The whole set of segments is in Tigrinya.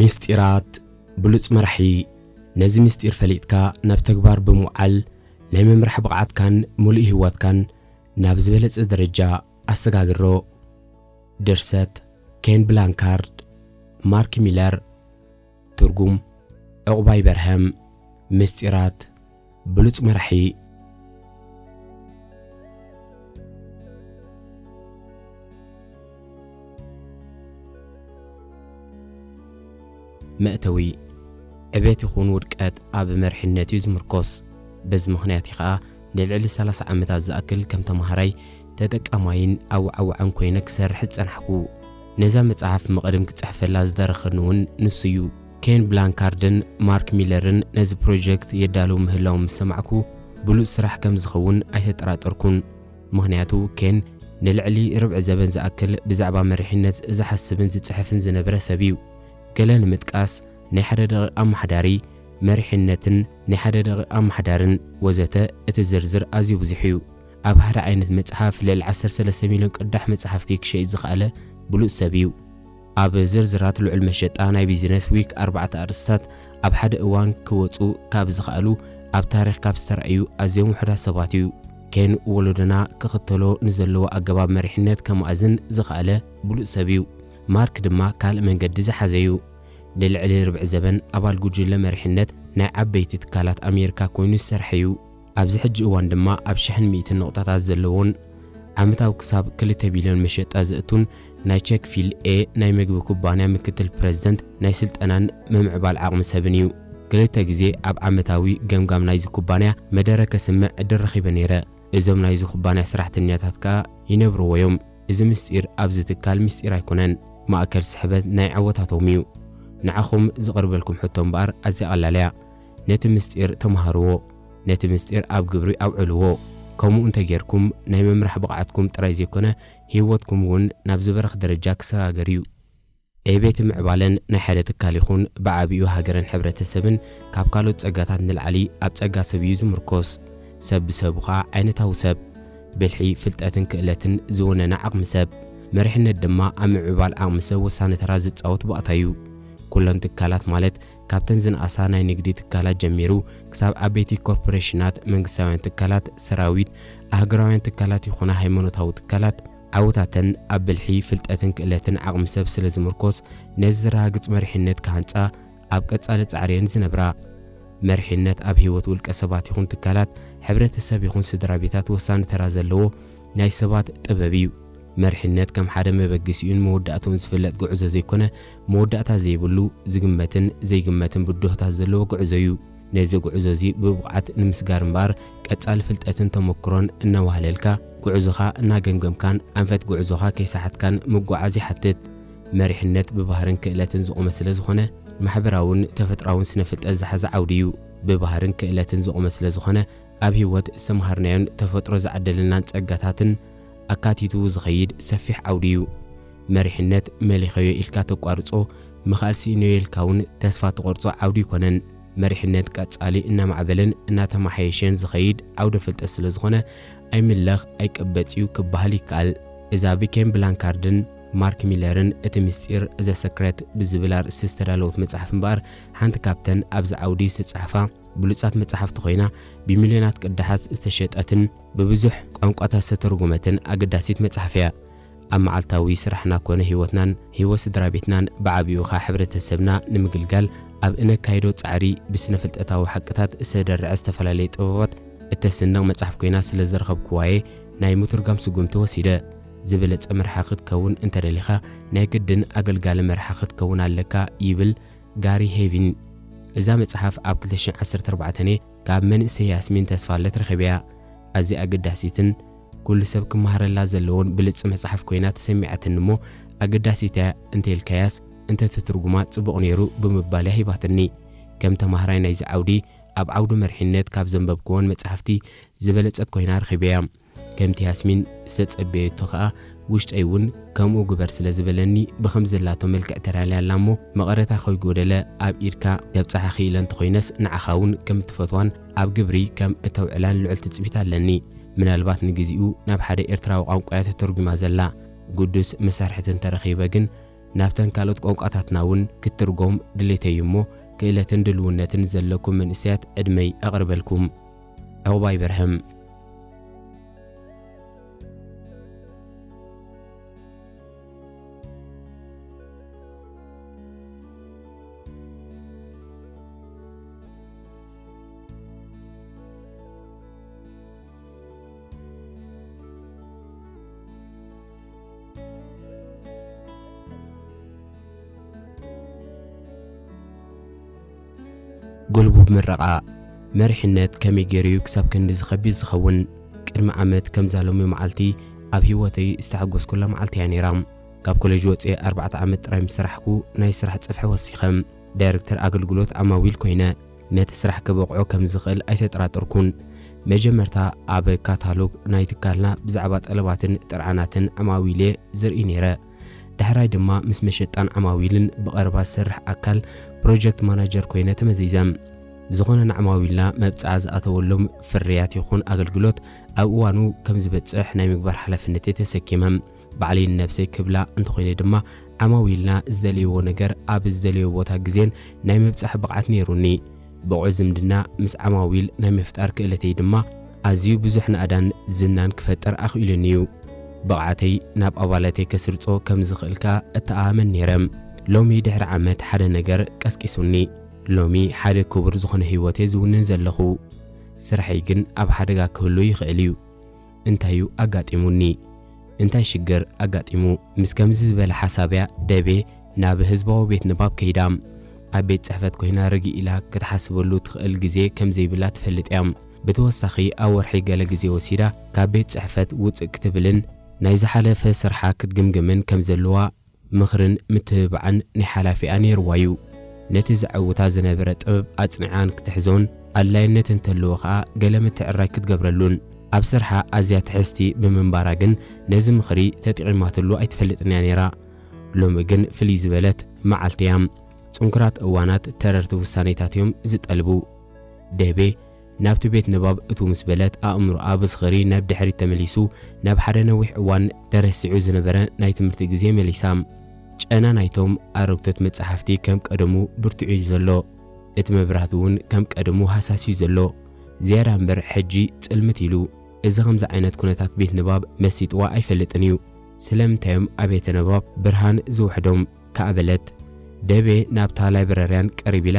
ምስጢራት ብሉጽ መራሒ። ነዚ ምስጢር ፈሊጥካ ናብ ተግባር ብምውዓል ናይ ምምራሕ ብቕዓትካን ምሉእ ህይወትካን ናብ ዝበለጸ ደረጃ ኣሰጋግሮ። ድርሰት ኬን ብላንካርድ፣ ማርክ ሚለር። ትርጉም ዑቕባይ በርሀም። ምስጢራት ብሉጽ መራሒ። መእተዊ። ዕቤት ይኹን ውድቀት ኣብ መሪሕነት እዩ ዝምርኮስ። በዚ ምኽንያት እዩ ኸኣ ንልዕሊ ሰላሳ ዓመታት ዝኣክል ከም ተማሃራይ፣ ተጠቃማይን ኣወዓዋዕን ኮይነ ክሰርሕ ዝጸናሕኩ። ነዛ መጽሓፍ መቐድም ክጽሕፈላ ዝደረኸኒ እውን ንሱ እዩ። ኬን ብላንካርድን ማርክ ሚለርን ነዚ ፕሮጀክት የዳልዉ ምህላዎም ምስ ሰማዕኩ፣ ብሉጽ ስራሕ ከም ዝኸውን ኣይተጠራጠርኩን። ምኽንያቱ ኬን ንልዕሊ ርብዒ ዘበን ዝኣክል ብዛዕባ መሪሕነት ዝሓስብን ዝጽሕፍን ዝነበረ ሰብ እዩ። ገለ ንምጥቃስ፣ ናይ ሓደ ደቂቕ ኣመሓዳሪ፣ መሪሕነትን ናይ ሓደ ደቂቕ ኣመሓዳርን ወዘተ፣ እቲ ዝርዝር ኣዝዩ ብዙሕ እዩ። ኣብ ሓደ ዓይነት መጽሓፍ ልዕሊ ዓሰርተ ሰለስተ ሚልዮን ቅዳሕ መጽሓፍቲ ክሸይጥ ዝኸኣለ ብሉጽ ሰብ እዩ። ኣብ ዝርዝራት ልዑል መሸጣ ናይ ቢዝነስ ዊክ ኣርባዕተ ኣርእስታት ኣብ ሓደ እዋን ክወጹ ካብ ዝኸኣሉ ኣብ ታሪኽ ካብ ዝተራእዩ ኣዝዮም ውሑዳት ሰባት እዩ። ኬን ወለዶና ክኽተሎ ንዘለዎ ኣገባብ መሪሕነት ከማእዝን ዝኸኣለ ብሉጽ ሰብ እዩ። ማርክ ድማ ካልእ መንገዲ ዝሓዘ እዩ። ንልዕሊ ርብዒ ዘበን ኣባል ጉጅለ መሪሕነት ናይ ዓበይቲ ትካላት ኣሜሪካ ኮይኑ ዝሰርሐ እዩ። ኣብዚ ሕጂ እዋን ድማ ኣብ ሽሕን ሚእትን ነቑጣታት ዘለዎን ዓመታዊ ክሳብ ክልተ ቢልዮን መሸጣ ዘእቱን ናይ ቼክ ፊል ኤ ናይ መግቢ ኩባንያ ምክትል ፕረዚደንት ናይ ስልጠናን ምምዕባል ዓቕሚ ሰብን እዩ። ክልተ ግዜ ኣብ ዓመታዊ ገምጋም ናይዚ ኩባንያ መደረ ከስምዕ ዕድል ረኺበ ነይረ። እዞም ናይዚ ኩባንያ ሰራሕተኛታት ከኣ ይነብርዎ እዮም። እዚ ምስጢር ኣብዚ ትካል ምስጢር ኣይኮነን። ማእከል ስሕበት ናይ ዓወታቶም እዩ። ንዓኹም ዝቐርበልኩም ሕቶ እምበኣር ኣዝያ ቀላል እያ። ነቲ ምስጢር ተማሃርዎ። ነቲ ምስጢር ኣብ ግብሪ ኣውዕልዎ። ከምኡ እንተጌርኩም ናይ ምምራሕ ብቕዓትኩም ጥራይ ዘይኮነ ህይወትኩም እውን ናብ ዝበረኽ ደረጃ ክሰጋገር እዩ። ዕቤትን ምዕባለን ናይ ሓደ ትካል ይኹን ብዓቢኡ ሃገርን ሕብረተሰብን ካብ ካልኦት ጸጋታት ንላዕሊ ኣብ ጸጋ ሰብ እዩ ዝምርኮስ። ሰብ ብሰቡ ኸኣ ዓይነታዊ ሰብ፣ ብልሒ፣ ፍልጠትን ክእለትን ዝወነነ ዓቕሚ ሰብ። መሪሕነት ድማ ኣብ ምዕባል ዓቕሚ ሰብ ወሳኒ ተራ ዝጻወት ባእታ እዩ። ኩለን ትካላት ማለት ካብተን ዝነኣሳ ናይ ንግዲ ትካላት ጀሚሩ ክሳብ ዓበይቲ ኮርፖሬሽናት፣ መንግስታውያን ትካላት፣ ሰራዊት፣ ኣህጉራውያን ትካላት ይኹና ሃይማኖታዊ ትካላት፣ ዓወታተን ኣብ ብልሒ፣ ፍልጠትን ክእለትን ዓቕሚ ሰብ ስለ ዝምርኮስ፣ ነዚ ዘረጋግጽ መሪሕነት ክሃንጻ ኣብ ቀጻሊ ጻዕሪ እየን ዝነብራ። መሪሕነት ኣብ ህይወት ውልቀ ሰባት ይኹን ትካላት፣ ሕብረተሰብ ይኹን ስድራ ቤታት ወሳኒ ተራ ዘለዎ ናይ ሰባት ጥበብ እዩ። መሪሕነት ከም ሓደ መበገሲኡን መወዳእትኡን ዝፍለጥ ጉዕዞ ዘይኮነ፣ መወዳእታ ዘይብሉ፣ ዝግመትን ዘይግመትን ብድሆታት ዘለዎ ጉዕዞ እዩ። ነዚ ጉዕዞ እዚ ብብቕዓት ንምስጋር እምበኣር፣ ቀጻሊ ፍልጠትን ተመክሮን እናዋህለልካ፣ ጉዕዞኻ እናገምገምካን ኣንፈት ጉዕዞኻ ከይሰሓትካን ምጉዓዝ ይሓትት። መሪሕነት ብባህርን ክእለትን ዝቖመ ስለ ዝኾነ፣ ማሕበራውን ተፈጥራውን ስነ ፍልጠት ዝሓዘ ዓውዲ እዩ። ብባህርን ክእለትን ዝቖመ ስለ ዝኾነ፣ ኣብ ህይወት ዝተምሃርናዮን ተፈጥሮ ዝዓደለናን ጸጋታትን ኣካቲቱ ዝኸይድ ሰፊሕ ዓውዲ እዩ። መሪሕነት መሊኸዮ ኢልካ ተቋርጾ፣ ምኽኣል ስኢነዮ ኢልካ እውን ተስፋ ትቖርጾ ዓውዲ ኣይኮነን። መሪሕነት ቀጻሊ እናማዕበለን እናተመሓየሸን ዝኸይድ ዓውደ ፍልጠት ስለ ዝኾነ፣ ኣይምለኽ ኣይቅበጽ እዩ ክበሃል ይከኣል። እዛ ብኬን ብላንካርድን ማርክ ሚለርን እቲ ምስጢር ዘ ሰክረት ብዝብል ኣርእስቲ ዝተዳለወት መጽሓፍ እምበኣር፣ ሓንቲ ካብተን ኣብዚ ዓውዲ ዝተጻሕፋ ብሉጻት መጻሕፍቲ ኮይና፣ ብሚልዮናት ቅዳሓት ዝተሸጠትን ብብዙሕ ቋንቋታት ዝተተርጎመትን ኣገዳሲት መጽሓፍ እያ። ኣብ መዓልታዊ ስራሕና ኮነ ህይወትናን ህይወት ስድራ ቤትናን፣ ብዓቢኡ ኸኣ ሕብረተሰብና ንምግልጋል ኣብ እነካይዶ ጻዕሪ፣ ብስነ ፍልጠታዊ ሓቅታት ዝተደርዐ ዝተፈላለየ ጥበባት እተስንቕ መጽሓፍ ኮይና ስለ ዝረኸብኩዋ'የ ናይ ምትርጓም ስጉምቲ ወሲደ። ዝበለጸ መርሓ ክትከውን እንተደሊኻ፣ ናይ ግድን ኣገልጋሊ መርሓ ክትከውን ኣለካ ይብል ጋሪ ሄቪን። እዛ መጽሓፍ ኣብ ክልተ ሽሕን ዓሰርተ ኣርባዕተን ካብ መንእሰይ ያስሚን ተስፋለት ረኺበያ። ኣዝያ ኣገዳሲትን ኩሉ ሰብ ክመሃረላ ዘለዎን ብልጽቲ መጽሓፍ ኮይና ተሰሚዓትኒ እሞ፣ ኣገዳሲት እያ እንተኢልካያስ እንተትትርጉማ ጽቡቕ ነይሩ ብምባል እያ ሂባትኒ። ከም ተማሃራይ ናይዚ ዓውዲ፣ ኣብ ዓውዲ መሪሕነት ካብ ዘንበብክወን መጻሕፍቲ ዝበለጸት ኮይና ረኺበያ። ከምቲ ያስሚን ዝተጸበየቶ ኸኣ፣ ውሽጠይ እውን ከምኡ ግበር ስለ ዝበለኒ፣ ብኸም ዘላቶ መልክዕ ተዳልያ ኣላ እሞ፣ መቐረታ ከይጎደለ ኣብ ኢድካ ከብጽሓ ክኢለ እንተኾይነስ፣ ንዓኻ እውን ከም እትፈትዋን ኣብ ግብሪ ከም እተውዕላን ልዑል ትጽቢት ኣለኒ። ምናልባት ንግዚኡ ናብ ሓደ ኤርትራዊ ቋንቋ እያ ተተርጒማ ዘላ። ግዱስ መሳርሕቲ እንተረኺበ ግን፣ ናብተን ካልኦት ቋንቋታትና እውን ክትትርጎም ድሌተይ እዩ እሞ፣ ክእለትን ድልውነትን ዘለኩም መንእሰያት ዕድመይ ኣቕርበልኩም። ዕቑባይ በርሀም። ጉልቡብ ምረቓ። መሪሕነት ከመይ ገይሩ እዩ ክሳብ ክንድዚ ከቢድ ዝኸውን? ቅድሚ ዓመት ከምዛ ሎሚ መዓልቲ ኣብ ህይወተይ ዝተሓጎስኩላ መዓልቲ እያ ነይራ። ካብ ኮሌጅ ወፅየ ኣርባዕተ ዓመት ጥራይ ምስ ሰራሕኩ፣ ናይ ስራሕ ፅፍሒ ወሲኸ ዳይሬክተር ኣገልግሎት ዓማዊል ኮይነ፣ ነቲ ስራሕ ክበቕዖ ከም ዝኽእል ኣይተጠራጠርኩን። መጀመርታ ኣብ ካታሎግ ናይ ትካልና ብዛዕባ ጠለባትን ጥርዓናትን ዓማዊል እየ ዝርኢ ነይረ። ዳሕራይ ድማ ምስ መሸጣን ዓማዊልን ብቐረባ ዝሰርሕ ኣካል ፕሮጀክት ማናጀር ኮይነ ተመዚዘ። ዝኾነ ንዓማዊልና መብጽዓ ዝኣተወሎም ፍርያት ይኹን ኣገልግሎት ኣብ እዋኑ ከም ዝበጽሕ ናይ ምግባር ሓላፍነተይ ተሰኪመ። ባዕለይ ንነብሰይ ክብላ እንተኾይነ ድማ፣ ዓማዊልና ዝደልይዎ ነገር ኣብ ዝደልዮ ቦታ ግዜን ናይ ምብጻሕ ብቕዓት ነይሩኒ። ብቑዕ ዝምድና ምስ ዓማዊል ናይ ምፍጣር ክእለተይ ድማ፣ ኣዝዩ ብዙሕ ናእዳን ዝናን ክፈጥር ኣኽኢሉኒ እዩ። ብቕዓተይ ናብ ኣባላተይ ከስርጾ ከም ዝኽእል ከኣ እተኣማመን ነይረ። ሎሚ ድሕሪ ዓመት ሓደ ነገር ቀስቂሱኒ። ሎሚ ሓደ ክቡር ዝኾነ ህይወተይ ዝውንን ዘለኹ። ስራሐይ ግን ኣብ ሓደጋ ክህሉ ይኽእል እዩ። እንታይ እዩ ኣጋጢሙኒ? እንታይ ሽግር ኣጋጢሙ? ምስ ከምዚ ዝበለ ሓሳብያ ደቤ ናብ ህዝባዊ ቤት ንባብ ከይዳ። ኣብ ቤት ጽሕፈት ኮይና ርግእ ኢላ ክትሓስበሉ ትኽእል ግዜ ከም ዘይብላ ትፈልጥ እያ። ብተወሳኺ ኣብ ወርሒ ገለ ግዜ ወሲዳ ካብ ቤት ጽሕፈት ውጽእ ክትብልን ናይ ዝሓለፈ ስርሓ ክትግምግምን ከም ዘለዋ ምኽርን ምትብባዕን ናይ ሓላፊኣ ነይርዋ እዩ። ነቲ ዘዐውታ ዝነበረ ጥበብ ኣጽኒዓን ክትሕዞን ኣድላይነት እንተለዎ ኸኣ ገለ ምትዕርራይ ክትገብረሉን። ኣብ ስርሓ ኣዝያ ትሕዝቲ ብምንባራ ግን ነዚ ምኽሪ ተጠቒማትሉ ኣይትፈልጥን እያ ነይራ። ሎሚ ግን ፍልይ ዝበለት መዓልቲ እያ። ጽንኩራት እዋናት ተረርቲ ውሳኔታት እዮም ዝጠልቡ። ደቤ ናብቲ ቤት ንባብ እትው ምስ በለት፣ ኣእምሮኣ ብዝኽሪ ናብ ድሕሪት ተመሊሱ፣ ናብ ሓደ ነዊሕ እዋን ተረሲዑ ዝነበረ ናይ ትምህርቲ ግዜ መሊሳ። ጨና ናይቶም ኣረግቶት መጻሕፍቲ ከም ቀደሙ ብርቱዕ እዩ ዘሎ። እቲ መብራህቲ እውን ከም ቀደሙ ሃሳስ እዩ ዘሎ። ዝያዳ እምበር ሕጂ ጽልምት ኢሉ። እዚ ከምዚ ዓይነት ኩነታት ቤት ንባብ መሲጥዋ ኣይፈልጥን እዩ። ስለምንታይ እዮም ኣብ ቤተ ንባብ ብርሃን ዝውሕዶም? ከኣ በለት። ደቤ ናብታ ላይብረርያን ቀሪብ ኢላ፣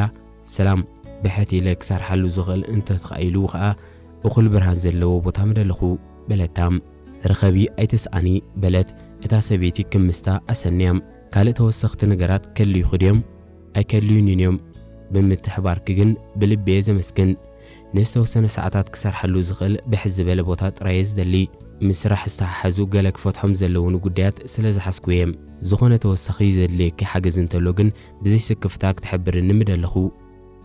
ሰላም፣ ብሕት ኢለ ክሰርሓሉ ዝኽእል እንተተኻኢሉ ኸኣ እኹል ብርሃን ዘለዎ ቦታ ምደለኹ፣ በለታ። ርኸቢ ኣይትስኣኒ፣ በለት እታ ሰበይቲ ክምስታ ኣሰንያ። ካልእ ተወሰኽቲ ነገራት ከድልዩኺ ድዮም? ኣይከድልዩንን እዮም። ብምትሕባርኪ ግን ብልቢ እየ ዘመስግን። ንዝተወሰነ ሰዓታት ክሰርሓሉ ዝኽእል ብሕት ዝበለ ቦታ ጥራይ እየ ዝደሊ። ምስ ስራሕ ዝተሓሓዙ ገለ ክፈትሖም ዘለውኒ ጉዳያት ስለ ዝሓዝኩ እየ። ዝኾነ ተወሳኺ ዘድልየኪ ሓገዝ እንተሎ ግን ብዘይ ስክፍታ ክትሕብርኒ ምደለኹ፣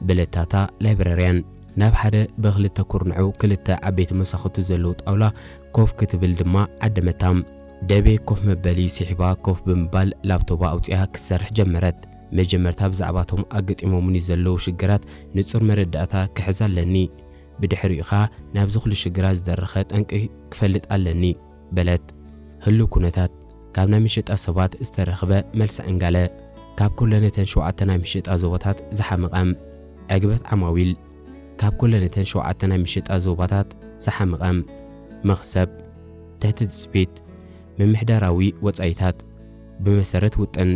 በለታ እታ ላይብረርያን። ናብ ሓደ ብኽልተ ኩርንዑ ክልተ ዓበይቲ መሳኹቲ ዘለዉ ጣውላ ኮፍ ክትብል ድማ ዓደመታ። ደቤ ኮፍ መበሊ ስሒባ ኮፍ ብምባል ላፕቶፓ ኣውጺኣ ክትሰርሕ ጀመረት። መጀመርታ ብዛዕባቶም ኣገጢሞምኒ ዘለዉ ሽግራት ንጹር መረዳእታ ክሕዝ ኣለኒ። ብድሕሪኡ ኸኣ ናብዚ ኩሉ ሽግራት ዝደረኸ ጠንቂ ክፈልጥ ኣለኒ፣ በለት። ህሉው ኩነታት፣ ካብ ናይ መሸጣ ሰባት ዝተረኽበ መልሲ ዕንጋለ። ካብ ኩለን እተን ሸውዓተ ናይ መሸጣ ዞባታት ዝሓመቐ። ዕግበት ዓማዊል፣ ካብ ኩለን እተን ሸውዓተ ናይ መሸጣ ዞባታት ዝሓመቐ። መኽሰብ፣ ትሕቲ ትጽቢት፣ ምምሕዳራዊ ወጻኢታት፣ ብመሰረት ውጥን፣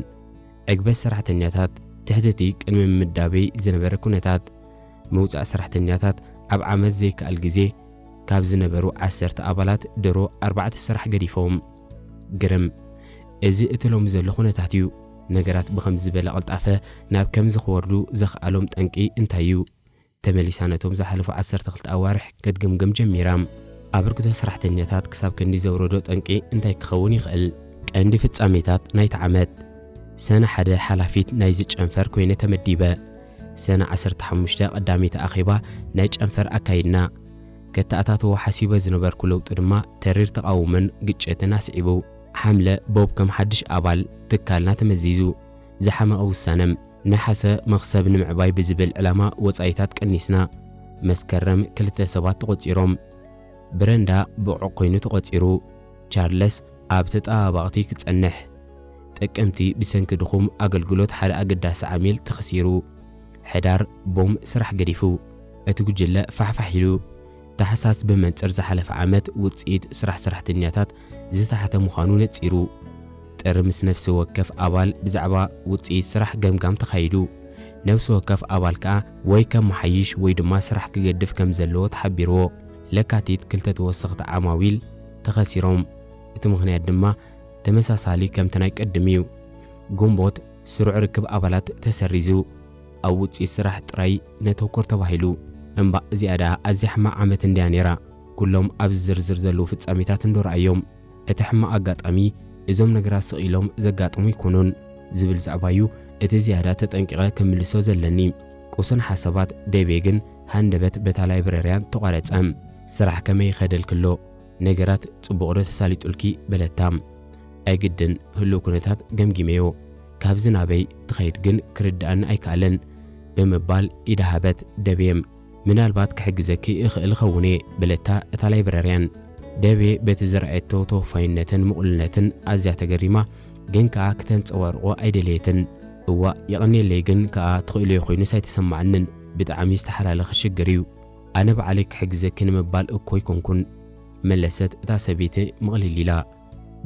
ዕግበት ሰራሕተኛታት፣ ትሕቲ እቲ ቅድሚ ምምዳበይ ዝነበረ ኩነታት፣ ምውጻእ ሰራሕተኛታት ኣብ ዓመት ዘይከኣል ግዜ፣ ካብ ዝነበሩ ዓሰርተ ኣባላት ድሮ ኣርባዕተ ስራሕ ገዲፎም። ግርም፣ እዚ እቲ ሎሚ ዘሎ ኩነታት እዩ። ነገራት ብኸምዚ ዝበለ ቅልጣፈ ናብ ከምዚ ክወርዱ ዘኽኣሎም ጠንቂ እንታይ እዩ? ተመሊሳ ነቶም ዝሓለፉ ዓሰርተ ክልተ ኣዋርሕ ክትግምግም ጀሚራ። ኣበርክቶ ሰራሕተኛታት ክሳብ ክንዲ ዘውረዶ ጠንቂ እንታይ ክኸውን ይኽእል? ቀንዲ ፍጻሜታት ናይቲ ዓመት። ሰነ ሓደ ሓላፊት ናይዚ ጨንፈር ኮይነ ተመዲበ። ሰነ ዓሰርተ ሓሙሽተ ቀዳመይቲ ኣኼባ ናይ ጨንፈር ኣካይድና። ከተኣታትዎ ሓሲበ ዝነበርኩ ለውጢ ድማ ተሪር ተቓውሞን ግጭትን ኣስዒቡ። ሓምለ ቦብ ከም ሓድሽ ኣባል ትካልና ተመዚዙ። ዝሓመቐ ውሳነ። ነሓሰ መኽሰብ ንምዕባይ ብዝብል ዕላማ ወጻኢታት ቀኒስና። መስከረም ክልተ ሰባት ተቖጺሮም። ብረንዳ ብቑዕ ኮይኑ ተቖጺሩ። ቻርለስ ኣብ ተጠባባቕቲ ክጸንሕ። ጥቅምቲ ብሰንኪ ድኹም ኣገልግሎት ሓደ ኣገዳሲ ዓሚል ተኸሲሩ። ሕዳር ቦም ስራሕ ገዲፉ። እቲ ጉጅለ ፋሕፋሕ ኢሉ። ታሕሳስ ብመንጽር ዝሓለፈ ዓመት ውጽኢት ስራሕ ሰራሕተኛታት ዝተሓተ ምዃኑ ነጺሩ። ጥሪ ምስ ነፍሲ ወከፍ ኣባል ብዛዕባ ውጽኢት ስራሕ ገምጋም ተኻይዱ። ነፍሲ ወከፍ ኣባል ከኣ ወይ ከመሓይሽ ወይ ድማ ስራሕ ክገድፍ ከም ዘለዎ ተሓቢርዎ። ለካቲት ክልተ ተወሰኽቲ ዓማዊል ተኸሲሮም። እቲ ምኽንያት ድማ ተመሳሳሊ ከምቲ ናይ ቅድም እዩ። ግንቦት ስሩዕ ርክብ ኣባላት ተሰሪዙ። ኣብ ውጽኢት ስራሕ ጥራይ ነተኩር ተባሂሉ። እምባእ እዚኣ ደኣ ኣዝያ ሕማቕ ዓመት እንድያ ነይራ። ኩሎም ኣብዚ ዝርዝር ዘለዉ ፍጻሜታት እንዶ ረኣዮም። እቲ ሕማቕ ኣጋጣሚ እዞም ነገራት ስቕ ኢሎም ዘጋጥሙ ኣይኮኑን ዝብል ዛዕባ'ዩ እቲ ዝያዳ ተጠንቂቐ ክምልሶ ዘለኒ። ቁሱን ሓሳባት ደቤ ግን ሃንደበት በታ ላይብረርያን ተቋረጸ። ስራሕ ከመይ ይኸደልክሎ? ነገራት ጽቡቕ ዶ ተሳሊጡልኪ? በለታ። ኣይግድን፣ ህሉው ኩነታት ገምጊመዮ። ካብዚ ናበይ ትኸይድ ግን ክርድኣኒ ኣይከኣለን ብምባል ኢዳ ሃበት ደቤ። ምናልባት ክሕግዘኪ እኽእል እኸውን እየ በለታ እታ ላይብረርያን። ደቤ በቲ ዝረኣየቶ ተወፋይነትን ምቕሉልነትን ኣዝያ ተገሪማ፣ ግን ከኣ ክተንጸባርቖ ኣይደለየትን። እዋእ የቐንየለይ ግን ከኣ ትኽእልዮ ኮይኑስ ኣይተሰማዓንን። ብጣዕሚ ዝተሓላለኸ ሽግር እዩ። ኣነ ባዕለይ ክሕግዘኪ ንምባል እኮ ኣይኮንኩን መለሰት እታ ሰበይቲ ምቕልል ኢላ።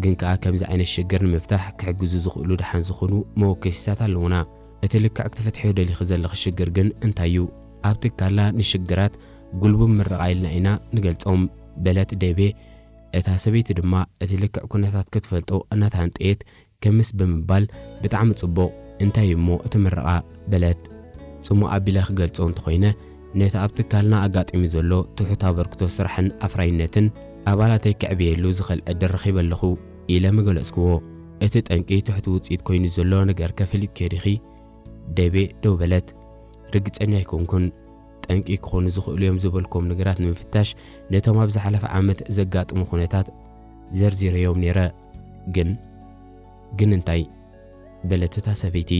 ግን ከኣ ከምዚ ዓይነት ሽግር ንምፍታሕ ክሕግዙ ዝኽእሉ ደሓን ዝኾኑ መወከሲታት ኣለዉና። እቲ ልክዕ ክትፈትሕዮ ደሊኺ ዘለኺ ሽግር ግን እንታይ እዩ? ኣብ ትካልና ንሽግራት ጉልቡብ ምርቓ ኢልና ኢና ንገልጾም በለት ደቤ። እታ ሰበይቲ ድማ እቲ ልክዕ ኩነታት ክትፈልጦ እናተሃንጠየት ክምስ ብምባል ብጣዕሚ ጽቡቕ፣ እንታይ እሞ እቲ ምርቓ በለት። ጽሙእ ኣቢለ ክገልጾ እንተኾይነ ነቲ ኣብ ትካልና ኣጋጢሙ ዘሎ ትሑት ኣበርክቶ ስራሕን ኣፍራይነትን ኣባላተይ ከዕብየሉ ዝኽእል ዕድል ረኺበ ኣለኹ ኢለ ምገለጽክዎ። እቲ ጠንቂ ትሑት ውጽኢት ኮይኑ ዘሎ ነገርከ ፈሊጥክዮ ዲኺ? ደቤ ደው በለት። ርግጸኛ ኣይኮንኩን። ጠንቂ ክኾኑ ዝኽእሉ እዮም ዝበልክዎም ነገራት ንምፍታሽ ነቶም ኣብ ዝሓለፈ ዓመት ዘጋጥሙ ኩነታት ዘርዚረዮም ነይረ። ግን ግን እንታይ በለት እታ ሰበይቲ።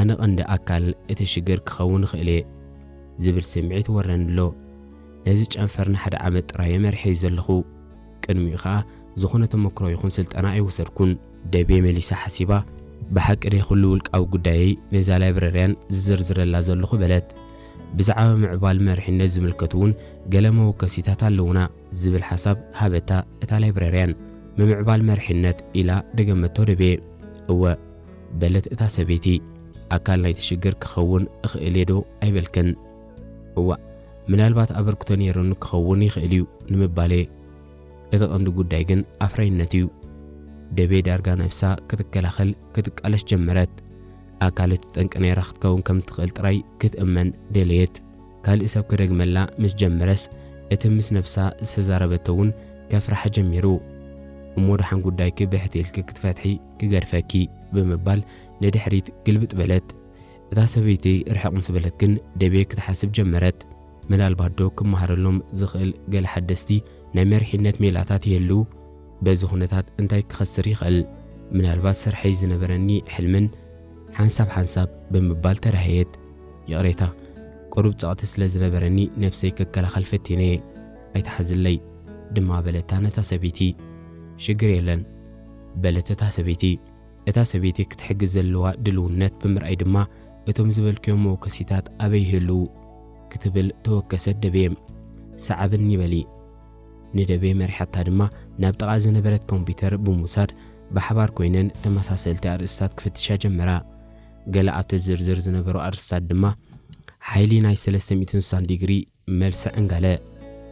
ኣነ ቀንዲ ኣካል እቲ ሽግር ክኸውን እኽእል እየ ዝብል ስምዒት ወረኒ ኣሎ። ነዚ ጨንፈር ንሓደ ዓመት ጥራይ እየ መሪሐዮ ዘለኹ። ቅድሚኡ ኸኣ ዝኾነ ተመክሮ ይኹን ስልጠና ኣይወሰድኩን። ደቤ መሊሳ ሓሲባ፣ ብሓቂ ደይ ኩሉ ውልቃዊ ጉዳየይ ነዛ ላይብረርያን ዝዝርዝረላ ዘለኹ በለት። ብዛዕባ ምዕባል መሪሕነት ዝምልከት እውን ገለ መወከሲታት ኣለዉና ዝብል ሓሳብ ሃበታ እታ ላይብረርያን። ምምዕባል መሪሕነት ኢላ ደገመቶ ደቤ። እወ በለት እታ ሰበይቲ። ኣካል ናይቲ ሽግር ክኸውን እኽእል እየ ዶ ኣይበልክን? እዋእ ምናልባት ኣበርክቶ ነይሩኒ ክኸውን ይኽእል እዩ ንምባል እየ። እቲ ቀንዲ ጉዳይ ግን ኣፍራይነት እዩ። ደቤ ዳርጋ ነብሳ ክትከላኸል ክትቃለስ ጀመረት። ኣካል እቲ ጠንቂ ነይራ ክትከውን ከም ትኽእል ጥራይ ክትእመን ደለየት። ካልእ ሰብ ክደግመላ ምስ ጀመረስ እቲ ምስ ነብሳ ዝተዛረበቶ እውን ከፍርሓ ጀሚሩ። እሞ ደሓን ጉዳይኪ ብሕት ኢልኪ ክትፈትሒ ክገድፈኪ ብምባል ንድሕሪት ግልብጥ በለት። እታ ሰበይቲ ርሕቕ ምስ በለት ግን ደቤ ክትሓስብ ጀመረት። ምናልባት ዶ ክመሃረሎም ዝኽእል ገለ ሓደስቲ ናይ መሪሕነት ሜላታት ይህልው? በዚ ኩነታት እንታይ ክኸስር ይኽእል? ምናልባት ስርሐይ ዝነበረኒ ሕልምን ሓንሳብ ሓንሳብ ብምባል ተራህየት። ይቕሬታ፣ ቁሩብ ጸቕጢ ስለ ዝነበረኒ ነብሰይ ክከላኸል ፈቲነ እየ። ኣይትሓዝለይ ድማ በለታ ነታ ሰበይቲ። ሽግር የለን በለት እታ ሰበይቲ። እታ ሰበይቲ ክትሕግዝ ዘለዋ ድልውነት ብምርኣይ ድማ እቶም ዝበልክዮም መወከሲታት ኣበይ ይህልው ክትብል ተወከሰት ደቤ። ሰዓብኒ በሊ። ንደቤ መሪሓታ ድማ ናብ ጥቓ ዝነበረት ኮምፒተር ብምውሳድ ብሓባር ኮይነን ተመሳሰልቲ ኣርእስታት ክፍትሻ ጀመራ። ገለ ኣብቲ ዝርዝር ዝነበሩ ኣርእስታት ድማ ሓይሊ ናይ ሰለስተ ሚእትን ስሳን ዲግሪ መልሲ ዕንጋለ፣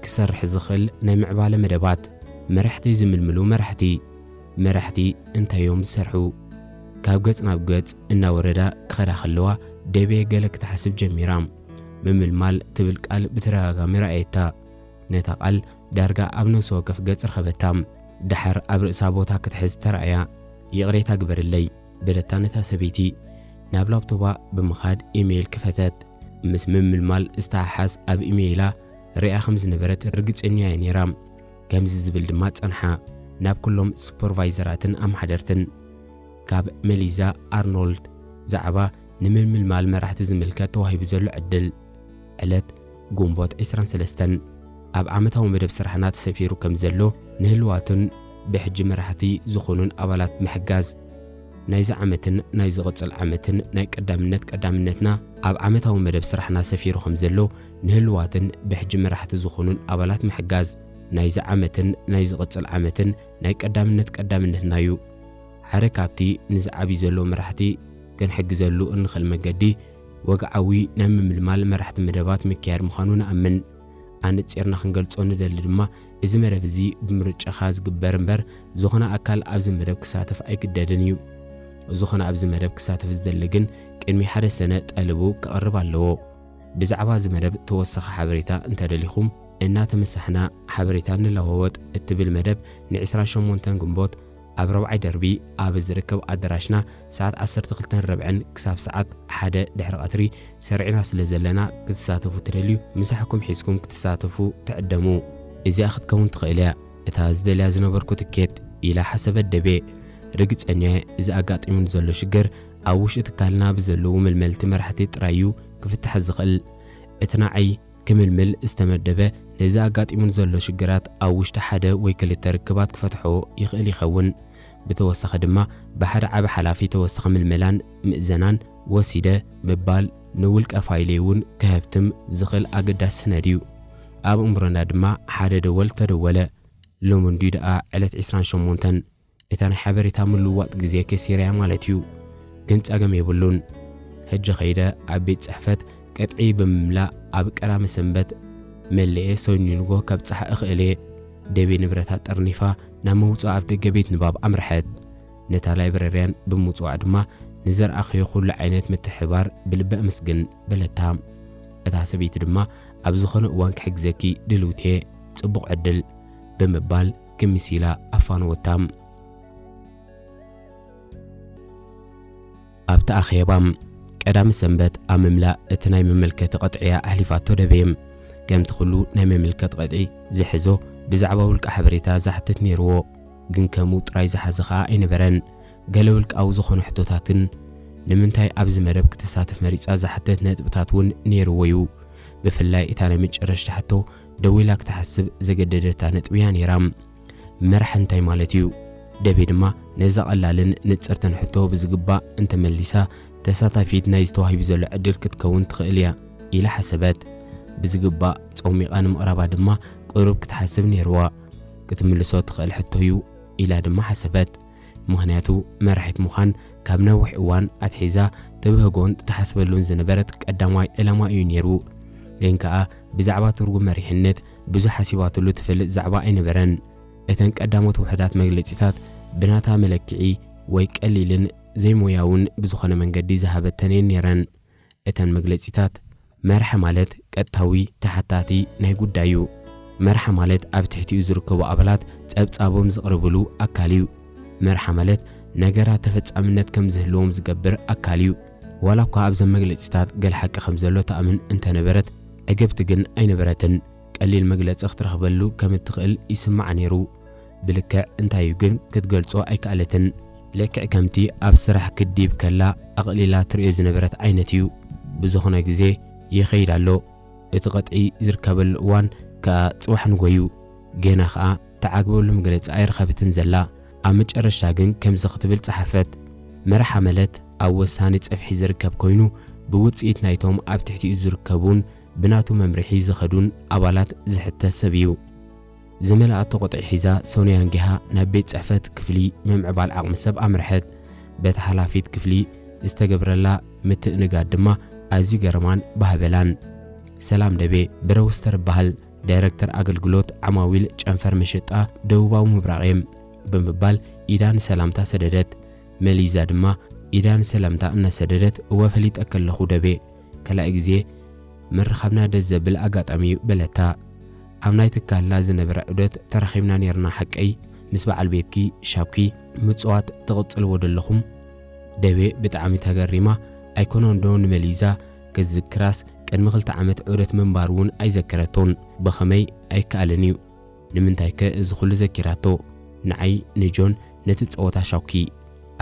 ክሰርሕ ዝኽእል ናይ ምዕባለ መደባት፣ መራሕቲ ዝምልምሉ መራሕቲ፣ መራሕቲ እንታይ እዮም ዝሰርሑ? ካብ ገጽ ናብ ገጽ እናወረዳ ክኸዳ ከለዋ ደቤ ገለ ክትሓስብ ጀሚራ። ምምልማል ትብል ቃል ብተደጋጋሚ ረኣየታ። ነታ ቃል ዳርጋ ኣብ ነፍሲ ወከፍ ገጽ ረኸበታ። ደሓር ኣብ ርእሳ ቦታ ክትሕዝ ተራእያ። ይቕሬታ ግበርለይ በለታ ነታ ሰበይቲ። ናብ ላፕቶባ ብምኻድ ኢሜይል ከፈተት። ምስ ምምልማል ዝተሓሓዝ ኣብ ኢሜይላ ሪኣ ከም ዝነበረት ርግጸኛ እያ ነይራ። ከምዚ ዝብል ድማ ጸንሓ፣ ናብ ኩሎም ሱፐርቫይዘራትን ኣመሓደርትን። ካብ መሊዛ ኣርኖልድ ዛዕባ ንምምልማል መራሕቲ ዝምልከት ተዋሂቡ ዘሎ ዕድል። ዕለት ግንቦት ዕስራን ሰለስተን ኣብ ዓመታዊ መደብ ስራሕና ተሰፊሩ ከም ዘሎ ንህልዋትን ብሕጂ መራሕቲ ዝኾኑን ኣባላት ምሕጋዝ። ናይዚ ዓመትን ናይ ዝቕጽል ዓመትን ናይ ቀዳምነት ቀዳምነትና ኣብ ዓመታዊ መደብ ስራሕና ሰፊሩ ከም ዘሎ ንህልዋትን ብሕጂ መራሕቲ ዝኾኑን ኣባላት ምሕጋዝ። ናይዚ ዓመትን ናይ ዝቕጽል ዓመትን ናይ ቀዳምነት ቀዳምነትና እዩ። ሓደ ካብቲ ንዝዓቢ ዘሎ መራሕቲ ክንሕግዘሉ እንኽእል መገዲ ወግዓዊ ናይ ምምልማል መራሕቲ መደባት ምክያድ ምዃኑ ንኣምን። ኣነጺርና ክንገልጾ ንደሊ ድማ፣ እዚ መደብ እዚ ብምርጫኻ ዝግበር እምበር፣ ዝኾነ ኣካል ኣብዚ መደብ ክሳተፍ ኣይግደድን እዩ። ዝኾነ ኣብዚ መደብ ክሳተፍ ዝደሊ ግን፣ ቅድሚ ሓደ ሰነ ጠለቡ ከቕርብ ኣለዎ። ብዛዕባ እዚ መደብ ተወሳኺ ሓበሬታ እንተደሊኹም፣ እናተመሳሕና ሓበሬታ ንለዋወጥ እትብል መደብ፣ ን ዕስራን ሸሞንተን ግንቦት ኣብ ራብዓይ ደርቢ ኣብ ዝርከብ ኣዳራሽና ሰዓት ዓሰርተ ክልተን ረብዕን ክሳብ ሰዓት ሓደ ድሕሪ ቀትሪ ሰሪዕና ስለ ዘለና፣ ክትሳተፉ ትደልዩ፣ ምሳሕኩም ሒዝኩም ክትሳተፉ ትዕደሙ። እዚኣ ክትከውን ትኽእል እያ እታ ዝደልያ ዝነበርኩ ትኬት፣ ኢላ ሓሰበት ደቤ። ርግጸኛ እየ፣ እዚ ኣጋጢሙን ዘሎ ሽግር ኣብ ውሽጢ ትካልና ብዘለዉ ምልመልቲ መራሕቲ ጥራይ እዩ ክፍታሕ ዝኽእል። እቲ ንዓይ ክምልምል ዝተመደበ፣ ነዚ ኣጋጢሙን ዘሎ ሽግራት ኣብ ውሽጢ ሓደ ወይ ክልተ ርክባት ክፈትሖ ይኽእል ይኸውን። ብተወሳኺ ድማ፣ ብሓደ ዓቢ ሓላፊ ተወሳኺ ምልመላን ምእዘናን ወሲደ ምባል ንውልቀ ፋይለይ እውን ከሀብትም ዝኽእል ኣገዳሲ ሰነድ እዩ። ኣብ እምሮና ድማ ሓደ ደወል ተደወለ። ሎሚ እንድዩ ደኣ ዕለት ዕስራን ሸሞንተን። እታ ናይ ሓበሬታ ምልውዋጥ ግዜ ከሲረያ ማለት እዩ። ግን ጸገም የብሉን። ሕጂ ኸይደ ኣብ ቤት ጽሕፈት ቀጥዒ ብምምላእ ኣብ ቀዳመ ሰንበት መለኤ ሰኑይ ንግሆ ከብጽሓ እኽእል እየ። ደቤ ንብረታ ጠርኒፋ ናብ መውጽኦ ኣፍ ደገ ቤት ንባብ ኣምርሐት። ነታ ላይብረርያን ብምውጽዋ ድማ ንዘርኣኽዮ ኩሉ ዓይነት ምትሕብባር ብልቢ ኣመስግን በለታ። እታ ሰበይቲ ድማ ኣብ ዝኾነ እዋን ክሕግዘኪ ድልውቲ እየ፣ ጽቡቕ ዕድል ብምባል ክምስ ኢላ ኣፋነወታ። ኣብቲ ኣኼባ ቀዳሚ ሰንበት ኣብ ምምላእ እቲ ናይ መመልከቲ ቅጥዒ እያ ኣሕሊፋቶ ደቤ። ከምቲ ኩሉ ናይ መመልከቲ ቅጥዒ ዝሕዞ ብዛዕባ ውልቂ ሓበሬታ ዝሓትት ነይርዎ፣ ግን ከምኡ ጥራይ ዝሓዘ ኸኣ ኣይነበረን። ገለ ውልቃዊ ዝኾኑ ሕቶታትን ንምንታይ ኣብዚ መደብ ክትሳተፍ መሪጻ ዝሓትት ነጥብታት እውን ነይርዎ እዩ። ብፍላይ እታ ናይ መጨረሽታ ሕቶ ደዊላ ክትሓስብ ዘገደደታ ነጥቢ እያ ነይራ። መራሕ እንታይ ማለት እዩ? ደቤ ድማ ነዛ ቀላልን ንጽርትን ሕቶ ብዝግባእ እንተመሊሳ፣ ተሳታፊት ናይዚ ተዋሂቡ ዘሎ ዕድል ክትከውን ትኽእል እያ ኢላ ሓሰበት። ብዝግባእ ጾሚቓ ንምቕራባ ድማ ቁሩብ ክትሓስብ ነይርዋ። ክትምልሶ ትኽእል ሕቶ እዩ ኢላ ድማ ሓሰበት። ምኽንያቱ መራሒት ምዃን ካብ ነዊሕ እዋን ኣትሒዛ ትብህጎን ትሓስበሉን ዝነበረት ቀዳማይ ዕላማ እዩ ነይሩ። ግን ከኣ ብዛዕባ ትርጉም መሪሕነት ብዙሕ ሓሲባትሉ ትፈልጥ ዛዕባ ኣይነበረን። እተን ቀዳሞት ውሑዳት መግለጺታት ብናታ መለክዒ ወይ ቀሊልን ዘይሞያውን ብዝኾነ መንገዲ ዝሃበተን እየን ነይረን። እተን መግለጺታት፣ መራሒ ማለት ቀጥታዊ ተሓታቲ ናይ ጉዳይ እዩ። መራሒ ማለት ኣብ ትሕቲኡ ዝርከቡ ኣባላት ጸብጻቦም ዝቕርብሉ ኣካል እዩ። መራሒ ማለት ነገራት ተፈጻምነት ከም ዝህልዎም ዝገብር ኣካል እዩ። ዋላ እኳ ኣብዘን መግለጺታት ገለ ሓቂ ከም ዘሎ ትኣምን እንተነበረት፣ ዕግብቲ ግን ኣይነበረትን። ቀሊል መግለጺ ክትረኽበሉ ከም እትኽእል ይስምዓ ነይሩ። ብልክዕ እንታይ እዩ ግን ክትገልጾ ኣይከኣለትን። ልክዕ ከምቲ ኣብ ስራሕ ክዲብ ከላ ኣቕሊላ ትርእዮ ዝነበረት ዓይነት እዩ። ብዝኾነ ግዜ ይኸይድ ኣሎ። እቲ ቅጥዒ ዝርከበሉ እዋን ከኣ ጽባሕ ንጎ እዩ። ገና ኸኣ ተዓግበሉ መግለጺ ኣይረኸበትን ዘላ። ኣብ መጨረሽታ ግን ከምዚ ክትብል ጸሓፈት፣ መርሓ መለት ኣብ ወሳኒ ጸፍሒ ዝርከብ ኮይኑ፣ ብውጽኢት ናይቶም ኣብ ትሕቲኡ ዝርከቡን ብናቱ መምርሒ ዝኸዱን ኣባላት ዝሕተት ሰብ እዩ። ዝመልኣቶ ቅጥዒ ሒዛ ሶንያ ኣንጊሃ ናብ ቤት ጽሕፈት ክፍሊ ምምዕባል ዓቕሚ ሰብ ኣምርሐት። በቲ ሓላፊት ክፍሊ ዝተገብረላ ምትእንጋድ ድማ ኣዝዩ ገረማን ባህበላን። ሰላም ደቤ፣ ብረውስተር እበሃል፣ ዳይረክተር ኣገልግሎት ዓማዊል ጨንፈር መሸጣ ደቡባዊ ምብራቕ እየ፣ ብምባል ኢዳ ንሰላምታ ሰደደት። መሊዛ ድማ ኢዳ ንሰላምታ እናሰደደት፣ እወ ፈሊጠኪ ኣለኹ ደቤ፣ ካልኣይ ግዜ ምርኻብና ደስ ዘብል ኣጋጣሚ እዩ በለታ። ኣብ ናይ ትካልና ዝነበረ ዑደት ተራኺብና ኔርና ሓቀይ? ምስ በዓል ቤትኪ ሻብኪ ምጽዋት ትቕጽልዎ ዶ ኣለኹም? ደቤ ብጣዕሚ ተገሪማ፣ ኣይኮነን ዶ ንመሊዛ ክትዝክራስ ቅድሚ ክልተ ዓመት ዑደት ምንባሩ እውን ኣይዘከረቶን። ብኸመይ ኣይከኣልን እዩ? ንምንታይከ እዚ ኩሉ ዘኪራቶ? ንዓይ ንጆን ነቲ ጸወታ ሻውኪ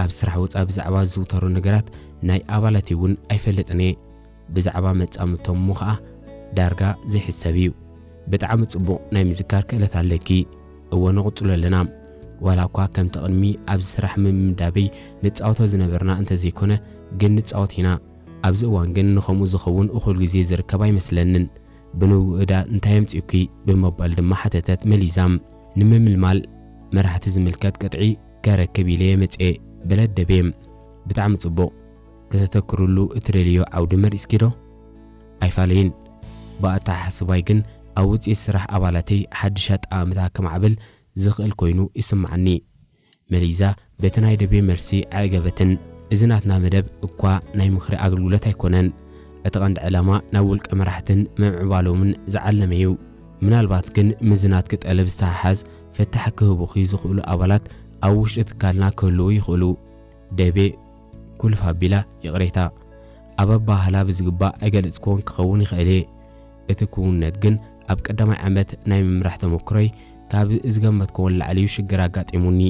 ኣብ ስራሕ ወጻ ብዛዕባ ዝዝውተሩ ነገራት ናይ ኣባላተይ እውን ኣይፈልጥን እየ። ብዛዕባ መጻምድቶም እሞ ኸኣ ዳርጋ ዘይሕሰብ እዩ። ብጣዕሚ ጽቡቕ ናይ ምዝካር ክእለት ኣለኪ። እወ ንቕጽሎ ኣለና። ዋላ እኳ ከምቲ ቅድሚ ኣብዚ ስራሕ ምምዳበይ ንጻወቶ ዝነበርና እንተዘይኮነ፣ ግን ንጻወት ኢና። ኣብዚ እዋን ግን ንኸምኡ ዝኸውን እኹል ግዜ ዝርከብ ኣይመስለንን። ብንውእዳ እንታይ የምጽኡኪ? ብምባል ድማ ሓተተት መሊዛ። ንምምልማል መራሕቲ ዝምልከት ቅጥዒ ከረክብ ኢለ እየ መጽኤ፣ በለት ደቤ። ብጣዕሚ ጽቡቕ። ከተተክርሉ እትደልዮ ዓውዲ መሪጽኪ ዶ? ኣይፋለይን። ብኣተሓሳስባይ ግን ኣብ ውጽኢት ስራሕ ኣባላተይ ሓድሽ ኣጠማምታ ከማዕብል ዝኽእል ኮይኑ ይስምዓኒ። መሊዛ በቲ ናይ ደቤ መልሲ ኣዕገበትን። እዚ ናትና መደብ እኳ ናይ ምኽሪ ኣገልግሎት ኣይኮነን። እቲ ቀንዲ ዕላማ ናብ ውልቀ መራሕትን ምምዕባሎምን ዝዓለመ እዩ። ምናልባት ግን ምስዚ ናትኪ ጠለብ ዝተሓሓዝ ፍታሕ ክህቡኺ ዝኽእሉ ኣባላት ኣብ ውሽጢ ትካልና ክህልዉ ይኽእሉ። ደቤ ኩልፍ ኣቢላ፣ ይቕሬታ፣ ኣብ ኣበሃህላ ብዝግባእ ኣይገለጽክዎን ክኸውን ይኽእል እየ። እቲ ክውንነት ግን ኣብ ቀዳማይ ዓመት ናይ ምምራሕ ተመክሮይ ካብ ዝገመትክዎ ንላዕሊ እዩ ሽግር ኣጋጢሙኒ።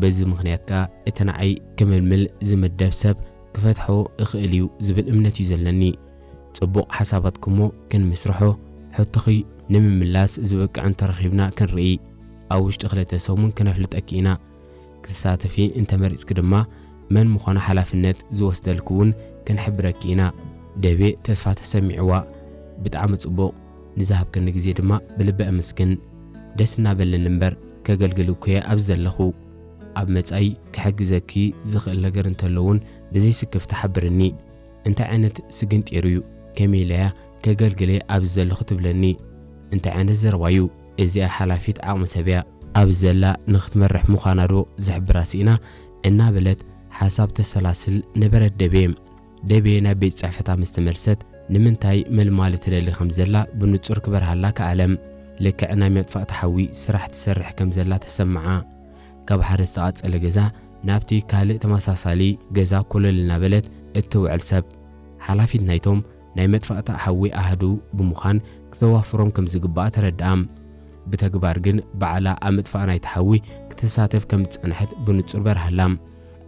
በዚ ምኽንያት ከኣ እቲ ንዓይ ክምልምል ዝምደብ ሰብ ክፈትሖ እኽእል እዩ ዝብል እምነት እዩ ዘለኒ። ጽቡቕ ሓሳባትኩሞ ክንምስርሖ፣ ሕቶኺ ንምምላስ ዝበቅዕ እንተረኺብና ክንርኢ። ኣብ ውሽጢ ክልተ ሰሙን ክነፍልጠኪ ኢና። ክትሳተፊ እንተመሪጽኪ ድማ መን ምዃኑ ሓላፍነት ዝወስደልኪ እውን ክንሕብረኪ ኢና። ደቤ ተስፋ ተሰሚዕዋ። ብጣዕሚ ጽቡቕ። ንዝሃብክኒ ግዜ ድማ ብልቢ ኣመስግን። ደስ እናበለኒ እምበር፣ ከገልግል እኮ እየ ኣብዚ ዘለኹ። ኣብ መጻኢ ክሕግዘኪ ዝኽእል ነገር እንተሎ እውን ብዘይስክፍታ ሓብርኒ። እንታይ ዓይነት ስግንጢር እዩ? ከመይ ኢለያ ከገልግል እየ ኣብዚ ዘለኹ ትብለኒ? እንታይ ዓይነት ዘረባ እዩ? እዚኣ ሓላፊት ዓቕሚ ሰብ እያ። ኣብዚ ዘላ ንኽትመርሕ ምዃና ዶ ዝሕብራ ስኢና? እናበለት ሓሳብ ተሰላስል ነበረት ደቤ። ደቤ ናብ ቤት ጽሕፈታ ምስ ተመልሰት፣ ንምንታይ ምልማል ትደሊ ከም ዘላ ብንጹር ክበርሃላ ከኣለ። ልክዕ ናይ መጥፋእቲ ሓዊ ስራሕ ትሰርሕ ከም ዘላ ተሰምዓ። ካብ ሓደ ዝተቓጸለ ገዛ ናብቲ ካልእ ተመሳሳሊ ገዛ ኮለል እናበለት እትውዕል ሰብ፣ ሓላፊት ናይቶም ናይ መጥፋእቲ ሓዊ ኣሃዱ ብምዃን ክተዋፍሮም ከም ዝግባኣ ተረድኣ። ብተግባር ግን ባዕላ ኣብ ምጥፋእ ናይቲ ሓዊ ክትሳተፍ ከም ዝጸንሐት ብንጹር በርሃላ።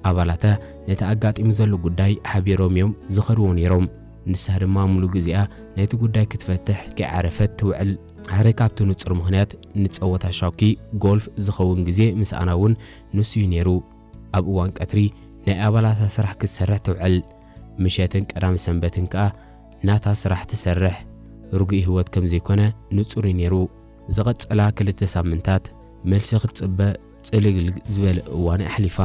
ኣባላታ ነቲ ኣጋጢሙ ዘሎ ጉዳይ ሓቢሮም እዮም ዝኸድዎ ነይሮም። ንሳ ድማ ሙሉ ግዜኣ ነቲ ጉዳይ ክትፈትሕ ከይዓረፈት ትውዕል። ሓደ ካብቲ ንጹር ምኽንያት፣ ንጸወታ ሻኪ ጎልፍ ዝኸውን ግዜ ምስኣና እውን ንሱ እዩ ነይሩ። ኣብ እዋን ቀትሪ ናይ ኣባላታ ስራሕ ክትሰርሕ ትውዕል። ምሸትን ቀዳም ሰንበትን ከኣ ናታ ስራሕ ትሰርሕ። ርጉእ ህይወት ከም ዘይኮነ ንጹር እዩ ነይሩ። ዝቐጸላ ክልተ ሳምንታት መልሲ ክትጽበ ጽልግልግ ዝበለ እዋን ኣሕሊፋ።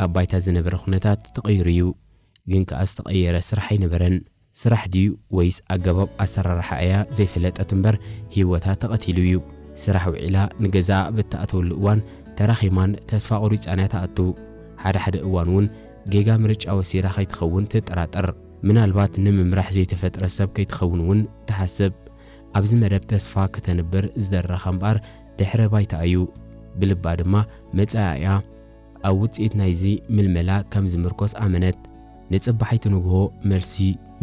ኣብ ባይታ ዝነበረ ኩነታት ተቐይሩ እዩ፣ ግን ከኣ ዝተቐየረ ስራሕ ኣይነበረን። ስራሕ ድዩ ወይስ ኣገባብ ኣሰራርሓ እያ ዘይፈለጠት እምበር፣ ህይወታ ተቐቲሉ እዩ። ስራሕ ውዒላ ንገዛኣ ኣብ እትኣትወሉ እዋን ተራኺማን ተስፋ ቆሪጻን እያ ትኣቱ። ሓደ ሓደ እዋን እውን ጌጋ ምርጫ ወሲዳ ከይትኸውን ትጠራጠር። ምናልባት ንምምራሕ ዘይተፈጥረ ሰብ ከይትኸውን እውን ትሓስብ። ኣብዚ መደብ ተስፋ ከተንብር ዝደረኻ እምበኣር ድሕረ ባይታኣ እዩ። ብልባ ድማ መጻኢኣ እያ። ኣብ ውጽኢት ናይዚ ምልመላ ከም ዝምርኮስ ኣመነት። ንጽባሒቲ ንግሆ መልሲ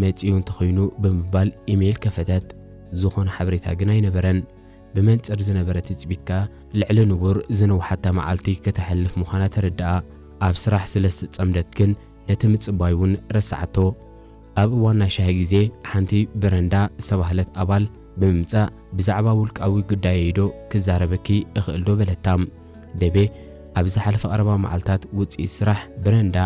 መጺኡ እንተኾይኑ ብምባል ኢሜይል ከፈተት። ዝኾነ ሓበሬታ ግን ኣይነበረን። ብመንጽር ዝነበረ ትጽቢት ከኣ ልዕሊ ንቡር ዝነውሓታ መዓልቲ ከተሕልፍ ምዃና ተረድኣ። ኣብ ስራሕ ስለ ዝተጸምደት ግን ነቲ ምጽባይ እውን ረስዓቶ። ኣብ እዋን ናይ ሻሂ ግዜ ሓንቲ በረንዳ ዝተባህለት ኣባል ብምምጻእ፣ "ብዛዕባ ውልቃዊ ጉዳየይዶ ክዛረበኪ እኽእልዶ?" በለታ። ደቤ ኣብ ዝሓለፈ ቀረባ መዓልታት ውጽኢት ስራሕ በረንዳ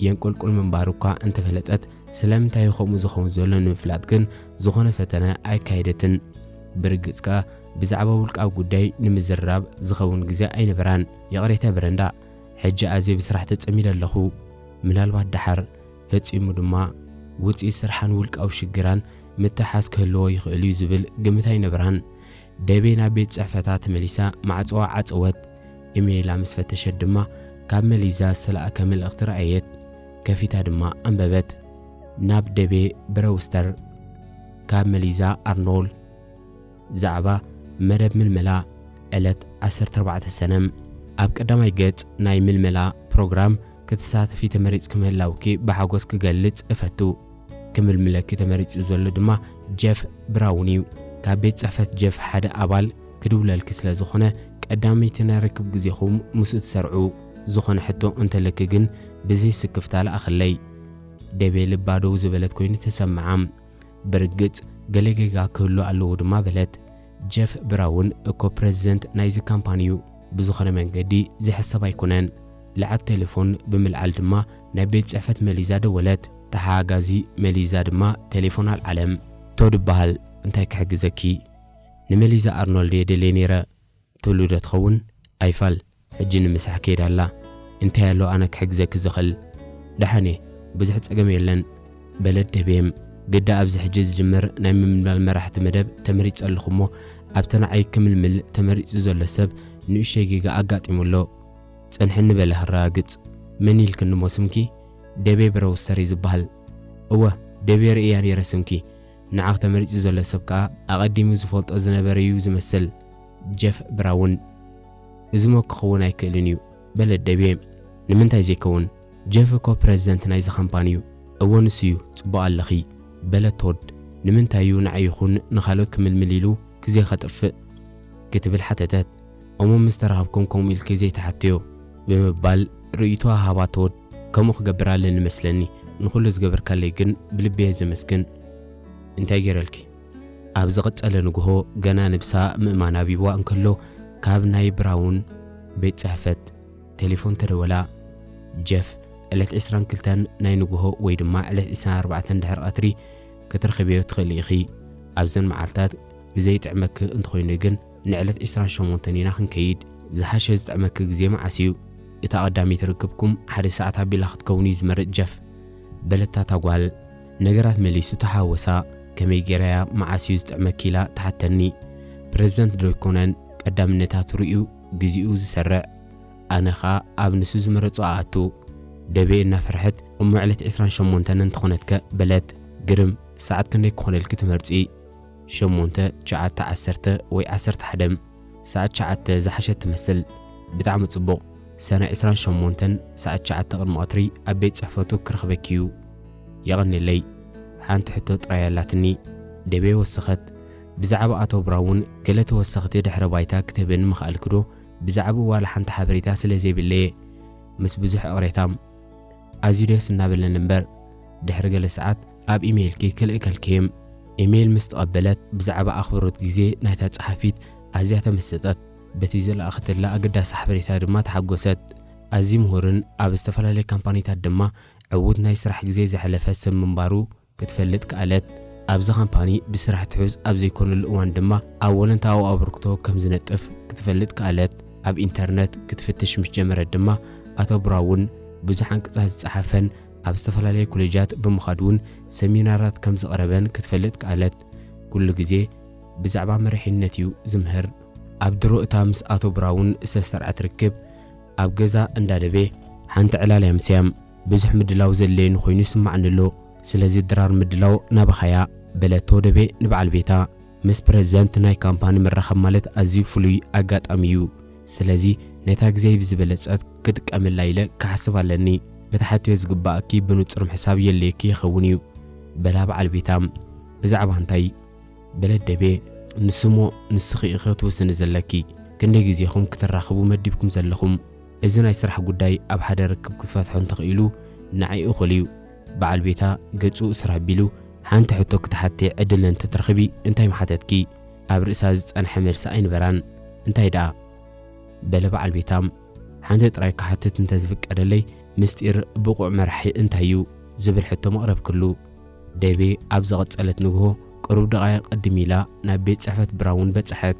የንቆልቁል ምንባሩ እኳ እንተፈለጠት፣ ስለምንታይ እዩ ከምኡ ዝኸውን ዘሎ ንምፍላጥ ግን ዝኾነ ፈተነ ኣይካየደትን። ብርግጽ ከኣ ብዛዕባ ውልቃዊ ጉዳይ ንምዝርራብ ዝኸውን ግዜ ኣይነበራን። "ይቕሬታ በረንዳ፣ ሕጂ ኣዝየ ብስራሕ ተጸሚደ ኣለኹ። ምናልባት ደሓር ፈጺሙ ድማ ውጽኢት ስርሓን ውልቃዊ ሽግራን ምትሓዝ ክህልዎ ይኽእል እዩ ዝብል ግምት ኣይነበራን። ደቤ ናብ ቤት ጽሕፈታ ተመሊሳ ማዕጾኣ ዓጸወት። ኢሜይላ ምስ ፈተሸት ድማ ካብ መሊዛ ዝተላእከ መልእኽቲ ረኣየት። ከፊታ ድማ ኣንበበት። ናብ ደቤ ብረውስተር፣ ካብ መሊዛ ኣርኖል። ዛዕባ መደብ ምልመላ ዕለት ዓሰርተ ኣርባዕተ ሰነ። ኣብ ቀዳማይ ገጽ ናይ ምልመላ ፕሮግራም ክትሳተፊ ተመሪጽኪ ምህላውኪ ብሓጎስ ክገልጽ እፈቱ። ክምልምለኪ ተመሪጹ ዘሎ ድማ ጀፍ ብራውን እዩ። ካብ ቤት ጽሕፈት ጀፍ ሓደ ኣባል ክድውለልኪ ስለ ዝኾነ፣ ቀዳመይቲ ናይ ርክብ ግዜኹም ምስኡ ትሰርዑ። ዝኾነ ሕቶ እንተለኪ ግን ብዘይ ስክፍታ ለኣኽለይ። ደቤ ልባ ደው ዝበለት ኮይኑ ተሰምዓ። ብርግጽ ገለ ጌጋ ክህሉ ኣለዎ ድማ በለት። ጀፍ ብራውን እኮ ፕረዚደንት ናይዚ ካምፓኒ እዩ። ብዝኾነ መንገዲ ዝሕሰብ ኣይኮነን። ልዓል ቴሌፎን ብምልዓል ድማ ናብ ቤት ጽሕፈት መሊዛ ደወለት። ተሓጋጋዚ መሊዛ ድማ ቴሌፎን ኣልዓለ። ቶድ እበሃል፣ እንታይ ክሕግዘኪ? ንመሊዛ ኣርኖልድ እየ ደልየ ነይረ። ትብሉ ዶ ትኸውን? ኣይፋል፣ ሕጂ ንምሳሕ ከይዳ ኣላ። እንታይ ኣሎ ኣነ ክሕግዘኪ ዝኽእል? ደሓን እየ፣ ብዙሕ ጸገም የለን። በለት ደቤም። ግዳ ኣብዚ ሕጂ ዝጅምር ናይ ምምልማል መራሕቲ መደብ ተመሪጸ ኣለኹ እሞ፣ ኣብቲ ንዓይ ክምልምል ተመሪጹ ዘሎ ሰብ ንእሽተይ ጌጋ ኣጋጢሙ ኣሎ። ጽንሕኒ በለ ክረጋግጽ። መን ኢልክኒ እሞ ስምኪ? ደቤ ብረውስተር እዩ ዝበሃል። እወ፣ ደቤ ርእያ ነይረ ስምኪ። ንዓኽ ተመሪጹ ዘሎ ሰብ ከኣ ኣቐዲሙ ዝፈልጦ ዝነበረ እዩ ዝመስል። ጀፍ ብራውን። እዚ እሞ ክኸውን ኣይክእልን እዩ፣ በለት ደቤ። ንምንታይ ዘይከውን? ጀፍ እኮ ፕረዚደንት ናይዚ ካምፓኒ እዩ። እወ ንሱ እዩ፣ ጽቡቕ ኣለኺ፣ በለት ቶድ። ንምንታይ እዩ ንዓይ ይኹን ንኻልኦት ክምልምል ኢሉ ግዜ ከጥፍእ? ክትብል ሓተተት። እሞ ምስ ተራኸብኩም ከምኡ ኢልኪ ዘይትሓትዮ? ብምባል ርእይቶ ሃባ ቶድ። ከምኡ ክገብር ኣለኒ መስለኒ፣ ንኹሉ ዝገበርካለይ ግን ብልቢ እየ ዘመስግን። እንታይ ገይረልኪ? ኣብ ዝቐጸለ ንግሆ ገና ንብሳ ምእማን ኣቢዋ እንከሎ ካብ ናይ ብራውን ቤት ጽሕፈት ቴሌፎን ተደወላ። ጀፍ ዕለት ዕስራን ክልተን ናይ ንግሆ ወይ ድማ ዕለት ዕስራን ኣርባዕተን ድሕሪ ቀትሪ ክትረኽብዮ ትኽእሊ ኢኺ። ኣብዘን መዓልታት ዘይጥዕመኪ እንተኾይኑ ግን ንዕለት ዕስራን ሸሞንተን ኢና ክንከይድ። ዝሓሸ ዝጥዕመኪ ግዜ መዓስ እዩ? እታ ቀዳመይቲ ርክብኩም ሓደ ሰዓት ኣቢላ ክትከውን እዩ ዝመርጽ ጀፍ፣ በለታ እታ ጓል። ነገራት መሊሱ ተሓወሳ። ከመይ ገይራያ መዓስ እዩ ዝጥዕመኪ ኢላ ትሓተኒ። ፕረዚደንት ዶ ኣይኮነን ቀዳምነታቱ ርእዩ ግዜኡ ዝሰርዕ? ኣነ ኸኣ ኣብ ንሱ ዝመረጾ ኣኣቱ። ደቤ እናፈርሐት፣ እሞ ዕለት ዕስራን ሸሞንተን እንተኾነትከ? በለት። ግርም፣ ሰዓት ክንደይ ክኾነልኪ ትመርጺ? ሸሞንተ፣ ትሽዓተ፣ ዓሰርተ ወይ ዓሰርተ ሓደ? ሰዓት ትሽዓተ ዝሓሸት ትመስል። ብጣዕሚ ጽቡቕ። ሰነ ዕስራን ሸሞንተን ሰዓት ትሽዓተ ቅድሚ ቀትሪ ኣብ ቤት ጽሕፈቱ ክረኽበኪ እዩ። የቐንየለይ። ሓንቲ ሕቶ ጥራይ ኣላትኒ። ደቤ ወሰኸት። ብዛዕባ ኣቶ ብራውን ገለ ተወሰኽቲ ድሕረ ባይታ ክትህበኒ ምኽኣልኪ ዶ? ብዛዕባኡ ዋላ ሓንቲ ሓበሬታ ስለ ዘይብለየ። ምስ ብዙሕ እቕሬታ። ኣዝዩ ደስ እናበለኒ እምበር፣ ድሕሪ ገለ ሰዓት ኣብ ኢሜይልኪ ክልእከልኪ እየ። ኢሜይል ምስ ተቐበለት፣ ብዛዕባ ኣኽብሮት ግዜ ናይታ ጸሓፊት ኣዝያ ተመሰጠት። በቲ ዝለኣኸትላ ኣገዳሲ ሓበሬታ ድማ ተሓጎሰት። ኣዝዩ ምሁርን ኣብ ዝተፈላለየ ካምፓኒታት ድማ ዕዉት ናይ ስራሕ ግዜ ዘሕለፈ ሰብ ምንባሩ ክትፈልጥ ከኣለት። ኣብዚ ካምፓኒ ብስራሕ ትሑዝ ኣብ ዘይኮነሉ እዋን ድማ ኣብ ወለንታዊ ኣበርክቶ ከም ዝነጥፍ ክትፈልጥ ከኣለት። ኣብ ኢንተርነት ክትፍትሽ ምስ ጀመረት ድማ ኣቶ ብራውን ብዙሕ ኣንቀጻት ዝጸሓፈን ኣብ ዝተፈላለየ ኮሌጃት ብምኻድ እውን ሰሚናራት ከም ዝቕረበን ክትፈልጥ ከኣለት። ኩሉ ግዜ ብዛዕባ መሪሕነት እዩ ዝምህር። ኣብ ድሮ እታ ምስ ኣቶ ብራውን ዝተሰርዐት ርክብ ኣብ ገዛ እንዳ ደቤ ሓንቲ ዕላል እያ ምስያም። ብዙሕ ምድላው ዘድለየኒ ኮይኑ ይስማዓኒ ኣሎ። ስለዚ ድራር ምድላው ናባኻያ፣ በለቶ ደቤ ንበዓል ቤታ። ምስ ፕረዚደንት ናይ ካምፓኒ ምርኻብ ማለት ኣዝዩ ፍሉይ ኣጋጣሚ እዩ። ስለዚ ነታ ግዜ ብዝበለጸት ክጥቀመላ ኢለ ክሓስብ ኣለኒ። ክትሓትዮ ዝግባኣኪ ብንጹር ምሕሳብ የድልየኪ ይኸውን እዩ፣ በላ በዓል ቤታ። ብዛዕባ እንታይ? በለት ደቤ። ንስሞ ንስኺ ኢኺ ክትውስኒ ዘለኪ። ክንደይ ግዜኹም ክትራኸቡ መዲብኩም ዘለኹም? እዚ ናይ ስራሕ ጉዳይ ኣብ ሓደ ርክብ ክትፈትሖ እንተኽኢሉ ንዓይ እኹል እዩ። በዓል ቤታ ገጹ ስር ኣቢሉ፣ ሓንቲ ሕቶ ክትሓቲ ዕድል እንተትረኽቢ እንታይ ምሓተትኪ? ኣብ ርእሳ ዝጸንሐ መልሲ ኣይነበራን። እንታይ ደኣ? በለ በዓል ቤታ። ሓንቲ ጥራይ ክሓትት እንተዝፍቀደለይ፣ ምስጢር ብቑዕ መራሒ እንታይ እዩ? ዝብል ሕቶ መቕረብክሉ። ደቤ ኣብ ዝቐጸለት ንግሆ ቅሩብ ደቓይቕ ቅድም ኢላ ናብ ቤት ጽሕፈት ብራውን በጽሐት።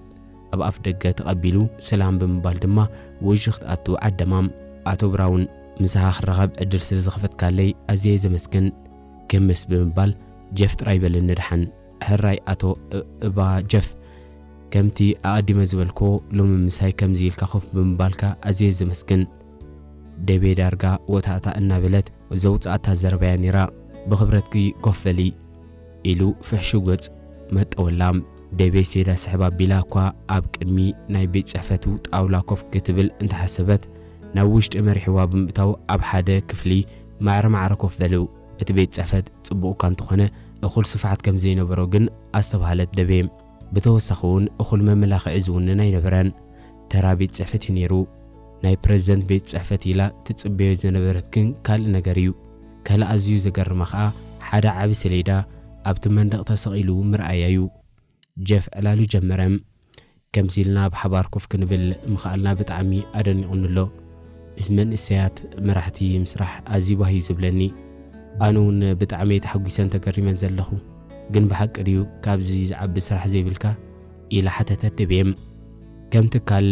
ኣብ ኣፍ ደገ ተቐቢሉ ሰላም ብምባል ድማ ውሽኽ ክትኣቱ ዓደማ። ኣቶ ብራውን፣ ምሳኻ ክራኸብ ዕድል ስለ ዝኸፈትካለይ ኣዝየ ዘመስግን። ክምስ ብምባል ጀፍ ጥራይ በለኒ ደሓን። ሕራይ ኣቶ እ-፣ እባ ጀፍ፣ ከምቲ ኣቐዲመ ዝበልክዎ ሎሚ ምሳይ ከምዚ ኢልካ ኮፍ ብምባልካ ኣዝየ ዘመስግን። ደቤ ዳርጋ ወታእታ እናበለት ዘውጽኣታ ዘረባ'ያ ነይራ። ብኽብረትኪ ኮፍ በሊ፣ ኢሉ ፍሕሹ ገጽ መጠወላ። ደቤ ሴዳ ስሕብ ኣቢላ እኳ ኣብ ቅድሚ ናይ ቤት ጽሕፈቱ ጣውላ ኮፍ ክትብል እንተሓሰበት፣ ናብ ውሽጢ መሪሕዋ ብምእታው ኣብ ሓደ ክፍሊ ማዕረ ማዕረ ኮፍ በሉ። እቲ ቤት ጽሕፈት ጽቡቕ እኳ እንተኾነ፣ እኹል ስፍሓት ከም ዘይነበሮ ግን ኣስተብሃለት ደቤ። ብተወሳኺ እውን እኹል መመላኽዒ ዝውንን ኣይነበረን። ተራ ቤት ጽሕፈት እዩ ነይሩ። ናይ ፕረዚደንት ቤት ጽሕፈት ኢላ ትጽበዮ ዝነበረት ግን ካልእ ነገር እዩ። ካልእ ኣዝዩ ዘገርማ ኸኣ ሓደ ዓቢ ሰሌዳ ኣብቲ መንደቕ ተሰቒሉ ምርኣያ እዩ። ጀፍ ዕላሉ ጀመረ። ከምዚ ኢልና ብሓባር ኮፍ ክንብል ምኽኣልና ብጣዕሚ ኣደኒቑኒ ኣሎ። ምስ መንእሰያት መራሕቲ ምስራሕ ኣዝዩ ባህ እዩ ዝብለኒ። ኣነ እውን ብጣዕሚ እየ ተሓጒሰን ተገሪመን ዘለኹ። ግን ብሓቂ ድዩ ካብዚ ዝዓቢ ስራሕ ዘይብልካ? ኢላ ሓተተት ደቤም። ከም ትካል፣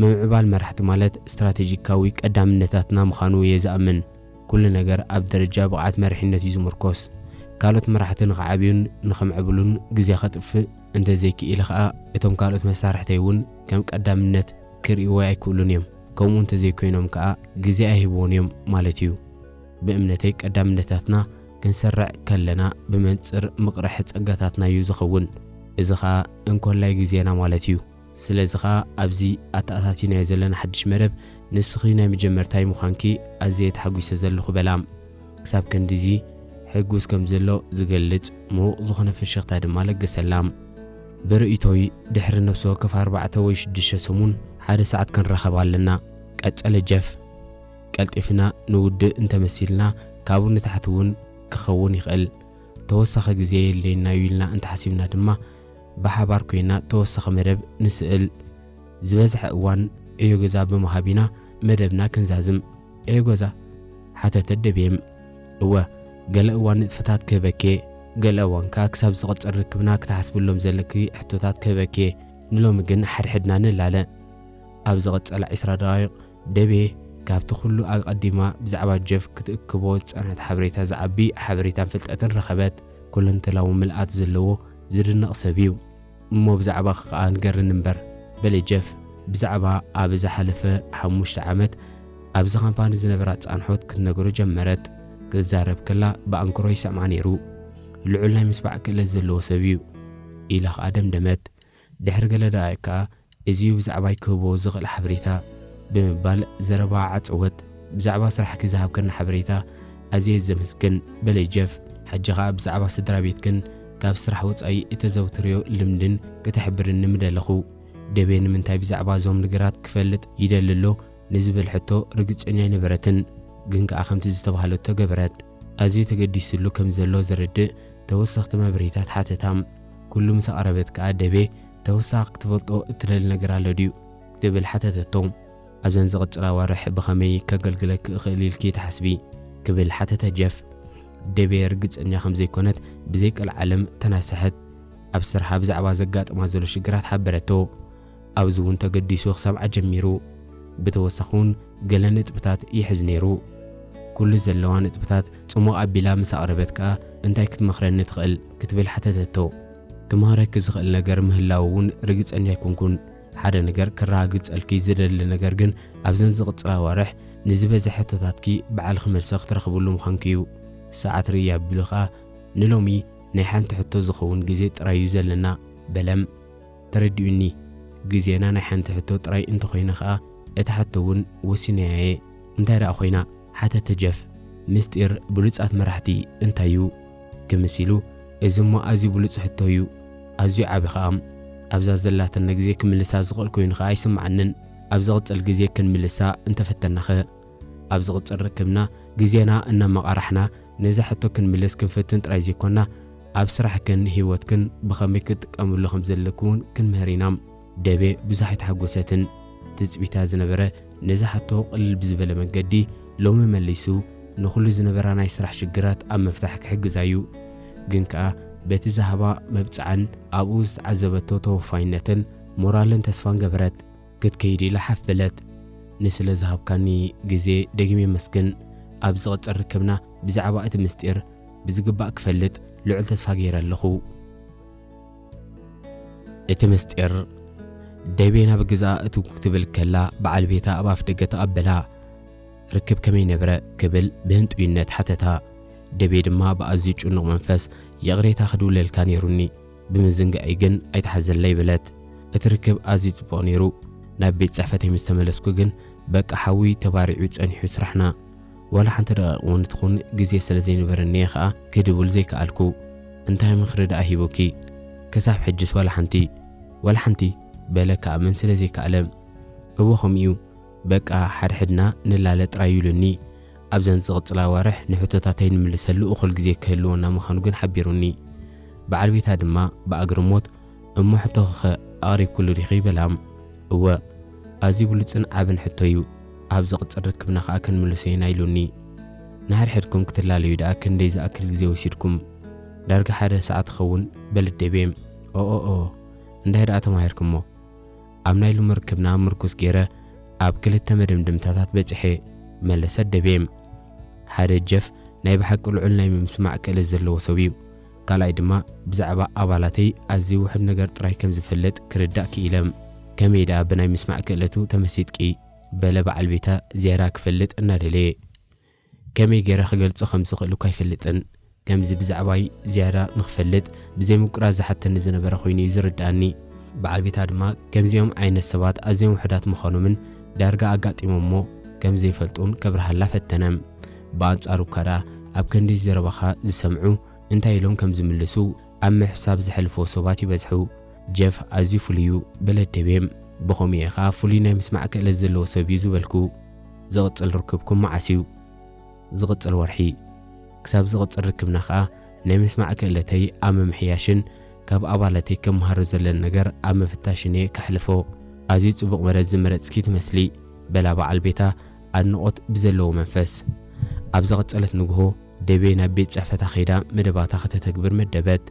ምምዕባል መራሕቲ ማለት ስትራቴጂካዊ ቀዳምነታትና ምዃኑ እየ ዝኣምን። ኩሉ ነገር ኣብ ደረጃ ብቕዓት መሪሕነት እዩ ዝምርኮስ። ካልኦት መራሕቲ ንኽዓብዩን ንኽምዕብሉን ግዜ ከጥፍእ እንተዘይክኢለ ኸኣ፣ እቶም ካልኦት መሳርሕተይ እውን ከም ቀዳምነት ክርእይዎ ኣይክእሉን እዮም። ከምኡ እንተዘይኮይኖም ከኣ፣ ግዜ ኣይህብዎን እዮም ማለት እዩ። ብእምነተይ፣ ቀዳምነታትና ክንሰርዕ ከለና፣ ብመንጽር ምቕርሒ ጸጋታትና እዩ ዝኸውን። እዚ ኸኣ እንኮላይ ግዜና ማለት እዩ። ስለዚ ኸኣ ኣብዚ ኣተኣታቲናዮ ዘለና ሓድሽ መደብ፣ ንስኺ ናይ መጀመርታይ ምዃንኪ ኣዝየ ተሓጒሰ ዘለኹ በላ። ክሳብ ክንድዚ ሕጉስ ከም ዘሎ ዝገልጽ ምዉቕ ዝኾነ ፍሽኽታ ድማ ለገሰላ። ብርእይቶይ፣ ድሕሪ ነፍሲ ወከፍ ኣርባዕተ ወይ ሽዱሽተ ሰሙን ሓደ ሰዓት ክንራኸብ ኣለና፣ ቀጸለ ጀፍ። ቀልጢፍና ንውድእ እንተመሲልና፣ ካብኡ ንታሕቲ እውን ክኸውን ይኽእል። ተወሳኺ ግዜ የድልየና እዩ ኢልና እንተሓሲብና ድማ፣ ብሓባር ኮይና ተወሳኺ መደብ ንስእል። ዝበዝሐ እዋን ዕዮ ገዛ ብምሃብ ኢና መደብና ክንዛዝም። ዕዮ ገዛ? ሓተተት ደቤም። እወ፣ ገለ እዋን ንጥፈታት ክህበኪ እየ፣ ገለ እዋን ከኣ ክሳብ ዝቕጽል ርክብና ክትሓስብሎም ዘለኪ ሕቶታት ክህበኪ እየ። ንሎሚ ግን ሓድሕድና ንላለ። ኣብ ዝቕጸላ ዕስራ ደቓይቕ፣ ደቤ ካብቲ ኩሉ ኣቐዲማ ብዛዕባ ጀፍ ክትእክቦ ዝጸንሐት ሓበሬታ ዝዓቢ ሓበሬታን ፍልጠትን ረኸበት። ኩለንተላዊ ምልኣት ዘለዎ ዝድነቕ ሰብ እዩ። እሞ ብዛዕባኺ ኸኣ ንገርኒ እምበር፣ በለ ጀፍ ብዛዕባ ኣብ ዝሓለፈ ሓሙሽተ ዓመት ኣብዚ ካምፓኒ ዝነበራ ጻንሖት ክትነግሮ ጀመረት። ክትዛረብ ከላ ብኣንክሮ ይሰምዓ ነይሩ። ልዑል ናይ ምስማዕ ክእለት ዘለዎ ሰብ እዩ፣ ኢላ ኸኣ ደምደመት። ድሕሪ ገለ ደቓይቕ ከኣ፣ እዚ እዩ ብዛዕባይ ክህቦ ዝኽእል ሓበሬታ፣ ብምባል ዘረባ ዓጸወት። ብዛዕባ ስራሕኪ ዝሃብክኒ ሓበሬታ ኣዝየ ዘመስግን፣ በለ ጀፍ። ሕጂ ኸኣ ብዛዕባ ስድራ ቤትክን ካብ ስራሕ ወጻኢ እተዘውትርዮ ልምድን ክትሕብርኒ ምደለኹ። ደቤ ንምንታይ ብዛዕባ እዞም ነገራት ክፈልጥ ይደሊ ኣሎ ንዝብል ሕቶ ርግጸኛ ኣይነበረትን፣ ግን ከኣ ከምቲ ዝተባህለቶ ገበረት። ኣዝዩ ተገዲስሉ ከም ዘሎ ዘረድእ ተወሰኽቲ መብርሂታት ሓተታ። ኩሉ ምስ ኣቕረበት ከኣ ደቤ፣ "ተወሳኺ ክትፈልጦ እትደሊ ነገር ኣሎ ድዩ?" ክትብል ሓተተቶ። "ኣብዘን ዝቕጽላ ኣዋርሕ ብኸመይ ከገልግለኪ እኽእል ኢልኪ ትሓስቢ?" ክብል ሓተተ ጀፍ። ደቤ ርግጸኛ ከም ዘይኮነት ብዘይ ቀልዓለም ተናስሐት። ኣብ ስርሓ ብዛዕባ ዘጋጥማ ዘሎ ሽግራት ሓበረቶ። ኣብዚ እውን ተገዲሱ ክሰምዓ ጀሚሩ። ብተወሳኺ እውን ገለ ነጥብታት ይሕዝ ነይሩ። ኩሉ ዘለዋ ነጥብታት ጽሙቕ ኣቢላ ምስ ኣቕረበት ከኣ፣ "እንታይ ክትመኽረኒ ትኽእል?" ክትብል ሓተተቶ። "ክመኽረኪ ዝኽእል ነገር ምህላዉ እውን ርግጸኛ ኣይኮንኩን። ሓደ ነገር ክረጋግጸልኪ ዝደሊ ነገር ግን ኣብዘን ዝቕጽላ ኣዋርሕ ንዝበዝሐ ሕቶታትኪ ባዕልኺ መልሲ ክትረኽብሉ ምዃንኪ እዩ። ሰዓት ርእይ ኣቢሉ ከኣ ንሎሚ ናይ ሓንቲ ሕቶ ዝኸውን ግዜ ጥራይ እዩ ዘለና" በለ። "ተረዲኡኒ። ግዜና ናይ ሓንቲ ሕቶ ጥራይ እንተኾይነ ኸኣ እታ ሕቶ እውን ወሲነያ እየ። እንታይ ደኣ ኮይና?" ሓተተ ጀፍ። "ምስጢር ብሉጻት መራሕቲ እንታይ እዩ?" ክምስ ኢሉ፣ "እዚ እሞ ኣዝዩ ብሉጽ ሕቶ እዩ። ኣዝዩ ዓቢ ኸኣ። ኣብዛ ዘላትና ግዜ ክምልሳ ዝኽእል ኮይኑ ኸኣ ኣይስምዓንን። ኣብ ዝቕጽል ግዜ ክንምልሳ እንተፈተናኸ?" ኣብ ዝቕጽል ርክብና ግዜና እናመቓራሕና ነዛ ሕቶ ክንምልስ ክንፍትን ጥራይ ዘይኮና፣ ኣብ ስራሕክን ህይወትክን ብኸመይ ክትጥቀምሉ ከም ዘለኪ እውን ክንምህር ኢና። ደቤ ብዙሕ ኣይተሓጎሰትን። ትጽቢታ ዝነበረ ነዛ ሕቶ ቅልል ብዝበለ መንገዲ ሎሚ መሊሱ ንኹሉ ዝነበራ ናይ ስራሕ ሽግራት ኣብ ምፍታሕ ክሕግዛ እዩ። ግን ከኣ በቲ ዝሃባ መብጽዓን ኣብኡ ዝተዓዘበቶ ተወፋይነትን ሞራልን ተስፋን ገበረት። ክትከይድ ኢላ ሓፍ በለት። "ንስለ ዝሃብካኒ ግዜ ደጊም የመስግን። ኣብ ዝቕጽል ርክብና ብዛዕባ እቲ ምስጢር ብዝግባእ ክፈልጥ ልዑል ተስፋ ገይረ ኣለኹ።" እቲ ምስጢር። ደቤ ናብ ገዝኣ እትው ክትብል ከላ፣ በዓል ቤታ ኣብ ኣፍ ደገ ተቐበላ። "ርክብ ከመይ ነበረ?" ክብል ብህንጡይነት ሓተታ። ደቤ ድማ ብኣዝዩ ጭኑቕ መንፈስ፣ "ይቕሬታ ክድውለልካ ነይሩኒ፣ ብምዝንጋዐይ ግን ኣይትሓዘለይ" በለት። "እቲ ርክብ ኣዝዩ ጽቡቕ ነይሩ። ናብ ቤት ጽሕፈተይ ምስ ተመለስኩ ግን በቃ ሓዊ ተባሪዑ ጸኒሑ ስራሕና። ዋላ ሓንቲ ደቂቕ እውን ትኹን ግዜ ስለ ዘይነበረኒ እየ ኸኣ ክድውል ዘይከኣልኩ። እንታይ ምኽሪ ደኣ ሂቡኪ? ክሳብ ሕጅስ ዋላ ሓንቲ?" "ዋላ ሓንቲ?" በለ ከኣ መን ስለ ዘይከኣለ። "እወ ከምኡ እዩ። በቃ ሓድሕድና ንላለ ጥራይ ኢሉኒ። ኣብዘን ዝቕጽላ ኣዋርሕ ንሕቶታተይ ንምልሰሉ እኹል ግዜ ክህልወና ምዃኑ ግን ሓቢሩኒ።" በዓል ቤታ ድማ ብኣግርሞት፣ "እሞ ሕቶኺኸ ኣቕሪብክሉ ዲኺ? በላ። እወ፣ ኣዝዩ ብሉጽን ዓብን ሕቶ እዩ። ኣብ ዝቕጽል ርክብና ከኣ ክንምልሶ ኢና ኢሉኒ። ንሓድሕድኩም ክትላለዩ ደኣ ክንደይ ዝኣክል ግዜ ወሲድኩም? ዳርጋ ሓደ ሰዓት ክኸውን በለት ደቤ። ኦኦኦ፣ እንታይ ደኣ ተማሂርኩሞ? ኣብ ናይ ሎሚ ርክብና ምርኩስ ገይረ ኣብ ክልተ መደምደምታታት በጺሐ፣ መለሰት ደቤ። ሓደ፣ ጀፍ ናይ ብሓቂ ልዑል ናይ ምስማዕ ክእለት ዘለዎ ሰብ እዩ። ካልኣይ ድማ ብዛዕባ ኣባላተይ ኣዝዩ ውሑድ ነገር ጥራይ ከም ዝፈልጥ ክርዳእ ክኢለ። ከመይ ደኣ ብናይ ምስማዕ ክእለቱ ተመሲጥኪ? በለ በዓል ቤታ ዝያዳ ክፈልጥ እናደለየ። ከመይ ገይረ ክገልጾ ከም ዝኽእል እኳ ኣይፈልጥን። ከምዚ ብዛዕባይ ዝያዳ ንኽፈልጥ ብዘይ ምቁራጽ ዝሓተኒ ዝነበረ ኮይኑ እዩ ዝርድኣኒ። በዓል ቤታ ድማ ከምዚኦም ዓይነት ሰባት ኣዝዮም ውሑዳት ምዃኖምን ዳርጋ ኣጋጢሞሞ ከም ዘይፈልጡን ከብርሃላ ፈተነ። ብኣንጻሩ እኳ ደኣ ኣብ ክንዲ ዘረባኻ ዝሰምዑ እንታይ ኢሎም ከም ዝምልሱ ኣብ ምሕሳብ ዘሕልፍዎ ሰባት ይበዝሑ። ጀፍ ኣዝዩ ፍሉይ እዩ በለት ደቤ። ብኸምኡ እየ ኸኣ ፍሉይ ናይ ምስማዕ ክእለት ዘለዎ ሰብ እዩ ዝበልኩ። ዝቕጽል ርክብኩም መዓስ እዩ? ዝቕጽል ወርሒ። ክሳብ ዝቕጽል ርክብና ኸኣ ናይ ምስማዕ ክእለተይ ኣብ ምምሕያሽን ካብ ኣባላተይ ክመሃሮ ዘለኒ ነገር ኣብ ምፍታሽን እየ ከሕልፎ። ኣዝዩ ጽቡቕ መደብ ዝመረጽኪ ትመስሊ፣ በላ በዓል ቤታ ኣድንቖት ብዘለዎ መንፈስ። ኣብ ዝቐጸለት ንግሆ ደቤ ናብ ቤት ጽሕፈታ ከይዳ መደባታ ከተተግብር መደበት።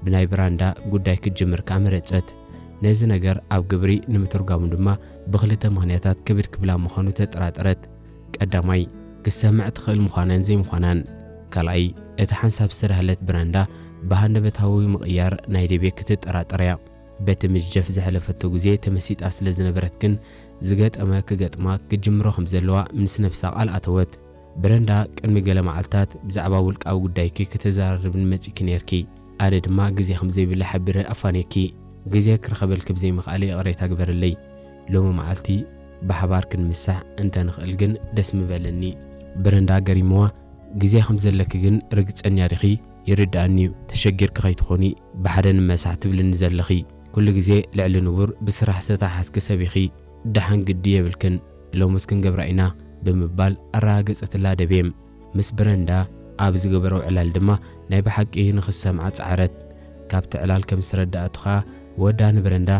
ብናይ ብራንዳ ጉዳይ ክትጅምር ከኣ መረጸት። ነዚ ነገር ኣብ ግብሪ ንምትርጓሙ ድማ ብኽልተ ምኽንያታት ክብድ ክብላ ምዃኑ ተጠራጠረት። ቀዳማይ፣ ክትሰምዕ ትኽእል ምዃናን ዘይምዃናን። ካልኣይ፣ እቲ ሓንሳብ ዝተዳህለት ብራንዳ ብሃንደበታዊ ምቕያር ናይ ደቤ ክትጠራጠር እያ። በቲ ምስ ጀፍ ዘሕለፈቶ ግዜ ተመሲጣ ስለ ዝነበረት ግን ዝገጠመ ክገጥማ ክትጅምሮ ከም ዘለዋ ምስ ነብሳ ቃል ኣተወት። ብረንዳ ቅድሚ ገለ መዓልታት ብዛዕባ ውልቃዊ ጉዳይኪ ክተዘራርብኒ መጺእኪ ነይርኪ። ኣነ ድማ ግዜ ከም ዘይብለ ሓቢረ ኣፋንየኪ። ግዜ ክረኸበልኪ ብዘይምኽኣለይ ይቕሬታ ግበርለይ። ሎሚ መዓልቲ ብሓባር ክንምሳሕ እንተ ንኽእል ግን ደስ ምበለኒ። ብረንዳ ገሪምዋ፣ ግዜ ከም ዘለኪ ግን ርግጸኛ ዲኺ? ይርድኣኒ እዩ፣ ተሸጊርኪ ከይትኾኒ ብሓደ ንመሳሕ ትብልኒ ዘለኺ። ኩሉ ግዜ ልዕሊ ንቡር ብስራሕ ዝተተሓሓዝኪ ሰብ ኢኺ። ደሓን ግዲ የብልክን፣ ሎምስ ክንገብራ ኢና ብምባል ኣረጋገጸትላ ደቤም። ምስ ብረንዳ ኣብ ዝገበረው ዕላል ድማ ናይ ብሓቂ ንኽሰምዓ ጸዓረት። ካብቲ ዕላል ከም ዝተረድኣቶ ኸኣ ወዳ ንብረንዳ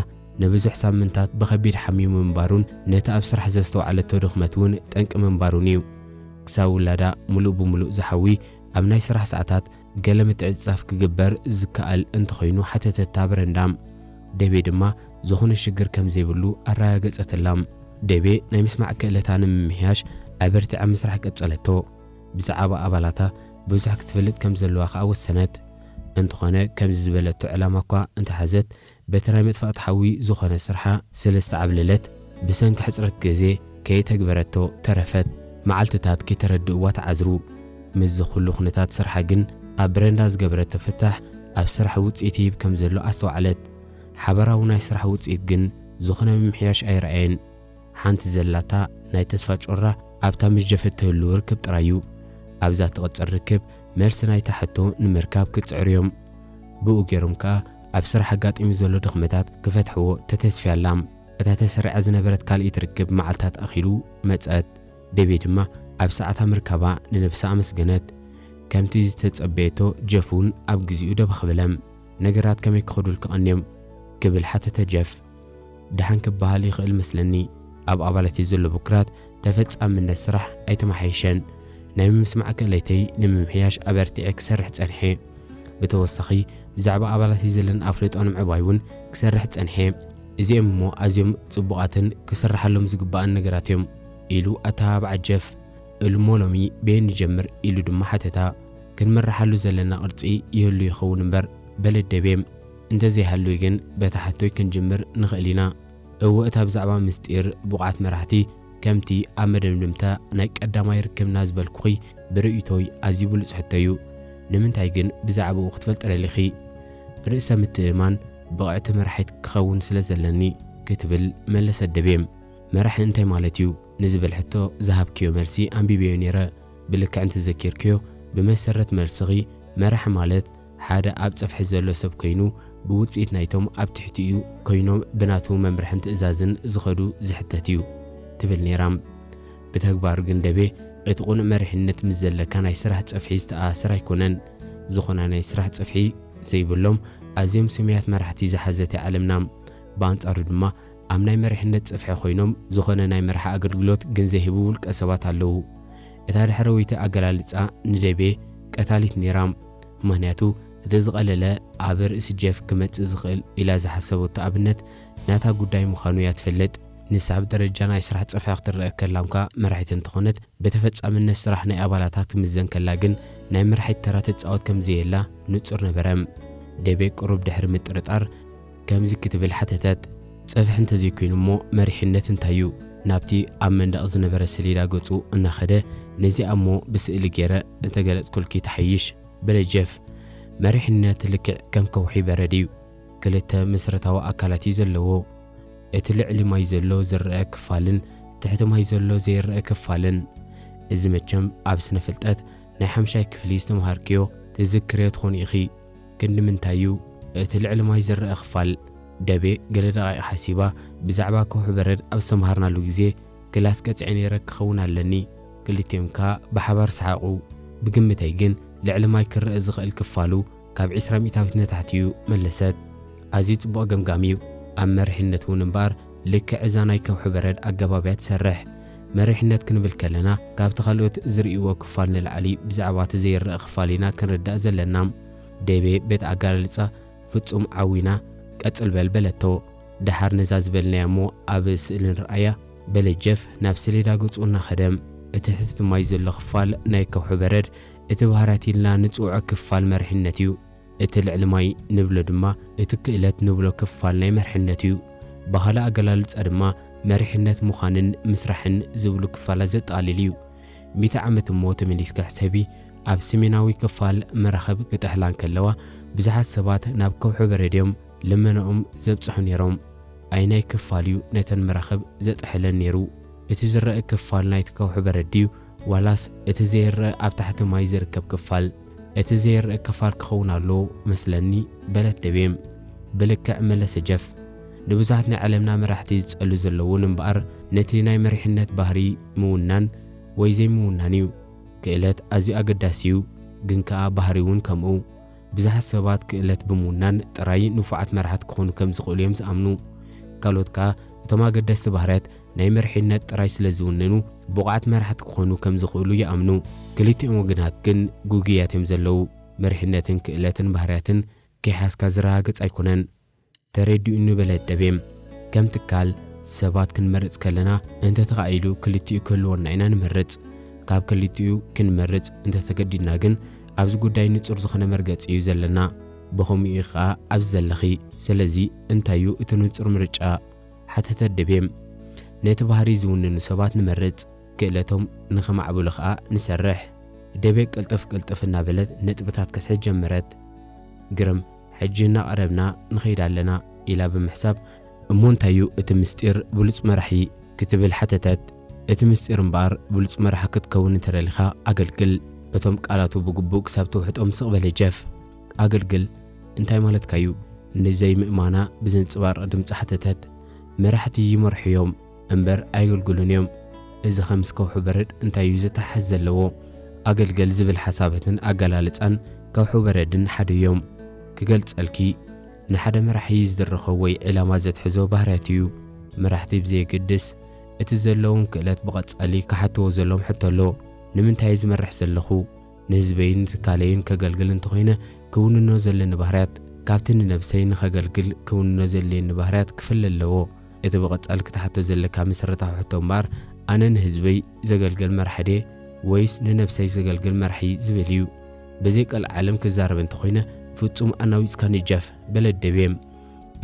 ንብዙሕ ሳምንታት ብኸቢድ ሓሚሙ ምንባሩን ነቲ ኣብ ስራሕ ዘስተውዓለቶ ድኽመት እውን ጠንቂ ምንባሩን እዩ። ክሳብ ውላዳ ምሉእ ብምሉእ ዝሓዊ ኣብ ናይ ስራሕ ሰዓታት ገለ ምትዕጽጻፍ ክግበር ዝከኣል እንተኾይኑ ሓተተታ ብረንዳ። ደቤ ድማ ዝኾነ ሽግር ከም ዘይብሉ ኣረጋገጸትላ። ደቤ ናይ ምስማዕ ክእለታ ንምምሕያሽ ኣበርቲዓ ምስራሕ ቀጸለቶ። ብዛዕባ ኣባላታ ብዙሕ ክትፈልጥ ከም ዘለዋ ከኣ ወሰነት። እንተኾነ ከምዚ ዝበለቶ ዕላማ እኳ እንተሓዘት በቲ ናይ መጥፋእቲ ሓዊ ዝኾነ ስርሓ ስለ ዝተዓብለለት ብሰንኪ ሕጽረት ግዜ ከይተግበረቶ ተረፈት። መዓልትታት ከይተረድእዋ ተዓዝሩ። ምስዚ ኩሉ ኩነታት ስርሓ ግን ኣብ ብረንዳ ዝገበረቶ ፍታሕ ኣብ ስራሕ ውጽኢት ይህብ ከም ዘሎ ኣስተውዓለት። ሓበራዊ ናይ ስራሕ ውጽኢት ግን ዝኾነ ምምሕያሽ ኣይረኣየን። ሓንቲ ዘላታ ናይ ተስፋ ጮራ ኣብታ ምስ ጀፍ እትህሉ ርክብ ጥራይ እዩ። ኣብዛ ትቕጽል ርክብ መልሲ ናይታ ሕቶ ንምርካብ ክጽዕሩ እዮም። ብኡ ገይሮም ከኣ ኣብ ስራሕ ኣጋጢሙ ዘሎ ድኽመታት ክፈትሕዎ ተተስፍያ ኣላ። እታ ተሰሪዓ ዝነበረት ካልኣይቲ ርክብ መዓልታት ኣኺሉ መጸት። ደቤ ድማ ኣብ ሰዓታ ምርካባ ንነብሳ ኣመስገነት። ከምቲ ዝተጸበየቶ ጀፍ እውን ኣብ ግዜኡ ደበኽ በለ። ነገራት ከመይ ክኸዱልኪ ቀንዮም? ክብል ሓተተ ጀፍ። ደሓን ክበሃል ይኽእል መስለኒ። ኣብ ኣባላተይ ዘሎ ብኩራት ተፈጻምነት ስራሕ ኣይተመሓየሸን። ናይ ምምስማዕ ክእለተይ ንምምሕያሽ ኣበርቲዐ ክሰርሕ ጸኒሐ። ብተወሳኺ ብዛዕባ ኣባላተይ ዘለኒ ኣፍልጦ ንምዕባይ እውን ክሰርሕ ጸኒሐ። እዚኦም እሞ ኣዝዮም ጽቡቓትን ክስርሓሎም ዝግባእን ነገራት እዮም፣ ኢሉ ኣተባብዓ ጀፍ። እሞ ሎሚ በየን ንጀምር? ኢሉ ድማ ሓተታ። ክንምርሓሉ ዘለና ቅርጺ ይህሉ ይኸውን እምበር፣ በለት ደቤም። እንተዘይሃልዩ ግን በታ ሕቶይ ክንጅምር ንኽእል ኢና። እወ፣ እታ ብዛዕባ ምስጢር ብቑዓት መራሕቲ ከምቲ ኣብ መደምደምታ ናይ ቀዳማይ ርክብና ዝበልኩኺ ብርእይቶይ ኣዝዩ ብሉጽ ሕቶ እዩ። ንምንታይ ግን ብዛዕባኡ ክትፈልጢ ደሊኺ? ብርእሰ ምትእምማን ብቕዕቲ መራሒት ክኸውን ስለ ዘለኒ፣ ክትብል መለሰት ደቤም። መራሒ እንታይ ማለት እዩ ንዝብል ሕቶ ዝሃብክዮ መልሲ ኣንቢበዮ ነይረ። ብልክዕ እንተዘኪርክዮ፣ ብመሰረት መልስኺ መራሒ ማለት ሓደ ኣብ ጸፍሒ ዘሎ ሰብ ኮይኑ፣ ብውጽኢት ናይቶም ኣብ ትሕቲኡ ኮይኖም ብናቱ መምርሕን ትእዛዝን ዝኸዱ ዝሕተት እዩ፣ ትብል ነይራ። ብተግባር ግን ደቤ፣ እቲ ቅኑዕ መሪሕነት ምስ ዘለካ ናይ ስራሕ ጸፍሒ ዝተኣሳሰር ኣይኮነን። ዝኾነ ናይ ስራሕ ጸፍሒ ዘይብሎም ኣዝዮም ስሙያት መራሕቲ ዝሓዘት እያ ዓለምና። ብኣንጻሩ ድማ ኣብ ናይ መሪሕነት ጽፍሒ ኮይኖም ዝኾነ ናይ መርሓ ኣገልግሎት ግን ዘይህቡ ውልቀ ሰባት ኣለዉ። እታ ዳሕረወይቲ ኣገላልጻ ንደቤ ቀታሊት ነይራ። ምኽንያቱ እቲ ዝቐለለ ኣብ ርእሲ ጀፍ ክመጽእ ዝኽእል ኢላ ዝሓሰበቶ ኣብነት ናታ ጉዳይ ምዃኑ እያ ትፈልጥ። ንሳ ኣብ ደረጃ ናይ ስራሕ ጽፍሒ ክትረአ ከላ እኳ መራሒት እንተኾነት፣ ብተፈጻምነት ስራሕ ናይ ኣባላታ ትምዘን ከላ ግን ናይ መራሒት ተራ ትጻወት ከም ዘየላ ንጹር ነበረ። ደቤ ቁሩብ ድሕሪ ምጥርጣር ከምዚ ክትብል ሓተተት፣ "ጸፍሒ እንተዘይኮይኑ እሞ መሪሕነት እንታይ እዩ?" ናብቲ ኣብ መንደቕ ዝነበረ ሰሌዳ ገጹ እናኸደ፣ "ነዚኣ እሞ ብስእሊ ገይረ እንተገለጽኩልኪ ትሓይሽ" በለ ጀፍ። መሪሕነት ልክዕ ከም ከውሒ በረድ እዩ። ክልተ መሰረታዊ ኣካላት እዩ ዘለዎ። እቲ ልዕሊ ማይ ዘሎ ዝረአ ክፋልን ትሕቲ ማይ ዘሎ ዘይረአ ክፋልን። እዚ መቸም ኣብ ስነ ፍልጠት ናይ ሓምሻይ ክፍሊ ዝተምሃርክዮ ትዝክርዮ ትኾኒ ኢኺ። ክንዲ ምንታይ እዩ እቲ ልዕሊ ማይ ዝረአ ክፋል? ደቤ ገለ ደቓይቕ ሓሲባ፣ ብዛዕባ ከውሒ በረድ ኣብ ዝተምሃርናሉ ግዜ ክላስ ቀጺዐ ነይረ ክኸውን ኣለኒ። ክልቲኦም ከኣ ብሓባር ሰሓቑ። ብግምተይ ግን ልዕሊ ማይ ክረአ ዝኽእል ክፋሉ ካብ ዕስራ ሚእታዊት ንታሕቲ እዩ መለሰት። ኣዝዩ ጽቡቕ ገምጋም እዩ። ኣብ መሪሕነት እውን እምበኣር ልክዕ እዛ ናይ ከውሒ በረድ ኣገባብ እያ ትሰርሕ። መሪሕነት ክንብል ከለና ካብቲ ካልኦት ዝርእይዎ ክፋል ንላዕሊ ብዛዕባ እቲ ዘይረኣ ክፋል ኢና ክንርዳእ ዘለና። ደቤ በቲ ኣገላልጻ ፍጹም ዓዊና፣ "ቀጽል በል" በለቶ። ደሓር ነዛ ዝበልናያ እሞ ኣብ ስእሊ ንርኣያ በለ ጀፍ ናብ ሰሌዳ ገጹ እናኸደ። እቲ ትሕቲ ማይ ዘሎ ክፋል ናይ ከውሒ በረድ እቲ ባህርያት ኢልና ንጽውዖ ክፋል መሪሕነት እዩ። እቲ ልዕሊ ማይ ንብሎ ድማ እቲ ክእለት ንብሎ ክፋል ናይ መሪሕነት እዩ። ብኻልእ ኣገላልጻ ድማ መሪሕነት ምዃንን ምስራሕን ዝብሉ ክፋላት ዘጠቓልል እዩ። ሚእቲ ዓመት እሞ ተመሊስኪ ሕሰቢ፣ ኣብ ሰሜናዊ ክፋል መራኽብ ክጥሕላ እንከለዋ ብዙሓት ሰባት ናብ ከውሒ በረድ እዮም ልመናኦም ዘብጽሑ ነይሮም። ኣየናይ ክፋል እዩ ነተን መራኽብ ዘጥሕለን ነይሩ? እቲ ዝረአ ክፋል ናይቲ ከውሒ በረድ ድዩ ዋላስ እቲ ዘይረአ ኣብ ታሕቲ ማይ ዝርከብ ክፋል? "እቲ ዘይረአ ክፋል ክኸውን ኣለዎ መስለኒ" በለት ደቤም። ብልክዕ መለሰ ጀፍ። ንብዙሓት ናይ ዓለምና መራሕቲ ዝጸሉ ዘለዉን እምበኣር ነቲ ናይ መሪሕነት ባህሪ ምውናን ወይ ዘይምውናን እዩ። ክእለት ኣዝዩ ኣገዳሲ እዩ፣ ግን ከኣ ባህሪ እውን ከምኡ። ብዙሓት ሰባት ክእለት ብምውናን ጥራይ ንፉዓት መራሕቲ ክኾኑ ከም ዝኽእሉ እዮም ዝኣምኑ። ካልኦት ከኣ እቶም ኣገደስቲ ባህርያት ናይ መሪሕነት ጥራይ ስለ ዝውንኑ ብቑዓት መራሕቲ ክኾኑ ከም ዝኽእሉ ይኣምኑ። ክልቲኦም ወገናት ግን ግጉያት እዮም ዘለዉ። መሪሕነትን ክእለትን ባህርያትን ከይሓዝካ ዝረጋገጽ ኣይኮነን። ተረዲኡኒ በለት ደቤም። ከም ትካል ሰባት ክንመርጽ ከለና እንተተኻኢሉ ክልቲኡ ክህልወና ኢና ንመርጽ። ካብ ክልቲኡ ክንመርጽ እንተተገዲድና ግን ኣብዚ ጉዳይ ንጹር ዝኾነ መርገጺ እዩ ዘለና። ብኸምኡ እዩ ኸኣ ኣብዚ ዘለኺ። ስለዚ እንታይ እዩ እቲ ንጹር ምርጫ? ሓተተት ደቤም። ነቲ ባህሪ ዝውንኑ ሰባት ንመርጽ፣ ክእለቶም ንኸማዕብሉ ኸኣ ንሰርሕ። ደቤ ቅልጥፍ ቅልጥፍ እናበለት ነጥብታት ክትሕዝ ጀመረት። ግርም፣ ሕጂ እናቐረብና ንኸይድ ኣለና ኢላ ብምሕሳብ፣ "እሞ እንታይ እዩ እቲ ምስጢር ብሉጽ መራሒ?" ክትብል ሓተተት። እቲ ምስጢር እምበኣር ብሉጽ መራሒ ክትከውን እንተደሊኻ ኣገልግል። እቶም ቃላቱ ብግቡእ ክሳብ ትውሕጦም ስቕ በለ ጀፍ። ኣገልግል እንታይ ማለትካ እዩ? ንዘይምእማና ብዘንጽባርቕ ድምጺ ሓተተት። መራሕቲ ይመርሑ እዮም እምበር ኣየገልግሉን እዮም። እዚ ኸ ምስ ከውሒ በረድ እንታይ እዩ ዝተሓሓዝ ዘለዎ? ኣገልግል ዝብል ሓሳባትን ኣገላልጻን ከውሒ በረድን ሓደ እዮም። ክገልጸልኪ፣ ንሓደ መራሒ ዝድርኾ ወይ ዕላማ ዘትሕዞ ባህርያት እዩ። መራሕቲ ብዘየገድስ እቲ ዘለዎም ክእለት ብቐጻሊ ክሓትዎ ዘለዎም ሕቶ ኣሎ። ንምንታይ ዝመርሕ ዘለኹ? ንህዝበይን ንትካለይን ከገልግል እንተኾይነ ክውንኖ ዘለኒ ባህርያት፣ ካብቲ ንነብሰይ ንኸገልግል ክውንኖ ዘድልየኒ ባህርያት ክፍለ ኣለዎ። እቲ ብቐጻሊ ክትሓቶ ዘለካ መሰረታዊ ሕቶ እምበኣር፣ ኣነ ንህዝበይ ዘገልግል መራሒ ድየ ወይስ ንነብሰይ ዘገልግል መራሒ ዝብል እዩ። ብዘይ ቀልዓለም ክዛረብ እንተኾይነ፣ ፍጹም ኣናዊጽካኒ ጀፍ፣ በለት ደቤም።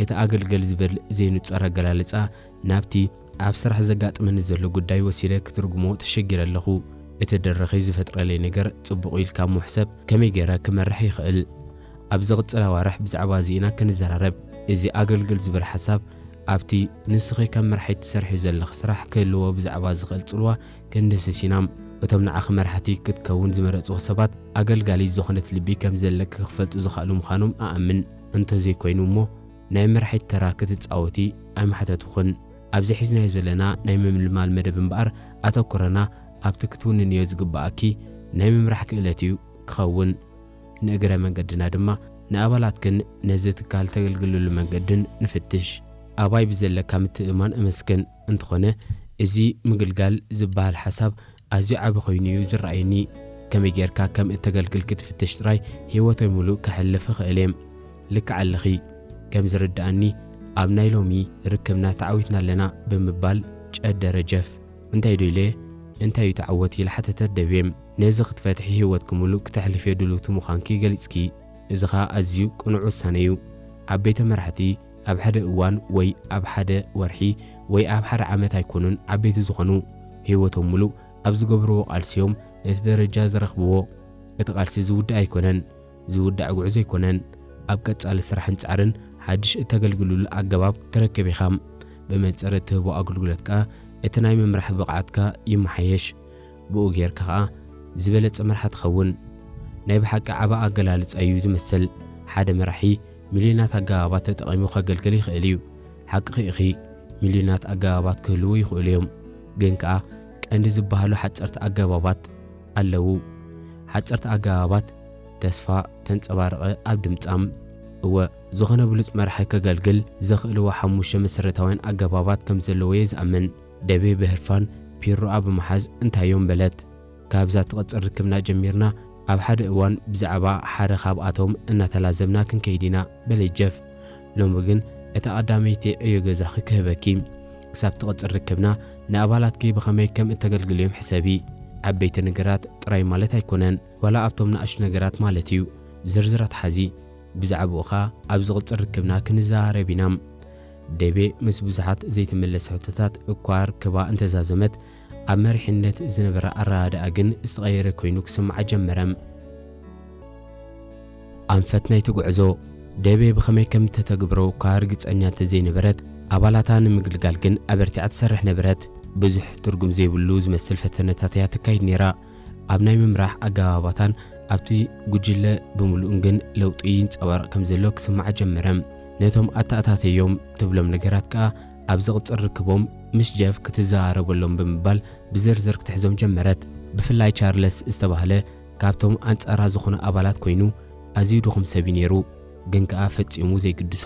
እቲ ኣገልግል ዝብል ዘይንጹር ኣገላልጻ ናብቲ ኣብ ስራሕ ዘጋጥመኒ ዘሎ ጉዳይ ወሲደ ክትርጉሞ ተሸጊረ ኣለኹ። እቲ ድርኺ ዝፈጥረለይ ነገር ጽቡቕ ኢልካ ምሕሳብ ከመይ ገይረ ክመርሕ ይኽእል? ኣብ ዝቕጽል ኣዋርሕ ብዛዕባ እዚ ኢና ክንዘራረብ። እዚ ኣገልግል ዝብል ሓሳብ ኣብቲ ንስኺ ከም መራሒ ትሰርሒ ዘለኺ ስራሕ ክህልዎ ብዛዕባ ዝኽእል ጽልዋ ክንድህስስ ኢና። እቶም ንዓኺ መራሕቲ ክትከውን ዝመረጹኺ ሰባት ኣገልጋሊት ዝኾነት ልቢ ከም ዘለኪ ክፈልጡ ዝኽኣሉ ምዃኖም እኣምን። እንተዘይኮይኑ እሞ ናይ መራሒት ተራ ክትጻወቲ ኣይምሓተትኹን። ኣብዚ ሒዝናዮ ዘለና ናይ ምምልማል መደብ እምበኣር ኣተኩሮና ኣብቲ ክትውንንዮ ዝግብኣኪ ናይ ምምራሕ ክእለት እዩ ክኸውን። ንእግረ መንገድና ድማ ንኣባላትክን ነዚ ትካል ተገልግልሉ መንገድን ንፍትሽ። ኣባይ ብዘለካ ምትእምማን እመስግን። እንተኾነ፣ እዚ ምግልጋል ዝበሃል ሓሳብ ኣዝዩ ዓቢ ኮይኑ እዩ ዝረኣየኒ። ከመይ ጌርካ ከም እተገልግል ክትፍትሽ ጥራይ ህይወተይ ምሉእ ከሕልፍ እኽእል እየ። ልክዕ ኣለኺ። ከም ዝርድኣኒ፣ ኣብ ናይ ሎሚ ርክብና ተዓዊትና ኣለና ብምባል ጨደረ ጀፍ። እንታይ ዶ ኢለ? እንታይ እዩ ተዓወት? ኢላ ሓተተት ደቤ። ነዚ ክትፈትሒ ህይወትኪ ምሉእ ክተሕልፍዮ ድልውቲ ምዃንኪ ገሊጽኪ። እዚ ኸኣ ኣዝዩ ቅኑዕ ውሳነ እዩ። ዓበይቲ መራሕቲ ኣብ ሓደ እዋን ወይ ኣብ ሓደ ወርሒ ወይ ኣብ ሓደ ዓመት ኣይኮኑን ዓበይቲ ዝኾኑ። ህይወቶም ምሉእ ኣብ ዝገብርዎ ቃልሲ እዮም ነቲ ደረጃ ዝረኽብዎ። እቲ ቃልሲ ዝውዳእ ኣይኮነን፣ ዝውዳእ ጉዕዞ ኣይኮነን። ኣብ ቀጻሊ ስራሕን ጻዕርን ሓድሽ እተገልግሉሉ ኣገባብ ትረክብ ኢኻ። ብመንጽር እትህቦ ኣገልግሎት ከኣ እቲ ናይ ምምራሕ ብቕዓትካ ይመሓየሽ። ብኡ ጌርካ ኸኣ ዝበለጸ መራሒ ትኸውን። ናይ ብሓቂ ዓቢ ኣገላልጻ እዩ ዝመስል። ሓደ መራሒ ሚልዮናት ኣገባባት ተጠቒሙ ከገልግል ይኽእል እዩ። ሓቅኺ ኢኺ፣ ሚልዮናት ኣገባባት ክህልዉ ይኽእሉ እዮም። ግን ከኣ ቀንዲ ዝበሃሉ ሓጸርቲ ኣገባባት ኣለዉ። ሓጸርቲ ኣገባባት ተስፋ ተንጸባረቐ ኣብ ድምጻም። እወ፣ ዝኾነ ብሉጽ መራሒ ከገልግል ዘኽእልዎ ሓሙሽተ መሰረታውያን ኣገባባት ከም ዘለዎ እየ ዝኣምን። ደቤ ብህርፋን ፒሮኣ ብምሓዝ እንታይ እዮም በለት። ካብዛ ትቕጽል ርክብና ጀሚርና ኣብ ሓደ እዋን ብዛዕባ ሓደ ካብኣቶም እናተላዘብና ክንከይድ ኢና በለ ጀፍ። ሎሚ ግን እታ ቀዳመይቲ ዕዮ ገዛኺ ክህበኪ። ክሳብ ትቕጽል ርክብና ንኣባላትኪ ብኸመይ ከም እተገልግልዮም ሕሰቢ። ዓበይቲ ነገራት ጥራይ ማለት ኣይኮነን፣ ዋላ ኣብቶም ንኣሽቱ ነገራት ማለት እዩ። ዝርዝራት ሓዚ። ብዛዕባኡ ኸኣ ኣብ ዝቕጽል ርክብና ክንዘራረብ ኢና። ደቤ ምስ ብዙሓት ዘይተመለሰ ሕቶታት እኳ ርክባ እንተዛዘመት፣ ኣብ መሪሕነት ዝነበራ ኣረዳድኣ ግን ዝተቐየረ ኮይኑ ክስምዓ ጀመረ። ኣንፈት ናይቲ ጉዕዞ፣ ደቤ ብኸመይ ከም እተተግብሮ እኳ ርግጸኛ እንተዘይነበረት፣ ኣባላታ ንምግልጋል ግን ኣበርቲዓ ትሰርሕ ነበረት። ብዙሕ ትርጉም ዘይብሉ ዝመስል ፈተነታት እያ ተካይድ ነይራ። ኣብ ናይ ምምራሕ ኣገባባታን ኣብቲ ጉጅለ ብምሉእን ግን ለውጢ ይንጸባረቕ ከም ዘሎ ክስምዓ ጀመረ። ነቶም ኣተኣታተዮም ትብሎም ነገራት ከኣ ኣብ ዝቕጽል ርክቦም ምስ ጀፍ ክትዘራረበሎም ብምባል ብዝርዝር ክትሕዞም ጀመረት። ብፍላይ ቻርለስ ዝተባህለ ካብቶም ኣንጻራ ዝኾኑ ኣባላት ኮይኑ ኣዝዩ ድኹም ሰብ እዩ ነይሩ። ግን ከኣ ፈጺሙ ዘይግድሶ፣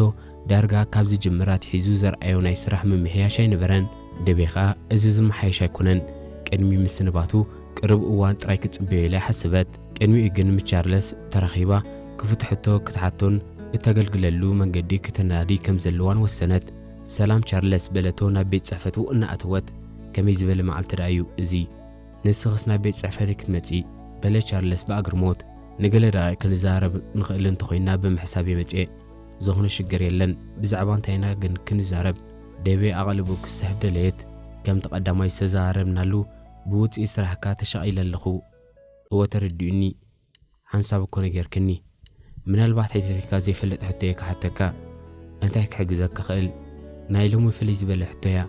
ዳርጋ ካብ ዝጅምር ኣትሒዙ ዘርኣዮ ናይ ስራሕ ምምሕያሽ ኣይነበረን። ደቤ ከኣ እዚ ዝመሓየሽ ኣይኮነን። ቅድሚ ምስንባቱ ቅሩብ እዋን ጥራይ ክጽበዮ ኢላ ሓሰበት። ቅድሚኡ ግን ምስ ቻርለስ ተራኺባ ክፍትሐቶ ክትሓቶን እተገልግለሉ መንገዲ ክተናዲ ከም ዘለዋን ወሰነት። "ሰላም ቻርለስ" በለቶ ናብ ቤት ጽሕፈቱ እናኣተወት። "ከመይ ዝበለ መዓልቲ ደኣ እዩ እዚ?" "ንስኽስ ናብ ቤት ጽሕፈተይ ክትመጺ?" በለ ቻርለስ ብኣግርሞት። "ንገለ ደቓይቕ ክንዛረብ ንኽእል እንተኾይንና ብምሕሳብ እየ መጺኤ። ዝኾነ ሽግር የለን። ብዛዕባ እንታይ ኢና ግን ክንዛረብ?" ደቤ ኣቓልቦ ክስሕብ ደለየት። "ከምቲ ቀዳማይ ዝተዘራረብናሉ፣ ብውጽኢት ስራሕካ ተሻቒለ ኣለኹ። እወ፣ ተረዲኡኒ። ሓንሳብ እኮ ነጌርክኒ። ምናልባት ሒዘትካ ዘይፈልጥ ሕቶ እየ ክሓተካ። እንታይ ክሕግዘካ ክእል? ናይ ሎሚ ፍልይ ዝበለ ሕቶ እያ።"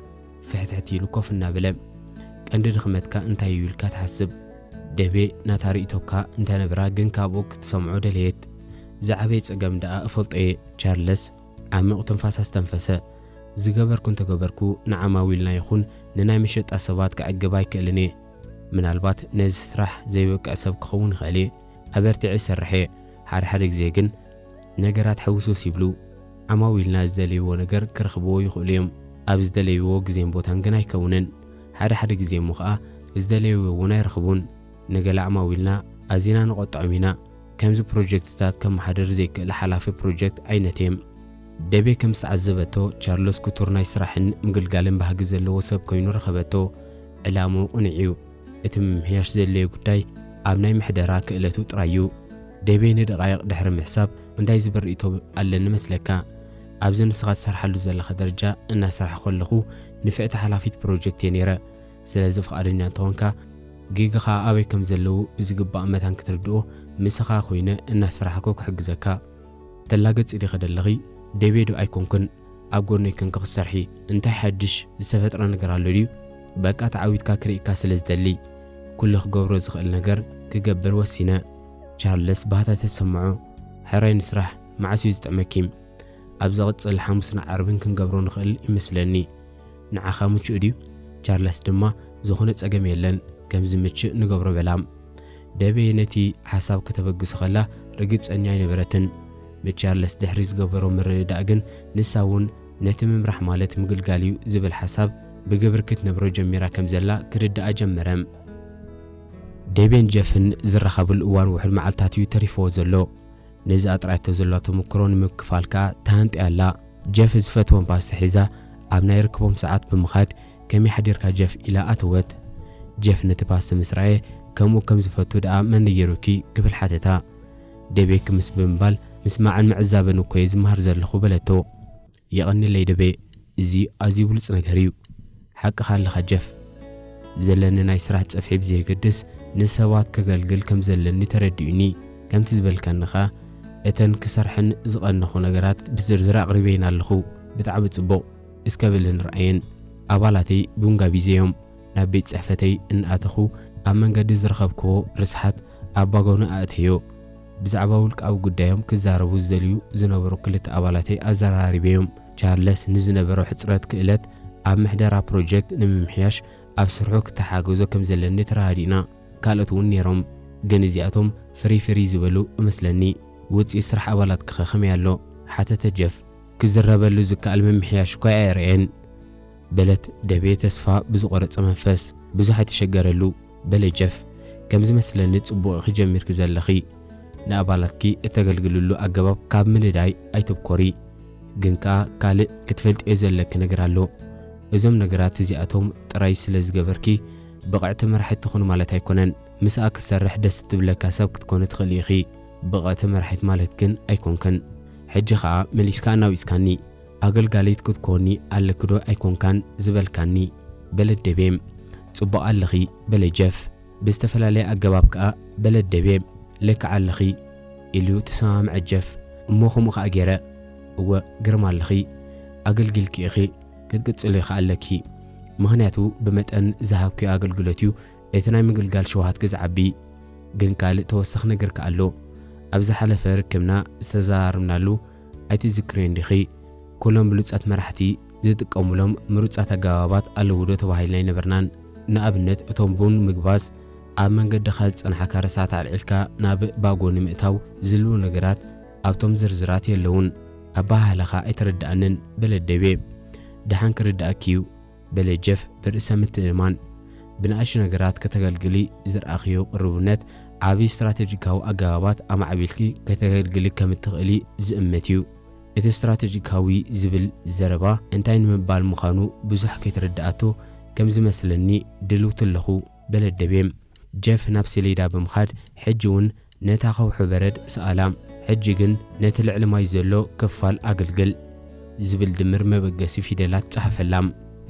ፍሕትሕት ኢሉ ኮፍ እናበለ፣ "ቀንዲ ድኽመትካ እንታይ እዩ ኢልካ ትሓስብ?" ደቤ ናታ ርእይቶካ እንተነብራ ግን ካብኡ ክትሰምዖ ደለየት። "ዝዓበየ ጸገም ደኣ እፈልጦ እየ ቻርለስ።" ዓሚቕ ትንፋስ ኣስተንፈሰ። "ዝገበርኩ እንተገበርኩ ንዓማዊልና ይኹን ንናይ መሸጣ ሰባት ከዕግብ ኣይክእልን እየ። ምናልባት ነዚ ስራሕ ዘይበቅዕ ሰብ ክኸውን ይኽእል እየ። ኣበርቲዐ ይሰርሕ እየ። ሓደ ሓደ ግዜ ግን ነገራት ሕውስውስ ይብሉ። ዓማዊልና ዝደለይዎ ነገር ክረኽብዎ ይኽእሉ እዮም። ኣብ ዝደለይዎ ግዜን ቦታን ግን ኣይከውንን። ሓደ ሓደ ግዜ እሞ ኸኣ ዝደለይዎ እውን ኣይረኽቡን። ንገለ ዓማዊልና ኣዚና ንቐጥዖም ኢና። ከምዚ ፕሮጀክትታት ከመሓድር ዘይክእል ሓላፊ ፕሮጀክት ዓይነት እየ።" ደቤ ከም ዝተዓዘበቶ፣ ቻርሎስ ክቱር ናይ ስራሕን ምግልጋልን ባህጊ ዘለዎ ሰብ ኮይኑ ረኸበቶ። ዕላምኡ ቅኑዕ እዩ። እቲ ምምሕያሽ ዘድለዮ ጉዳይ ኣብ ናይ ምሕደራ ክእለቱ ጥራይ እዩ። ደቤ ንደቓይቕ ድሕሪ ምሕሳብ፣ "እንታይ ዝብል ርእይቶ ኣለኒ መስለካ? ኣብዚ ንስኻ ትሰርሓሉ ዘለኻ ደረጃ እናሰራሕኩ ከለኹ ንፍዕቲ ሓላፊት ፕሮጀክት እየ ነይረ። ስለዚ ፍቓደኛ እንተኾንካ፣ ጌጋኻ ኣበይ ከም ዘለዉ ብዝግባእ መታን ክትርድኦ፣ ምሳኻ ኮይነ እናሰራሕኩ ክሕግዘካ። ተላገጺ ዲኺ ደለኺ? ደቤ ዶ ኣይኮንኩን ኣብ ጎነይ ኮንኪ ክትሰርሒ? እንታይ ሓድሽ ዝተፈጥረ ነገር ኣሎ ድዩ? በቃ ተዓዊትካ ክርእየካ ስለ ዝደሊ፣ ኩሉ ክገብሮ ዝኽእል ነገር ክገብር ወሲነ።" ቻርለስ ባህታ ተሰምዖ። "ሕራይ ንስራሕ፣ መዓስ እዩ ዝጥዕመኪ?" "ኣብ ዝቕጽል ሓሙስን ዓርብን ክንገብሮ ንኽእል ይመስለኒ። ንዓኻ ምቹእ ድዩ?" ቻርለስ ድማ፣ "ዝኾነ ጸገም የለን፣ ከም ዝምችእ ንገብሮ" በላ። ደቤ ነቲ ሓሳብ ከተበግሶ ከላ ርግጸኛ ኣይነበረትን። ብቻርለስ ድሕሪ ዝገበሮ ምርድዳእ ግን ንሳ እውን ነቲ ምምራሕ ማለት ምግልጋል እዩ ዝብል ሓሳብ ብግብሪ ክትነብሮ ጀሚራ ከም ዘላ ክርድኣ ጀመረ። ደቤን ጀፍን ዝራኸብሉ እዋን ውሑድ መዓልታት እዩ ተሪፍዎ ዘሎ። ነዚ ኣጥራይቶ ዘለዋ ተመክሮ ንምክፋል ከኣ ተሃንጥያ ኣላ። ጀፍ ዝፈትወን ፓስታ ሒዛ ኣብ ናይ ርክቦም ሰዓት ብምኻድ፣ "ከመይ ሓዲርካ ጀፍ?" ኢላ ኣተወት። ጀፍ ነቲ ፓስታ ምስ ረኣየ፣ "ከምኡ ከም ዝፈቱ ደኣ መን ነጊሩኪ?" ክብል ሓተታ። ደቤ ክምስ ብምባል፣ "ምስማዕን ምዕዛብን እኮ እየ ዝመሃር ዘለኹ" በለቶ። "የቐንለይ ደቤ፣ እዚ ኣዝዩ ብሉጽ ነገር እዩ። ሓቅኻ ኣለኻ ጀፍ። ዘለኒ ናይ ስራሕ ጸፍሒ ብዘየገድስ ንሰባት ከገልግል ከም ዘለኒ ተረዲኡኒ። ከምቲ ዝበልካኒ ኸኣ እተን ክሰርሐን ዝቐነኹ ነገራት ብዝርዝር ኣቕሪበየን ኣለኹ። ብጣዕሚ ጽቡቕ። እስከ ብልን ርኣየን። ኣባላተይ ቡንጋቢዘ እዮም። ናብ ቤት ጽሕፈተይ እናኣተኹ ኣብ መንገዲ ዝረኸብክዎ ርስሓት ኣብ ባጎኒ ኣእተዮ። ብዛዕባ ውልቃዊ ጉዳዮም ክዛረቡ ዝደልዩ ዝነበሩ ክልተ ኣባላተይ ኣዘራሪበዮም። ቻርለስ ንዝነበሮ ሕጽረት ክእለት ኣብ ምሕደራ ፕሮጀክት ንምምሕያሽ ኣብ ስርሑ ክተሓገዞ ከም ዘለኒ ተረዳዲእና። ካልኦት እውን ነይሮም፣ ግን እዚኣቶም ፍርይ ፍርይ ዝበሉ እመስለኒ። ውጽኢት ስራሕ ኣባላትኪኸ ከመይ ኣሎ?" ሓተተ ጀፍ። "ክዝረበሉ ዝከኣል ምምሕያሽ እኳ ኣየርእየን" በለት ደቤ ተስፋ ብዝቖረጸ መንፈስ። "ብዙሕ ኣይትሸገረሉ" በለ ጀፍ። "ከም ዝመስለኒ ጽቡቕ ኢኺ ጀሚርኪ ዘለኺ። ንኣባላትኪ እተገልግልሉ ኣገባብ ካብ ምንዳይ ኣይትብኮሪ። ግን ከኣ ካልእ ክትፈልጥዮ ዘለኪ ነገር ኣሎ። እዞም ነገራት እዚኣቶም ጥራይ ስለ ዝገበርኪ ብቕዕቲ መራሒት ትኾኒ ማለት ኣይኮነን። ምስኣ ክትሰርሕ ደስ እትብለካ ሰብ ክትኮኒ ትኽእሊ ኢኺ። ብቕዕቲ መራሒት ማለት ግን ኣይኮንክን። ሕጂ ኸኣ መሊስካ ኣናዊጽካኒ። ኣገልጋሊት ክትኮኒ ኣለኪ ዶ ኣይኮንካን ዝበልካኒ?" በለት ደቤ። "ጽቡቕ ኣለኺ" በለ ጀፍ። "ብዝተፈላለየ ኣገባብ ከኣ" በለት ደቤ። "ልክዕ ኣለኺ" ኢሉ ተሰማምዐ ጀፍ። "እሞ ከምኡ ከኣ ገይረ?" "እወ፣ ግርም ኣለኺ። ኣገልጊልኪ ኢኺ፣ ክትቅጽልዮ ከኣ ኣለኪ። ምኽንያቱ ብመጠን ዝሃብክዮ ኣገልግሎት እዩ እቲ ናይ ምግልጋል ሸውሃትኪ ዝዓቢ። ግን ካልእ ተወሳኺ ነገር ከኣ ኣሎ። ኣብ ዝሓለፈ ርክብና ዝተዘራረብናሉ ኣይትዝክርዮን ዲኺ? ኩሎም ብሉጻት መራሕቲ ዝጥቀሙሎም ምሩጻት ኣገባባት ኣለዉ ዶ ተባሂልና ኣይነበርናን? ንኣብነት፣ እቶም ቡን ምግባዝ፣ ኣብ መንገድኻ ዝጸንሓካ ረሳት ኣልዒልካ ናብ ባጎ ንምእታው ዝልዉ ነገራት ኣብቶም ዝርዝራት የለዉን። ኣበሃህላኻ ኣይተረድኣንን" በለት ደቤ። "ደሓን ክርድኣኪ እዩ" በለ ጀፍ ብርእሰ ምትእምማን። "ብንኣሽቱ ነገራት ከተገልግሊ ዝረኣኽዮ ቅርቡነት፣ ዓቢ ስትራተጂካዊ ኣገባባት ኣማዕቢልኪ ከተገልግሊ ከም እትኽእሊ ዝእምት እዩ። እቲ ስትራተጂካዊ ዝብል ዘረባ እንታይ ንምባል ምዃኑ ብዙሕ ከይተረድኣቶ ከም ዝመስለኒ ድልውቲ ኣለኹ" በለት ደቤ። ጀፍ ናብ ሰሌዳ ብምኻድ፣ "ሕጂ እውን ነታ ከውሒ በረድ ስኣላ፣ ሕጂ ግን ነቲ ልዕሊ ማይ ዘሎ ክፋል ኣገልግል" ዝብል ድምር መበገሲ ፊደላት ጸሓፈላ።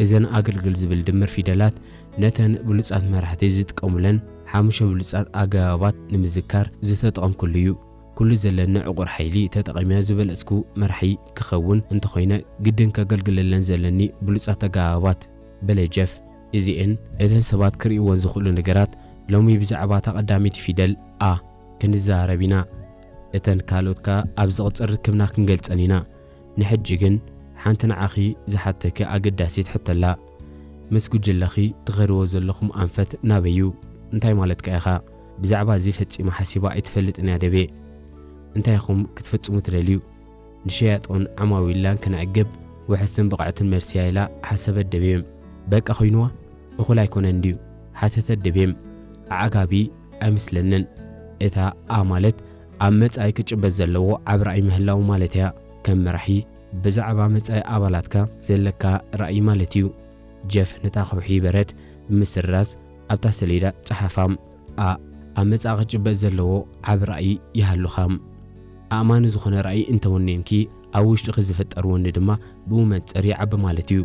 እዘን ኣገልግል ዝብል ድምር ፊደላት ነተን ብሉጻት መራሕቲ ዝጥቀሙለን ሓሙሽተ ብሉጻት ኣገባባት ንምዝካር ዝተጠቐምኩሉ እዩ። ኩሉ ዘለኒ ዕቑር ሓይሊ ተጠቒመ ዝበለጽኩ መራሒ ክኸውን እንተኾይነ፣ ግድን ከገልግለለን ዘለኒ ብሉጻት ኣገባባት በለ ጀፍ። እዚኤን እተን ሰባት ክርእይወን ዝኽእሉ ነገራት ሎሚ ብዛዕባ እታ ቀዳመይቲ ፊደል A ክንዘራረብ ኢና። እተን ካልኦት ከኣ ኣብ ዝቕጽል ርክብና ክንገልጸን ኢና። ንሕጂ ግን ሓንቲ ንዓኺ ዝሓተኪ ኣገዳሲት ሕቶ ኣላ። ምስ ጉጅለኺ ትኸድዎ ዘለኹም ኣንፈት ናበይ እዩ? እንታይ ማለትካ ኢኻ? ብዛዕባ እዚ ፈጺማ ሓሲባ ኣይትፈልጥን እያ ደቤ። እንታይ ኢኹም ክትፍጽሙ ትደልዩ? ንሸያጦን ዓማዊላን ክነዕግብ ውሕስትን ብቕዕትን መልሲ እያ ኢላ ሓሰበት ደቤ። በቃ ኮይንዋ? እኹል ኣይኮነን ድዩ? ሓተተት ደቤ። ኣዕጋቢ ኣይመስለንን። እታ A ማለት ኣብ መጻኢ ክጭበጥ ዘለዎ ዓቢ ራእይ ምህላው ማለት እያ። ከም መራሒ ብዛዕባ መጻኢ ኣባላትካ ዘለካ ራእይ ማለት እዩ። ጀፍ ነታ ከውሒ በረድ ብምስራዝ ኣብታ ሰሌዳ ጸሓፋ። A ኣብ መጻኢ ክጭበጥ ዘለዎ ዓቢ ራእይ ይሃሉኻ። ኣእማኒ ዝኾነ ራእይ እንተወኒንኪ፣ ኣብ ውሽጥኺ ዝፍጠር ወኒ ድማ ብኡ መንጽር ይዓቢ ማለት እዩ።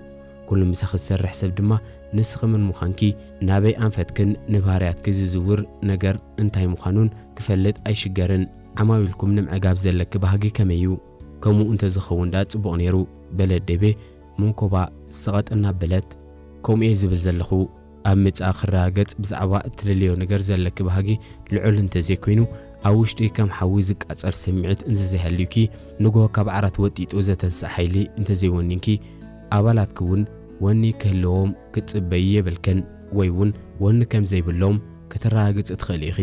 ኩሉ ምሳኺ ዝሰርሕ ሰብ ድማ ንስኺ መን ምዃንኪ፣ ናበይ ኣንፈትክን ንባህርያትኪ ዝዝውር ነገር እንታይ ምዃኑን ክፈልጥ ኣይሽገርን። ዓማዊልኩም ንምዕጋብ ዘለኪ ባህጊ ከመይ እዩ? ከምኡ እንተዝኸውን ደኣ ጽቡቕ ነይሩ፣ በለት ደቤ መንኮባ ሰቐጥ እናበለት። ከምኡ እየ ዝብል ዘለኹ። ኣብ ምጻእ ክረጋገጽ ብዛዕባ እትደልዮ ነገር ዘለኪ ባህጊ ልዑል እንተዘይኮይኑ፣ ኣብ ውሽጢ ከም ሓዊ ዝቃጸል ስምዒት እንተዘይሃልዩኪ፣ ንግሆ ካብ ዓራት ወጢጡ ዘተንስእ ሓይሊ እንተዘይወኒንኪ፣ ኣባላትኪ እውን ወኒ ክህልዎም ክትጽበዪ የብልክን፣ ወይ እውን ወኒ ከም ዘይብሎም ከተረጋግጺ ትኽእሊ ኢኺ።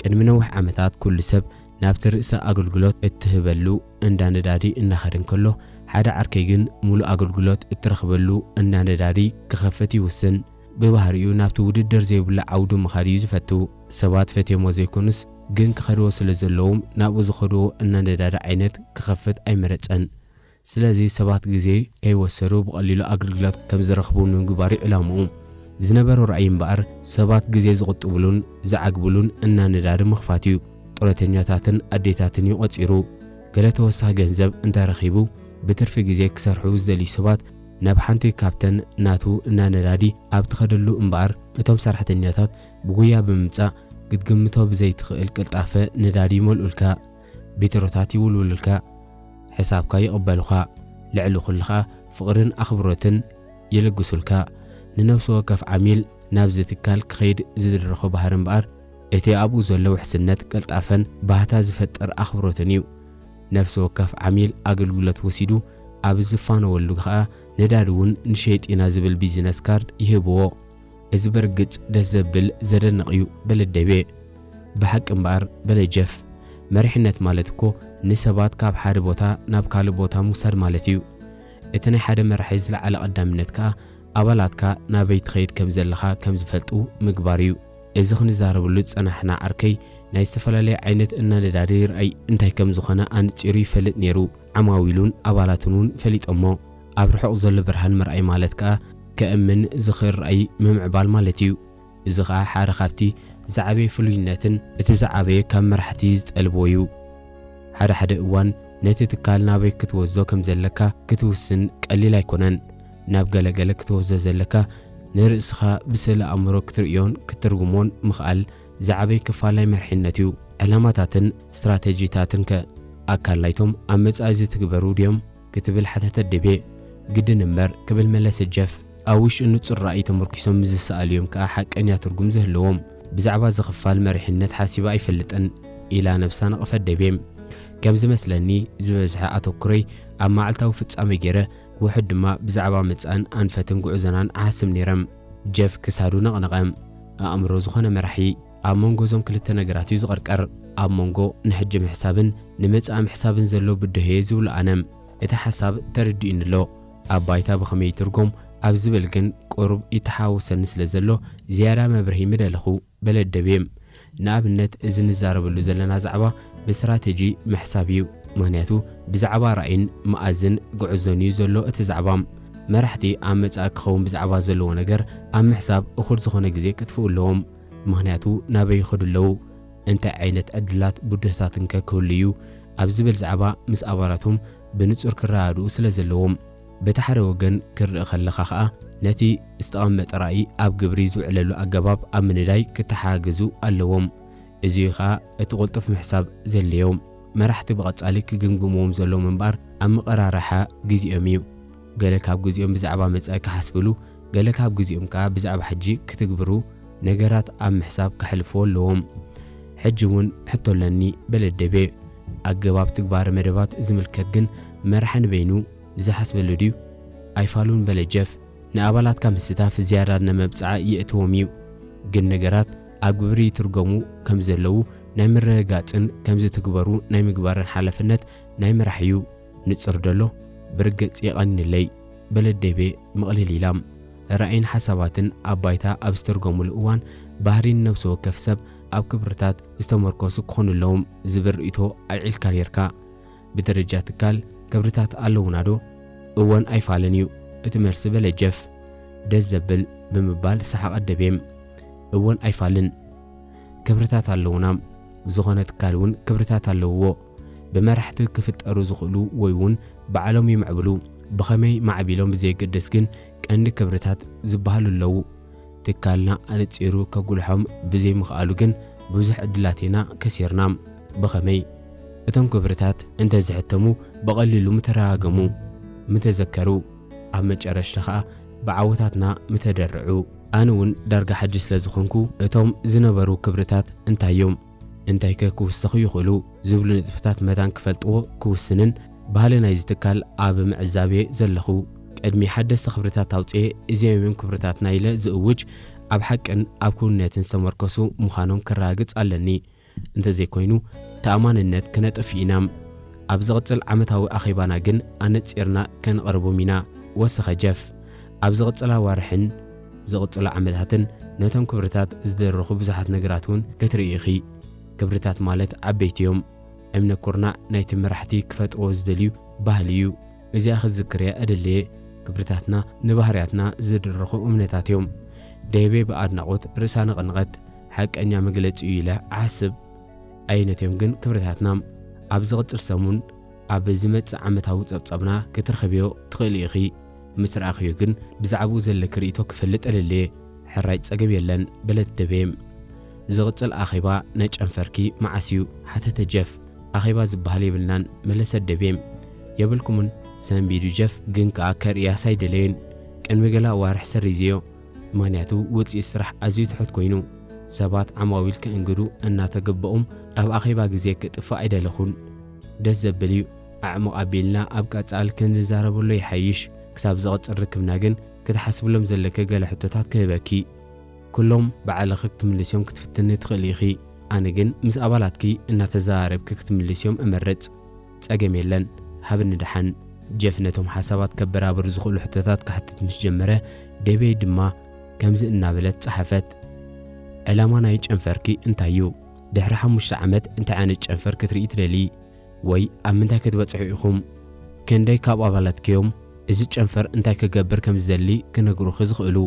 ቅድሚ ነዊሕ ዓመታት ኩሉ ሰብ ናብቲ ርእሰ ኣገልግሎት እትህበሉ እንዳ ነዳዲ እናኸደ እንከሎ፣ ሓደ ዓርከይ ግን ሙሉእ ኣገልግሎት እትረኽበሉ እንዳ ነዳዲ ክኸፍት ይውስን። ብባህሪኡ ናብቲ ውድድር ዘይብሉ ዓውዱ ምኻድ እዩ ዝፈቱ። ሰባት ፈትዮሞ ዘይኮኑስ ግን ክኸድዎ ስለ ዘለዎም ናብኡ ዝኸድዎ እንዳ ነዳዲ ዓይነት ክኸፍት ኣይመረጸን። ስለዚ ሰባት ግዜ ከይወሰዱ ብቐሊሉ ኣገልግሎት ከም ዝረኽቡ ንምግባር እዩ ዕላምኡ። ዝነበሮ ራእይ እምበኣር ሰባት ግዜ ዝቑጥብሉን ዝዓግብሉን እንዳ ነዳዲ ምኽፋት እዩ። ጡረተኛታትን ኣዴታትን እዩ ቆጺሩ። ገለ ተወሳኺ ገንዘብ እንተረኺቡ ብትርፊ ግዜ ክሰርሑ ዝደልዩ ሰባት ናብ ሓንቲ ካብተን ናቱ እንዳ ነዳዲ ኣብ ትኸደሉ እምበኣር እቶም ሰራሕተኛታት ብጉያ ብምምጻእ ክትግምቶ ብዘይትኽእል ቅልጣፈ ነዳዲ ይመልኡልካ። ቢትሮታት ይውልውሉልካ። ሕሳብካ ይቕበሉኻ። ልዕሊ ኩሉ ኸኣ ፍቕርን ኣኽብሮትን የለግሱልካ። ንነፍሲ ወከፍ ዓሚል ናብዚ ትካል ክኸይድ ዝድርኾ ባህሪ እምበኣር እቲ ኣብኡ ዘሎ ውሕስነት ቅልጣፈን ባህታ ዝፈጥር ኣኽብሮትን እዩ። ነፍሲ ወከፍ ዓሚል ኣገልግሎት ወሲዱ ኣብ ዝፋነወሉ ኸኣ ነዳዲ እውን ንሸይጥ ኢና ዝብል ቢዝነስ ካርድ ይህብዎ። እዚ ብርግጽ ደስ ዘብል ዘደንቕ እዩ በለ ደቤ። ብሓቂ እምበኣር በለ ጀፍ፣ መሪሕነት ማለት እኮ ንሰባት ካብ ሓደ ቦታ ናብ ካልእ ቦታ ምውሳድ ማለት እዩ። እቲ ናይ ሓደ መራሒ ዝለዓለ ቀዳምነት ከኣ ኣባላትካ ናበይ ትኸይድ ከም ዘለኻ ከም ዝፈልጡ ምግባር እዩ። እዚ ክንዛረበሉ ዝጸናሕና ዓርከይ ናይ ዝተፈላለየ ዓይነት እና ነዳዲ ርኣይ እንታይ ከም ዝኾነ ኣንጺሩ ይፈልጥ ነይሩ። ዓማዊሉን ኣባላቱን እውን ፈሊጦሞ። ኣብ ርሑቕ ዘሎ ብርሃን ምርኣይ ማለት ከኣ ከእምን ዝኽእል ራእይ ምምዕባል ማለት እዩ። እዚ ኸኣ ሓደ ካብቲ ዝዓበየ ፍሉይነትን እቲ ዝዓበየ ካብ መራሕቲ ዝጠልቦ እዩ። ሓደ ሓደ እዋን ነቲ ትካል ናበይ ክትወስዶ ከም ዘለካ ክትውስን ቀሊል ኣይኮነን። ናብ ገለገለ ክትወስዶ ዘለካ ንርእስኻ ብስእሊ ኣእምሮ ክትርእዮን ክትትርጉሞን ምኽኣል ዝዓበየ ክፋል ናይ መርሒነት እዩ። ዕላማታትን ስትራተጂታትን ከ ኣካል ናይቶም ኣብ መጻኢ ዝትግበሩ ድዮም ክትብል ሓተተ ደቤ። ግድን እምበር ክብል መለሰ ጀፍ። ኣብ ውሽጢ ንጹር ራእይ ተመርኪሶም ምስ ዝሰኣሉ እዮም ከኣ ሓቀኛ ትርጉም ዝህልዎም። ብዛዕባ እዚ ክፋል መሪሕነት ሓሲበ ኣይፈልጥን ኢላ ነብሳ ነቐፈት ደቤ። ከም ዝመስለኒ ዝበዝሐ ኣተኩሮይ ኣብ መዓልታዊ ፍጻመ ገይረ ውሑድ ድማ ብዛዕባ መጻእን ኣንፈትን ጉዕዞናን እሓስብ ነይረ። ጀፍ ክሳዱ ነቕነቐ። ኣእምሮ ዝኾነ መራሒ ኣብ መንጎ እዞም ክልተ ነገራት እዩ ዝቕርቀር። ኣብ መንጎ ንሕጂ ምሕሳብን ንመጻኢ ምሕሳብን ዘሎ ብድሆ እየ ዝብሎ ኣነ። እቲ ሓሳብ ተረዲኡኒ ኣሎ። ኣብ ባይታ ብኸመይ ይትርጎም ኣብ ዝብል ግን ቁሩብ ይተሓዋወሰኒ ስለ ዘሎ ዝያዳ መብርሂ ምደለኹ በለ ደቤ። ንኣብነት እዚ ንዛረበሉ ዘለና ዛዕባ ብስትራተጂ ምሕሳብ እዩ። ምኽንያቱ ብዛዕባ ራእይን መኣዝን ጉዕዞን እዩ ዘሎ እቲ ዛዕባ። መራሕቲ ኣብ መጻኢ ክኸውን ብዛዕባ ዘለዎ ነገር ኣብ ምሕሳብ እኹል ዝኾነ ግዜ ከጥፍኡ ኣለዎም። ምኽንያቱ ናበይ ይኸዱ ኣለዉ? እንታይ ዓይነት ዕድላት ብድሆታትን ከ ክህሉ እዩ? ኣብ ዝብል ዛዕባ ምስ ኣባላቶም ብንጹር ክረዳድኡ ስለ ዘለዎም። በቲ ሓደ ወገን ክርኢ ከለኻ ኸኣ ነቲ ዝተቐመጠ ራእይ ኣብ ግብሪ ዝውዕለሉ ኣገባብ ኣብ ምንዳይ ክተሓጋገዙ ኣለዎም። እዚ እዩ ኸኣ እቲ ቅልጡፍ ምሕሳብ ዘድልዮም። መራሕቲ ብቐጻሊ ክግምግምዎም ዘለዎም እምበኣር ኣመቐራርሓ ግዜኦም እዩ። ገለ ካብ ግዜኦም ብዛዕባ መጻኢ ክሓስብሉ፣ ገለ ካብ ግዜኦም ከኣ ብዛዕባ ሕጂ ክትግብሩ ነገራት ኣብ ምሕሳብ ከሕልፍዎ ኣለዎም። ሕጂ እውን ሕቶ ኣለኒ በለ ደቤ። ኣገባብ ትግባረ መደባት ዝምልከት ግን መራሒ ንበይኑ ዝሓስበሉ ድዩ? ኣይፋሉን በለ ጀፍ። ንኣባላትካ ምስታፍ ዝያዳ ነመብጽዓ የእትዎም እዩ። ግን ነገራት ኣብ ግብሪ ይትርጎሙ ከም ዘለዉ ናይ ምርግጋጽን ከም ዝትግበሩ ናይ ምግባርን ሓላፍነት ናይ መራሒ እዩ። ንጽር ደሎ ብርግጽ የቐንለይ በለ ደቤ ምቕልል ኢላ። ራእይን ሓሳባትን ኣብ ባይታ ኣብ ዝተርጎሙሉ እዋን ባህሪን ነብሲ ወከፍ ሰብ ኣብ ክብርታት ዝተመርኮሱ ክኾኑ ኣለዎም ዝብል ርእይቶ ኣልዒልካ ነይርካ። ብደረጃ ትካል ክብርታት ኣለዉና ዶ? እወን ኣይፋልን እዩ እቲ መልሲ በለ ጀፍ። ደስ ዘብል ብምባል ሰሓቐ ደቤም። እወን ኣይፋልን። ክብርታት ኣለዉና። ዝኾነ ትካል እውን ክብርታት ኣለውዎ። ብመራሕቲ ክፍጠሩ ዝኽእሉ ወይ እውን ባዕሎም ይምዕብሉ። ብኸመይ ማዕቢሎም ብዘየገድስ ግን ቀንዲ ክብርታት ዝበሃሉ ኣለዉ። ትካልና ኣነጺሩ ከጉልሖም ብዘይምኽኣሉ ግን ብዙሕ ዕድላት ኢና ከሲርና። ብኸመይ? እቶም ክብርታት እንተዝሕተሙ ብቐሊሉ ምተረጋገሙ፣ ምተዘከሩ፣ ኣብ መጨረሽታ ኸኣ ብዓወታትና ምተደርዑ። ኣነ እውን ዳርጋ ሓጂ ስለ ዝኾንኩ እቶም ዝነበሩ ክብርታት እንታይ እዮም? እንታይከ ክውሰኹ ይኽእሉ ዝብሉ ንጥፈታት መታን ክፈልጥዎ ክውስንን ባህሊ ናይዚ ትካል ኣብ ምዕዛብ እየ ዘለኹ። ቅድሚ ሓደስቲ ክብርታት ኣውፅኤ እዚኦም እዮም ክብርታትና ኢለ ዝእውጅ ኣብ ሓቅን ኣብ ክውንነትን ዝተመርኮሱ ምዃኖም ከረጋግፅ ኣለኒ። እንተዘይኮይኑ ተኣማንነት ክነጥፍእ ኢና። ኣብ ዝቕጽል ዓመታዊ ኣኼባና ግን ኣነጺርና ከነቕርቦም ኢና፣ ወሰኸ ጀፍ። ኣብ ዝቕጽላ ዋርሕን ዝቕጽሉ ዓመታትን ነቶም ክብርታት ዝደርኹ ብዙሓት ነገራት እውን ክትርኢ ኢኺ። ክብርታት ማለት ዓበይቲ እዮም። እምነ ኩርናዕ ናይቲ መራሕቲ ክፈጥርዎ ዝደልዩ ባህሊ እዩ። እዚኣ ክዝክር እየ እደሊ እየ። ክብርታትና ንባህርያትና ዝድርኹ እምነታት እዮም። ደቤ ብኣድናቖት ርእሳ ነቐነቐት። ሓቀኛ መግለጺ እዩ ኢለ እሓስብ። ኣየነትዮም ግን ክብርታትና? ኣብ ዝቕጽል ሰሙን ኣብ ዝመጽእ ዓመታዊ ጸብጻብና ክትረኽብዮ ትኽእሊ ኢኺ። ምስ ረኣኽዮ ግን ብዛዕባኡ ዘለኪ ርእይቶ ክፈልጥ እደሊ እየ። ሕራይ ጸገም የለን፣ በለት ደቤ። ዝቕጽል ኣኼባ ናይ ጨንፈርኪ መዓስ እዩ? ሓተተ ጀፍ። ኣኼባ ዝበሃል የብልናን፣ መለሰት ደቤ። የብልኩምን? ሰንቢዱ ጀፍ፣ ግን ከኣ ከርእያስ ኣይደለየን። ቅድሚ ገለ ኣዋርሕ ሰሪዘዮ። ምኽንያቱ ውጽኢት ስራሕ ኣዝዩ ትሑት ኮይኑ፣ ሰባት ዓማዊል ከእንግዱ እናተገበኦም ኣብ ኣኼባ ግዜ ክጥፍእ ኣይደለኹን። ደስ ዘብል እዩ። ኣዕሙቕ ኣቢልና ኣብ ቀጻሊ ክንዛረበሉ ይሓይሽ። ክሳብ ዝቕጽል ርክብና ግን ክትሓስብሎም ዘለኪ ገለ ሕቶታት ክህበኪ። ኩሎም ባዕልኺ ክትምልስዮም ክትፍትኒ ትኽእሊ ኢኺ። ኣነ ግን ምስ ኣባላትኪ እናተዘራረብኪ ክትምልስዮም እመርጽ። ጸገም የለን፣ ሃብኒ ደሓን። ጀፍ ነቶም ሓሳባት ከበራብሩ ዝኽእሉ ሕቶታት ክሓትት ምስ ጀመረ፣ ደቤ ድማ ከምዚ እናበለት ጸሓፈት። ዕላማ ናይ ጨንፈርኪ እንታይ እዩ? ድሕሪ ሓሙሽተ ዓመት እንታይ ዓይነት ጨንፈር ክትርኢ ትደልዪ? ወይ ኣብ ምንታይ ክትበጽሑ ኢኹም? ክንደይ ካብ ኣባላትኪ እዮም እዚ ጨንፈር እንታይ ክገብር ከም ዝደሊ ክነግሩኺ ዝኽእሉ?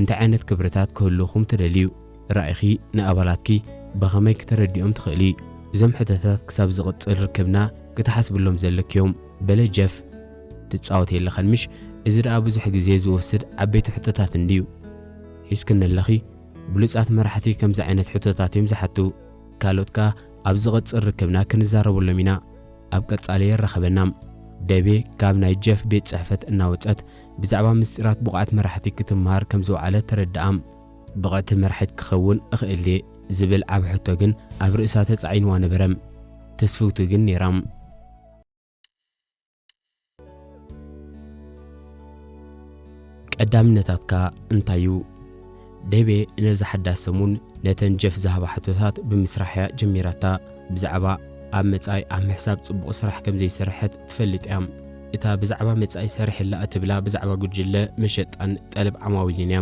እንታይ ዓይነት ክብርታት ክህልኹም ትደልዩ? ራኢኺ ንኣባላትኪ ብኸመይ ክተረድኦም ትኽእሊ? እዞም ሕቶታት ክሳብ ዝቕጽል ርክብና ክትሓስብሎም ዘለኪ እዮም፣ በለ ጀፍ። ትጻወት የለኸን ምሽ? እዚ ደኣ ብዙሕ ግዜ ዝወስድ ዓበይቲ ሕቶታት እንድዩ። ሒዝክኒ ኣለኺ? ብሉጻት መራሕቲ ከምዚ ዓይነት ሕቶታት እዮም ዝሓቱ። ካልኦት ከኣ ኣብ ዝቕጽል ርክብና ክንዛረበሎም ኢና። ኣብ ቀጻሊ የራኽበና። ደቤ ካብ ናይ ጀፍ ቤት ጽሕፈት እናወጸት ብዛዕባ ምስጢራት ብቑዓት መራሕቲ ክትመሃር ከም ዝወዓለት ተረድኣ። ብቕዕቲ መራሒት ክኸውን እኽእል ድየ ዝብል ዓቢ ሕቶ ግን ኣብ ርእሳ ተጻዒንዋ ነበረ። ትስፍውቲ ግን ነይራ። ቀዳምነታትካ እንታይ እዩ? ደቤ ነዛ ሓዳስ ሰሙን ነተን ጀፍ ዝሃባ ሕቶታት ብምስራሕ እያ ጀሚራታ። ብዛዕባ ኣብ መጻኢ ኣብ ምሕሳብ ጽቡቕ ስራሕ ከም ዘይሰርሐት ትፈልጥ እያ። እታ ብዛዕባ መጻኢ ሰርሕላ እትብላ ብዛዕባ ጉጅለ መሸጣን ጠለብ ዓማዊልን እያ።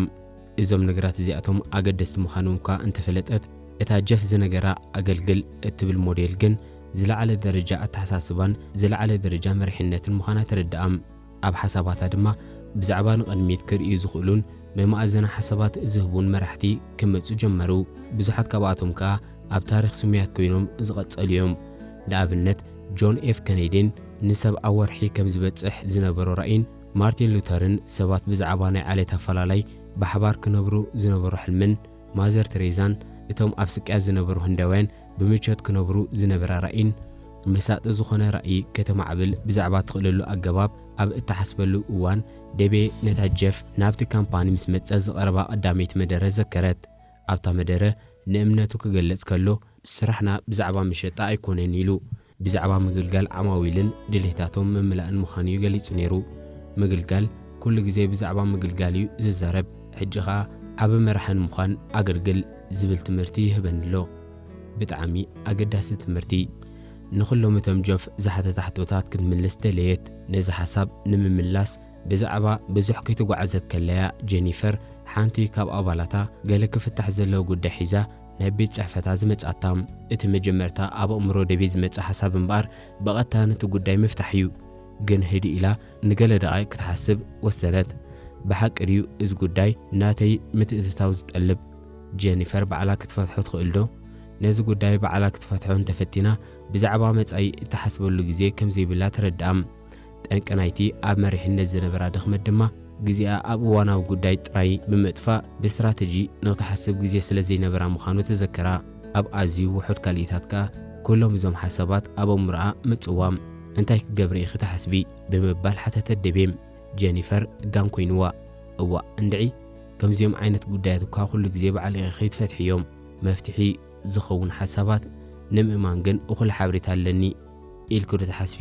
እዞም ነገራት እዚኣቶም ኣገደስቲ ምዃኖም እኳ እንተፈለጠት፣ እታ ጀፍ ዝነገራ ኣገልግል እትብል ሞዴል ግን ዝለዓለ ደረጃ ኣተሓሳስባን ዝለዓለ ደረጃ መሪሕነትን ምዃና ተረድኣ። ኣብ ሓሳባታ ድማ ብዛዕባ ንቕድሚት ክርእዩ ዝኽእሉን መማእዘኒ ሓሳባት ዝህቡን መራሕቲ ክመጹ ጀመሩ። ብዙሓት ካብኣቶም ከኣ ኣብ ታሪኽ ስሙያት ኮይኖም ዝቐጸሉ እዮም። ንኣብነት፣ ጆን ኤፍ ከኔዲን ንሰብ ኣብ ወርሒ ከም ዝበጽሕ ዝነበሮ ራእይን ማርቲን ሉተርን ሰባት ብዛዕባ ናይ ዓሌት ኣፈላላይ ብሓባር ክነብሩ ዝነበሮ ሕልምን ማዘር ተሬዛን እቶም ኣብ ስቅያት ዝነበሩ ህንዳውያን ብምቾት ክነብሩ ዝነበራ ራእይን፣ መሳጢ ዝኾነ ራእይ ከተማዕብል ብዛዕባ ትኽእለሉ ኣገባብ ኣብ እተሓስበሉ እዋን፣ ደቤ ነታ ጀፍ ናብቲ ካምፓኒ ምስ መጸ ዝቐረባ ቀዳመይቲ መደረ ዘከረት። ኣብታ መደረ ንእምነቱ ክገልጽ ከሎ፣ ስራሕና ብዛዕባ መሸጣ ኣይኮነን ኢሉ። ብዛዕባ ምግልጋል ዓማዊልን ድሌታቶም ምምላእን ምዃኑ እዩ ገሊጹ ነይሩ። ምግልጋል፣ ኩሉ ግዜ ብዛዕባ ምግልጋል እዩ ዝዛረብ። ሕጂ ኸኣ ዓቢ መራሒ ንምዃን ኣገልግል ዝብል ትምህርቲ ይህበኒ ኣሎ። ብጣዕሚ ኣገዳሲ ትምህርቲ። ንኹሎም እቶም ጆፍ ዝሓተታ ሕቶታት ክትምልስ ደለየት። ነዚ ሓሳብ ንምምላስ ብዛዕባ ብዙሕ ከይተጓዕዘት ከለያ ጀኒፈር ሓንቲ ካብ ኣባላታ ገለ ክፍታሕ ዘለዎ ጉዳይ ሒዛ ናብ ቤት ጽሕፈታ ዝመጻታ። እቲ መጀመርታ ኣብ ኣእምሮ ደቤ ዝመጽእ ሓሳብ እምበኣር ብቐጥታ ነቲ ጉዳይ ምፍታሕ እዩ። ግን ህድእ ኢላ ንገለ ደቓይቕ ክትሓስብ ወሰነት። ብሓቂ ድዩ እዚ ጉዳይ ናተይ ምትእትታው ዝጠልብ? ጀኒፈር ባዕላ ክትፈትሖ ትኽእል ዶ? ነዚ ጉዳይ ባዕላ ክትፈትሖ እንተፈቲና ብዛዕባ መጻኢ እትሓስበሉ ግዜ ከም ዘይብላ ተረድኣ። ጠንቂ ናይቲ ኣብ መሪሕነት ዝነበራ ድኽመት ድማ ግዜኣ ኣብ እዋናዊ ጉዳይ ጥራይ ብምጥፋእ ብስትራተጂ ንኽትሓስብ ግዜ ስለ ዘይነበራ ምዃኑ ተዘከራ። ኣብ ኣዝዩ ውሑድ ካልኢታት ከኣ ኩሎም እዞም ሓሳባት ኣብ ኣእምሮኣ መጽዋ። እንታይ ክትገብሪ ኢኺ ትሓስቢ? ብምባል ሓተተት ደቤ። ጀኒፈር ጋም ኮይንዋ። እዋእ እንድዒ፣ ከምዚኦም ዓይነት ጉዳያት እኳ ኩሉ ግዜ ባዕልኺ ከይትፈትሕዮም። መፍትሒ ዝኸውን ሓሳባት ንምእማን ግን እኹል ሓበሬታ ኣለኒ ኢልኪ ዶ ትሓስቢ?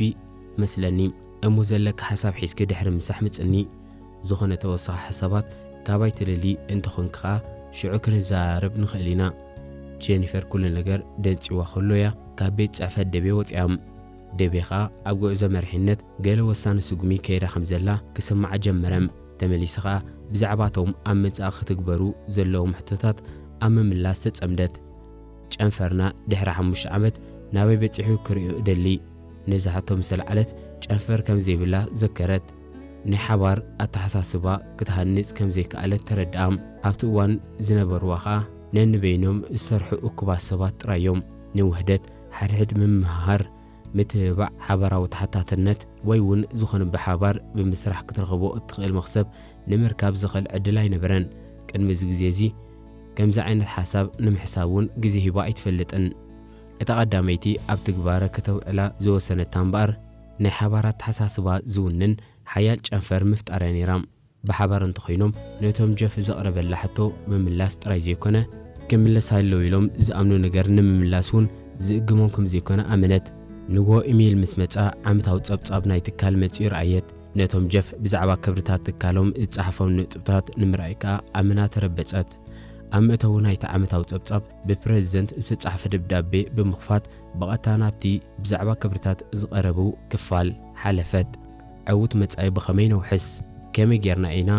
መስለኒ። እሞ ዘለኪ ሓሳብ ሒዝኪ ድሕሪ ምሳሕ ምጽኒ። ዝኾነ ተወሳኺ ሓሳባት ካባይ ትደሊ እንተኾንኪ ኸኣ ሽዑ ክንዘራረብ ንኽእል ኢና። ጀኒፈር ኩሉ ነገር ደንጺዋ ከሎ እያ ካብ ቤት ጽሕፈት ደቤ ወጺኣ። ደቤ ኸኣ ኣብ ጉዕዞ መሪሕነት ገለ ወሳኒ ስጉሚ ከይዳ ከም ዘላ ክስማዓ ጀመረ። ተመሊሱ ኸኣ ብዛዕባቶም ኣብ መጻኢ ክትግበሩ ዘለዎም ሕቶታት ኣብ ምምላስ ተጸምደት። ጨንፈርና ድሕሪ ሓሙሽተ ዓመት ናበይ በጺሑ ክርእዮ እደሊ? ነዛ ሕቶ ምስ ኣልዓለት ጨንፈር ከም ዘይብላ ዘከረት። ናይ ሓባር ኣተሓሳስባ ክትሃንጽ ከም ዘይከኣለት ተረድኣ። ኣብቲ እዋን ዝነበርዋ ኸኣ ነንበይኖም ዝሰርሑ እኩባት ሰባት ጥራይ እዮም። ንውህደት ሓድሕድ ምምሃር፣ ምትብባዕ፣ ሓባራዊ ተሓታትነት ወይ እውን ዝኾነ ብሓባር ብምስራሕ ክትረኽቦ እትኽእል መኽሰብ ንምርካብ ዘኽእል ዕድል ኣይነበረን። ቅድሚ እዚ ግዜ እዚ ከምዚ ዓይነት ሓሳብ ንምሕሳብ እውን ግዜ ሂባ ኣይትፈልጥን። እታ ቀዳመይቲ ኣብ ትግባረ ከተውዕላ ዝወሰነታ እምበኣር ናይ ሓባር ኣተሓሳስባ ዝውንን ሓያል ጨንፈር ምፍጣር እያ ነይራ። ብሓባር እንተኾይኖም ነቶም ጀፍ ዘቕረበላ ሕቶ ምምላስ ጥራይ ዘይኮነ፣ ክምለስ ኣለዎ ኢሎም ዝኣምኑ ነገር ንምምላስ እውን ዝእግሞም ከም ዘይኮነ ኣመነት። ንግሆ ኢሜይል ምስ መጻ ዓመታዊ ጸብጻብ ናይ ትካል መጺኡ ረኣየት። ነቶም ጀፍ ብዛዕባ ክብርታት ትካሎም ዝጸሓፎም ነጥብታት ንምርኣይ ከኣ ኣመና ተረበጸት። ኣብ መእተዊ ናይቲ ዓመታዊ ጸብጻብ ብፕረዚደንት ዝተጻሕፈ ደብዳቤ ብምኽፋት ብቐጥታ ናብቲ ብዛዕባ ክብርታት ዝቐረቡ ክፋል ሓለፈት። ዕዉት መጻኢ ብኸመይ ነውሕስ? ከመይ ጌርና ኢና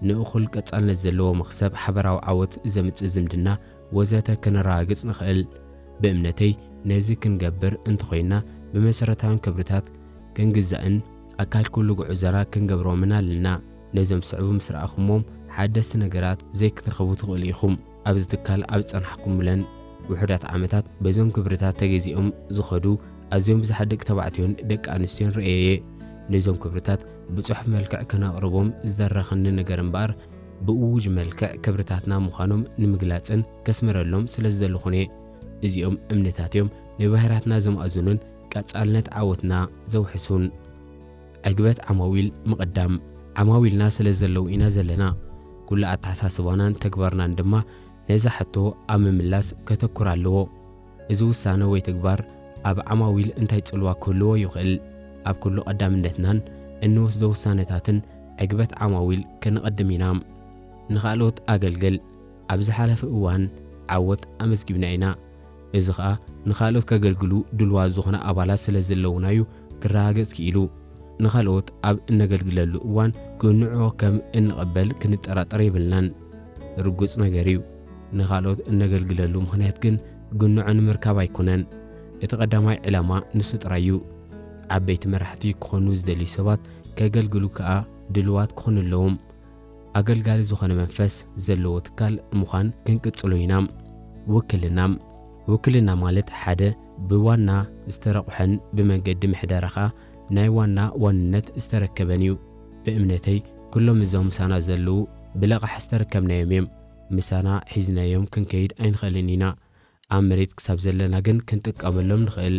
ንእኹል ቀጻልነት ዘለዎ መኽሰብ፣ ሓበራዊ ዓወት ዘምጽእ ዝምድና ወዘተ ከነረጋግጽ ንኽእል? ብእምነተይ ነዚ ክንገብር እንተኾይንና ብመሰረታውያን ክብርታት ክንግዛእን ኣካል ኩሉ ጉዕዞና ክንገብሮምን ኣለና። ነዞም ስዕቡ ምስ ረኣኹሞም ሓደስቲ ነገራት ዘይክትረኽቡ ትኽእሉ ኢኹም። ኣብዚ ትካል ኣብ ዝጸናሕኩምለን ውሑዳት ዓመታት በዞም ክብርታት ተገዚኦም ዝኸዱ ኣዝዮም ብዙሓት ደቂ ተባዕትዮን ደቂ ኣንስትዮን ርእየ እየ። ነዞም ክብርታት ብጽሑፍ መልክዕ ከነቕርቦም ዝደረኸኒ ነገር እምበኣር ብእዉጅ መልክዕ ክብርታትና ምዃኖም ንምግላጽን ከስምረሎም ስለ ዝደለኹን እየ። እዚኦም እምነታት እዮም ንባህርያትና ዘማእዝኑን ቀጻልነት ዓወትና ዘውሕሱን። ዕግበት ዓማዊል ምቕዳም። ዓማዊልና ስለ ዘለዉ ኢና ዘለና። ኩሉ ኣተሓሳስባናን ተግባርናን ድማ ነዛ ሕቶ ኣብ ምምላስ ከተኩር ኣለዎ። እዚ ውሳነ ወይ ተግባር ኣብ ዓማዊል እንታይ ጽልዋ ክህልዎ ይኽእል? ኣብ ኩሉ ቀዳምነትናን እንወስዶ ውሳነታትን ዕግበት ዓማዊል ከነቐድም ኢና። ንኻልኦት ኣገልግል። ኣብ ዝሓለፈ እዋን ዓወት ኣመዝጊብና ኢና። እዚ ኸኣ ንኻልኦት ከገልግሉ ድልዋት ዝኾነ ኣባላት ስለ ዘለዉና እዩ ክረጋገጽ ክኢሉ። ንኻልኦት ኣብ እነገልግለሉ እዋን ክንዕኦ ከም እንቕበል ክንጠራጠር የብልናን። ርጉጽ ነገር እዩ። ንኻልኦት እነገልግለሉ ምኽንያት ግን ግንዖ ንምርካብ ኣይኮነን። እቲ ቀዳማይ ዕላማ ንሱ ጥራይ እዩ። ዓበይቲ መራሕቲ ክኾኑ ዝደልዩ ሰባት ከገልግሉ ከኣ ድልዋት ክኾኑ ኣለዎም። ኣገልጋሊ ዝኾነ መንፈስ ዘለዎ ትካል ምዃን ክንቅጽሎ ኢና። ውክልና። ውክልና ማለት ሓደ ብዋና ዝተረቑሐን ብመንገዲ ምሕደራ ኸኣ ናይ ዋና ዋንነት ዝተረከበን እዩ። ብእምነተይ ኩሎም እዞም ምሳና ዘለዉ ብለቓሕ ዝተረከብናዮም እዮም። ምሳና ሒዝናዮም ክንከይድ ኣይንኽእልን ኢና። ኣብ መሬት ክሳብ ዘለና ግን ክንጥቀመሎም ንኽእል።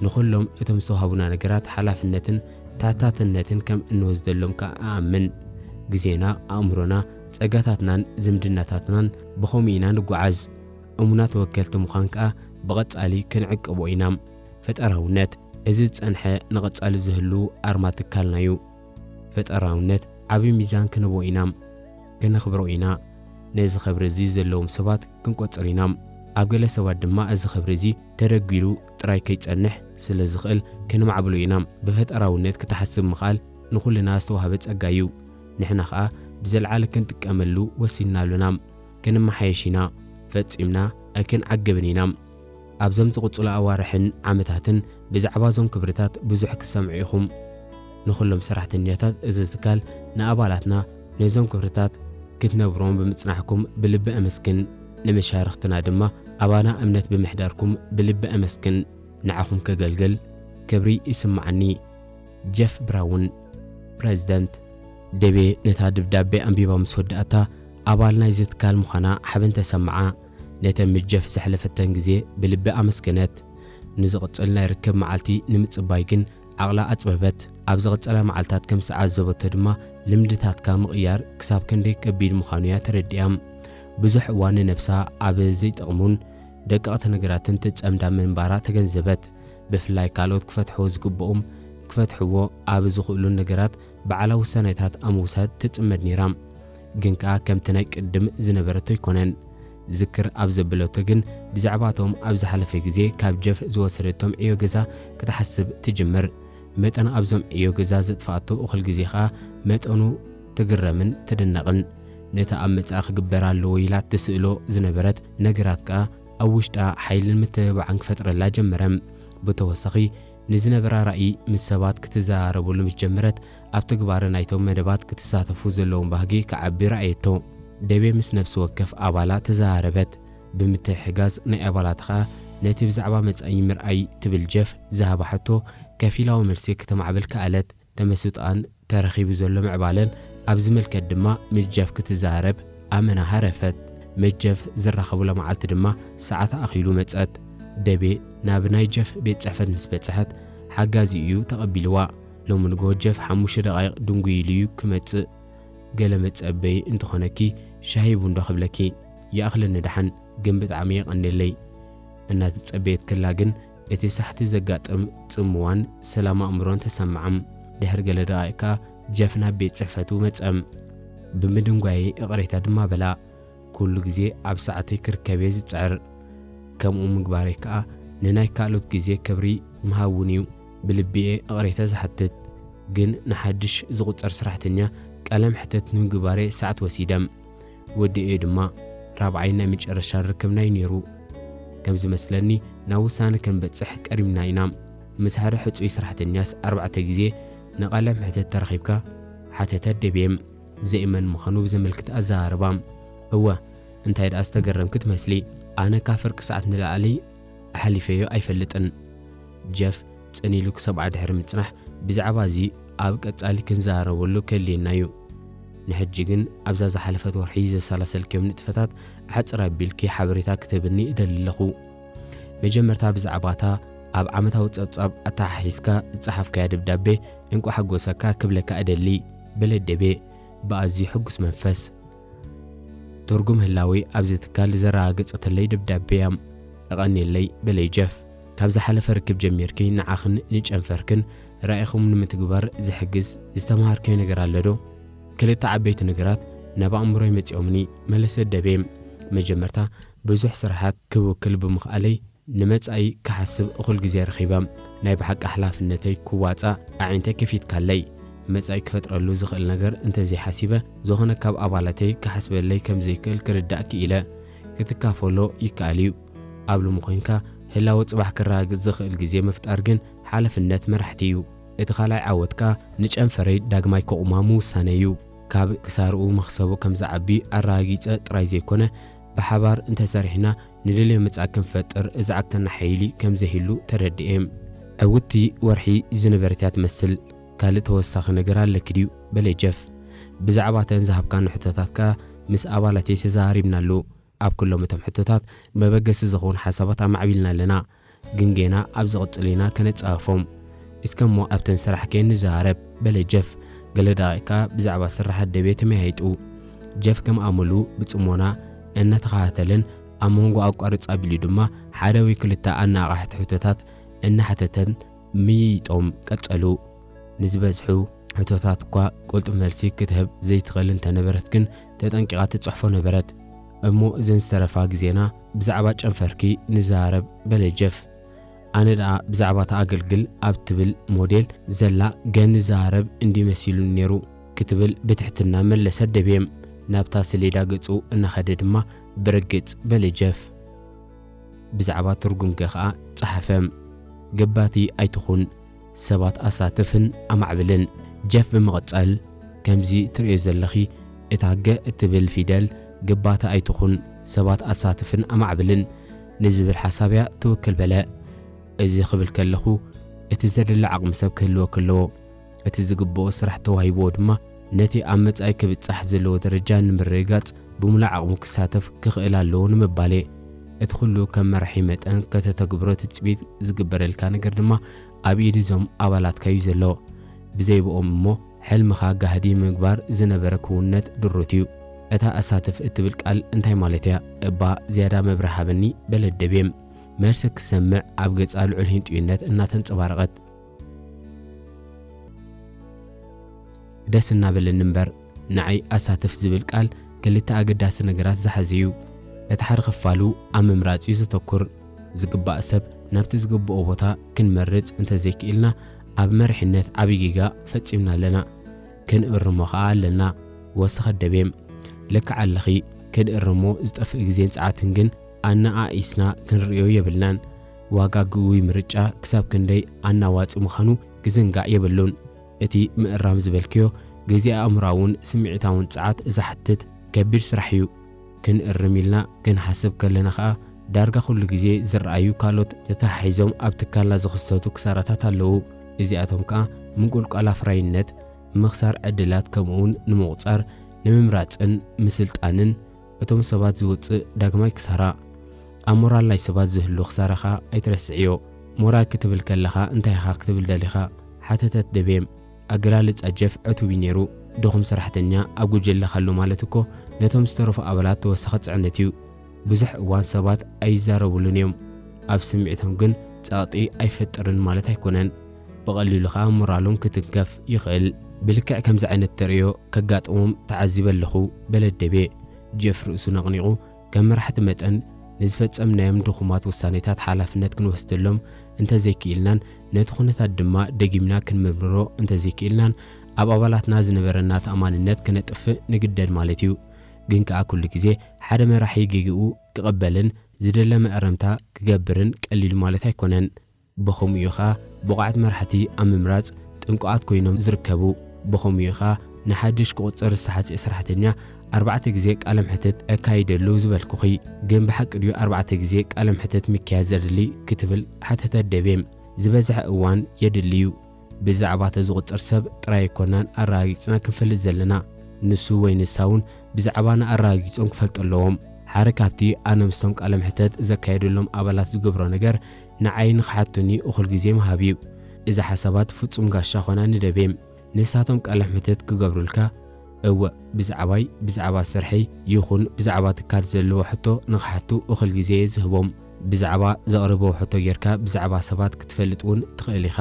ንኹሎም እቶም ዝተዋህቡና ነገራት ሓላፍነትን ተሓታትነትን ከም እንወስደሎም ከኣ እኣምን። ግዜና፣ ኣእምሮና፣ ጸጋታትናን ዝምድናታትናን ብኸምኡ ኢና ንጓዓዝ። እሙናት ወከልቲ ምዃን ከኣ ብቐጻሊ ክንዕቅቦ ኢና። ፈጠራውነት፣ እዚ ዝጸንሐ ንቐጻሊ ዝህሉ ኣርማ ትካልና እዩ። ፈጠራውነት ዓቢ ሚዛን ክንቦ ኢና፣ ከነኽብሮ ኢና። ነዚ ኽብሪ እዚ ዘለዎም ሰባት ክንቆጽር ኢና። ኣብ ገለ ሰባት ድማ እዚ ኽብሪ እዚ ተደጒሉ ጥራይ ከይጸንሕ ስለ ዝኽእል ክንማዕብሎ ኢና። ብፈጠራውነት ክትሓስብ ምኽኣል ንኹልና ዝተዋህበ ጸጋ እዩ። ንሕና ኸኣ ብዘለዓለ ክንጥቀመሉ ወሲንና ኣሎና። ክንመሓየሽ ኢና። ፈጺምና ኣይክንዓግብን ኢና። ኣብዞም ዝቕጽሉ ኣዋርሕን ዓመታትን ብዛዕባ እዞም ክብርታት ብዙሕ ክትሰምዑ ኢኹም። ንኹሎም ሰራሕተኛታት እዚ ትካል፣ ንኣባላትና፣ ነዞም ክብርታት ክትነብሮም ብምጽናሕኩም ብልቢ ኣመስግን። ንመሻርኽትና ድማ ኣባና እምነት ብምሕዳርኩም ብልቢ ኣመስግን። ንዓኹም ከገልግል ክብሪ ይስምዓኒ። ጀፍ ብራውን፣ ፕረዚደንት። ደቤ ነታ ደብዳቤ ኣንቢባ ምስ ወድኣታ፣ ኣባል ናይዚ ትካል ምዃና ሓበን ተሰምዓ። ነተን ምስ ጀፍ ዘሕለፈተን ግዜ ብልቢ ኣመስገነት። ንዝቕጽል ናይ ርክብ መዓልቲ ንምጽባይ ግን ዓቕላ ኣጽበበት። ኣብ ዝቕጽላ መዓልታት ከም ዝተዓዘበቶ ድማ፣ ልምድታትካ ምቕያር ክሳብ ክንደይ ከቢድ ምዃኑ እያ ተረዲኣ። ብዙሕ እዋን ንነብሳ ኣብ ዘይጠቕሙን ደቀቕቲ ነገራትን ትጸምዳ ምንባራ ተገንዘበት። ብፍላይ ካልኦት ክፈትሕዎ ዝግብኦም ክፈትሕዎ ኣብ ዝኽእሉን ነገራት ባዕላ ውሳኔታት ኣብ ምውሳድ ትጽመድ ነይራ። ግን ከኣ ከምቲ ናይ ቅድም ዝነበረቶ ኣይኮነን። ዝክር ኣብ ዘበለቶ ግን፣ ብዛዕባቶም ኣብ ዝሓለፈ ግዜ ካብ ጀፍ ዝወሰደቶም ዕዮ ገዛ ክትሓስብ ትጅምር። መጠን ኣብዞም ዕዮ ገዛ ዘጥፍኣቶ እኹል ግዜ ኸኣ መጠኑ ትግረምን ትድነቕን። ነቲ ኣብ መጻኢ ክግበር ኣለዎ ኢላ ትስእሎ ዝነበረት ነገራት ከኣ ኣብ ውሽጣ ሓይልን ምትብባዕን ክፈጥረላ ጀመረ። ብተወሳኺ፣ ንዝነበራ ራእይ ምስ ሰባት ክትዘራረበሉ ምስ ጀመረት፣ ኣብ ተግባር ናይቶም መደባት ክትሳተፉ ዘለዎም ባህጊ ክዓቢ ረኣየቶ። ደቤ ምስ ነፍሲ ወከፍ ኣባላ ተዘራረበት። ብምትሕግጋዝ ናይ ኣባላት ኸኣ ነቲ ብዛዕባ መጻኢ ምርኣይ ትብል ጀፍ ዝሃባ ሕቶ ከፊላዊ መልሲ ክተማዕብል ከኣለት። ተመስጦኣን ተረኺቡ ዘሎ ምዕባለን ኣብ ዝምልከት ድማ ምስ ጀፍ ክትዘራረብ ኣመና ሃረፈት። ምስ ጀፍ ዝራኸቡላ መዓልቲ ድማ ሰዓት ኣኺሉ መጸት። ደቤ ናብ ናይ ጀፍ ቤት ጽሕፈት ምስ በጽሐት፣ ሓጋዚኡ'ዩ ተቐቢልዋ። ሎሚ ንግሆ ጀፍ ሓሙሽተ ደቓይቕ ድንጉይ ኢሉ'ዩ ክመጽእ። ገለ መጸበዪ እንተኾነኪ ሻሂ ቡን ዶ ክብለኪ? ይኣኽለኒ ደሓን፣ ግን ብጣዕሚ የቐንየለይ። እናተጸበየት ከላ ግን እቲ ሳሕቲ ዘጋጥም ጽምዋን ሰላም ኣእምሮን ተሰምዓ። ድሕሪ ገለ ደቓይቕ ከኣ ጀፍ ናብ ቤት ጽሕፈቱ መጸ። ብምድንጓየይ ይቕሬታ ድማ በላ። ኩሉ ግዜ ኣብ ሰዓተይ ክርከብ እየ ዝጽዕር። ከምኡ ምግባረይ ከኣ ንናይ ካልኦት ግዜ ክብሪ ምሃብ እውን እዩ። ብልቢ እየ ይቕሬታ ዝሓትት። ግን ንሓድሽ ዝቑጸር ሰራሕተኛ ቃለ መሕተት ንምግባረይ ሰዓት ወሲደ። ወዲኤዮ ድማ ራብዓይ ናይ መጨረሻ ርክብና እዩ ነይሩ። ከም ዝመስለኒ ናብ ውሳነ ክንበጽሕ ቀሪብና ኢና። ምስ ሓደ ሕጹይ ሰራሕተኛስ ኣርባዕተ ግዜ ንቃለ መሕተት ተራኺብካ? ሓተተ ደቤ ዘእመን ምዃኑ ብዘመልክት ኣዘራርባ። እወ፣ እንታይ ደኣ ዝተገረምኪ ትመስሊ? ኣነ ካብ ፍርቂ ሰዓት ንላዕሊ ኣሕሊፈዮ ኣይፈልጥን። ጀፍ ጽን ኢሉ ክሰምዓ ድሕሪ ምጽናሕ፣ ብዛዕባ እዚ ኣብ ቀጻሊ ክንዘራረበሉ ከድልየና እዩ። ንሕጂ ግን ኣብዛ ዝሓለፈት ወርሒ ዘሰላሰልክዮም ንጥፈታት ዓጽር ኣቢልኪ ሓበሬታ ክትህብኒ እደሊ ኣለኹ። መጀመርታ ብዛዕባታ ኣብ ዓመታዊ ጸብጻብ ኣተሓሒዝካ ዝጸሓፍካያ ደብዳቤ እንቋዕ ሓጎሰካ ክብለካ እደሊ፣ በለ ደቤ ብኣዝዩ ሕጉስ መንፈስ። ትርጉም ህላወይ ኣብዚ ትካል ዘረጋገጸትለይ ደብዳቤ እያ። እቐንየለይ፣ በለይ ጀፍ። ካብ ዝሓለፈ ርክብ ጀሚርኪ ንዓኽን ንጨንፈርክን ራኢኹም ንምትግባር ዝሕግዝ ዝተምሃርክዮ ነገር ኣሎ ዶ? ክልተ ዓበይቲ ነገራት ናብ ኣእምሮይ መጺኦምኒ፣ መለሰ ደቤ። መጀመርታ፣ ብዙሕ ስራሓት ክውክል ብምኽኣለይ ንመጻኢ ክሓስብ እኹል ግዜ ረኺበ። ናይ ብሓቂ ሓላፍነተይ ክዋጻእ ኣዒንተይ ከፊትካለይ። መጻኢ ክፈጥረሉ ዝኽእል ነገር እንተዘይሓሲበ፣ ዝኾነ ካብ ኣባላተይ ክሓስበለይ ከም ዘይክእል ክርዳእ ክኢለ። ክትካፈሎ ይከኣል እዩ። ኣብ ሎሚ ኮይንካ ህላወ ጽባሕ ክረጋግጽ ዝኽእል ግዜ ምፍጣር ግን ሓላፍነት መራሕቲ እዩ። እቲ ካልኣይ ዓወት ከኣ ንጨንፈረይ ዳግማይ ከቑማ ምውሳነይ እዩ። ካብ ክሳርኡ መኽሰቡ ከም ዝዓቢ ኣረጋጊጸ ጥራይ ዘይኮነ፣ ብሓባር እንተሰሪሕና ንደልዮ መጻኢ ክንፈጥር ዝዓግተና ሓይሊ ከም ዘይህሉ ተረድኤ። ዕውትቲ ወርሒ ዝነበረት እያ ትመስል። ካልእ ተወሳኺ ነገር ኣለኪ ድዩ? በለ ጀፍ። ብዛዕባ እተን ዝሃብካኒ ሕቶታት ከኣ ምስ ኣባላተይ ተዘራሪብናሉ። ኣብ ኩሎም እቶም ሕቶታት መበገሲ ዝኸውን ሓሳባት ኣማዕቢልና ኣለና። ግን ጌና ኣብ ዝቕጽል ኢና ከነጻፍፎም። እስከ እሞ ኣብተን ስራሕ ከይንዘራረብ፣ በለ ጀፍ። ገለ ደቓይቕ ከኣ ብዛዕባ ስራሓት ደቤ ተመያይጡ። ጀፍ ከም ኣመሉ ብጽሞና እናተኸታተለን ኣብ መንጎ ኣቋርጽ ኣቢሉ ድማ ሓደ ወይ ክልተ ኣነቓቓሕቲ ሕቶታት እናሓተተን ምይይጦም ቀጸሉ። ንዝበዝሑ ሕቶታት እኳ ቅልጡፍ መልሲ ክትህብ ዘይትኽእል እንተነበረት ግን ተጠንቂቓ ትጽሕፎ ነበረት። እሞ እዘን ዝተረፋ ግዜና ብዛዕባ ጨንፈርኪ ንዘራረብ፣ በለ ጀፍ። ኣነ ደኣ ብዛዕባ እታ ኣገልግል ኣብ ትብል ሞዴል ዘላ ገን ንዘራረብ እንድዩ መሲሉኒ ነይሩ፣ ክትብል ብትሕትና መለሰት ደቤም። ናብታ ሰሌዳ ገጹ እናኸደ ድማ ብርግጽ በለ ጀፍ። ብዛዕባ ትርጉምከ ኸኣ ጸሓፈ። ገባቲ ኣይትኹን፣ ሰባት ኣሳትፍን ኣማዕብልን። ጀፍ ብምቕጻል፣ ከምዚ ትርእዮ ዘለኺ፣ እታ ገ እትብል ፊደል ገባቲ ኣይትኹን፣ ሰባት ኣሳትፍን ኣማዕብልን ንዝብል ሓሳብ እያ ትውክል በለ። እዚ ክብል ከለኹ፣ እቲ ዘድሊ ዓቕሚ ሰብ ክህልወኪ ኣለዎ። እቲ ዝግብኦ ስራሕ ተዋሂብዎ ድማ፣ ነቲ ኣብ መጻኢ ክብጻሕ ዘለዎ ደረጃ ንምርግጋጽ ብምሉእ ዓቕሙ ክሳተፍ ክኽእል ኣለዎ ንምባል እየ። እቲ ኩሉ ከም መራሒ መጠን ከተተግብሮ ትጽቢት ዝግበረልካ ነገር ድማ ኣብ ኢድ እዞም ኣባላትካ እዩ ዘሎ። ብዘይ ብኦም እሞ ሕልምኻ ጋህዲ ምግባር ዝነበረ ክውንነት ድሩት እዩ። እታ ኣሳትፍ እትብል ቃል እንታይ ማለት እያ? እባ ዝያዳ መብርሂ ሃበኒ፣ በለት ደቤም። መልሲ ክሰምዕ ኣብ ገጻ ልዑል ህንጡይነት እናተንጸባረቐት። ደስ እናበለኒ እምበር፣ ንዓይ ኣሳትፍ ዝብል ቃል ክልተ ኣገዳሲ ነገራት ዝሓዘ እዩ። እቲ ሓደ ክፋሉ ኣብ ምምራጽ እዩ ዘተኩር። ዝግባእ ሰብ ናብቲ ዝግብኦ ቦታ ክንመርጽ እንተዘይክኢልና፣ ኣብ መሪሕነት ዓቢ ጌጋ ፈጺምና ኣለና። ክንእርሞ ከኣ ኣለና። ወሰኸ ደቤም። ልክዕ ኣለኺ። ክንእርሞ ዝጠፍእ ግዜን ጸዓትን ግን ኣነኣኢስና ክንርእዮ የብልናን። ዋጋ ግኡይ ምርጫ ክሳብ ክንደይ ኣናዋጺ ምዃኑ ክዝንጋዕ የብሉን። እቲ ምእራም ዝበልክዮ ግዜ ኣእምሮኣውን ስምዒታውን ጸዓት ዝሓትት ከቢድ ስራሕ እዩ። ክንእርም ኢልና ክንሓስብ ከለና ኸኣ ዳርጋ ኩሉ ግዜ ዝረኣዩ ካልኦት ተተሓሒዞም ኣብ ትካልና ዝኽሰቱ ክሳራታት ኣለዉ። እዚኣቶም ከኣ ምንቁልቋል ኣፍራይነት፣ ምኽሳር ዕድላት ከምኡውን ንምቑጻር ንምምራጽን ምስልጣንን እቶም ሰባት ዝውጽእ ዳግማይ ክሳራ። ኣብ ሞራል ናይ ሰባት ዝህሉ ክሳራ ኸኣ ኣይትረስዕዮ። ሞራል ክትብል ከለኻ እንታይ ኢኻ ክትብል ደሊኻ? ሓተተት ደቤም። ኣገላልጻ ጀፍ ዕቱብ እዩ ነይሩ። ድኹም ሰራሕተኛ ኣብ ጉጅለኻ ኣሎ ማለት እኮ ነቶም ዝተረፉ ኣባላት ተወሳኺ ጽዕነት እዩ። ብዙሕ እዋን ሰባት ኣይዛረቡሉን እዮም። ኣብ ስምዒቶም ግን ጸቕጢ ኣይፈጥርን ማለት ኣይኮነን። ብቐሊሉ ኸኣ ሞራሎም ክትንከፍ ይኽእል። ብልክዕ ከምዚ ዓይነት ተርእዮ ከጋጥሞም ተዓዚበ ኣለኹ፣ በለ ደቤ። ጀፍ ርእሱ ነቕኒቑ፣ ከም መራሕቲ መጠን ንዝፈጸምናዮም ድኹማት ውሳኔታት ሓላፍነት ክንወስደሎም እንተዘይክኢልናን ነቲ ኩነታት ድማ ደጊምና ክንምርምሮ እንተዘይክኢልናን ኣብ ኣባላትና ዝነበረና ተኣማንነት ክነጥፍእ ንግደድ ማለት እዩ። ግን ከኣ ኩሉ ግዜ ሓደ መራሒ ጌግኡ ክቕበልን ዝደለ መእረምታ ክገብርን ቀሊል ማለት ኣይኮነን። ብኸምኡ እዩ ኸኣ ብቑዓት መራሕቲ ኣብ ምምራጽ ጥንቁቓት ኮይኖም ዝርከቡ። ብኸምኡ እዩ ኸኣ ንሓድሽ ክቑጸር ዝተሓጽየ ሰራሕተኛ ኣርባዕተ ግዜ ቃለ መሕትት ኣካይደሉ ዝበልኩኺ። ግን ብሓቂ ድዩ ኣርባዕተ ግዜ ቃለ መሕትት ምክያድ ዘድሊ? ክትብል ሓተተት ደቤም። ዝበዝሐ እዋን የድሊ እዩ። ብዛዕባ እቲ ዝቑጸር ሰብ ጥራይ ኣይኮናን ኣረጋጊጽና ክንፈልጥ ዘለና። ንሱ ወይ ንሳ እውን ብዛዕባና ኣረጋጊጾም ክፈልጡ ኣለዎም። ሓደ ካብቲ ኣነ ምስቶም ቃለ መሕተት ዘካየደሎም ኣባላት ዝገብሮ ነገር ንዓይ ንኽሓቱኒ እኹል ግዜ ምሃብ እዩ። እዚ ሓሳባት ፍጹም ጋሻ ኾና ንደቤም። ንሳቶም ቃለ መሕተት ክገብሩልካ፣ እወ፣ ብዛዕባይ፣ ብዛዕባ ስርሐይ ይኹን ብዛዕባ ትካል ዘለዎ ሕቶ ንኽሓቱ እኹል ግዜ እየ ዝህቦም። ብዛዕባ ዘቕርብዎ ሕቶ ጌርካ ብዛዕባ ሰባት ክትፈልጥ እውን ትኽእል ኢኻ።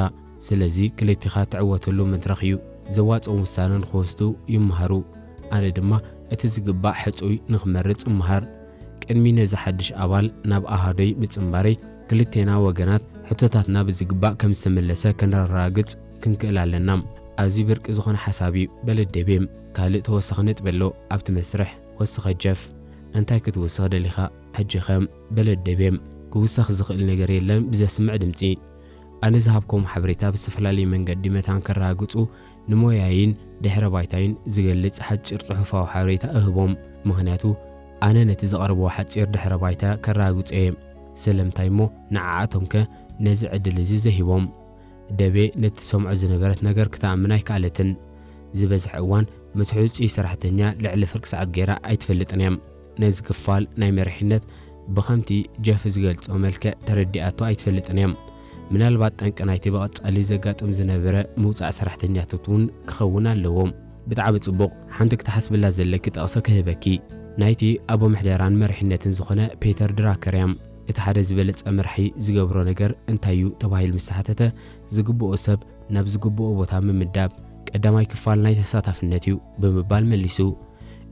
ስለዚ ክልቴኻ ትዕወተሉ መድረኽ እዩ። ዘዋጽኦም ውሳነ ንኽወስዱ ይመሃሩ። ኣነ ድማ እቲ ዝግባእ ሕጹይ ንኽመርጽ እመሃር። ቅድሚ ነዚ ሓድሽ ኣባል ናብ ኣሃዶይ ምጽንባረይ ክልቴና ወገናት ሕቶታትና ብዝግባእ ከም ዝተመለሰ ከነረጋግጽ ክንክእል ኣለና። ኣዝዩ ብርቂ ዝኾነ ሓሳብ እዩ፣ በለ ደቤም። ካልእ ተወሳኺ ነጥቢ ኣሎ ኣብቲ መስርሕ። ወስኸ ጀፍ። እንታይ ክትውስኽ ደሊኻ ሕጂኸ? በለ ደቤም። ክውሰኽ ዝኽእል ነገር የለን ብዘስምዕ ድምጺ። ኣነ ዝሃብኮም ሓበሬታ ብዝተፈላለየ መንገዲ መታን ከረጋግጹ ንሞያይን ድሕረ ባይታይን ዝገልጽ ሓጺር ጽሑፋዊ ሓበሬታ እህቦም። ምኽንያቱ ኣነ ነቲ ዘቕርቦ ሓጺር ድሕረ ባይታ ከረጋግጾ እየ። ስለምንታይ እሞ ንዓኣቶምከ ነዚ ዕድል እዚ ዘይሂቦም? ደቤ ነቲ ትሰምዖ ዝነበረት ነገር ክትኣምን ኣይከኣለትን። ዝበዝሐ እዋን ምስ ሕጹይ ሰራሕተኛ ልዕሊ ፍርቂ ሰዓት ገይራ ኣይትፈልጥን እያ። ነዚ ክፋል ናይ መሪሕነት ብኸምቲ ጀፍ ዝገልጾ መልክዕ ተረዲኣቶ ኣይትፈልጥን እያ። ምናልባት ጠንቂ ናይቲ ብቐጻሊ ዘጋጥም ዝነበረ ምውጻእ ሰራሕተኛታት እውን ክኸውን ኣለዎ። ብጣዕሚ ጽቡቕ። ሓንቲ ክትሓስብላ ዘለኪ ጥቕሲ ክህበኪ። ናይቲ ኣቦ ምሕደራን መሪሕነትን ዝኾነ ፔተር ድራከር እያ። እቲ ሓደ ዝበለጸ መራሒ ዝገብሮ ነገር እንታይ እዩ ተባሂሉ ምስ ተሓተተ፣ ዝግብኦ ሰብ ናብ ዝግብኦ ቦታ ምምዳብ ቀዳማይ ክፋል ናይ ተሳታፍነት እዩ ብምባል መሊሱ።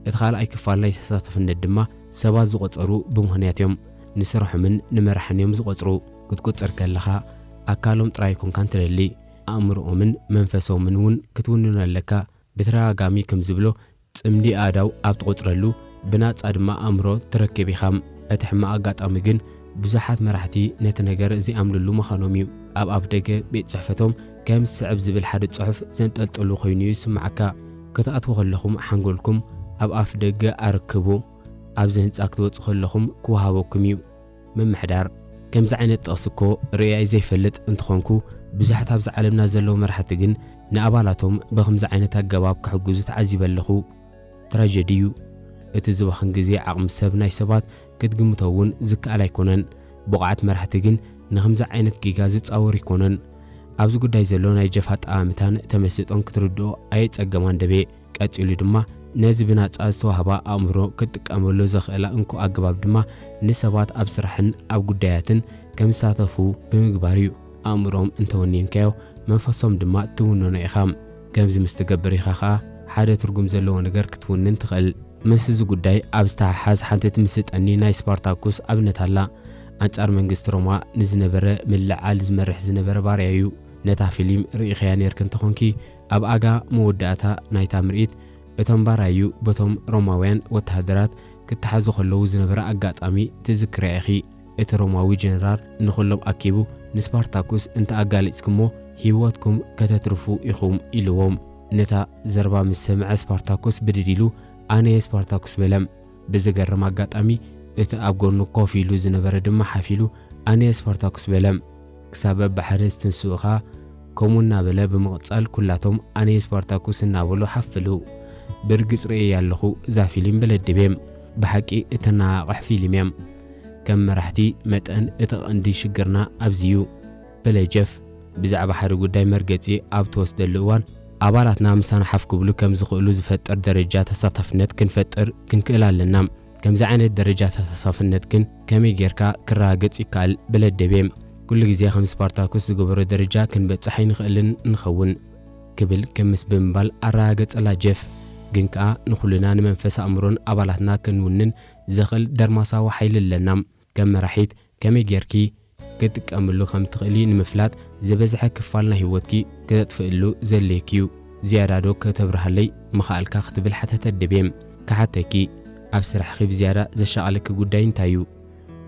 እቲ ካልኣይ ክፋል ናይ ተሳታፍነት ድማ ሰባት ዝቖጸሩ ብምኽንያት እዮም። ንስርሖምን ንመራሕን እዮም ዝቖጽሩ። ክትቁጽር ከለኻ ኣካሎም ጥራይ ኣይኮንካን ትደሊ፣ ኣእምሮኦምን መንፈሶምን እውን ክትውንኖ ኣለካ። ብተደጋጋሚ ከም ዝብሎ፣ ጽምዲ ኣእዳው ኣብ ትቖጽረሉ ብናጻ ድማ ኣእምሮ ትረክብ ኢኻ። እቲ ሕማቕ ኣጋጣሚ ግን ብዙሓት መራሕቲ ነቲ ነገር ዘይኣምንሉ ምዃኖም እዩ። ኣብ ኣፍደገ ቤት ጽሕፈቶም ከም ዝስዕብ ዝብል ሓደ ጽሑፍ ዘንጠልጠሉ ኮይኑ ይስምዓካ። ክትኣትዉ ከለኹም ሓንጎልኩም ኣብ ኣፍደገ ኣርክቡ። ኣብዚ ህንጻ ክትወጹ ከለኹም ክወሃበኩም እዩ። ምምሕዳር። ከምዚ ዓይነት ጥቕሲ እኮ ርእያይ ዘይፈልጥ እንተኾንኩ፣ ብዙሓት ኣብዚ ዓለምና ዘለዉ መራሕቲ ግን ንኣባላቶም ብኸምዚ ዓይነት ኣገባብ ክሕግዙ ተዓዚበ ኣለኹ። ትራጀዲ እዩ። እቲ ዝባኽን ግዜ ዓቕሚ ሰብ ናይ ሰባት ክትግምቶ እውን ዝከኣል ኣይኮነን። ብቑዓት መራሕቲ ግን ንኸምዚ ዓይነት ጌጋ ዝጻወሩ ኣይኮኑን። ኣብዚ ጉዳይ ዘሎ ናይ ጀፍ ኣጠማምታን ተመስጦን ክትርድኦ ኣየጸገማን ደቤ። ቀጺሉ ድማ ነዚ ብናጻ ዝተዋህባ ኣእምሮ ክትጥቀመሉ ዘኽእላ እንኮ ኣገባብ ድማ ንሰባት ኣብ ስራሕን ኣብ ጉዳያትን ከም ዝሳተፉ ብምግባር እዩ። ኣእምሮኦም እንተወኒንካዮ መንፈሶም ድማ ትውንኖ ኢኻ። ከምዚ ምስ ትገብር ኢኻ ኸኣ ሓደ ትርጉም ዘለዎ ነገር ክትውንን ትኽእል። ምስዚ ጉዳይ ኣብ ዝተሓሓዝ ሓንቲ ትምስጠኒ ናይ ስፓርታኩስ ኣብነት ኣላ። ኣንጻር መንግስቲ ሮማ ንዝነበረ ምልዕዓል ዝመርሕ ዝነበረ ባርያ እዩ። ነታ ፊልም ርኢኽያ ኔርኪ እንተኾንኪ፣ ኣብ ኣጋ መወዳእታ ናይታ ምርኢት እቶም ባራዩ በቶም ሮማውያን ወተሃደራት ክተሓዙ ከለዉ ዝነበረ ኣጋጣሚ ትዝክርያ ኢኺ። እቲ ሮማዊ ጀነራል ንኹሎም ኣኪቡ፣ ንስፓርታኩስ እንተ ኣጋሊጽኩሞ ህይወትኩም ከተትርፉ ኢኹም ኢልዎም። ነታ ዘረባ ምስ ሰምዐ ስፓርታኩስ ብድድ ኢሉ፣ ኣነ እየ ስፓርታኩስ በለ። ብዝገርም ኣጋጣሚ እቲ ኣብ ጎኑ ኮፍ ኢሉ ዝነበረ ድማ ሓፍ ኢሉ፣ ኣነ እየ ስፓርታኩስ በለ። ክሳብ በብሓደ ዝትንስኡ ኸኣ ከምኡ እናበለ ብምቕጻል ኩላቶም ኣነ እየ ስፓርታኩስ እናበሉ ሓፍ በሉ። ብርግጽ ርእየያ ኣለኹ እዛ ፊልም በለ ደቤ። ብሓቂ እተነቓቕሕ ፊልም እያ። ከም መራሕቲ መጠን እቲ ቀንዲ ሽግርና ኣብዚ እዩ በለ ጀፍ። ብዛዕባ ሓደ ጉዳይ መርገጺ ኣብ ትወስደሉ እዋን ኣባላትና ምሳና ሓፍ ክብሉ ከም ዝኽእሉ ዝፈጥር ደረጃ ተሳታፍነት ክንፈጥር ክንክእል ኣለና። ከምዚ ዓይነት ደረጃ ተሳታፍነት ግን ከመይ ጌርካ ክረጋገጽ ይከኣል በለ ደቤ። ኩሉ ግዜ ከም ስፓርታኩስ ዝገበሮ ደረጃ ክንበጽሕ ኣይንኽእልን ንኸውን ክብል ክምስ ብምባል ኣረጋገጸላ ጀፍ። ግን ከኣ ንኹልና ንመንፈስ ኣእምሮን ኣባላትና ክንውንን ዘኽእል ደርማሳዊ ሓይሊ ኣለና። ከም መራሒት ከመይ ጌርኪ ክትጥቀምሉ ከም ትኽእሊ ንምፍላጥ ዝበዝሐ ክፋል ናይ ህይወትኪ ከተጥፍእሉ ዘድልየኪ እዩ። ዝያዳ ዶ ከተብርሃለይ ምኸኣልካ ክትብል ሓተተት ደቤ። ክሓተኪ፣ ኣብ ስራሕኺ ብዝያዳ ዘሻቐለኪ ጉዳይ እንታይ እዩ?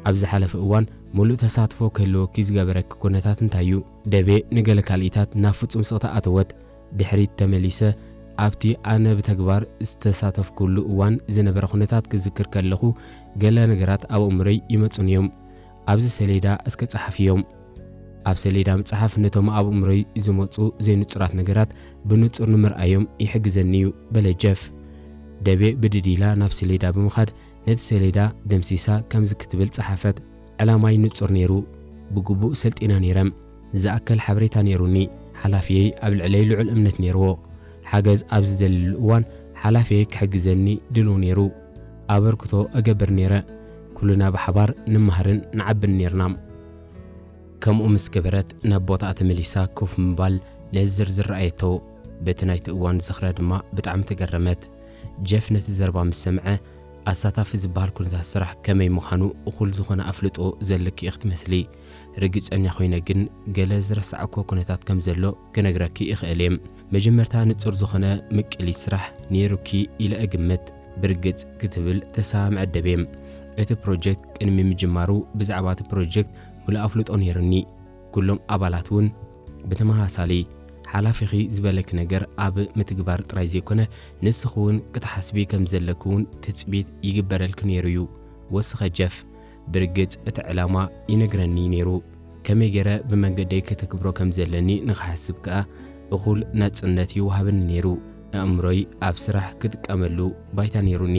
ኣብ ዝሓለፈ እዋን ምሉእ ተሳትፎ ክህልወኪ ዝገበረኪ ኩነታት እንታይ እዩ? ደቤ ንገለ ካልኢታት ናብ ፍጹም ስቕታ ኣተወት። ድሕሪት ተመሊሰ ኣብቲ ኣነ ብተግባር ዝተሳተፍኩሉ እዋን ዝነበረ ኩነታት ክዝክር ከለኹ፣ ገለ ነገራት ኣብ ኣእምሮይ ይመጹኒ እዮም። ኣብዚ ሰሌዳ እስከ ጸሓፍዮም። ኣብ ሰሌዳ ምጽሓፍ ነቶም ኣብ ኣእምሮይ ዝመጹ ዘይንጹራት ነገራት ብንጹር ንምርኣዮም ይሕግዘኒ እዩ በለ ጀፍ። ደቤ ብድድ ኢላ ናብ ሰሌዳ ብምኻድ ነቲ ሰሌዳ ደምሲሳ ከምዚ ክትብል ጸሓፈት። ዕላማይ ንጹር ነይሩ። ብግቡእ ሰልጢነ ነይረ። ዝኣከል ሓበሬታ ነይሩኒ። ሓላፍየይ ኣብ ልዕለይ ልዑል እምነት ነይርዎ። ሓገዝ ኣብ ዝደልየሉ እዋን ሓላፍየይ ክሕግዘኒ ድሉው ነይሩ። ኣበርክቶ እገብር ነይረ። ኩልና ብሓባር ንመሃርን ንዓብን ነይርና። ከምኡ ምስ ገበረት ናብ ቦታኣ ተመሊሳ ኮፍ ምባል ነዚ ዝርዝር ረኣየቶ። በቲ ናይቲ እዋን ዝኽራ ድማ ብጣዕሚ ተገረመት። ጀፍ ነቲ ዘረባ ምስ ሰምዐ ኣሳታፊ ዝበሃል ኩነታት ስራሕ ከመይ ምዃኑ እኹል ዝኾነ ኣፍልጦ ዘለኪ ኢኺ ትመስሊ። ርግጸኛ ኮይነ ግን ገለ ዝረሳዕክዎ ኩነታት ከም ዘሎ ክነግረኪ ይኽእል እየ። መጀመርታ ንጹር ዝኾነ ምቅሊት ስራሕ ነይሩኪ ኢለ እግምት። ብርግጽ ክትብል ተሰማምዐት ደቤ። እቲ ፕሮጀክት ቅድሚ ምጅማሩ ብዛዕባ እቲ ፕሮጀክት ምሉእ ኣፍልጦ ነይሩኒ። ኩሎም ኣባላት እውን ብተመሳሳሊ። ሓላፊኺ ዝበለኪ ነገር ኣብ ምትግባር ጥራይ ዘይኮነ ንስኺ እውን ክትሓስቢ ከም ዘለኪ እውን ትጽቢት ይግበረልኪ ነይሩ እዩ። ወስኸ ጀፍ። ብርግጽ እቲ ዕላማ ይነግረኒ ነይሩ። ከመይ ገይረ ብመንገደይ ከተግብሮ ከም ዘለኒ ንኽሓስብ ከኣ እኹል ናጽነት ይወሃበኒ ነይሩ። ኣእምሮይ ኣብ ስራሕ ክጥቀመሉ ባይታ ነይሩኒ።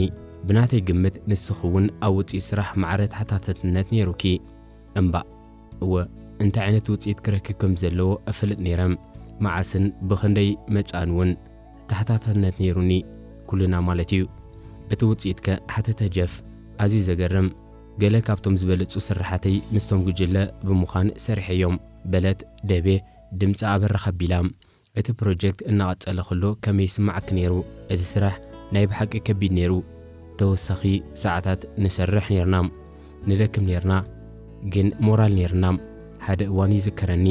ብናተይ ግምት ንስኺ እውን ኣብ ውጽኢት ስራሕ ማዕረ ተሓታተትነት ነይሩኪ። እምባእ፣ እወ፣ እንታይ ዓይነት ውጽኢት ክረክብ ከም ዘለዎ እፈልጥ ነይረ። መዓስን ብኽንደይ መጻእን እውን ተሓታተነት ነይሩኒ፣ ኩልና ማለት እዩ። እቲ ውጽኢትከ? ሓተተ ጀፍ። ኣዝዩ ዘገርም። ገለ ካብቶም ዝበለጹ ስርሓተይ ምስቶም ጉጅለ ብምዃን ሰሪሐዮም፣ በለት ደቤ ድምጻ ኣበራኽ ኣቢላ። እቲ ፕሮጀክት እናቐጸለ ከሎ ከመይ ይስምዓኪ ነይሩ? እቲ ስራሕ ናይ ብሓቂ ከቢድ ነይሩ። ተወሳኺ ሰዓታት ንሰርሕ ነይርና፣ ንደክም ነይርና፣ ግን ሞራል ነይርና። ሓደ እዋን ይዝከረኒ፣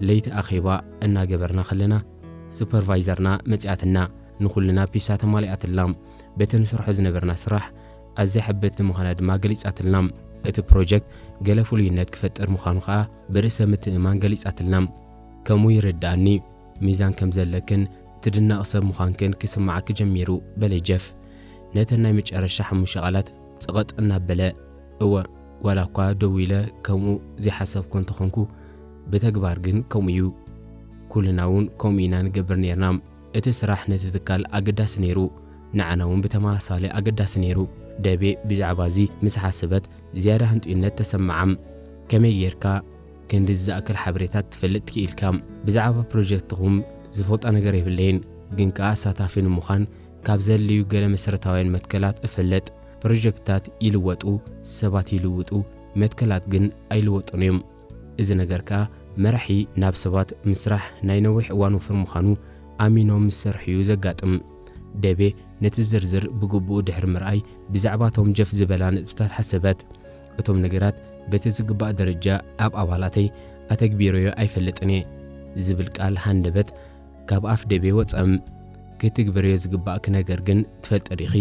ለይቲ ኣኼባ እናገበርና ከለና ሱፐርቫይዘርና መጺኣትና፣ ንኹልና ፒሳ ተማሊኣትልና። በቲ ንሰርሖ ዝነበርና ስራሕ ኣዝያ ሕብእቲ ምዃና ድማ ገሊጻትልና። እቲ ፕሮጀክት ገለ ፍሉይነት ክፈጥር ምዃኑ ከኣ ብርእሰ ምትእምማን ገሊጻትልና። ከምኡ ይርድኣኒ፣ ሚዛን ከም ዘለክን ትድነቕ ሰብ ምዃንክን ክስምዓኪ ጀሚሩ፣ በለ ጀፍ። ነተን ናይ መጨረሻ ሓሙሽተ ቃላት ጽቕጥ እናበለ፣ እወ፣ ዋላ እኳ ደው ኢለ ከምኡ ዘይሓሰብኩ እንተኾንኩ፣ ብተግባር ግን ከምኡ እዩ። ኩልና እውን ከምኡ ኢና ንገብር ነይርና። እቲ ስራሕ ነቲ ትካል ኣገዳሲ ነይሩ፣ ንዓና እውን ብተመሳሳሊ ኣገዳሲ ነይሩ። ደቤ ብዛዕባ እዚ ምስ ሓሰበት ዝያዳ ህንጡይነት ተሰምዓ። ከመይ ጌርካ ክንድዚ ዝኣክል ሓበሬታ ክትፈልጥ ክኢልካ? ብዛዕባ ፕሮጀክትኹም ዝፈልጦ ነገር የብለይን፣ ግን ከኣ ኣሳታፊ ንምዃን ካብ ዘድልዩ ገለ መሰረታውያን መትከላት እፈልጥ። ፕሮጀክትታት ይልወጡ፣ ሰባት ይልውጡ፣ መትከላት ግን ኣይልወጡን እዮም። እዚ ነገር ከኣ መራሒ ናብ ሰባት ምስራሕ ናይ ነዊሕ እዋን ወፍሪ ምዃኑ ኣሚኖም ምስ ሰርሑ እዩ ዘጋጥም። ደቤ ነቲ ዝርዝር ብግቡእ ድሕሪ ምርኣይ፣ ብዛዕባ እቶም ጀፍ ዝበላ ነጥብታት ሓሰበት። "እቶም ነገራት በቲ ዝግባእ ደረጃ ኣብ ኣባላተይ ኣተግቢረዮ ኣይፈልጥን እየ" ዝብል ቃል ሃንደበት ካብ ኣፍ ደቤ ወጸም። "ክትግብርዮ ዝግባእኪ ነገር ግን ትፈልጢ ዲኺ?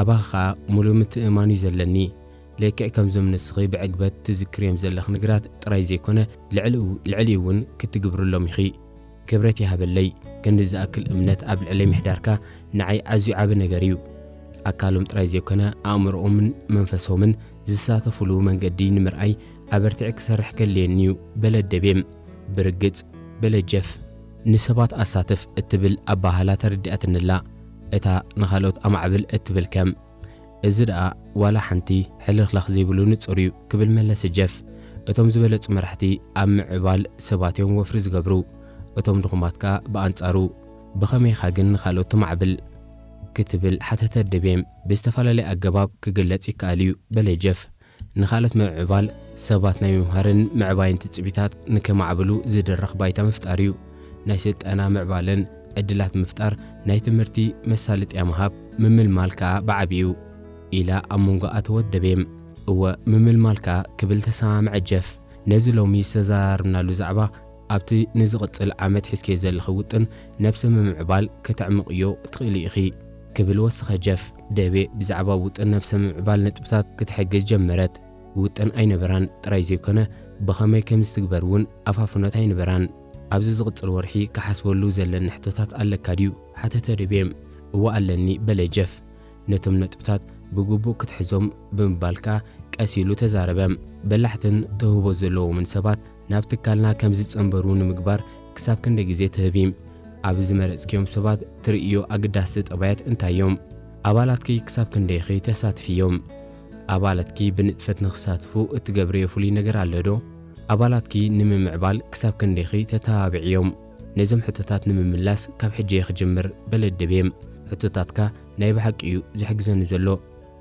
ኣባኺ ኸኣ ሙሉእ ምትእምማን እዩ ዘለኒ። ልክዕ ከምዞም ንስኺ ብዕግበት ትዝክርዮም ዘለኺ ነገራት ጥራይ ዘይኮነ፣ ልዕሊኡ፣ ልዕሊኡ እውን ክትግብርሎም ኢኺ። ክብረት ይሃበለይ፣ ክንዲ ዝኣክል እምነት ኣብ ልዕለይ ምሕዳርካ ንዓይ ኣዝዩ ዓቢ ነገር እዩ። ኣካሎም ጥራይ ዘይኮነ፣ ኣእምሮኦምን መንፈሶምን ዝሳተፉሉ መንገዲ ንምርኣይ ኣበርቲዐ ክሰርሕ ከድልየኒ እዩ" በለት ደቤም። "ብርግጽ" በለ ጀፍ። "ንሰባት ኣሳትፍ እትብል ኣበሃህላ ተረዲኣትንላ፣ እታ ንኻልኦት ኣማዕብል እትብል ከም። እዚ ደኣ ዋላ ሓንቲ ሕልኽላኽ ዘይብሉ ንጹር እዩ" ክብል መለሰ ጀፍ። "እቶም ዝበለጹ መራሕቲ ኣብ ምዕባል ሰባት እዮም ወፍሪ ዝገብሩ፣ እቶም ድኹማት ከኣ ብኣንጻሩ። ብኸመይ ኢኻ ግን ንኻልኦት ተማዕብል?" ክትብል ሓተተት ደቤም። "ብዝተፈላለየ ኣገባብ ክግለጽ ይከኣል እዩ" በለ ጀፍ። "ንኻልኦት ምዕባል ሰባት ናይ ምምሃርን ምዕባይን ትጽቢታት ንከማዕብሉ ዝድርኽ ባይታ ምፍጣር እዩ። ናይ ስልጠና ምዕባልን ዕድላት ምፍጣር፣ ናይ ትምህርቲ መሳለጥያ ምሃብ፣ ምምልማል ከኣ ብዓቢኡ" ኢላ ኣብ መንጎ ኣተወት ደቤም። "እወ፣ ምምልማል ከኣ" ክብል ተሰማምዐ ጀፍ። "ነዚ ሎሚ ዝተዘራረብናሉ ዛዕባ ኣብቲ ንዝቕጽል ዓመት ሒዝክዮ ዘለኺ ውጥን ነብሰ ምምዕባል ከተዕምቕዮ ትኽእሊ ኢኺ" ክብል ወሰኸ ጀፍ። ደቤ ብዛዕባ ውጥን ነብሰ ምምዕባል ነጥብታት ክትሕግዝ ጀመረት። ውጥን ኣይነበራን ጥራይ ዘይኮነ፣ ብኸመይ ከም ዝትግበር እውን ኣፋፍኖት ኣይነበራን። "ኣብዚ ዝቕጽል ወርሒ ክሓስበሉ ዘለኒ ሕቶታት ኣለካ ድዩ?" ሓተተ ደቤም። "እወ ኣለኒ" በለ ጀፍ። "ነቶም ነጥብታት ብግቡእ ክትሕዞም ብምባል ከኣ ቀስ ኢሉ ተዛረበ። በላሕትን ተውህቦ ዘለዎምን ሰባት ናብ ትካልና ከም ዝጸንበሩ ንምግባር ክሳብ ክንደይ ግዜ ትህቢ? ኣብ ዝመረጽክዮም ሰባት ትርእዮ ኣገዳስቲ ጠባያት እንታይ እዮም? ኣባላትኪ ክሳብ ክንደይኺ ተሳትፍዮም? ኣባላትኪ ብንጥፈት ንኽሳትፉ እትገብርዮ ፍሉይ ነገር ኣሎ ዶ? ኣባላትኪ ንምምዕባል ክሳብ ክንደይኺ ተተባብዕዮም?" ነዞም ሕቶታት ንምምላስ ካብ ሕጂ እየ ክጅምር በለት ደቤም። "ሕቶታትካ ናይ ብሓቂ እዩ ዝሕግዘኒ ዘሎ።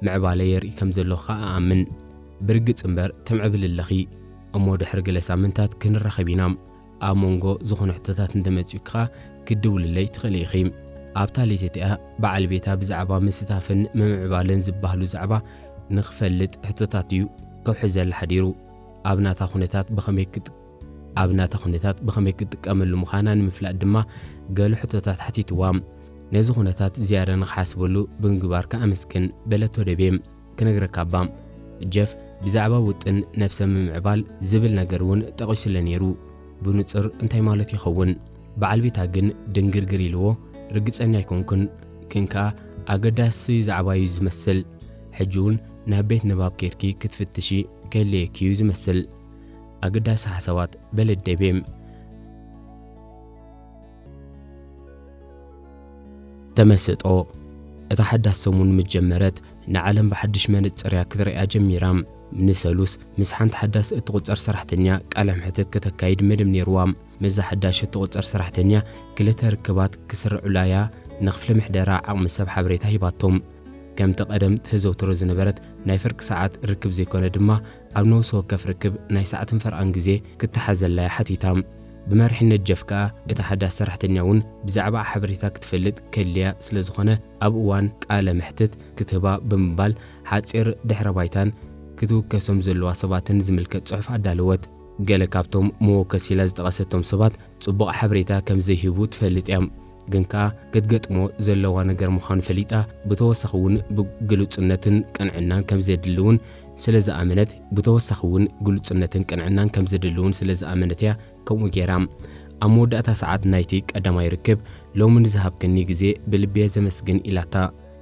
ምዕባለ የርኢ ከም ዘለኹ ከኣ እኣምን። ብርግጽ እምበር ተምዕብሊ ኣለኺ። እሞ ድሕሪ ገለ ሳምንታት ክንራኸብ ኢና። ኣብ መንጎ ዝኾነ ሕቶታት እንተመጺኡኪ ከኣ ክትድውልለይ ትኽእሊ ኢኺ። ኣብታ ለይቲ እቲኣ በዓል ቤታ ብዛዕባ ምስታፍን ምምዕባልን ዝበሃሉ ዛዕባ ንኽፈልጥ ሕቶታት እዩ ከውሕዘላ ሓዲሩ። ኣብ ናታ ኩነታት ብኸመይ ክጥ-፣ ኣብ ናታ ኩነታት ብኸመይ ክትጥቀመሉ ምዃና ንምፍላጥ ድማ ገሉ ሕቶታት ሓቲትዋ። ነዚ ኩነታት ዝያዳ ንኽሓስበሉ ብምግባርካ ኣመስግን" በለቶ ደቤም። "ክነግረካ እባ፣ ጀፍ ብዛዕባ ውጥን ነብሰ ምምዕባል ዝብል ነገር እውን ጠቒሱለ ነይሩ። ብንጹር እንታይ ማለት ይኸውን?" በዓል ቤታ ግን ድንግርግር ኢልዎ፣ "ርግጸኛ ኣይኮንኩን፣ ግን ከኣ ኣገዳሲ ዛዕባ እዩ ዝመስል። ሕጂ እውን ናብ ቤት ንባብ ኬድኪ ክትፍትሺ ከድልየኪ እዩ ዝመስል። ኣገዳሲ ሓሳባት" በለት ደቤም። ተመስጦ። እታ ሓዳስ ሰሙን ምስ ጀመረት፣ ንዓለም ብሓድሽ መነጽር እያ ክትርእያ ጀሚራ። ንሰሉስ ምስ ሓንቲ ሓዳስ እትቑጸር ሰራሕተኛ ቃለ መሕትት ከተካይድ መደብ ነይርዋ። ምስዛ ሓዳሽ እትቑጸር ሰራሕተኛ ክልተ ርክባት ክስርዑላ እያ ንክፍሊ ምሕደራ ዓቕሚ ሰብ ሓበሬታ ሂባቶም። ከምቲ ቀደም ተዘውትሮ ዝነበረት ናይ ፍርቂ ሰዓት ርክብ ዘይኮነ ድማ፣ ኣብ ነፍሲ ወከፍ ርክብ ናይ ሰዓትን ፈረቓን ግዜ ክተሓዘላ እያ ሓቲታ። ብመሪሕነት ጀፍ ከኣ፣ እታ ሓዳስ ሰራሕተኛ እውን ብዛዕባ ሓበሬታ ክትፈልጥ ከድልያ ስለ ዝኾነ፣ ኣብ እዋን ቃለ መሕትት ክትህባ ብምባል፣ ሓጺር ድሕረ ባይታን ክትውከሶም ዘለዋ ሰባትን ዝምልከት ጽሑፍ ኣዳለወት። ገለ ካብቶም መወከሲ ኢላ ዝጠቐሰቶም ሰባት ጽቡቕ ሓበሬታ ከም ዘይህቡ ትፈልጥ እያ፣ ግን ከኣ ክትገጥሞ ዘለዋ ነገር ምዃኑ ፈሊጣ፣ ብተወሳኺ እውን ብግሉጽነትን ቅንዕናን ከም ዘድሊ እውን ስለ ዝኣመነት፣ ብተወሳኺ እውን ግሉጽነትን ቅንዕናን ከም ዘድሊ እውን ስለ ዝኣመነት እያ ከምኡ ገይራ። ኣብ መወዳእታ ሰዓት ናይቲ ቀዳማይ ርክብ፣ "ሎሚ ንዝሃብክኒ ግዜ ብልቢ እየ ዘመስግን" ኢላታ።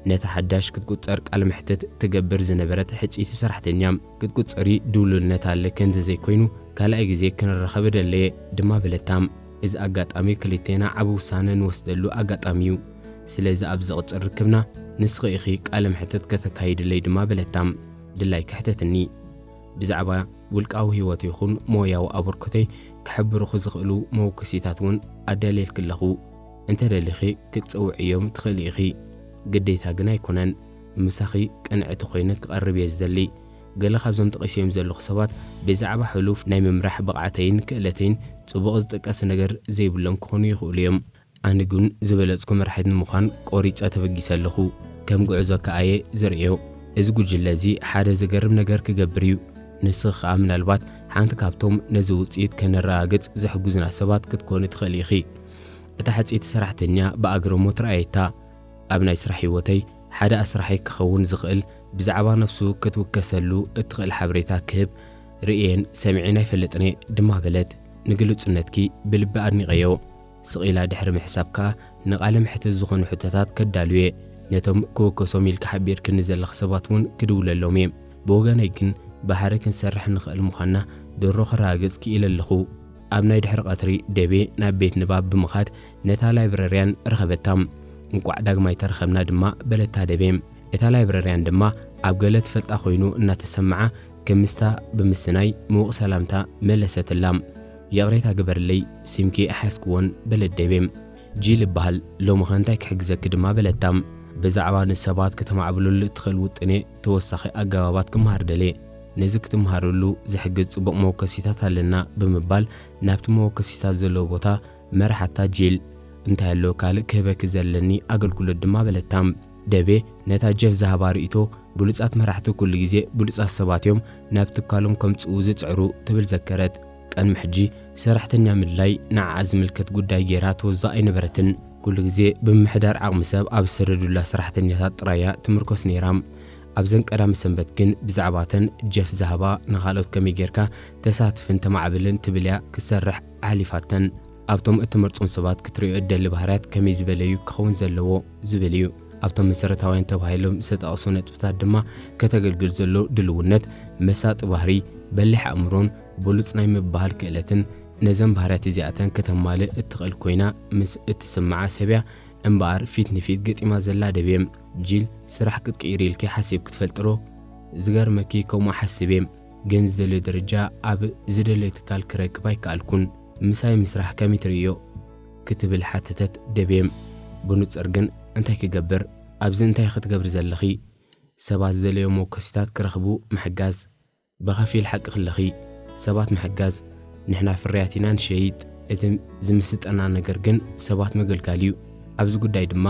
ነታ ሓዳሽ ክትቁጸር ቃለ መሕትት ትገብር ዝነበረት ሕጽይቲ ሰራሕተኛ፣ "ክትቁጸሪ ድውሉልነት ኣለኪ እንተዘይኮይኑ፣ ካልኣይ ግዜ ክንራኸብ እደሊ እየ" ድማ በለታ። "እዚ ኣጋጣሚ ክልቴና ዓቢ ውሳነ ንወስደሉ ኣጋጣሚ እዩ። ስለዚ ኣብ ዝቕጽል ርክብና ንስኺ ኢኺ ቃለ መሕትት ከተካይድለይ" ድማ በለታ። ድላይኪ ሕተትኒ። ብዛዕባ ውልቃዊ ህይወት ይኹን ሞያዊ ኣበርክቶይ ክሕብሩኺ ዝኽእሉ መወከሲታት እውን ኣዳልየልኪ ኣለኹ። እንተ ደሊኺ ክትጽውዕዮም ትኽእሊ ኢኺ። ግዴታ ግን ኣይኮነን። ምሳኺ ቅንዕቲ ኮይነ ክቐርብ እየ ዝደሊ። ገለ ካብዞም ጠቒሰዮም ዘለኹ ሰባት ብዛዕባ ሕሉፍ ናይ ምምራሕ ብቕዓተይን ክእለተይን ጽቡቕ ዝጥቀስ ነገር ዘይብሎም ክኾኑ ይኽእሉ እዮም። ኣነ ግን ዝበለጽኩ መራሒት ንምዃን ቆሪጸ ተበጊሰ ኣለኹ። ከም ጉዕዞ ከኣ እየ ዝርእዮ። እዚ ጉጅለ እዚ ሓደ ዘገርም ነገር ክገብር እዩ። ንስኺ ከኣ ምናልባት ሓንቲ ካብቶም ነዚ ውጽኢት ከነረጋግጽ ዝሕግዙና ሰባት ክትኮኒ ትኽእሊ ኢኺ። እታ ሕጽይቲ ሰራሕተኛ ብኣግራሞት ረኣየታ። ኣብ ናይ ስራሕ ህይወተይ ሓደ ኣስራሒ ክኸውን ዝኽእል ብዛዕባ ነፍሱ ክትውከሰሉ እትኽእል ሓበሬታ ክህብ ርእየን ሰሚዐን ኣይፈልጥን እየ ድማ በለት። ንግሉጽነትኪ ብልቢ ኣድኒቐዮ። ስቕ ኢላ ድሕሪ ምሕሳብ ከኣ ንቓለ መሕትት ዝኾኑ ሕቶታት ከዳሉ እየ። ነቶም ክውከሶም ኢልኪ ሓቢርክኒ ዘለኺ ሰባት እውን ክድውለሎም እየ። ብወገነይ ግን ብሓደ ክንሰርሕ ንኽእል ምዃንና ድሮ ከረጋግጽ ክኢለ ኣለኹ። ኣብ ናይ ድሕሪ ቀትሪ ደቤ ናብ ቤት ንባብ ብምኻድ ነታ ላይብረርያን ረኸበታ። እንቋዕ ዳግማይ ተረኸብና ድማ በለታ ደቤ። እታ ላይብረርያን ድማ ኣብ ገለ ትፈልጣ ኮይኑ እናተሰምዓ ክምስታ ብምስናይ ምዉቕ ሰላምታ መለሰትላ። ይቕሬታ ግበርለይ፣ ሲምኪ ኣይሓዝክዎን በለት ደቤ። ጂል እበሃል፣ ሎምኸ እንታይ ክሕግዘኪ ድማ በለታ። ብዛዕባ ንሰባት ከተማዕብለሉ እትኽእል ውጥኔ ተወሳኺ ኣገባባት ክመሃር ደልየ። ነዚ ክትመሃረሉ ዝሕግዝ ጽቡቕ መወከሲታት ኣለና ብምባል ናብቲ መወከሲታት ዘለዎ ቦታ መርሓታ ጂል። እንታይ ኣሎ ካልእ ክህበኪ ዘለኒ ኣገልግሎት ድማ በለታ። ደቤ ነታ ጀፍ ዝሃባ ርእይቶ ብሉጻት መራሕቲ ኩሉ ግዜ ብሉጻት ሰባት እዮም ናብ ትካሎም ከምጽኡ ዝጽዕሩ ትብል ዘከረት። ቅድሚ ሕጂ ሰራሕተኛ ምድላይ ንዓኣ ዝምልከት ጉዳይ ገይራ ትወስዶ ኣይነበረትን። ኩሉ ግዜ ብምምሕዳር ዓቕሚ ሰብ ኣብ ዝሰደዱላ ሰራሕተኛታት ጥራይ እያ ትምርኮስ ነይራ። ኣብዘን ቀዳሚ ሰንበት ግን ብዛዕባተን ጀፍ ዝሃባ ንኻልኦት ከመይ ጌርካ ተሳትፍን ተማዕብልን ትብል እያ ክትሰርሕ ኣሕሊፋተን። ኣብቶም እትመርጾም ሰባት ክትርእዮ እትደሊ ባህርያት ከመይ ዝበለ እዩ ክኸውን ዘለዎ ዝብል እዩ። ኣብቶም መሰረታውያን ተባሂሎም ዝተጠቕሱ ነጥብታት ድማ ከተገልግል ዘሎ ድልውነት፣ መሳጢ ባህሪ፣ በሊሕ ኣእምሮን ብሉጽ ናይ ምብህሃል ክእለትን፣ ነዘን ባህርያት እዚኣተን ከተማልእ እትኽእል ኮይና ምስ እትስምዓ ሰብ እያ እምበኣር ፊት ንፊት ገጢማ ዘላ ደቤ። ጂል፣ ስራሕ ክትቅይሪ ኢልኪ ሓሲብኪ ትፈልጢ ዶ? ዝገርመኪ ከምኡ ሓሲበ፣ ግን ዝደልዮ ደረጃ ኣብ ዝደልዮ ትካል ክረክብ ኣይከኣልኩን። ምሳይ ምስራሕ ከመይ ትርእዮ? ክትብል ሓተተት ደቤ። ብንጹር ግን እንታይ ክገብር? ኣብዚ እንታይ ክትገብሪ ዘለኺ? ሰባት ዝደለዮ መወከሲታት ክረኽቡ ምሕጋዝ። ብኸፊል ሓቂ ክለኺ፣ ሰባት ምሕጋዝ። ንሕና ፍርያት ኢና ንሸይጥ፣ እቲ ዝምስጠና ነገር ግን ሰባት ምግልጋል እዩ። ኣብዚ ጉዳይ ድማ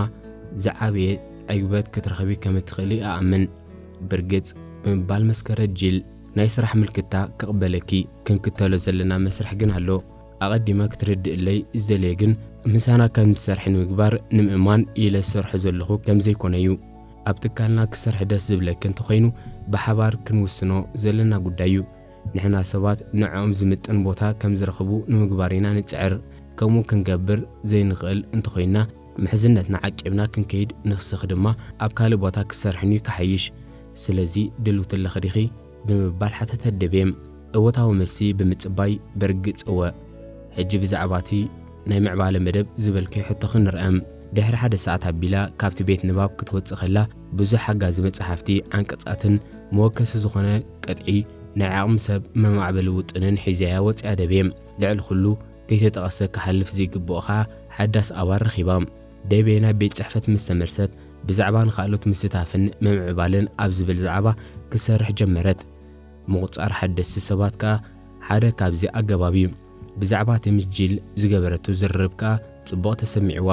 ዝዓበየ ዕግበት ክትረኽቢ ከም እትኽእሊ እኣምን። ብርግጽ፣ ብምባል መስከረት ጂል። ናይ ስራሕ ምልክታ ክቕበለኪ ክንክተሎ ዘለና መስርሕ ግን ኣሎ። ኣቐዲመ ክትርድእለይ ዝደልየ ግን፣ ምሳና ከም ትሰርሒ ንምግባር ንምእማን ኢለ ዝሰርሖ ዘለኹ ከም ዘይኮነ እዩ። ኣብ ትካልና ክሰርሒ ደስ ዝብለኪ እንተኾይኑ፣ ብሓባር ክንውስኖ ዘለና ጉዳይ እዩ። ንሕና ሰባት ንዕኦም ዝምጥን ቦታ ከም ዝረኽቡ ንምግባር ኢና ንጽዕር። ከምኡ ክንገብር ዘይንኽእል እንተኾይንና፣ ምሕዝነትና ዓቂብና ክንከይድ፣ ንስኺ ድማ ኣብ ካልእ ቦታ ክትሰርሕን እዩ ክሓይሽ። ስለዚ ድልውቲ ኣለኺ ዲኺ? ብምባል ሓተተት ደቤ። እወታዊ መልሲ ብምጽባይ፣ በርግጽ እወ። ሕጂ ብዛዕባ እቲ ናይ ምዕባለ መደብ ዝበልክዮ ሕቶኺ ንርአ። ድሕሪ ሓደ ሰዓት ኣቢላ ካብቲ ቤት ንባብ ክትወጽእ ከላ፣ ብዙሕ ሓጋዚ መጻሕፍቲ፣ ዓንቀጻትን መወከሲ ዝኾነ ቅጥዒ ናይ ዓቕሚ ሰብ መማዕበሊ ውጥንን ሒዛያ ወጺኣ ደቤ። ልዕሊ ኩሉ፣ ከይተጠቐሰ ክሓልፍ ዘይግብኦ ኸኣ ሓዳስ ኣባል ረኺባ። ደቤ ናብ ቤት ጽሕፈት ምስ ተመልሰት፣ ብዛዕባ ንኻልኦት ምስታፍን ምምዕባልን ኣብ ዝብል ዛዕባ ክትሰርሕ ጀመረት። ምቑጻር ሓደስቲ ሰባት ከኣ ሓደ ካብዚ ኣገባብ እዩ። ብዛዕባ እቲ ምስ ጂል ዝገበረቶ ዝርርብ ከኣ ጽቡቕ ተሰሚዕዋ።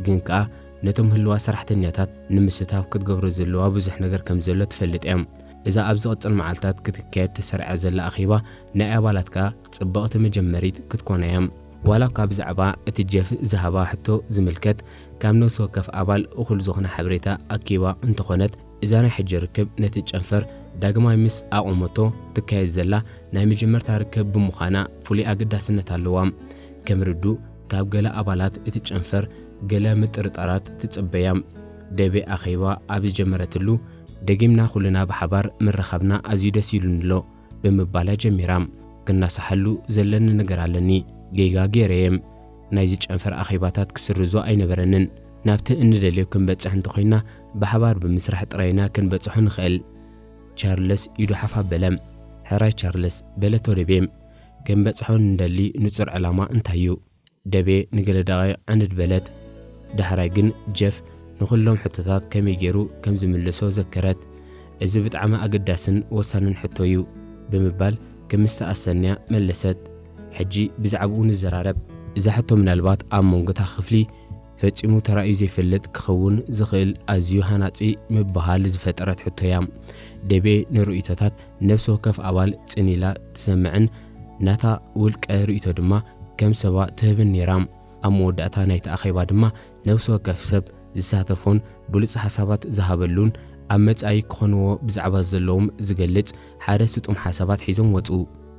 ግን ከኣ ነቶም ህልዋ ሰራሕተኛታት ንምስታፍ ክትገብሮ ዘለዋ ብዙሕ ነገር ከም ዘሎ ትፈልጥ እያ። እዛ ኣብ ዝቕጽል መዓልታት ክትካየድ ተሰሪዓ ዘላ ኣኼባ ናይ ኣባላት ከኣ ጽብቕቲ መጀመሪት ክትኮና እያ። ዋላ እኳ ብዛዕባ እቲ ጀፍ ዝሃባ ሕቶ ዝምልከት ካብ ነፍሲ ወከፍ ኣባል እኹል ዝኾነ ሓበሬታ ኣኪባ እንተኾነት፣ እዛ ናይ ሕጂ ርክብ ነቲ ጨንፈር ዳግማይ ምስ ኣቑመቶ ትካየድ ዘላ ናይ መጀመርታ ርክብ ብምዃና ፍሉይ ኣገዳስነት ኣለዋ። ከም ርዱእ፣ ካብ ገለ ኣባላት እቲ ጨንፈር ገለ ምጥርጣራት ትጽበያ። ደቤ ኣኼባ ኣብ ዝጀመረትሉ፣ ደጊምና ኩልና ብሓባር ምርኻብና ኣዝዩ ደስ ኢሉኒ ኣሎ። ብምባል እያ ጀሚራ። ክናሳሓሉ ዘለኒ ነገር ኣለኒ። ጌጋ ገይረ እየ። ናይዚ ጨንፈር ኣኼባታት ክስርዞ ኣይነበረንን። ናብቲ እንደልዮ ክንበጽሕ እንተኾይንና፣ ብሓባር ብምስራሕ ጥራይ ኢና ክንበጽሖ ንኽእል። ቻርለስ ኢዱ ሓፍ ኣበለ። ሕራይ ቻርለስ፣ በለቶ ደቤ። ክንበጽሖ እንደሊ ንጹር ዕላማ እንታይ እዩ? ደቤ ንገለ ደቓይቕ ዕንድ በለት። ዳሕራይ ግን ጀፍ ንኹሎም ሕቶታት ከመይ ገይሩ ከም ዝምልሶ ዘከረት። እዚ ብጣዕሚ ኣገዳስን ወሳንን ሕቶ እዩ፣ ብምባል ክምስታ ኣሰንያ መለሰት። ሕጂ ብዛዕባኡ ንዘራረብ። እዛ ሕቶ ምናልባት ኣብ መንጎ እታ ክፍሊ ፈጺሙ ተራእዩ ዘይፈልጥ ክኸውን ዝኽእል ኣዝዩ ሃናጺ ምብሃል ዝፈጠረት ሕቶ እያ። ደቤ ንርእይቶታት ነፍሲ ወከፍ ኣባል ጽን ኢላ ትሰምዕን ናታ ውልቀ ርእይቶ ድማ ከም ሰባ ትህብን ነይራ። ኣብ መወዳእታ ናይቲ ኣኼባ ድማ ነፍሲ ወከፍ ሰብ ዝሳተፎን ብሉጽ ሓሳባት ዝሃበሉን ኣብ መጻኢ ክኾንዎ ብዛዕባ ዘለዎም ዝገልጽ ሓደ ስጡም ሓሳባት ሒዞም ወጹ።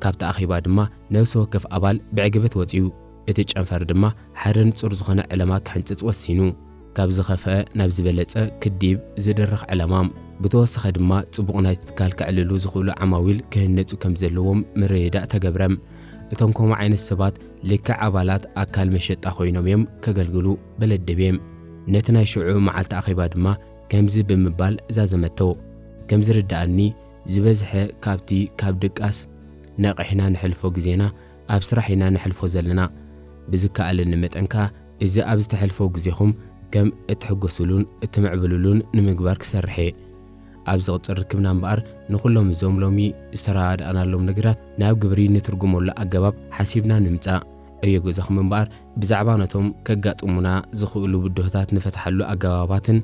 ካብቲ ኣኼባ ድማ ነፍሲ ወከፍ ኣባል ብዕግበት ወጺኡ። እቲ ጨንፈር ድማ ሓደ ንጹር ዝኾነ ዕለማ ክሕንጽጽ ወሲኑ። ካብ ዝኸፍአ ናብ ዝበለጸ ክዲብ ዝድርኽ ዕለማ። ብተወሳኺ ድማ ጽቡቕ ናይቲ ትካል ከዕልሉ ዝኽእሉ ዓማዊል ክህነጹ ከም ዘለዎም ምርድዳእ ተገብረ። እቶም ከምኡ ዓይነት ሰባት ልክዕ ኣባላት ኣካል መሸጣ ኮይኖም እዮም ከገልግሉ በለት ደቤ። ነቲ ናይ ሽዑ መዓልቲ ኣኼባ ድማ ከምዚ ብምባል ዛዘመቶ። ከም ዝርድኣኒ ዝበዝሐ ካብቲ ካብ ድቃስ ነቒሕና ነሕልፎ ግዜና ኣብ ስራሕ ኢና ነሕልፎ ዘለና። ብዝከኣለኒ መጠን ከኣ እዚ ኣብዚ ተሕልፎ ግዜኹም ከም እትሕጎስሉን እትምዕብልሉን ንምግባር ክሰርሕ እየ። ኣብ ዝቕጽል ርክብና እምበኣር ንኹሎም እዞም ሎሚ ዝተረዳእናሎም ነገራት ናብ ግብሪ ንትርጉመሉ ኣገባብ ሓሲብና ንምጻእ። ዕዮ ገዛኹም እምበኣር ብዛዕባ ነቶም ከጋጥሙና ዝኽእሉ ብድሆታት ንፈትሓሉ ኣገባባትን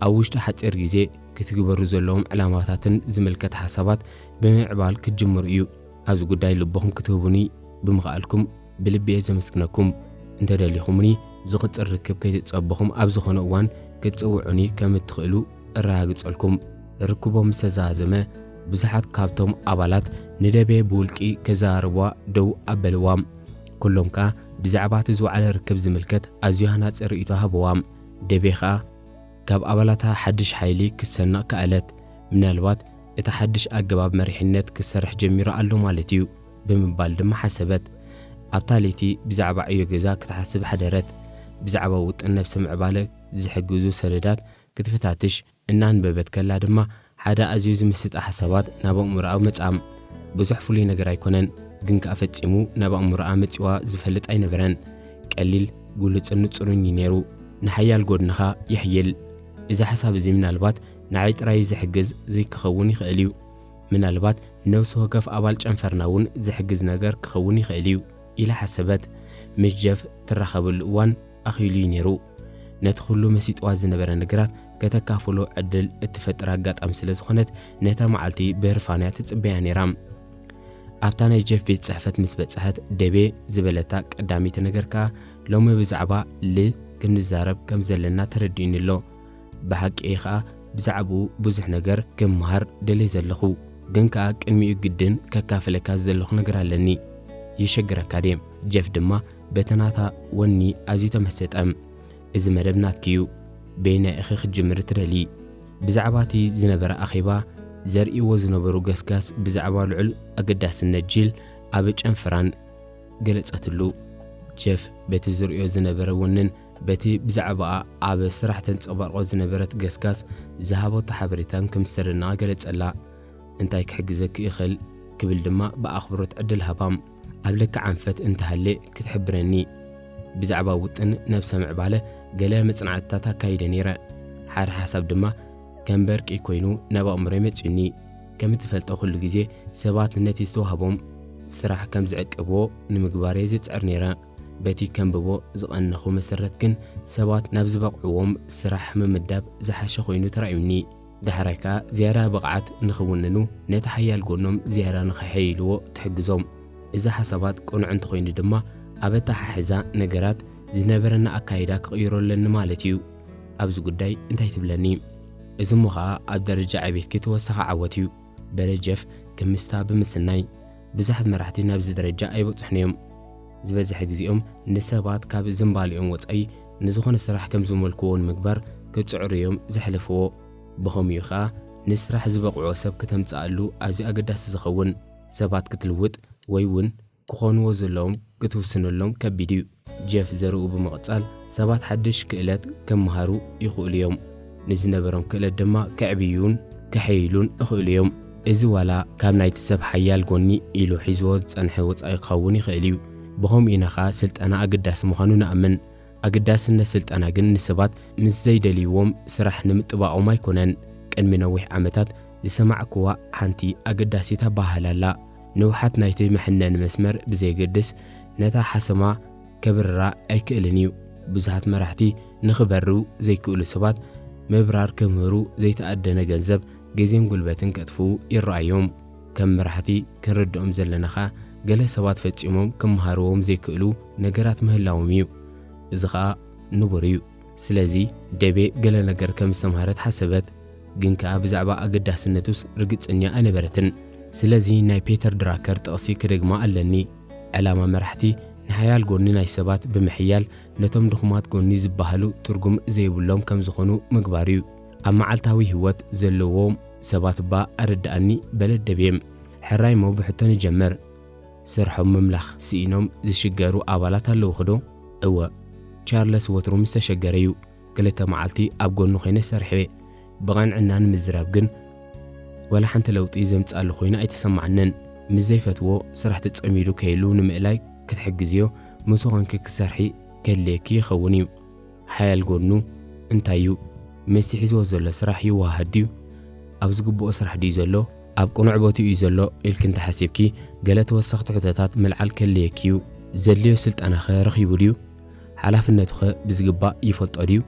ኣብ ውሽጢ ሓጺር ግዜ ክትግበሩ ዘለዎም ዕላማታትን ዝምልከት ሓሳባት ብምምዕባል ክትጅምሩ እዩ። ኣብዚ ጉዳይ ልብኹም ክትህቡኒ ብምኽኣልኩም ብልቢ እየ ዘመስግነኩም። እንተደሊኹምኒ ዝቕጽል ርክብ ከይትጸበኹም ኣብ ዝኾነ እዋን ክትጽውዑኒ ከም እትኽእሉ እረጋግጸልኩም። ርክቦም ምስ ተዛዘመ ብዙሓት ካብቶም ኣባላት ንደቤ ብውልቂ ከዘራርብዋ ደው ኣበልዋ። ኩሎም ከኣ ብዛዕባ እቲ ዝወዓለ ርክብ ዝምልከት ኣዝዩ ሃናጺ ርእይቶ ሃብዋ። ደቤ ከኣ ካብ ኣባላታ ሓድሽ ሓይሊ ክትሰንቕ ከኣለት። ምናልባት እቲ ሓድሽ ኣገባብ መሪሕነት ክሰርሕ ጀሚሩ ኣሎ ማለት እዩ ብምባል ድማ ሓሰበት። ኣብታ ለይቲ ብዛዕባ ዕዮ ገዛ ክትሓስብ ሓደረት። ብዛዕባ ውጥን ነብሰ ምዕባለ ዝሕግዙ ሰነዳት ክትፈታትሽ እናንበበት ከላ ድማ ሓደ ኣዝዩ ዝምስጣ ሓሳባት ናብ ኣእምሮኣ መጻ። ብዙሕ ፍሉይ ነገር ኣይኮነን፣ ግን ከኣ ፈጺሙ ናብ ኣእምሮኣ መጺዋ ዝፈልጥ ኣይነበረን። ቀሊል፣ ግሉጽን ንጹርን እዩ ነይሩ። ንሓያል ጎድንኻ የሕይል። እዚ ሓሳብ እዚ ምናልባት ንዓይ ጥራይ ዝሕግዝ ዘይክኸውን ይኽእል እዩ። ምናልባት ነፍሲ ወከፍ ኣባል ጨንፈርና እውን ዝሕግዝ ነገር ክኸውን ይኽእል እዩ ኢላ ሓሰበት። ምስ ጀፍ ትራኸበሉ እዋን ኣኺሉ እዩ ነይሩ። ነቲ ኩሉ መሲጥዋ ዝነበረ ነገራት ከተካፍሎ ዕድል እትፈጥር ኣጋጣሚ ስለ ዝኾነት ነታ መዓልቲ ብህርፋን እያ ትጽበያ ነይራ። ኣብታ ናይ ጀፍ ቤት ጽሕፈት ምስ በጽሐት ደቤ ዝበለታ ቀዳመይቲ ነገር ከኣ ሎሚ ብዛዕባ ል ክንዛረብ ከም ዘለና ተረዲኡኒ ኣሎ። ብሓቂ ከኣ ብዛዕባኡ ብዙሕ ነገር ክመሃር ደልየ ዘለኹ፣ ግን ከኣ ቅድሚኡ ግድን ከካፍለካ ዝደለኹ ነገር ኣለኒ። ይሸግረካ ድየ? ጀፍ ድማ በቲ ናታ ወኒ ኣዝዩ ተመሰጠ። እዚ መደብ ናትኪ እዩ። በየናይ ኢኺ ክትጅምሪ ትደልዪ? ብዛዕባ እቲ ዝነበረ ኣኼባ ዘርእይዎ ዝነበሩ ገስጋስ ብዛዕባ ልዑል ኣገዳስነት ጂል ኣብ ጨንፈራን ገለጸትሉ። ጀፍ በቲ ዝርእዮ ዝነበረ ወንን በቲ ብዛዕባኣ ኣብ ስራሕ ተንጸባርቆ ዝነበረት ገስጋስ ዝሃበቶ ሓበሬታን ከም ዝተደነቐ ገለጸላ። "እንታይ ክሕግዘኪ እኽእል?" ክብል ድማ ብኣኽብሮት ዕድል ሃባ። "ኣብ ልክዕ ኣንፈት እንተሃልየ ክትሕብረኒ። ብዛዕባ ውጥን ነብሰ ምዕባለ ገለ መጽናዕትታት ኣካይደ ነይረ። ሓደ ሓሳብ ድማ ከም በርቂ ኮይኑ ናብ ኣእምሮይ መጺኡኒ። ከም እትፈልጦ ኩሉ ግዜ ሰባት ነቲ ዝተዋህቦም ስራሕ ከም ዝዕቅብዎ ንምግባር እየ ዝጽዕር ነይረ። በቲ ከንብቦ ዝቐነኹ መሰረት ግን ሰባት ናብ ዝበቕዕዎም ስራሕ ምምዳብ ዝሓሸ ኮይኑ ተራእዩኒ። ዳሕራይ ከኣ ዝያዳ ብቕዓት ንኽውንኑ ነቲ ሓያል ጎኖም ዝያዳ ንኸሐይልዎ ትሕግዞም። እዚ ሓሳባት ቅኑዕ እንተኾይኑ ድማ ኣብ ኣተሓሕዛ ነገራት ዝነበረና ኣካይዳ ክቕይሮ ኣለኒ ማለት እዩ። ኣብዚ ጉዳይ እንታይ ትብለኒ? እዚ እሞ ኸኣ ኣብ ደረጃ ዕቤትኪ ተወሳኺ ዓወት እዩ" በለ ጀፍ ክምስታ ብምስናይ። ብዙሓት መራሕቲ ናብዚ ደረጃ ኣይበጽሑን እዮም። ዝበዝሐ ግዜኦም ንሰባት ካብ ዝምባሊኦም ወጻኢ ንዝኾነ ስራሕ ከም ዝመልክዎ ንምግባር ክጽዕሩ እዮም ዘሕልፍዎ። ብኸምኡ ከኣ ንስራሕ ዝበቕዖ ሰብ ክተምጽኣሉ ኣዝዩ ኣገዳሲ ዝኸውን። ሰባት ክትልውጥ ወይ እውን ክኾንዎ ዘለዎም ክትውስነሎም ከቢድ እዩ። ጀፍ ዘርኡ ብምቕጻል ሰባት ሓድሽ ክእለት ክመሃሩ ይኽእሉ እዮም። ንዝነበሮም ክእለት ድማ ከዕብዩን ከሐይሉን ይኽእሉ እዮም። እዚ ዋላ ካብ ናይቲ ሰብ ሓያል ጎኒ ኢሉ ሒዝዎ ዝጸንሐ ወጻኢ ክኸውን ይኽእል እዩ። ብኸምኡ ኢና ኸኣ ስልጠና ኣገዳሲ ምዃኑ ንኣምን። ኣገዳስነት ስልጠና ግን ንሰባት ምስ ዘይደልይዎም ስራሕ ንምጥባቖም ኣይኮነን። ቅድሚ ነዊሕ ዓመታት ዝሰማዕክዋ ሓንቲ ኣገዳሲት ኣበሃህላ ኣላ። ንውሓት ናይቲ መሐነኒ መስመር ብዘየገድስ ነታ ሓሰማ ከብርራ ኣይክእልን እዩ። ብዙሓት መራሕቲ ንኽበሩ ዘይክእሉ ሰባት ምብራር ክምህሩ ዘይተኣደነ ገንዘብ፣ ግዜን ጉልበትን ከጥፍኡ ይረኣዮም። ከም መራሕቲ ክንርድኦም ዘለና ኸኣ፣ ገለ ሰባት ፈጺሞም ክመሃርዎም ዘይክእሉ ነገራት ምህላዎም እዩ። እዚ ኸኣ ንቡር እዩ። ስለዚ ደቤ ገለ ነገር ከም ዝተምሃረት ሓሰበት፣ ግን ከኣ ብዛዕባ ኣገዳስነቱስ ርግጸኛ ኣይነበረትን። ስለዚ ናይ ፔተር ድራከር ጥቕሲ ክደግማ ኣለኒ። ዕላማ መራሕቲ ንሓያል ጎኒ ናይ ሰባት ብምሕያል ነቶም ድኹማት ጎኒ ዝበሃሉ ትርጉም ዘይብሎም ከም ዝኾኑ ምግባር እዩ። ኣብ መዓልታዊ ህይወት ዘለዎም ሰባት እባ ኣረድኣኒ በለት ደቤ። ሕራይ እሞ ብሕቶ ንጀምር። ስርሖም ምምላኽ ስኢኖም ዝሽገሩ ኣባላት ኣለውኺ ዶ? እወ። ቻርለስ ወትሩ ምስ ተሸገረ እዩ ክልተ መዓልቲ ኣብ ጎኑ ኮይነ ሰርሐ። ብቐንዕና ንምዝራብ ግን ዋላ ሓንቲ ለውጢ ዘምጽኣሉ ኮይኑ ኣይተሰማዓንን። ምስ ዘይፈትዎ ስራሕ ተጸሚዱ ከይሉ ንምእላይ ክትሕግዝዮ፣ ምስ ኾንኪ ክትሰርሒ ከድልየኪ ይኸውን እዩ። ሓያል ጎኑ እንታይ እዩ? ምስቲ ሒዝዎ ዘሎ ስራሕ ይወሃሃድ ድዩ? ኣብ ዝግብኦ ስራሕ ድዩ ዘሎ? ኣብ ቅኑዕ ቦትኡ እዩ ዘሎ ኢልኪ እንተሓሲብኪ፣ ገለ ተወሰኽቲ ሕቶታት ምልዓል ከድልየኪ እዩ። ዘድልዮ ስልጠናኸ ረኺቡ ድዩ? ሓላፍነቱኸ ብዝግባእ ይፈልጦ ድዩ?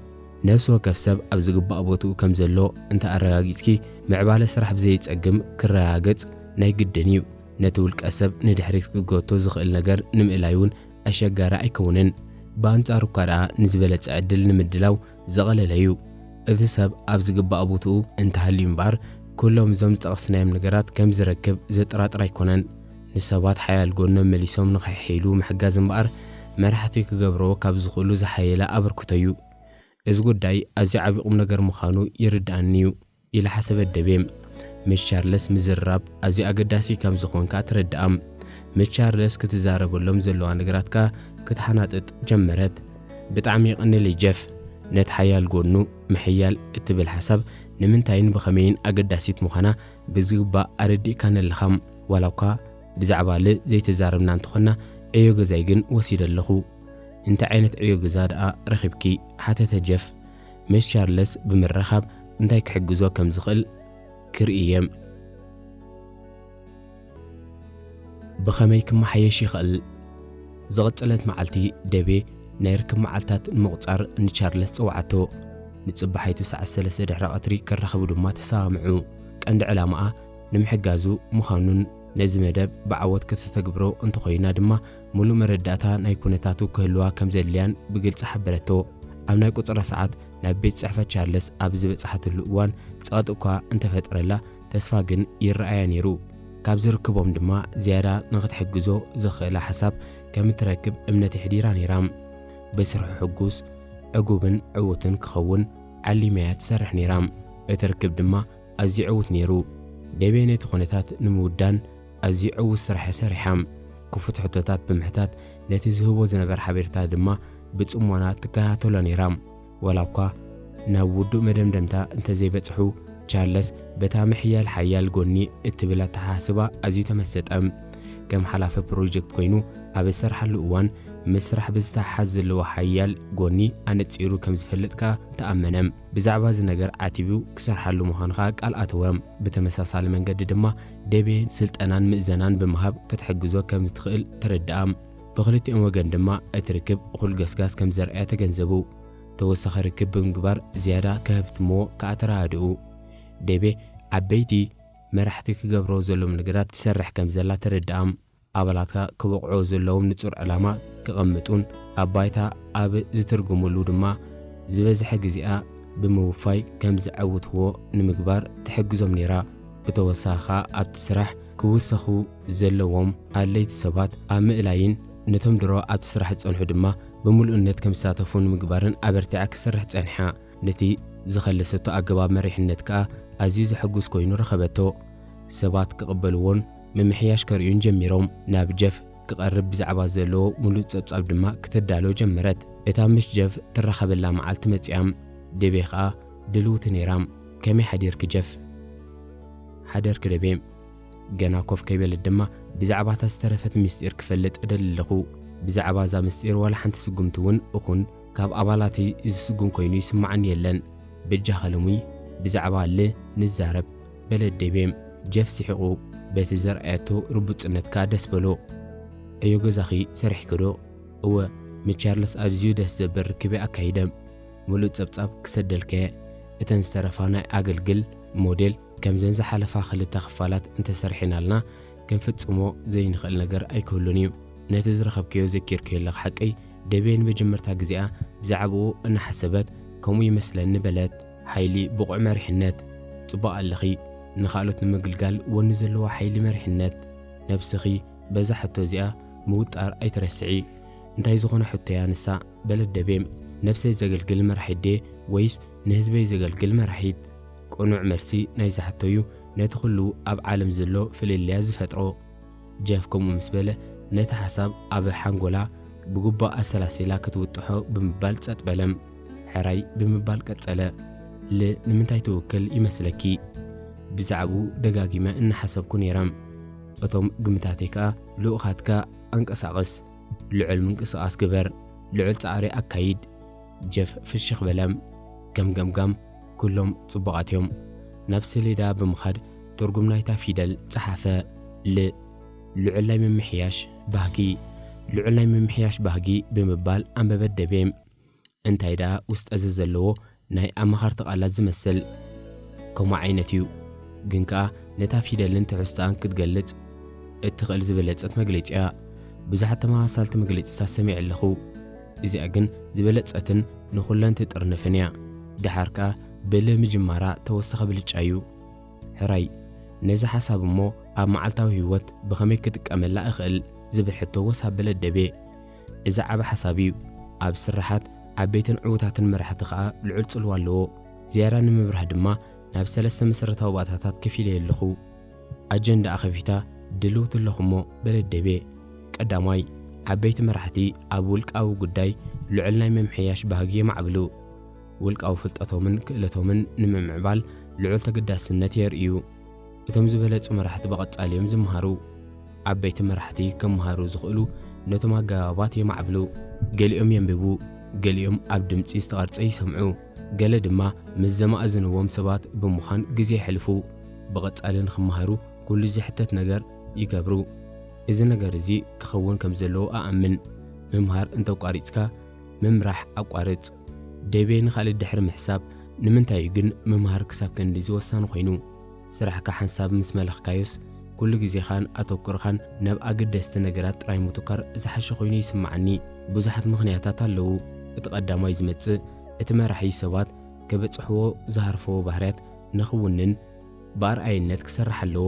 ነፍሲ ወከፍ ሰብ ኣብ ዝግባእ ቦትኡ ከም ዘሎ እንተ ኣረጋጊጽኪ፣ ምዕባለ ስራሕ ብዘየጸግም ክረጋገጽ ናይ ግድን እዩ። ነቲ ውልቀ ሰብ ንድሕሪት ክጎቶ ዝኽእል ነገር ንምእላይ እውን ኣሸጋሪ ኣይከውንን። ብኣንጻሩ እኳ ደኣ ንዝበለጸ ዕድል ንምድላው ዘቐለለ እዩ። እቲ ሰብ ኣብ ዝግባእ ቦትኡ እንተሃልዩ እምበኣር፣ ኩሎም እዞም ዝጠቐስናዮም ነገራት ከም ዝረክብ ዘጠራጥር ኣይኮነን። ንሰባት ሓያል ጎኖም መሊሶም ንኽሕይሉ ምሕጋዝ እምበኣር፣ መራሕቲ ክገብርዎ ካብ ዝኽእሉ ዝሓየለ ኣበርክቶ እዩ። እዚ ጉዳይ ኣዝዩ ዓቢ ቁም ነገር ምዃኑ ይርድኣኒ እዩ፣ ኢላ ሓሰበት ደቤ። ምስ ቻርለስ ምዝርራብ ኣዝዩ ኣገዳሲ ከም ዝኾን ከኣ ተረድኣ። ምስ ቻርለስ ክትዛረበሎም ዘለዋ ነገራት ከኣ ክትሓናጥጥ ጀመረት። ብጣዕሚ የቐንየለይ ጀፍ። ነቲ ሓያል ጎኑ ምሕያል እትብል ሓሳብ ንምንታይን ብኸመይን ኣገዳሲት ምዃና ብዝግባእ ኣረዲእካኒ ኣለኻ። ዋላ እኳ ብዛዕባ ል ዘይተዛረብና እንተኾንና፣ ዕዮ ገዛይ ግን ወሲደ ኣለኹ። እንታይ ዓይነት ዕዮ ገዛ ደኣ ረኺብኪ? ሓተተ ጀፍ። ምስ ቻርለስ ብምርኻብ እንታይ ክሕግዞ ከም ዝኽእል ክርኢ እየ። ብኸመይ ክመሓየሽ ይኽእል? ዝቐጸለት መዓልቲ ደቤ ናይ ርክብ መዓልታት ንምቑጻር ንቻርለስ ጸውዓቶ። ንጽባሒቱ ሰዓት ሰለስተ ድሕሪ ቀትሪ ክራኸቡ ድማ ተሰማምዑ። ቀንዲ ዕላማኣ ንምሕጋዙ ምዃኑን ነዚ መደብ ብዓወት ከተተግብሮ እንተኾይና ድማ፣ ምሉእ መረዳእታ ናይ ኩነታቱ ክህልዋ ከም ዘድልያን ብግልጺ ሓበረቶ። ኣብ ናይ ቁጽራ ሰዓት ናብ ቤት ጽሕፈት ቻርለስ ኣብ ዝበጽሓትሉ እዋን፣ ጸቕጢ እኳ እንተፈጥረላ፣ ተስፋ ግን ይረኣያ ነይሩ። ካብ ዝርክቦም ድማ ዝያዳ ንኽትሕግዞ ዘኽእላ ሓሳብ ከም እትረክብ እምነት የሕዲራ ነይራ። ብስርሑ ሕጉስ፣ ዕጉብን ዕዉትን ክኸውን ዓሊማ'ያ ትሰርሕ ነይራ። እቲ ርክብ ድማ ኣዝዩ ዕዉት ነይሩ። ደቤ ነቲ ኩነታት ንምውዳን ኣዝዩ ዕዉት ስራሕ እያ ሰሪሓ። ክፉት ሕቶታት ብምሕታት፣ ነቲ ዝህቦ ዝነበረ ሓበሬታ ድማ ብጽሞና ትከታተሎ ነይራ። ዋላ እኳ ናብ ውዱእ መደምደምታ እንተዘይበጽሑ፣ ቻርለስ በታ ምሕያል ሓያል ጎኒ እትብል ኣተሓሳስባ ኣዝዩ ተመሰጠ። ከም ሓላፊ ፕሮጀክት ኮይኑ ኣብ ዝሰርሓሉ እዋን፣ ምስ ስራሕ ብዝተሓሓዝ ዘለዎ ሓያል ጎኒ ኣነጺሩ ከም ዝፈልጥ ከኣ ተኣመነ። ብዛዕባ እዚ ነገር ዓቲቡ ክሰርሓሉ ምዃኑ ከኣ ቃል ኣተወ። ብተመሳሳሊ መንገዲ ድማ ደቤ ስልጠናን ምእዘናን ብምሃብ ክትሕግዞ ከም እትኽእል ተረድኣ። ብኽልቲኦም ወገን ድማ እቲ ርክብ እኹል ገስጋስ ከም ዘርኣየ ተገንዘቡ። ተወሳኺ ርክብ ብምግባር ዝያዳ ከህብትምዎ ከኣ ተረዳድኡ። ደቤ ዓበይቲ መራሕቲ ክገብርዎ ዘለዎም ነገራት ትሰርሕ ከም ዘላ ተረድኣ። ኣባላትካ ክበቕዑ ዘለዎም ንጹር ዕላማ ክቐምጡን ኣብ ባይታ ኣብ ዝትርጉምሉ ድማ ዝበዝሐ ግዜኣ ብምውፋይ ከም ዘዐውትዎ ንምግባር ትሕግዞም ነይራ። ብተወሳኺ ከኣ ኣብቲ ስራሕ ክውሰኹ ዘለዎም ኣድለይቲ ሰባት ኣብ ምእላይን ነቶም ድሮ ኣብቲ ስራሕ ዝጸንሑ ድማ ብምሉእነት ከም ዝሳተፉ ንምግባርን ኣበርቲዓ ክትሰርሕ ጸኒሓ። ነቲ ዝኸለሰቶ ኣገባብ መሪሕነት ከኣ ኣዝዩ ዘሐጉስ ኮይኑ ረኸበቶ። ሰባት ክቕበልዎን ምምሕያሽ ከርእዩን ጀሚሮም። ናብ ጀፍ ክቐርብ ብዛዕባ ዘለዎ ምሉእ ጸብጻብ ድማ ክትዳሎ ጀመረት። እታ ምስ ጀፍ ትራኸበላ መዓልቲ መጺኣ። ደቤ ከኣ ድልውቲ ነይራ። ከመይ ሓዲርኪ ጀፍ? ሓደርኪ ደቤ? ገና ኮፍ ከይበለት ድማ ብዛዕባ እታ ዝተረፈት ምስጢር ክፈልጥ እደሊ ኣለኹ። ብዛዕባ እዛ ምስጢር ዋላ ሓንቲ ስጉምቲ እውን እኹን ካብ ኣባላተይ ዝስጉም ኮይኑ ይስምዓኒ የለን። በጃኺ ሎሚ ብዛዕባ ል ንዛረብ፣ በለት ደቤ። ጀፍ ስሒቑ፣ በቲ ዘርኣየቶ ርቡጽነት ከኣ ደስ በሎ። ዕዮ ገዛኺ ሰሪሕኪ ዶ? እወ፣ ምስ ቻርለስ ኣዝዩ ደስ ዘብል ርክብ ኣካይደ። ምሉእ ጸብጻብ ክሰደልከ። እተን ዝተረፋ ናይ ኣገልግል ሞዴል ከምዘን ዝሓለፋ ክልተ ክፋላት እንተሰሪሕናልና ክንፍጽሞ ዘይንኽእል ነገር ኣይክህሉን እዩ። ነቲ ዝረኸብክዮ ዘኪርክዮ ኣለኻ ሓቀይ? ደቤ ንመጀመርታ ግዜኣ ብዛዕባኡ እናሓሰበት፣ ከምኡ ይመስለኒ በለት። ሓይሊ ብቑዕ መሪሕነት። ጽቡቕ ኣለኺ። ንኻልኦት ንምግልጋል ወኒ ዘለዎ ሓይሊ መሪሕነት። ነብስኺ በዛ ሕቶ እዚኣ ምውጣር ኣይትረስዒ። እንታይ ዝኾነ ሕቶያ ንሳ? በለት ደቤ። ነብሰይ ዘገልግል መራሒት ድየ ወይስ ንህዝበይ ዘገልግል መራሒት? ቅኑዕ መልሲ ናይዛ ሕቶ እዩ ነቲ ኩሉ ኣብ ዓለም ዘሎ ፍልልያ ዝፈጥሮ። ጀፍ ከምኡ ምስ በለ ነቲ ሓሳብ ኣብ ሓንጎላ ብግቡእ ኣሰላሲላ ክትውጥሖ ብምባል ጸጥ በለ። ሕራይ ብምባል ቀጸለ። ል ንምንታይ ትውክል ይመስለኪ? ብዛዕባኡ ደጋጊመ እናሓሰብኩ ነይረ። እቶም ግምታተይ ከኣ ልኡኻትካ ኣንቀሳቕስ፣ ልዑል ምንቅስቓስ ግበር፣ ልዑል ጻዕሪ ኣካይድ። ጀፍ ፍሽኽ በለ። ከም ገምጋም ኩሎም ጽቡቓት እዮም። ናብ ሰሌዳ ብምኻድ ትርጉም ናይታ ፊደል ጸሓፈ። ል ልዑል ናይ ምምሕያሽ ባህጊ። ልዑል ናይ ምምሕያሽ ባህጊ ብምባል ኣንበበት ደቤ። እንታይ ደኣ ውስጠዘ ዘለዎ ናይ ኣማኻርቲ ቃላት ዝመስል ከምኡ ዓይነት እዩ። ግን ከኣ ነታ ፊደልን ትሕዝቶኣን ክትገልጽ እትኽእል ዝበለጸት መግለጺ እያ። ብዙሓት ተመሳሳልቲ መግለጺታት ሰሚዐ ኣለኹ። እዚኣ ግን ዝበለጸትን ንኹለን ትጥርንፍን እያ። ደሓር ከኣ ብል ምጅማራ ተወሳኺ ብልጫ እዩ። ሕራይ፣ ነዚ ሓሳብ እሞ ኣብ መዓልታዊ ህይወት ብኸመይ ክጥቀመላ እኽእል ዝብል ሕቶ ወስ ኣበለ ደቤ። እዚ ዓቢ ሓሳብ እዩ። ኣብ ስራሓት ዓበይትን ዕዉታትን መራሕቲ ከኣ ልዑል ጽልዋ ኣለዎ። ዝያዳ ንምብራህ ድማ ናብ ሰለስተ መሰረታዊ ባእታታት ከፊለዮ ኣለኹ። ኣጀንዳኣ ከፊታ ድልውቲ ኣለኹሞ በለት ደቤ። ቀዳማይ፣ ዓበይቲ መራሕቲ ኣብ ውልቃዊ ጉዳይ ልዑል ናይ ምምሕያሽ ባህጊ የማዕብሉ። ውልቃዊ ፍልጠቶምን ክእለቶምን ንምምዕባል ልዑል ተገዳስነት የርእዩ። እቶም ዝበለጹ መራሕቲ ብቐጻሊ እዮም ዝመሃሩ። ዓበይቲ መራሕቲ ከመሃሩ ዝኽእሉ ነቶም ኣገባባት የማዕብሉ። ገሊኦም የንብቡ፣ ገሊኦም ኣብ ድምጺ ዝተቐርጸ ይሰምዑ፣ ገለ ድማ ምስ ዘማእዝንዎም ሰባት ብምዃን ግዜ የሕልፉ። ብቐጻሊ ንኽመሃሩ ኩሉ ዝሕተት ነገር ይገብሩ። እዚ ነገር እዚ ክኸውን ከም ዘለዎ እኣምን። ምምሃር እንተቋሪጽካ ምምራሕ ኣቋርጽ። ደቤ ንኻልእ ድሕሪ ምሕሳብ፣ ንምንታይ እዩ ግን ምምሃር ክሳብ ክንድዚ ወሳኒ ኮይኑ? ስራሕካ ሓንሳብ ምስ መለኽካዮስ፣ ኩሉ ግዜኻን ኣተኩሮኻን ናብ ኣገደስቲ ነገራት ጥራይ ምትኳር ዝሓሸ ኮይኑ ይስምዓኒ። ብዙሓት ምኽንያታት ኣለዉ። እቲ ቀዳማይ ዝመጽእ፣ እቲ መራሒ ሰባት ከበጽሕዎ ዝሃርፈዎ ባህርያት ንኽውንን ብኣርኣይነት ክሰርሕ ኣለዎ።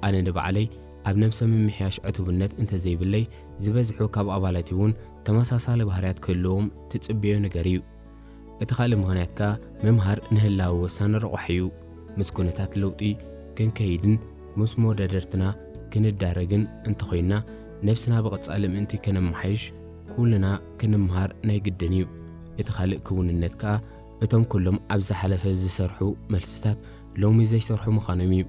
ኣነ ንባዕለይ ኣብ ነብሰ ምምሕያሽ ዕቱብነት እንተዘይብለይ፣ ዝበዝሑ ካብ ኣባላትይ እውን ተመሳሳሊ ባህርያት ክህልዎም ትጽበዮ ነገር እዩ። እቲ ካልእ ምኽንያት ከኣ ምምሃር ንህላወ ወሳኒ ረቋሒ እዩ። ምስ ኩነታት ለውጢ ክንከይድን ምስ መወዳደርትና ክንዳረግን እንተኾይንና፣ ነብስና ብቐጻሊ ምእንቲ ከነመሓይሽ ኩልና ክንምሃር ናይ ግድን እዩ። እቲ ካልእ ክውንነት ከኣ እቶም ኩሎም ኣብ ዝሓለፈ ዝሰርሑ መልስታት ሎሚ ዘይሰርሑ ምዃኖም እዩ።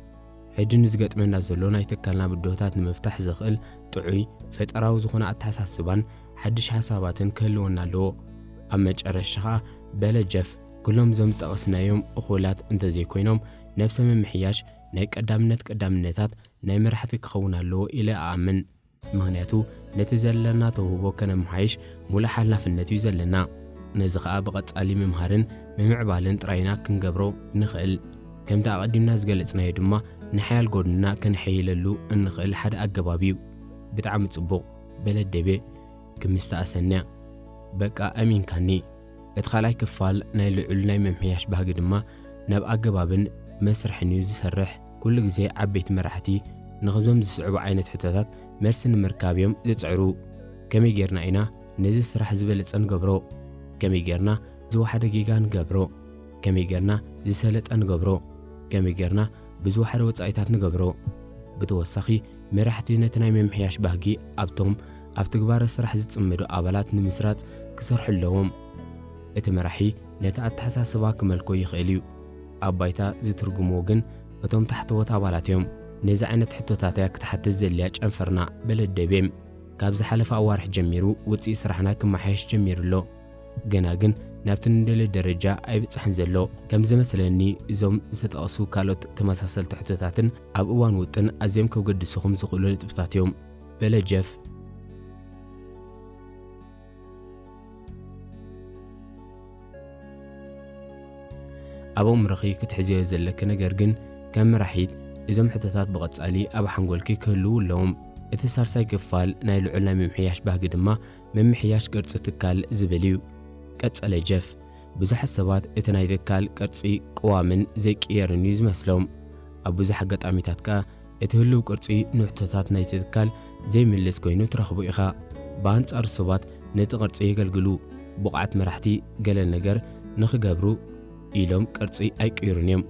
ሕጂ ንዝገጥመና ዘሎ ናይ ትካልና ብድሆታት ንምፍታሕ ዘኽእል ጥዑይ፣ ፈጠራዊ ዝኾነ ኣተሓሳስባን ሓድሽ ሓሳባትን ክህልወና ኣለዎ። ኣብ መጨረሻ ኸኣ በለ ጀፍ፣ ኩሎም እዞም ዝጠቐስናዮም እኹላት እንተዘይኮይኖም፣ ነብሰ ምምሕያሽ ናይ ቀዳምነት ቀዳምነታት ናይ መራሕቲ ክኸውን ኣለዎ ኢለ እኣምን። ምኽንያቱ ነቲ ዘለና ተውህቦ ከነመሓይሽ ሙሉእ ሓላፍነት እዩ ዘለና። ነዚ ኸኣ ብቐጻሊ ምምሃርን ምምዕባልን ጥራይና ክንገብሮ ንኽእል። ከምቲ ኣቐዲምና ዝገለጽናዮ ድማ ንሓያል ጎድንና ከነሐይለሉ እንኽእል ሓደ ኣገባብ እዩ። ብጣዕሚ ጽቡቕ፣ በለት ደቤ ክምስታ ኣሰንያ። በቃ ኣሚንካኒ። እቲ ካልኣይ ክፋል ናይ ልዑል ናይ ምምሕያሽ ባህጊ ድማ ናብ ኣገባብን መስርሕን እዩ ዝሰርሕ። ኩሉ ግዜ ዓበይቲ መራሕቲ ንኸዞም ዝስዕቡ ዓይነት ሕቶታት መልሲ ንምርካብ እዮም ዝጽዕሩ። ከመይ ጌርና ኢና ነዚ ስራሕ ዝበለጸ ንገብሮ? ከመይ ጌርና ዝወሓደ ጌጋ ንገብሮ? ከመይ ጌርና ዝሰለጠ ንገብሮ? ከመይ ጌርና ብዝወሓደ ወጻኢታት ንገብሮ? ብተወሳኺ፣ መራሕቲ ነቲ ናይ ምምሕያሽ ባህጊ ኣብቶም ኣብ ትግባረ ስራሕ ዝጽመዱ ኣባላት ንምስራጽ ክሰርሑ ኣለዎም። እቲ መራሒ ነቲ ኣተሓሳስባ ክመልኮ ይኽእል እዩ። ኣብ ባይታ ዝትርጉምዎ ግን እቶም ታሕተዎት ኣባላት እዮም። ነዚ ዓይነት ሕቶታት እያ ክትሓትት ዘድልያ ጨንፈርና፣ በለት ደቤ። ካብ ዝሓለፈ ኣዋርሕ ጀሚሩ ውጽኢት ስራሕና ክመሓየሽ ጀሚሩ ኣሎ። ገና ግን ናብቲ ንደልዮ ደረጃ ኣይብጻሕን ዘሎ። ከም ዝመስለኒ እዞም ዝተጠቕሱ ካልኦት ተመሳሰልቲ ሕቶታትን ኣብ እዋን ውጥን ኣዝዮም ከገድሱኹም ዝኽእሉ ነጥብታት እዮም፣ በለ ጀፍ። ኣብ ኣእምሮኺ ክትሕዝዮ ዘለኪ ነገር ግን፣ ከም መራሒት፣ እዞም ሕቶታት ብቐጻሊ ኣብ ሓንጎልኪ ክህልዉ ኣለዎም። እቲ ሳልሳይ ክፋል ናይ ልዑል ናይ ምምሕያሽ ባህጊ ድማ ምምሕያሽ ቅርጺ ትካል ዝብል እዩ። ቀጸለ ጀፍ፣ ብዙሓት ሰባት እቲ ናይ ትካል ቅርጺ ቅዋምን ዘይቅየርን እዩ ዝመስሎም። ኣብ ብዙሕ ኣጋጣሚታት ከኣ እቲ ህሉው ቅርጺ ንሕቶታት ናይቲ ትካል ዘይምልስ ኮይኑ ትረኽቦ ኢኻ። ብኣንጻሩ ሰባት ነቲ ቅርጺ የገልግሉ። ብቑዓት መራሕቲ ገለ ነገር ንኽገብሩ ኢሎም ቅርጺ ኣይቅይሩን እዮም።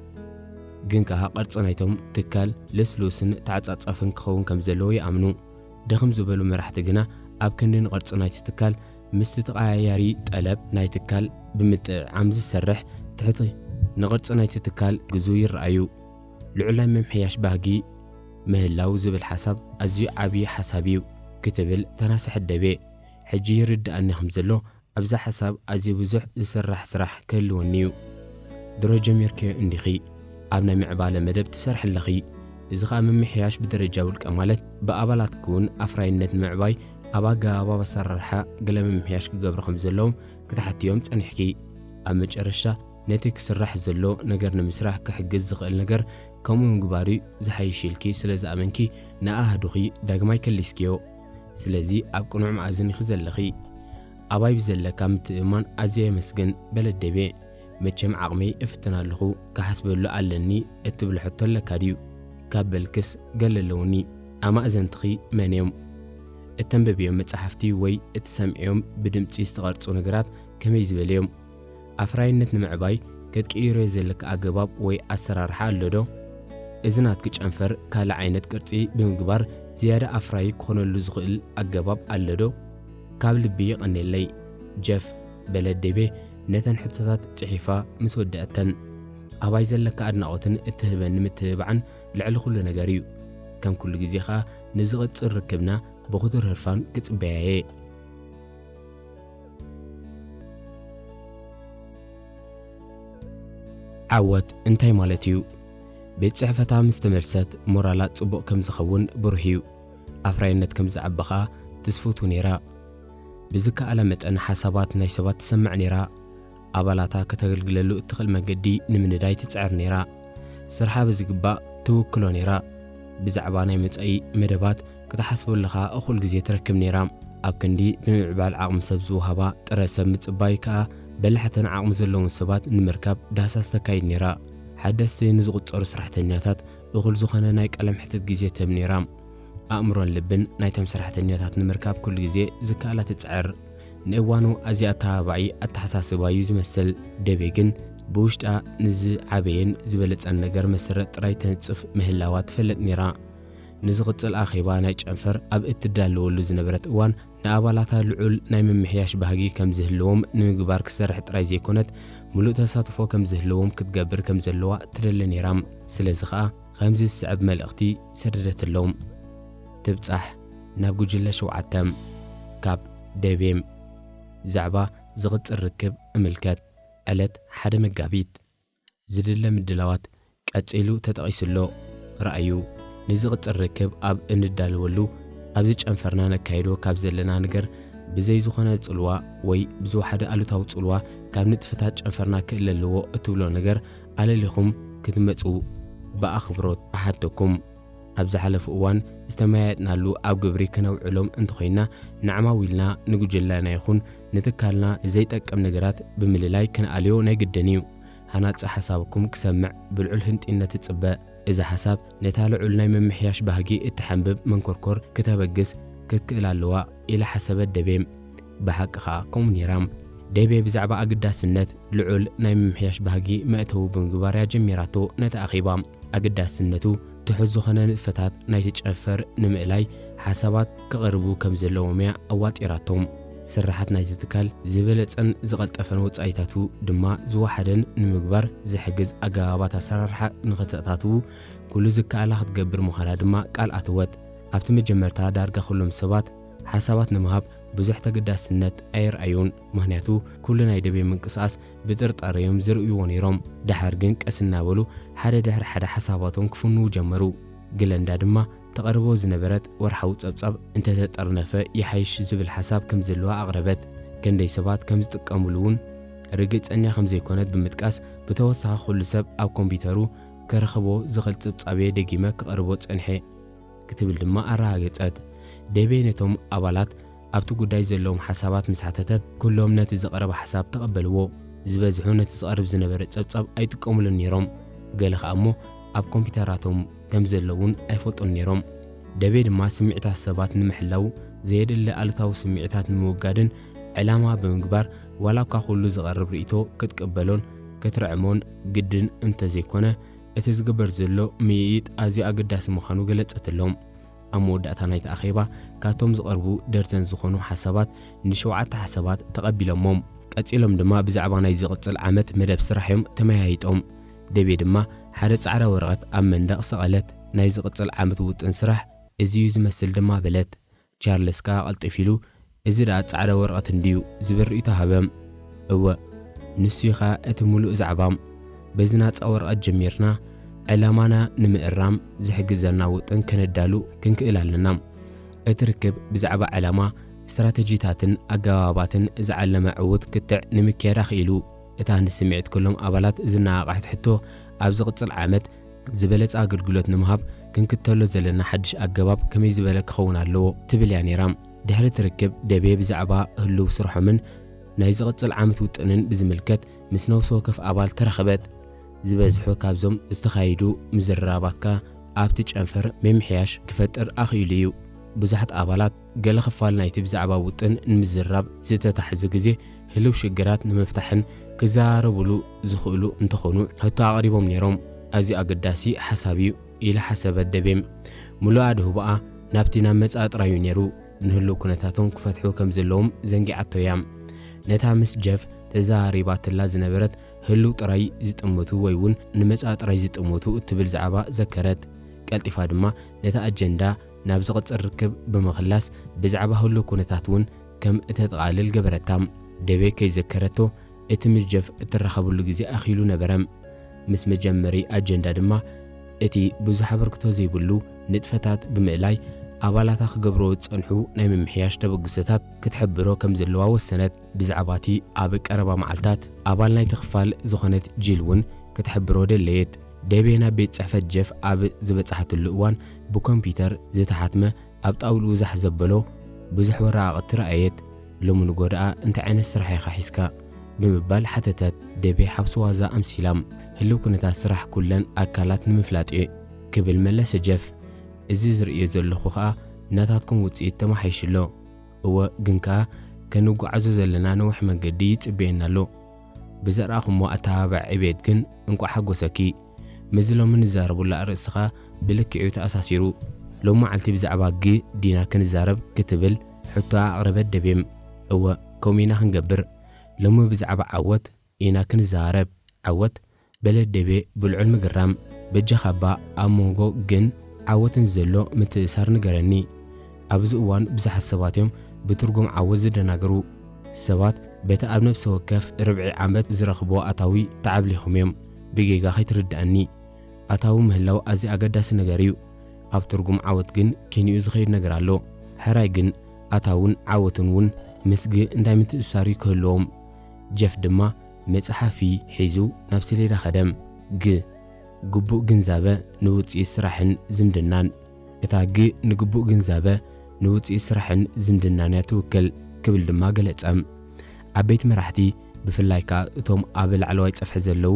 ግን ከኣ ቅርጺ ናይቶም ትካል ልስሉስን ተዓጻጻፍን ክኸውን ከም ዘለዎ ይኣምኑ። ድኽም ዝበሉ መራሕቲ ግና ኣብ ክንዲ ንቅርጺ ናይቲ ትካል ምስቲ ተቐያያሪ ጠለብ ናይ ትካል ብምጥዕዓም ዝሰርሕ ትሕቲ ንቅርጺ ናይቲ ትካል ግዙ ይረኣዩ። ልዑል ናይ ምምሕያሽ ባህጊ ምህላው ዝብል ሓሳብ ኣዝዩ ዓብዪ ሓሳብ እዩ ክትብል ተናስሐት ደቤ። ሕጂ ይርድኣኒ ከም ዘሎ ኣብዛ ሓሳብ ኣዝዩ ብዙሕ ዝስራሕ ስራሕ ክህልወኒ እዩ። ድሮ ጀሚርክዮ እንዲኺ ኣብ ናይ ምዕባለ መደብ ትሰርሒ ኣለኺ። እዚ ኸኣ ምምሕያሽ ብደረጃ ውልቀ ማለት ብኣባላትኪ እውን ኣፍራይነት ንምዕባይ ኣብ ኣገባብ ኣሰራርሓ ገለ ምምሕያሽ ክገብሩ ከም ዘለዎም ክትሓትዮም ጸኒሕኪ። ኣብ መጨረሽታ ነቲ ክስራሕ ዘሎ ነገር ንምስራሕ ክሕግዝ ዝኽእል ነገር ከምኡ ምግባር እዩ ዝሓይሽ ኢልኪ ስለ ዝኣመንኪ ንኣሃዱኺ ዳግማይ ከሊስክዮ። ስለዚ ኣብ ቅኑዕ መኣዝን ኢኺ ዘለኺ። ኣባይ ብዘለካ ምትእምማን ኣዝየ የመስግን በለት ደቤ። መቸም ዓቕመይ እፍትን ኣለኹ፣ ክሓስበሉ ኣለኒ እትብሎ ሕቶ ኣለካ ድዩ? ካብ በልክስ ገለ ኣለውኒ። ኣማእዘንትኺ መን እዮም? እተንብብዮም መጻሕፍቲ ወይ እትሰምዕዮም ብድምጺ ዝተቐርጹ ነገራት ከመይ ዝበለ እዮም? ኣፍራይነት ንምዕባይ ክትቅይሮ ዘለካ ኣገባብ ወይ ኣሰራርሓ ኣሎ ዶ? እዚ ናትኪ ጨንፈር ካልእ ዓይነት ቅርጺ ብምግባር ዝያዳ ኣፍራዪ ክኾነሉ ዝኽእል ኣገባብ ኣሎ ዶ? ካብ ልቢ የቐንየለይ ጀፍ፣ በለት ደቤ ነተን ሕቶታት ጽሒፋ ምስ ወደኣተን። ኣባይ ዘለካ ኣድናቖትን እትህበኒ ምትብባዕን ልዕሊ ኩሉ ነገር እዩ። ከም ኩሉ ግዜ ኸኣ ንዝቕጽል ርክብና ብኽቱር ህርፋን ክጽበያ እየ። ዓወት እንታይ ማለት እዩ? ቤት ጽሕፈታ ምስ ተመልሰት ሞራላ ጽቡቕ ከም ዝኸውን ብሩህ እዩ። ኣፍራይነት ከም ዝዓቢ ኸኣ ትስፍቱ ነይራ። ብዝከኣላ መጠን ሓሳባት ናይ ሰባት ትሰምዕ ነይራ። ኣባላታ ከተገልግለሉ እትኽእል መገዲ ንምንዳይ ትጽዕር ነይራ። ስርሓ ብዝግባእ ትውክሎ ነይራ። ብዛዕባ ናይ መጻኢ መደባት ክትሓስበሉ ኸኣ እኹል ግዜ ትረክብ ነይራ። ኣብ ክንዲ ብምዕባል ዓቕሚ ሰብ ዝወሃባ ጥረ ሰብ ምጽባይ ከኣ በላሕትን ዓቕሚ ዘለዎም ሰባት ንምርካብ ዳህሳስ ተካይድ ነይራ። ሓደስቲ ንዝቑጸሩ ሰራሕተኛታት እኹል ዝኾነ ናይ ቃለ መሕትት ግዜ ትህብ ነይራ። ኣእምሮን ልብን ናይቶም ሰራሕተኛታት ንምርካብ ኩሉ ግዜ ዝከኣላ ትጽዕር። ንእዋኑ ኣዝያ ኣተባባዒ ኣተሓሳስባ እዩ ዝመስል። ደቤ ግን ብውሽጣ ንዝዓበየን ዝበለጸን ነገር መሰረት ጥራይ ተንጽፍ ምህላዋ ትፈልጥ ነይራ። ንዝቕጽል ኣኼባ ናይ ጨንፈር ኣብ እትዳለወሉ ዝነበረት እዋን ንኣባላታ ልዑል ናይ ምምሕያሽ ባህጊ ከም ዝህልዎም ንምግባር ክሰርሕ ጥራይ ዘይኮነት፣ ምሉእ ተሳትፎ ከም ዝህልዎም ክትገብር ከም ዘለዋ ትደሊ ነይራ። ስለዚ ኸኣ ከምዚ ዝስዕብ መልእኽቲ ሰደደትሎም። ትብጻሕ ናብ ጉጅለ ሸውዓተ። ካብ ደቤም። ዛዕባ ዝቕጽል ርክብ እምልከት። ዕለት ሓደ መጋቢት። ዝድለ ምድላዋት ቀጺሉ ተጠቒሱ ኣሎ። ረኣዩ፣ ንዝቕጽል ርክብ ኣብ እንዳለወሉ፣ ኣብዚ ጨንፈርና ነካይዶ ካብ ዘለና ነገር ብዘይ ዝኾነ ጽልዋ ወይ ብዝወሓደ ኣሉታዊ ጽልዋ ካብ ንጥፈታት ጨንፈርና ክእለ ኣለዎ እትብሎ ነገር ኣለሊኹም ክትመጹ ብኣኽብሮት እሓተኩም። ኣብ ዝሓለፉ እዋን ዝተመያየጥናሉ ኣብ ግብሪ ክነውዕሎም እንተኾይንና፣ ንዓማዊልና፣ ንጉጅለና ይኹን ንትካልና ዘይጠቅም ነገራት ብምልላይ ክንኣልዮ ናይ ግድን እዩ። ሃናጺ ሓሳብኩም ክሰምዕ ብልዑል ህንጢነት እጽበ። እዛ ሓሳብ ነታ ልዑል ናይ ምምሕያሽ ባህጊ እትሓንብብ መንኮርኮር ክተበግስ ክትክእል ኣለዋ ኢላ ሓሰበት ደቤም። ብሓቂ ኸኣ ከምኡ ነይራ። ደቤ ብዛዕባ ኣገዳስነት ልዑል ናይ ምምሕያሽ ባህጊ መእተዊ ብምግባር እያ ጀሚራቶ ነቲ ኣኼባ። ኣገዳስነቱ ትሑት ዝኾነ ንጥፈታት ናይቲ ጨንፈር ንምእላይ ሓሳባት ክቐርቡ ከም ዘለዎም እያ ኣዋጢራቶም። ስርሓት ናይቲ ትካል ዝበለጸን ዝቐልጠፈን ወጻኢታቱ ድማ ዝወሓደን ንምግባር ዝሕግዝ ኣገባባት ኣሰራርሓ ንኸተኣታትዉ ኩሉ ዝከኣላ ክትገብር ምዃና ድማ ቃል ኣተወት። ኣብቲ መጀመርታ ዳርጋ ኩሎም ሰባት ሓሳባት ንምሃብ ብዙሕ ተገዳስነት ኣየርኣዩን፣ ምኽንያቱ ኩሉ ናይ ደቤ ምንቅስቓስ ብጥርጣረ እዮም ዝርእይዎ ነይሮም። ደሓር ግን ቀስ እናበሉ ሓደ ድሕሪ ሓደ ሓሳባቶም ክፍንዉ ጀመሩ። ግለንዳ ድማ ተቐርቦ ዝነበረት ወርሓዊ ጸብጻብ እንተተጠርነፈ ይሓይሽ ዝብል ሓሳብ ከም ዘለዋ ኣቕረበት። ክንደይ ሰባት ከም ዝጥቀሙሉ እውን ርግጸኛ ከም ዘይኮነት ብምጥቃስ፣ ብተወሳኺ ኩሉ ሰብ ኣብ ኮምፒተሩ ክረኽቦ ዝኽእል ጽብጻብ'የ ደጊመ ክቐርቦ ጸንሐ ክትብል ድማ ኣረጋገጸት። ደቤ ነቶም ኣባላት ኣብቲ ጉዳይ ዘለዎም ሓሳባት ምስ ሓተተት፣ ኩሎም ነቲ ዝቐረበ ሓሳብ ተቐበልዎ። ዝበዝሑ ነቲ ዝቐርብ ዝነበረ ጸብጻብ ኣይጥቀሙሉን ነይሮም። ገለ ከኣ እሞ ኣብ ኮምፒተራቶም ከም ዘለውን ኣይፈልጡን ነይሮም። ደቤ ድማ ስምዒታት ሰባት ንምሕላው፣ ዘየድሊ ኣሉታዊ ስምዒታት ንምውጋድን ዕላማ ብምግባር፣ ዋላ እኳ ኩሉ ዝቐርብ ርእይቶ ክትቅበሎን ክትርዕሞን ግድን እንተዘይኮነ፣ እቲ ዝግበር ዘሎ ምይይጥ ኣዝዩ ኣገዳሲ ምዃኑ ገለጸትሎም። ኣብ መወዳእታ ናይቲ ኣኼባ፣ ካብቶም ዝቐርቡ ደርዘን ዝኾኑ ሓሳባት፣ ንሸውዓተ ሓሳባት ተቐቢሎሞም። ቀጺሎም ድማ ብዛዕባ ናይ ዝቕጽል ዓመት መደብ ስራሕ እዮም ተመያይጦም። ደቤ ድማ ሓደ ጻዕዳ ወረቐት ኣብ መንደቕ ሰቐለት። ናይ ዝቕጽል ዓመት ውጥን ስራሕ እዚ እዩ ዝመስል ድማ በለት። ቻርለስ ከኣ ቀልጢፍ ኢሉ፣ "እዚ ደኣ ጻዕዳ ወረቐት እንድዩ?" ዝብል ርእይቶ ሃበ። "እወ፣ ንሱ ኢኻ እቲ ምሉእ ዛዕባ። በዚ ናጻ ወረቐት ጀሚርና፣ ዕላማና ንምእራም ዝሕግዘና ውጥን ከነዳሉ ክንክእል ኣለና። እቲ ርክብ ብዛዕባ ዕላማ፣ ስትራተጂታትን ኣገባባትን ዝዓለመ ዕዉት ክትዕ ንምክያድ ኣኽኢሉ። እታ ንስምዒት ኩሎም ኣባላት ዝነቓቕሐት ሕቶ፣ ኣብ ዝቕጽል ዓመት ዝበለጸ ኣገልግሎት ንምሃብ ክንክተሎ ዘለና ሓድሽ ኣገባብ ከመይ ዝበለ ክኸውን ኣለዎ?" ትብል እያ ነይራ። ድሕሪ እቲ ርክብ፣ ደቤ ብዛዕባ ህሉው ስርሖምን ናይ ዝቕጽል ዓመት ውጥንን ብዝምልከት ምስ ነፍሲ ወከፍ ኣባል ተራኸበት። ዝበዝሑ ካብዞም ዝተኻየዱ ምዝርራባት ከኣ ኣብቲ ጨንፈር ምምሕያሽ ክፈጥር ኣኽኢሉ እዩ። ብዙሓት ኣባላት ገለ ክፋል ናይቲ ብዛዕባ ውጥን ንምዝርራብ ዝተታሕዘ ግዜ ህሉው ሽግራት ንምፍታሕን ክዘራረቡሉ ዝኽእሉ እንተኾኑ ሕቶ ኣቕሪቦም ነይሮም። ኣዝዩ ኣገዳሲ ሓሳብ እዩ ኢላ ሓሰበት ደቤ። ምሉእ ኣድህቦኣ ናብቲ ናብ መጻኢ ጥራይ እዩ ነይሩ። ንህሉው ኩነታቶም ክፈትሑ ከም ዘለዎም ዘንጊዓቶ እያ። ነታ ምስ ጀፍ ተዘራሪባትላ ዝነበረት ህሉው ጥራይ ዝጥምቱ ወይ እውን ንመጻኢ ጥራይ ዝጥምቱ እትብል ዛዕባ ዘከረት። ቀልጢፋ ድማ ነቲ ኣጀንዳ ናብ ዝቕጽል ርክብ ብምኽላስ፣ ብዛዕባ ህሉው ኩነታት እውን ከም እተጠቓልል ገበረታ። ደቤ ከይዘከረቶ፣ እቲ ምስ ጀፍ እትራኸበሉ ግዜ ኣኺሉ ነበረ። ምስ መጀመሪ ኣጀንዳ ድማ፣ እቲ ብዙሕ ኣበርክቶ ዘይብሉ ንጥፈታት ብምእላይ፣ ኣባላታ ክገብርዎ ዝጸንሑ ናይ ምምሕያሽ ተበግሶታት ክትሕብሮ ከም ዘለዋ ወሰነት። ብዛዕባ እቲ ኣብ ቀረባ መዓልታት ኣባል ናይቲ ክፋል ዝኾነት ጂል እውን ክትሕብሮ ደለየት። ደቤ ናብ ቤት ጽሕፈት ጀፍ ኣብ ዝበጻሕትሉ እዋን፣ ብኮምፒተር ዝተሓትመ ኣብ ጣውልኡ ዛሕ ዘበሎ ብዙሕ ወረቓቕቲ ረኣየት። "ሎሚ ንጎ ደኣ እንታይ ዓይነት ስራሕ ኢኻ ሒዝካ?" ብምባል ሓተተት። ደቤ ሓብሲ ዋዛ ኣምሲላ፣ "ህሉው ኩነታት ስራሕ ኩለን ኣካላት ንምፍላጥ እዩ" ክብል መለሰ ጀፍ። "እዚ ዝርእዮ ዘለኹ ኸኣ ናታትኩም ውጽኢት ተማሓይሹ ኣሎ። እወ፣ ግን ከኣ ከንጓዓዞ ዘለና ነዊሕ መንገዲ ይጽበየና ኣሎ። ብዘርኣኹሞ ኣተባባዒ ዕብየት ግን እንቋዕ ሓጎሰኪ። ምስዚ ሎሚ ንዛረበሉ ኣርእስቲ ኸኣ ብልክዑ ተኣሳሲሩ። ሎሚ መዓልቲ ብዛዕባ ግ ዲና ክንዛረብ?" ክትብል ሕቶኣ ኣቕረበት ደቤም። "እወ፣ ከምኡ ኢና ክንገብር። ሎሚ ብዛዕባ ዓወት ኢና ክንዛረብ። ዓወት?" በለት ደቤ ብልዑል ምግራም። "በጃኻ እባ ኣብ መንጎ ግን ዓወትን ዘሎ ምትእሳር ንገረኒ። ኣብዚ እዋን ብዙሓት ሰባት እዮም ብትርጉም ዓወት ዝደናገሩ። ሰባት በቲ ኣብ ነፍሲ ወከፍ ርብዒ ዓመት ዝረኽብዎ ኣታዊ ተዓብሊኾም እዮም። ብጌጋ ከይትርድኣኒ። ኣታዊ ምህላው ኣዝዩ ኣገዳሲ ነገር እዩ። ኣብ ትርጉም ዓወት ግን ኪንኡ ዝኸይድ ነገር ኣሎ። ሕራይ ግን ኣታውን ዓወትን እውን ምስ ግ እንታይ ምትእስሳር እዩ ክህልዎም?" ጀፍ ድማ መጽሓፊ ሒዙ ናብ ሰሌዳ ከደ። ግ፣ ግቡእ ግንዛበ ንውጽኢት ስራሕን ዝምድናን። እታ ግ ንግቡእ ግንዛበ ንውጽኢት ስራሕን ዝምድናን እያ ትውክል ክብል ድማ ገለጸ። ዓበይቲ መራሕቲ፣ ብፍላይ ከኣ እቶም ኣብ ላዕለዋይ ጸፍሒ ዘለዉ፣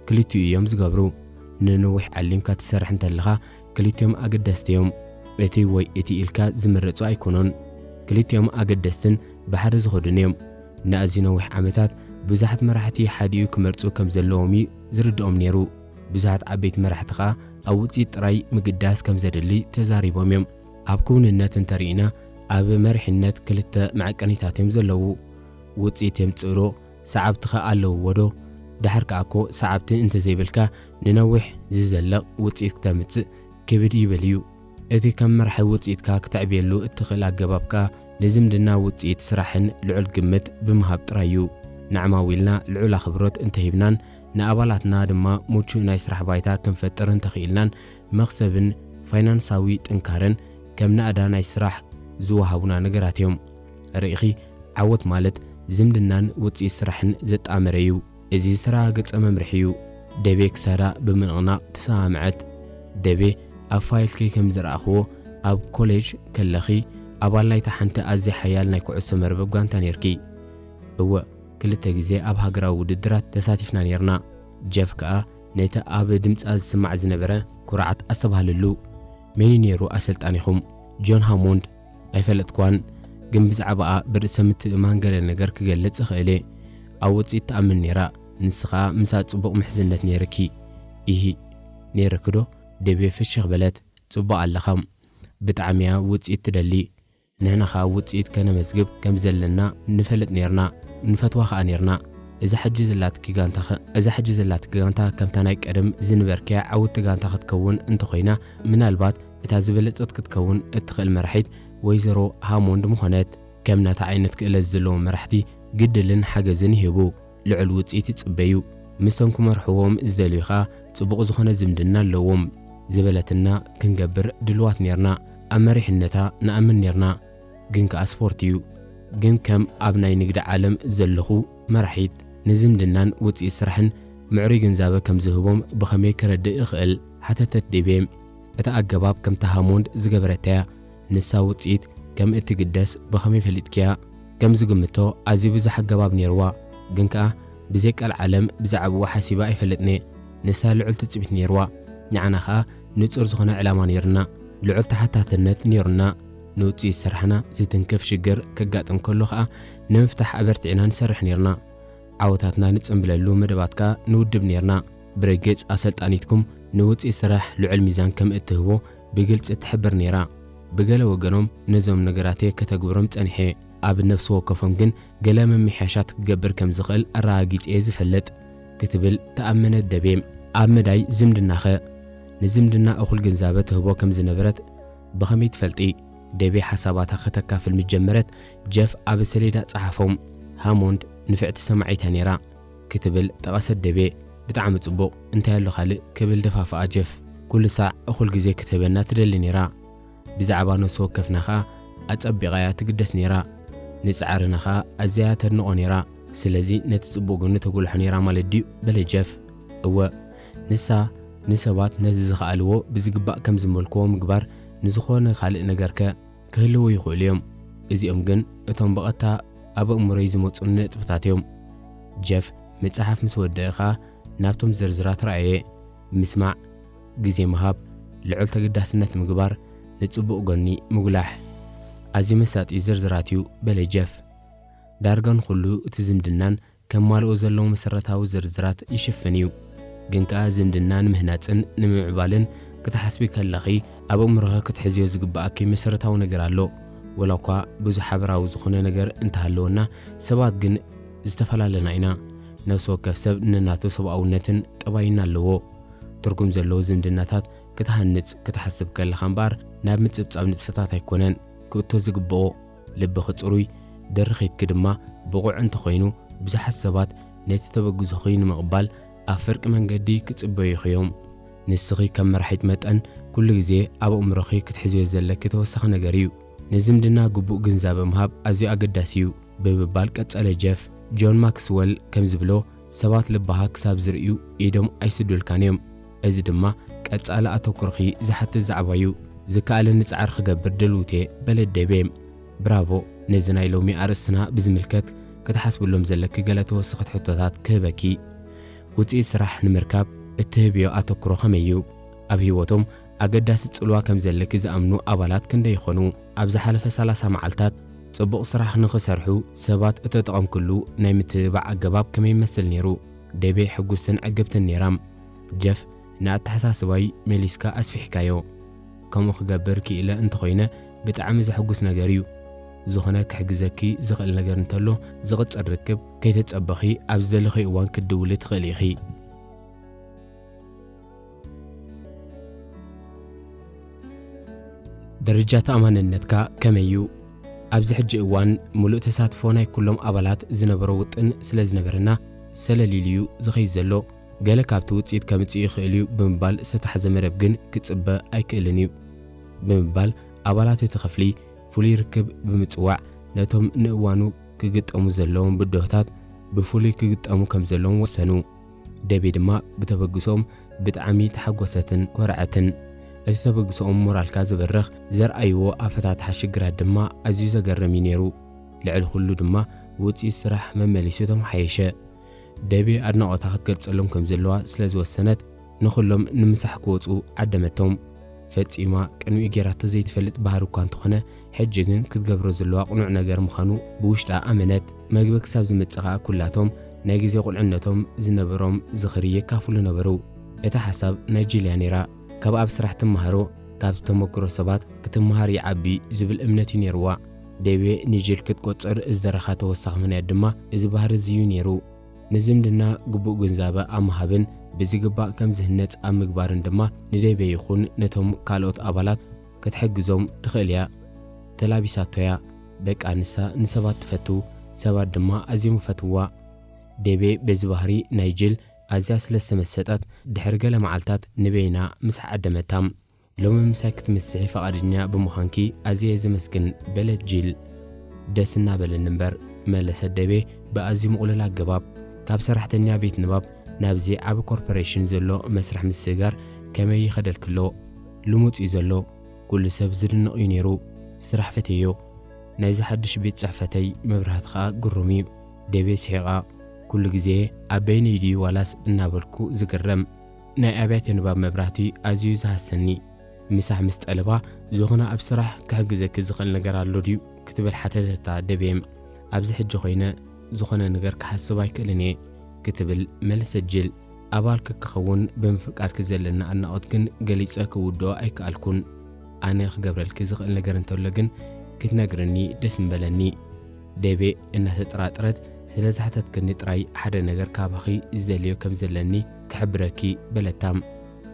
ክልቲኡ እዮም ዝገብሩ። ንነዊሕ ዓሊምካ ትሰርሕ እንተለኻ፣ ክልቲኦም ኣገደስቲ እዮም። እቲ ወይ እቲ ኢልካ ዝምረጹ ኣይኮኑን። ክልቲኦም ኣገደስትን ብሓደ ዝኸዱን እዮም። ንኣዝዩ ነዊሕ ዓመታት ብዙሓት መራሕቲ ሓዲኡ ክመርጹ ከም ዘለዎም እዩ ዝርድኦም ነይሩ። ብዙሓት ዓበይቲ መራሕቲ ኸኣ ኣብ ውጽኢት ጥራይ ምግዳስ ከም ዘድሊ ተዛሪቦም እዮም። ኣብ ክውንነት እንተርኢና፣ ኣብ መሪሕነት ክልተ መዐቀኒታት እዮም ዘለዉ። ውጽኢት የምጽእ ዶ ሰዓብቲ ከ ኣለውዎ ዶ? ደሓር ከኣ እኮ ሰዓብቲ እንተዘይብልካ ንነዊሕ ዝዘልቕ ውጽኢት ክተምጽእ ክብድ ይብል እዩ። እቲ ከም መራሒ ውጽኢትካ ክተዕብየሉ እትኽእል ኣገባብ ከኣ ንዝምድና ውጽኢት ስራሕን ልዑል ግምት ብምሃብ ጥራይ እዩ። ንዓማዊልና ልዑል ኣኽብሮት እንተሂብናን ንኣባላትና ድማ ምቹእ ናይ ስራሕ ባይታ ክንፈጥር እንተኽኢልናን መኽሰብን ፋይናንሳዊ ጥንካረን ከም ናእዳ ናይ ስራሕ ዝወሃቡና ነገራት እዮም። ርኢኺ፣ ዓወት ማለት ዝምድናን ውጽኢት ስራሕን ዘጣመረ እዩ። እዚ ዝተረጋገጸ መምርሒ እዩ። ደቤ ክሳዳ ብምንቕናቕ ተሰማምዐት። ደቤ ኣብ ፋይልኪ ከም ዝረኣኽዎ፣ ኣብ ኮሌጅ ከለኺ ኣባል ናይታ ሓንቲ ኣዝያ ሓያል ናይ ኩዕሶ መርበብ ጋንታ ኔርኪ። እወ፣ ክልተ ግዜ ኣብ ሃገራዊ ውድድራት ተሳቲፍና ኔርና። ጀፍ ከኣ ነቲ ኣብ ድምጻ ዝስማዕ ዝነበረ ኩርዓት ኣስተብሃለሉ። መን እዩ ነይሩ ኣሰልጣኒኹም? ጆን ሃሞንድ። ኣይፈለጥኳን፣ ግን ብዛዕባኣ ብርእሰ ምትእምማን ገለ ነገር ክገልጽ እኽእል እየ። ኣብ ውጽኢት ትኣምን ነይራ፣ ንስኻ ምሳኣ ጽቡቕ ምሕዝነት ነይርኪ። ኢሂ፣ ነይርኪ ዶ? ደቤ ፍሽኽ በለት። ጽቡቕ ኣለኻ። ብጣዕሚ እያ ውጽኢት ትደሊ። ንሕና ኸኣ ውጽኢት ከነመዝግብ ከም ዘለና ንፈልጥ ኔርና፣ ንፈትዋ ኸኣ ኔርና። እዛ ሕጂ ዘላትኪ ጋንታ ኸ-፣ እዛ ሕጂ ዘላትኪ ጋንታ ከምታ ናይ ቀደም ዝንበርክያ ዕውትቲ ጋንታ ክትከውን እንተኾይና፣ ምናልባት እታ ዝበለጸት ክትከውን እትኽእል መራሒት ወይዘሮ ሃሞንድ ምኾነት። ከም ናታ ዓይነት ክእለት ዘለዎም መራሕቲ ግድልን ሓገዝን ይህቡ። ልዑል ውጽኢት ይጽበዩ። ምስቶም ክመርሕዎም ዝደልዩ ኸኣ ጽቡቕ ዝኾነ ዝምድና ኣለዎም። ዝበለትና ክንገብር ድልዋት ኔርና። ኣብ መሪሕነታ ንኣምን ኔርና። ግን ከኣ ስፖርት እዩ። ግን ከም ኣብ ናይ ንግዲ ዓለም ዘለኹ መራሒት ንዝምድናን ውጽኢት ስራሕን ምዕሩይ ግንዛበ ከም ዝህቦም ብኸመይ ከረድእ እኽእል? ሓተተት ዴቤ። እቲ ኣገባብ ከምታ ሃሞንድ ዝገበረታ እያ። ንሳ ውጽኢት ከም እትግደስ ብኸመይ ፈሊጥክያ? ከም ዝግምቶ ኣዝዩ ብዙሕ ኣገባብ ኔርዋ። ግን ከኣ ብዘይ ቀልዓለም ብዛዕባኡ ሓሲበ ኣይፈልጥን እየ። ንሳ ልዑል ትጽቢት ኔርዋ። ንዓና ከኣ ንጹር ዝኾነ ዕላማ ኔርና። ልዑል ተሓታትነት ኔሩና። ንውጽኢት ስራሕና ዝትንክፍ ሽግር ከጋጥም ከሎ ከኣ ንምፍታሕ ኣበርቲዕና ንሰርሕ ኔርና። ዓወታትና ንጽምብለሉ መደባት ከኣ ንውድብ ኔርና። ብርግጽ ኣሰልጣኒትኩም ንውጽኢት ስራሕ ልዑል ሚዛን ከም እትህቦ ብግልጺ ትሕብር ኔራ። ብገለ ወገኖም ነዞም ነገራት እየ ከተግብሮም ጸኒሐ። ኣብ ነፍሲ ወከፎም ግን ገለ ምምሕያሻት ክገብር ከም ዝኽእል ኣረጋጊጸ እየ ዝፈልጥ፣ ክትብል ተኣመነት ደቤ። ኣብ መዳይ ዝምድናኸ? ንዝምድና እኹል ግንዛበ ትህቦ ከም ዝነበረት ብኸመይ ትፈልጢ? ደቤ ሓሳባታ ከተካፍል ምስ ጀመረት፣ ጀፍ ኣብ ሰሌዳ ጸሓፎም። ሃሞንድ ንፍዕቲ ሰማዒታ ነይራ፣ ክትብል ጠቐሰት ደቤ። ብጣዕሚ ጽቡቕ፣ እንታይ ኣሎ ካልእ? ክብል ደፋፍኣ ጀፍ። ኩሉ ሳዕ እኹል ግዜ ክትህበና ትደሊ ነይራ። ብዛዕባ ነፍሲ ወከፍና ኸኣ ኣጸቢቓ እያ ትግደስ ነይራ። ንጻዕርና ኸኣ ኣዝያ እያ ተድንቖ ነይራ። ስለዚ ነቲ ጽቡቕ ጎኒ ተጉልሖ ነይራ ማለት ድዩ? በለ ጀፍ። እወ፣ ንሳ ንሰባት ነቲ ዝኸኣልዎ ብዝግባእ ከም ዝመልክዎ ምግባር ንዝኾነ ካልእ ነገርከ ክህልዉ ይኽእሉ እዮም። እዚኦም ግን እቶም ብቐጥታ ኣብ ኣእምሮይ ዝመጹኒ ነጥብታት እዮም። ጀፍ መጽሓፍ ምስ ወደአ ኸኣ ናብቶም ዝርዝራት ረኣየ። ምስማዕ፣ ግዜ ምሃብ፣ ልዑል ተገዳስነት ምግባር፣ ንጽቡቕ ጎኒ ምጉላሕ። ኣዝዩ መሳጢ ዝርዝራት እዩ፣ በለ ጀፍ። ዳርጋ ንኹሉ እቲ ዝምድናን ከማልኦ ዘለዎ መሰረታዊ ዝርዝራት ይሽፍን እዩ። ግን ከኣ ዝምድና ንምህናጽን ንምምዕባልን ክትሓስቢ ከለኺ፣ ኣብ ኣእምሮኺ ክትሕዝዮ ዝግብኣኪ መሰረታዊ ነገር ኣሎ። ወላ እኳ ብዙሕ ሓበራዊ ዝኾነ ነገር እንተሃለወና፣ ሰባት ግን ዝተፈላለና ኢና። ነፍሲ ወከፍ ሰብ ነናቱ ሰብኣውነትን ጠባይን ኣለዎ። ትርጉም ዘለዎ ዝምድናታት ክትሃንጽ ክትሓስብ ከለኻ እምበኣር፣ ናብ ምጽብጻብ ንጥፈታት ኣይኮነን ክእቶ ዝግብኦ። ልብኺ ጽሩይ፣ ድርኺትኪ ድማ ብቑዕ እንተኾይኑ፣ ብዙሓት ሰባት ነቲ ተበግሶኺ ንምቕባል ኣብ ፍርቂ መንገዲ ክጽበዩኺ እዮም። ንስኺ ከም መራሒት መጠን፣ ኩሉ ግዜ ኣብ ኣእምሮኺ ክትሕዝዮ ዘለኪ ተወሳኺ ነገር እዩ። ንዝምድና ግቡእ ግንዛበ ምሃብ ኣዝዩ ኣገዳሲ እዩ፣ ብምባል ቀጸለ ጀፍ። ጆን ማክስወል ከም ዝብሎ፣ ሰባት ልብኻ ክሳብ ዝርእዩ ኢዶም ኣይስዱልካን እዮም። እዚ ድማ ቀጻሊ ኣተኩሮኺ ዝሓትት ዛዕባ እዩ። ዝከኣለኒ ጻዕሪ ክገብር ድልውቲ እየ፣ በለት ደቤ። ብራቮ! ነዚ ናይ ሎሚ ኣርእስትና ብዝምልከት ክትሓስብሎም ዘለኪ ገለ ተወሰኽቲ ሕቶታት ክህበኪ። ውጽኢት ስራሕ ንምርካብ እትህብዮ ኣተኩሮ ከመይ እዩ? ኣብ ህይወቶም ኣገዳሲ ጽልዋ ከም ዘለኪ ዝኣምኑ ኣባላት ክንደይ ይኾኑ? ኣብ ዝሓለፈ ሰላሳ መዓልታት ጽቡቕ ስራሕ ንኽሰርሑ ሰባት እተጠቐምክሉ ናይ ምትብባዕ ኣገባብ ከመይ ይመስል ነይሩ? ደቤ ሕጉስትን ዕግብትን ነይራ። ጀፍ፣ ንኣተሓሳስባይ መሊስካ ኣስፊሕካዮ። ከምኡ ክገብር ክኢለ እንተኾይነ ብጣዕሚ ዘሐጉስ ነገር እዩ። ዝኾነ ክሕግዘኪ ዝኽእል ነገር እንተሎ፣ ዝቕጽል ርክብ ከይተጸበኺ ኣብ ዝደለኽዮ እዋን ክትድውሊ ትኽእሊ ኢኺ። ደረጃ ተኣማንነትካ ከመይ እዩ? ኣብዚ ሕጂ እዋን፣ ምሉእ ተሳትፎ ናይ ኩሎም ኣባላት ዝነበሮ ውጥን ስለ ዝነበረና፣ ሰለል ኢሉ እዩ ዝኸይድ ዘሎ። ገለ ካብቲ ውጽኢት ከምጽእ ይኽእል እዩ ብምባል ዝተታሕዘ መደብ ግን ክጽበ ኣይክእልን እዩ፣ ብምባል ኣባላት እቲ ክፍሊ ፍሉይ ርክብ ብምጽዋዕ፣ ነቶም ንእዋኑ ክግጠሙ ዘለዎም ብድሆታት ብፍሉይ ክግጠሙ ከም ዘለዎም ወሰኑ። ደቤ ድማ ብተበግሶኦም ብጣዕሚ ተሓጎሰትን ኮርዐትን። እቲ ተበግሶኦም ሞራልካ ዝበርኽ፣ ዘርኣይዎ ኣፈታትሓ ሽግራት ድማ ኣዝዩ ዘገርም እዩ ነይሩ። ልዕሊ ኩሉ ድማ ውፅኢት ስራሕ መመሊሱ ተመሓየሸ። ደቤ ኣድናቖታ ክትገልጸሎም ከም ዘለዋ ስለ ዝወሰነት ንኹሎም ንምሳሕ ክወፁ ዓደመቶም። ፈጺማ ቅድሚኡ ጌራቶ ዘይትፈልጥ ባህሪ እኳ እንተኾነ፣ ሕጂ ግን ክትገብሮ ዘለዋ ቅኑዕ ነገር ምዃኑ ብውሽጣ ኣመነት። መግቢ ክሳብ ዝመጽእ ከኣ ኩላቶም ናይ ግዜ ቁልዕነቶም ዝነበሮም ዝኽሪ የካፍሉ ነበሩ። እታ ሓሳብ ናይ ጂል እያ ነይራ። ካብ ኣብ ስራሕ ትመሃሮ፣ ካብ ተመክሮ ሰባት ክትመሃር ይዓቢ ዝብል እምነት እዩ ነይርዋ። ደቤ ንጂል ክትቆጽር ዝደረኻ ተወሳኺ ምኽንያት ድማ እዚ ባህሪ እዚ እዩ ነይሩ። ንዝምድና ግቡእ ግንዛበ ኣብ ምሃብን ብዝግባእ ከም ዝህነጽ ኣብ ምግባርን ድማ ንደቤ ይኹን ነቶም ካልኦት ኣባላት ክትሕግዞም ትኽእል እያ። ተላቢሳቶ እያ። በቃ ንሳ ንሰባት ትፈቱ፣ ሰባት ድማ ኣዝዮም ይፈትውዋ። ደቤ በዚ ባህሪ ናይ ጅል ኣዝያ ስለ ዝተመሰጠት፣ ድሕሪ ገለ መዓልታት ንበይና ምስ ዓደመታ፣ "ሎሚ ምሳይ ክትምስሒ ፈቓደኛ ብምዃንኪ ኣዝየ ዘመስግን" በለት ጂል። "ደስ እናበለኒ እምበር" መለሰት ደቤ ብኣዝዩ ምቑሉል ኣገባብ። "ካብ ሰራሕተኛ ቤት ንባብ ናብዚ ዓቢ ኮርፖሬሽን ዘሎ መስርሕ ምስግጋር ከመይ ይኸደልክሎ? ልሙጽ እዩ ዘሎ። ኩሉ ሰብ ዝድንቕ እዩ ነይሩ። ስራሕ ፈትየዮ። ናይዚ ሓድሽ ቤት ጽሕፈተይ መብራህቲ ኸኣ ግሩም እዩ" ደቤ ስሒቓ። "ኩሉ ግዜ ኣብ በይነይ ድዩ ዋላስ?" እናበልኩ ዝግረም። ናይ ኣብያተ ንባብ መብራህቲ ኣዝዩ ዝሃሰኒ። ምሳሕ ምስ ጠለባ፣ "ዝኾነ ኣብ ስራሕ ክሕግዘኪ ዝኽእል ነገር ኣሎ ድዩ?" ክትብል ሓተተታ ደቤም። "ኣብዚ ሕጂ ኮይነ ዝኾነ ነገር ክሓስብ ኣይክእልን እየ" ክትብል መለሰት ጅል። "ኣባልኪ ክኸውን ብምፍቃድኪ ዘለና ኣድናቖት ግን ገሊጸ ክውድኦ ኣይከኣልኩን። ኣነ ክገብረልኪ ዝኽእል ነገር እንተሎ ግን ክትነግርኒ ደስ ምበለኒ" ደቤ እናተጠራጠረት። "ስለ ዝሓተትክኒ ጥራይ ሓደ ነገር ካባኺ ዝደልዮ ከም ዘለኒ ክሕብረኪ" በለታ።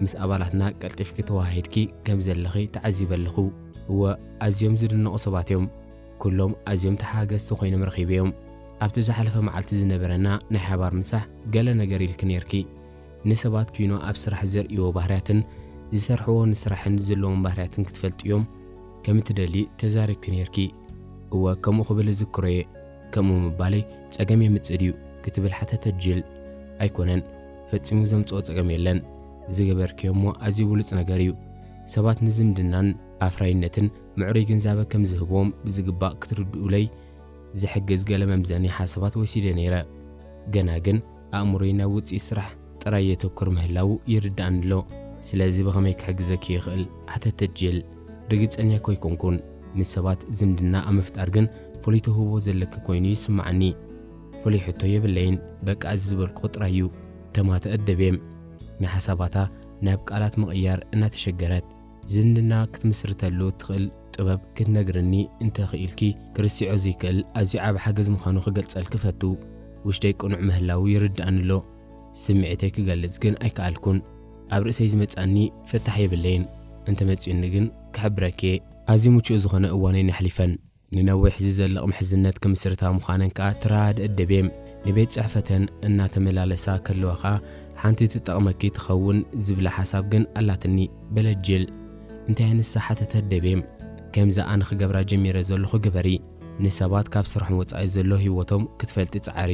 "ምስ ኣባላትና ቀልጢፍኪ ተወሃሂድኪ ከም ዘለኺ ተዓዚበ ኣለኹ። እወ፣ ኣዝዮም ዝድነቑ ሰባት እዮም። ኩሎም ኣዝዮም ተሓገዝቲ ኮይኖም ረኺበዮም። ኣብቲ ዝሓለፈ መዓልቲ ዝነበረና ናይ ሓባር ምሳሕ ገለ ነገር ኢልኪ ነይርኪ። ንሰባት ኪኖ ኣብ ስራሕ ዘርእይዎ ባህርያትን ዝሰርሕዎ ንስራሕን ዘለዎም ባህርያትን ክትፈልጥዮም ከም እትደሊ ተዛሪብኪ ነይርኪ። እወ፣ ከምኡ ክብል እዝክሮ እየ። ከምኡ ምባለይ ጸገም የምጽእ ድዩ?" ክትብል ሓተተት ጅል። "ኣይኮነን፣ ፈጺሙ ዘምጽኦ ጸገም የለን። ዝገበርክዮ እሞ ኣዝዩ ብሉጽ ነገር እዩ። ሰባት ንዝምድናን ኣፍራይነትን ምዕሩይ ግንዛበ ከም ዝህብዎም ብዝግባእ ክትርድኡለይ ዝሕግዝ ገለ መምዘኒ ሓሳባት ወሲደ ነይረ። ገና ግን ኣእምሮይ ናብ ውጽኢት ስራሕ ጥራይ የተኩር ምህላዉ ይርድኣኒ ኣሎ። ስለዚ ብኸመይ ክሕግዘኪ ይኽእል?" ሓተተት ጅል። "ርግጸኛ እኮ ኣይኮንኩን። ምስ ሰባት ዝምድና ኣብ ምፍጣር ግን ፍሉይ ተውህቦ ዘለኪ ኮይኑ ይስምዓኒ። ፍሉይ ሕቶ የብለይን፣ በቃ እዚ ዝበልኩ ጥራይ እዩ" ተማተአት ደቤም፣ ንሓሳባታ ናብ ቃላት ምቕያር እናተሸገረት። "ዝምድና ክትምስርተሉ እትኽእል ጥበብ ክትነግርኒ እንተ ኽኢልኪ፣ ክርስዖ ዘይክእል ኣዝዩ ዓቢ ሓገዝ ምዃኑ ክገልጸልኪ እፈቱ። ውሽጠይ ቅኑዕ ምህላዉ ይርድኣኒ ኣሎ። ስምዒተይ ክገልጽ ግን ኣይከኣልኩን። ኣብ ርእሰይ ዝመጽኣኒ ፍታሕ የብለይን። እንተ መጺኡኒ ግን ክሕብረኪ እየ። ኣዝዩ ምቹእ ዝኾነ እዋነይን ኣሕሊፈን። ንነዊሕ ዝዘልቕ ምሕዝነት ክምስርታ ምዃነን ከኣ ተረዳድኣት ደቤም። ንቤት ጽሕፈተን እናተመላለሳ ከለዋ ከኣ ሓንቲ ትጠቕመኪ ትኸውን ዝብላ ሓሳብ ግን ኣላትኒ" በለት ጅል። "እንታይ?" ንሳ ሓተተት ደቤም። "ከምዚ ኣነ ክገብራ ጀሚረ ዘለኹ ግበሪ። ንሰባት ካብ ስርሖም ወጻኢ ዘሎ ህይወቶም ክትፈልጢ ጸዓሪ።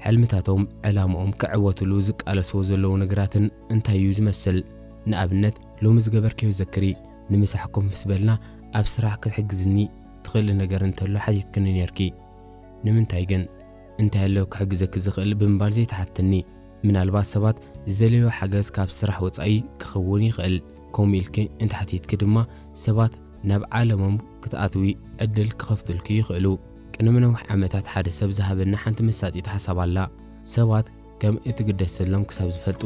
ሕልምታቶም፣ ዕላምኦም ክዕወትሉ ዝቃለስዎ ዘለዉ ነገራትን እንታይ እዩ ዝመስል? ንኣብነት፣ ሎሚ ዝገበርክዮ ዘክሪ። ንምሳሕ ኮፍ ምስ በልና ኣብ ስራሕ ክትሕግዝኒ ትኽእሊ ነገር እንተሎ ሓቲትክኒ ነይርኪ። ንምንታይ ግን? እንታይ ኣሎ ክሕግዘኪ ዝኽእል?" ብምባል ዘይትሓትኒ። ምናልባት ሰባት ዝደለዮ ሓገዝ ካብ ስራሕ ወጻኢ ክኸውን ይኽእል። ከምኡ ኢልኪ እንተሓቲትኪ ድማ ሰባት ናብ ዓለሞም ክትኣትዊ ዕድል ክኸፍቱልኪ ይኽእሉ። ቅድሚ ነዊሕ ዓመታት ሓደ ሰብ ዝሃበኒ ሓንቲ መሳጢት ሓሳብ ኣላ። ሰባት ከም እትግደሰሎም ክሳብ ዝፈልጡ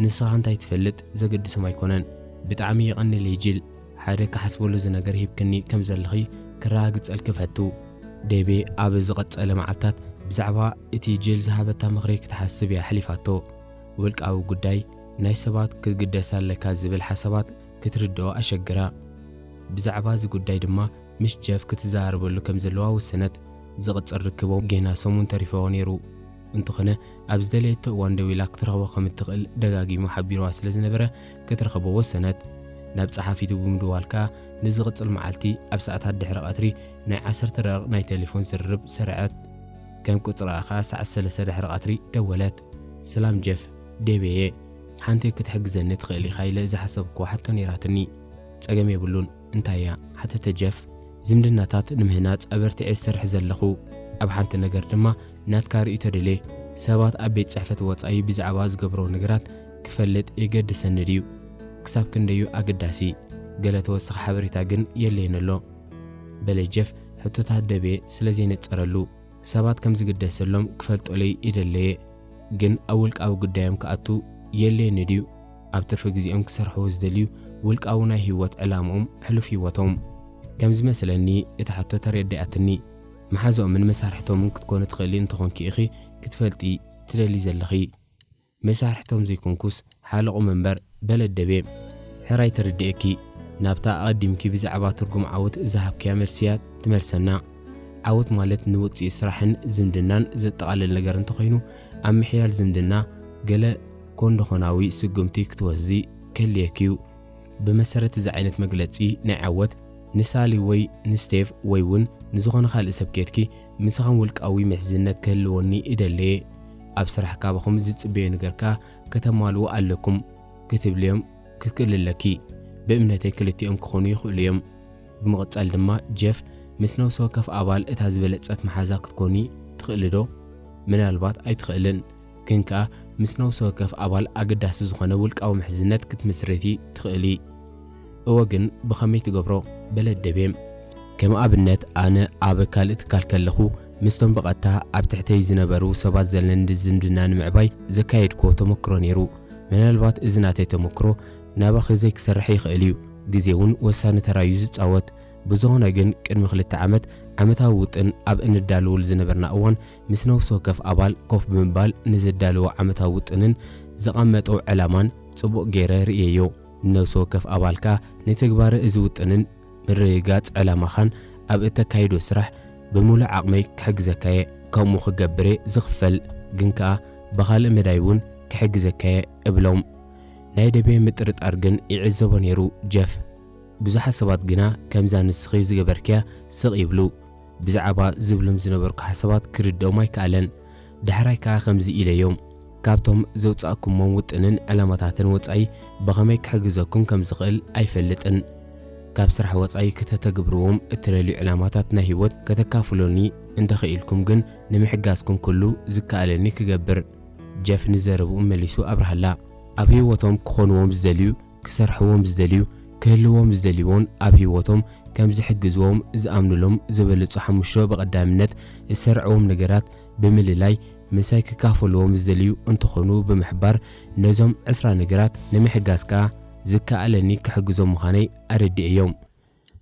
ንስኻ እንታይ ትፈልጥ ዘገድሶም ኣይኮነን። ብጣዕሚ የቐንየለይ ጅል። ሓደ ክሓስበሉ ዝነገር ሂብክኒ ከም ዘለኺ ክረጋግጸልኪ እፈቱ። ደቤ ኣብ ዝቐጸለ መዓልታት ብዛዕባ እቲ ጅል ዝሃበታ ምኽሪ ክትሓስብ እያ ኣሕሊፋቶ። ውልቃዊ ጉዳይ ናይ ሰባት ክትግደስ ኣለካ ዝብል ሓሳባት ክትርድኦ ኣሸግራ። ብዛዕባ እዚ ጉዳይ ድማ ምስ ጀፍ ክትዘራረበሉ ከም ዘለዋ ወሰነት። ዝቕጽል ርክቦም ጌና ሰሙን ተሪፍዎ ነይሩ። እንተኾነ፣ ኣብ ዝደለየቶ እዋን ደዊላ ክትረኽቦ ከም እትኽእል ደጋጊሙ ሓቢርዋ ስለ ዝነበረ፣ ክትረኽቦ ወሰነት። ናብ ጸሓፊቱ ብምድዋል ከኣ ንዝቕጽል መዓልቲ ኣብ ሰዓታት ድሕሪ ቀትሪ ናይ ዓሰርተ ደቂቕ ናይ ቴሌፎን ዝርርብ ሰርዐት። ከም ቁጽራኣ ከኣ ሰዓት ሰለስተ ድሕሪ ቀትሪ ደወለት። "ሰላም ጀፍ፣ ደቤ እየ። ሓንቲ ክትሕግዘኒ ትኽእል ኢኻ?" ኢለ ዝሓሰብክዎ ሕቶ ነይራትኒ። "ጸገም የብሉን፣ እንታይ እያ?" ሓተተ ጀፍ። "ዝምድናታት ንምህናጽ ኣበርቲዐ ዝሰርሕ ዘለኹ። ኣብ ሓንቲ ነገር ድማ ናትካ ርእይቶ ደልየ። ሰባት ኣብ ቤት ጽሕፈት ወጻኢ ብዛዕባ ዝገብሮ ነገራት ክፈልጥ የገድሰኒ ድዩ? ክሳብ ክንደዩ ኣገዳሲ? ገለ ተወሳኺ ሓበሬታ ግን የድልየኒ ኣሎ?" በለ ጀፍ ሕቶታት ደቤ ስለ ዘይነጸረሉ። ሰባት ከም ዝግደሰሎም ክፈልጡለይ ይደለየ፣ ግን ኣብ ውልቃዊ ጉዳዮም ክኣቱ የድልየኒ ድዩ? ኣብ ትርፊ ግዜኦም ክሰርሕዎ ዝደልዩ ውልቃዊ ናይ ህይወት ዕላምኦም፣ ሕሉፍ ህይወቶም። ከም ዝመስለኒ እታ ሕቶ ተረዲኣትኒ። መሓዛኦምን መሳርሕቶምን ክትኮኒ ትኽእሊ እንተኾንኪ ኢኺ ክትፈልጢ ትደልዪ ዘለኺ። መሳርሕቶም ዘይኮንኩስ ሓለቖም እምበር፣ በለት ደቤ። ሕራይ ተረዲኤኪ። ናብታ ኣቐዲምኪ ብዛዕባ ትርጉም ዓወት ዝሃብክያ መልሲ እያ ትመልሰና። ዓወት ማለት ንውጽኢት ስራሕን ዝምድናን ዘጠቓልል ነገር እንተኾይኑ፣ ኣብ ምሕያል ዝምድና ገለ ኮንዶኾናዊ ስጉምቲ ክትወስዚ ከድልየኪ እዩ። ብመሰረት እዚ ዓይነት መግለጺ ናይ ዓወት፣ ንሳሊ ወይ ንስቴቭ ወይ እውን ንዝኾነ ካልእ ሰብ ኬድኪ ምሳኹም ውልቃዊ ምሕዝነት ክህልወኒ እደልየ። ኣብ ስራሕ ካባኹም ዝጽበዮ ነገር ከኣ ከተማልኡ ኣለኩም ክትብልዮም ክትክእሊ ኣለኪ። ብእምነተይ ክልቲኦም ክኾኑ ይኽእሉ እዮም። ብምቕጻል ድማ ጀፍ ምስ ነፍሲ ወከፍ ኣባል እታ ዝበለጸት መሓዛ ክትኮኒ ትኽእሊ ዶ? ምናልባት ኣይትኽእልን። ግን ከኣ ምስ ነፍሲ ወከፍ ኣባል ኣገዳሲ ዝኾነ ውልቃዊ ምሕዝነት ክትምስርቲ ትኽእሊ። እወ፣ ግን ብኸመይ ትገብሮ? በለት ደቤ። ከም ኣብነት፣ ኣነ ኣብ ካልእ ትካል ከለኹ፣ ምስቶም ብቐጥታ ኣብ ትሕተይ ዝነበሩ ሰባት ዘለኒ ዝምድና ንምዕባይ ዘካየድክዎ ተመክሮ ነይሩ። ምናልባት እዚ ናተይ ተመክሮ ናባኺ ዘይክሰርሕ ይኽእል እዩ። ግዜ እውን ወሳኒ ተራ እዩ ዝጻወት። ብዝኾነ ግን፣ ቅድሚ ክልተ ዓመት ዓመታዊ ውጥን ኣብ እንዳለወሉ ዝነበርና እዋን፣ ምስ ነፍሲ ወከፍ ኣባል ኮፍ ብምባል ንዘዳለዎ ዓመታዊ ውጥንን ዘቐመጦ ዕላማን ጽቡቕ ገይረ ርእየዮ። ነፍሲ ወከፍ ኣባል ከኣ ንትግባረ እዚ ውጥንን ምርግጋጽ ዕላማኻን ኣብ እተካይዶ ስራሕ ብምሉእ ዓቕመይ ክሕግዘካየ። ከምኡ ክገብር እየ ዝኽፈል፣ ግን ከኣ ብኻልእ መዳይ እውን ክሕግዘካየ እብሎም። ናይ ደቤ ምጥርጣር ግን ይዕዘቦ ነይሩ ጀፍ። ብዙሓት ሰባት ግና ከምዛ ንስኺ ዝገበርክያ ስቕ ይብሉ። ብዛዕባ ዝብሎም ዝነበርኩ ሓሳባት ክርድኦም ኣይከኣለን። ዳሕራይ ከኣ ከምዚ ኢለዮም፣ ካብቶም ዘውጻእኩሞም ውጥንን ዕላማታትን ወጻኢ ብኸመይ ክሕግዘኩም ከም ዝኽእል ኣይፈልጥን። ካብ ስራሕ ወጻኢ ከተተግብርዎም እትደልዩ ዕላማታት ናይ ህይወት ከተካፍሎኒ እንተኽኢልኩም ግን ንምሕጋዝኩም ኩሉ ዝከኣለኒ ክገብር። ጀፍ ንዘረብኡ መሊሱ ኣብርሃላ። ኣብ ህይወቶም ክኾንዎም ዝደልዩ፣ ክሰርሕዎም ዝደልዩ፣ ክህልዎም ዝደልዩዎን ኣብ ህይወቶም ከም ዝሕግዝዎም ዝኣምኑሎም ዝበለጹ ሓሙሽተ ብቐዳምነት ዝሰርዕዎም ነገራት ብምልላይ ምሳይ ክካፈልዎም ዝደልዩ እንተኾኑ ብምሕባር ነዞም ዕስራ ነገራት ንምሕጋዝ ከኣ ዝከኣለኒ ክሕግዞም ምዃነይ ኣረዲኤዮም።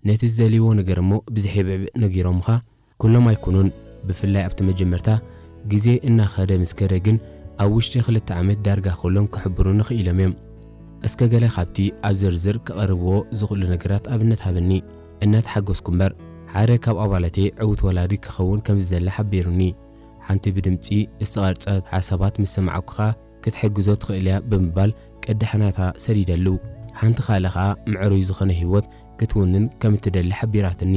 ነቲ ዝደልይዎ ነገር እሞ ብዝሕብዕብዕ ነጊሮምኻ ኩሎም ኣይኩኑን። ብፍላይ ኣብቲ መጀመርታ ግዜ እናኸደ ምስ ከደ ግን ኣብ ውሽጢ ክልተ ዓመት ዳርጋ ኩሎም ክሕብሩኒ ክኢሎም እዮም። እስከ ገለ ካብቲ ኣብ ዝርዝር ክቐርብዎ ዝኽእሉ ነገራት ኣብነት ሃበኒ። እናተሓጎስኩ እምበር፣ ሓደ ካብ ኣባላተይ ዕዉት ወላዲ ክኸውን ከም ዝደሊ ሓቢሩኒ። ሓንቲ ብድምጺ ዝተቐርጸት ሓሳባት ምስ ሰማዕኩ ኸኣ ክትሕግዞ ትኽእል እያ ብምባል ቅዳሕናታ ሰዲደሉ። ሓንቲ ካልእ ኸኣ ምዕሩይ ዝኾነ ህይወት ክትውንን ከም እትደሊ ሓቢራትኒ።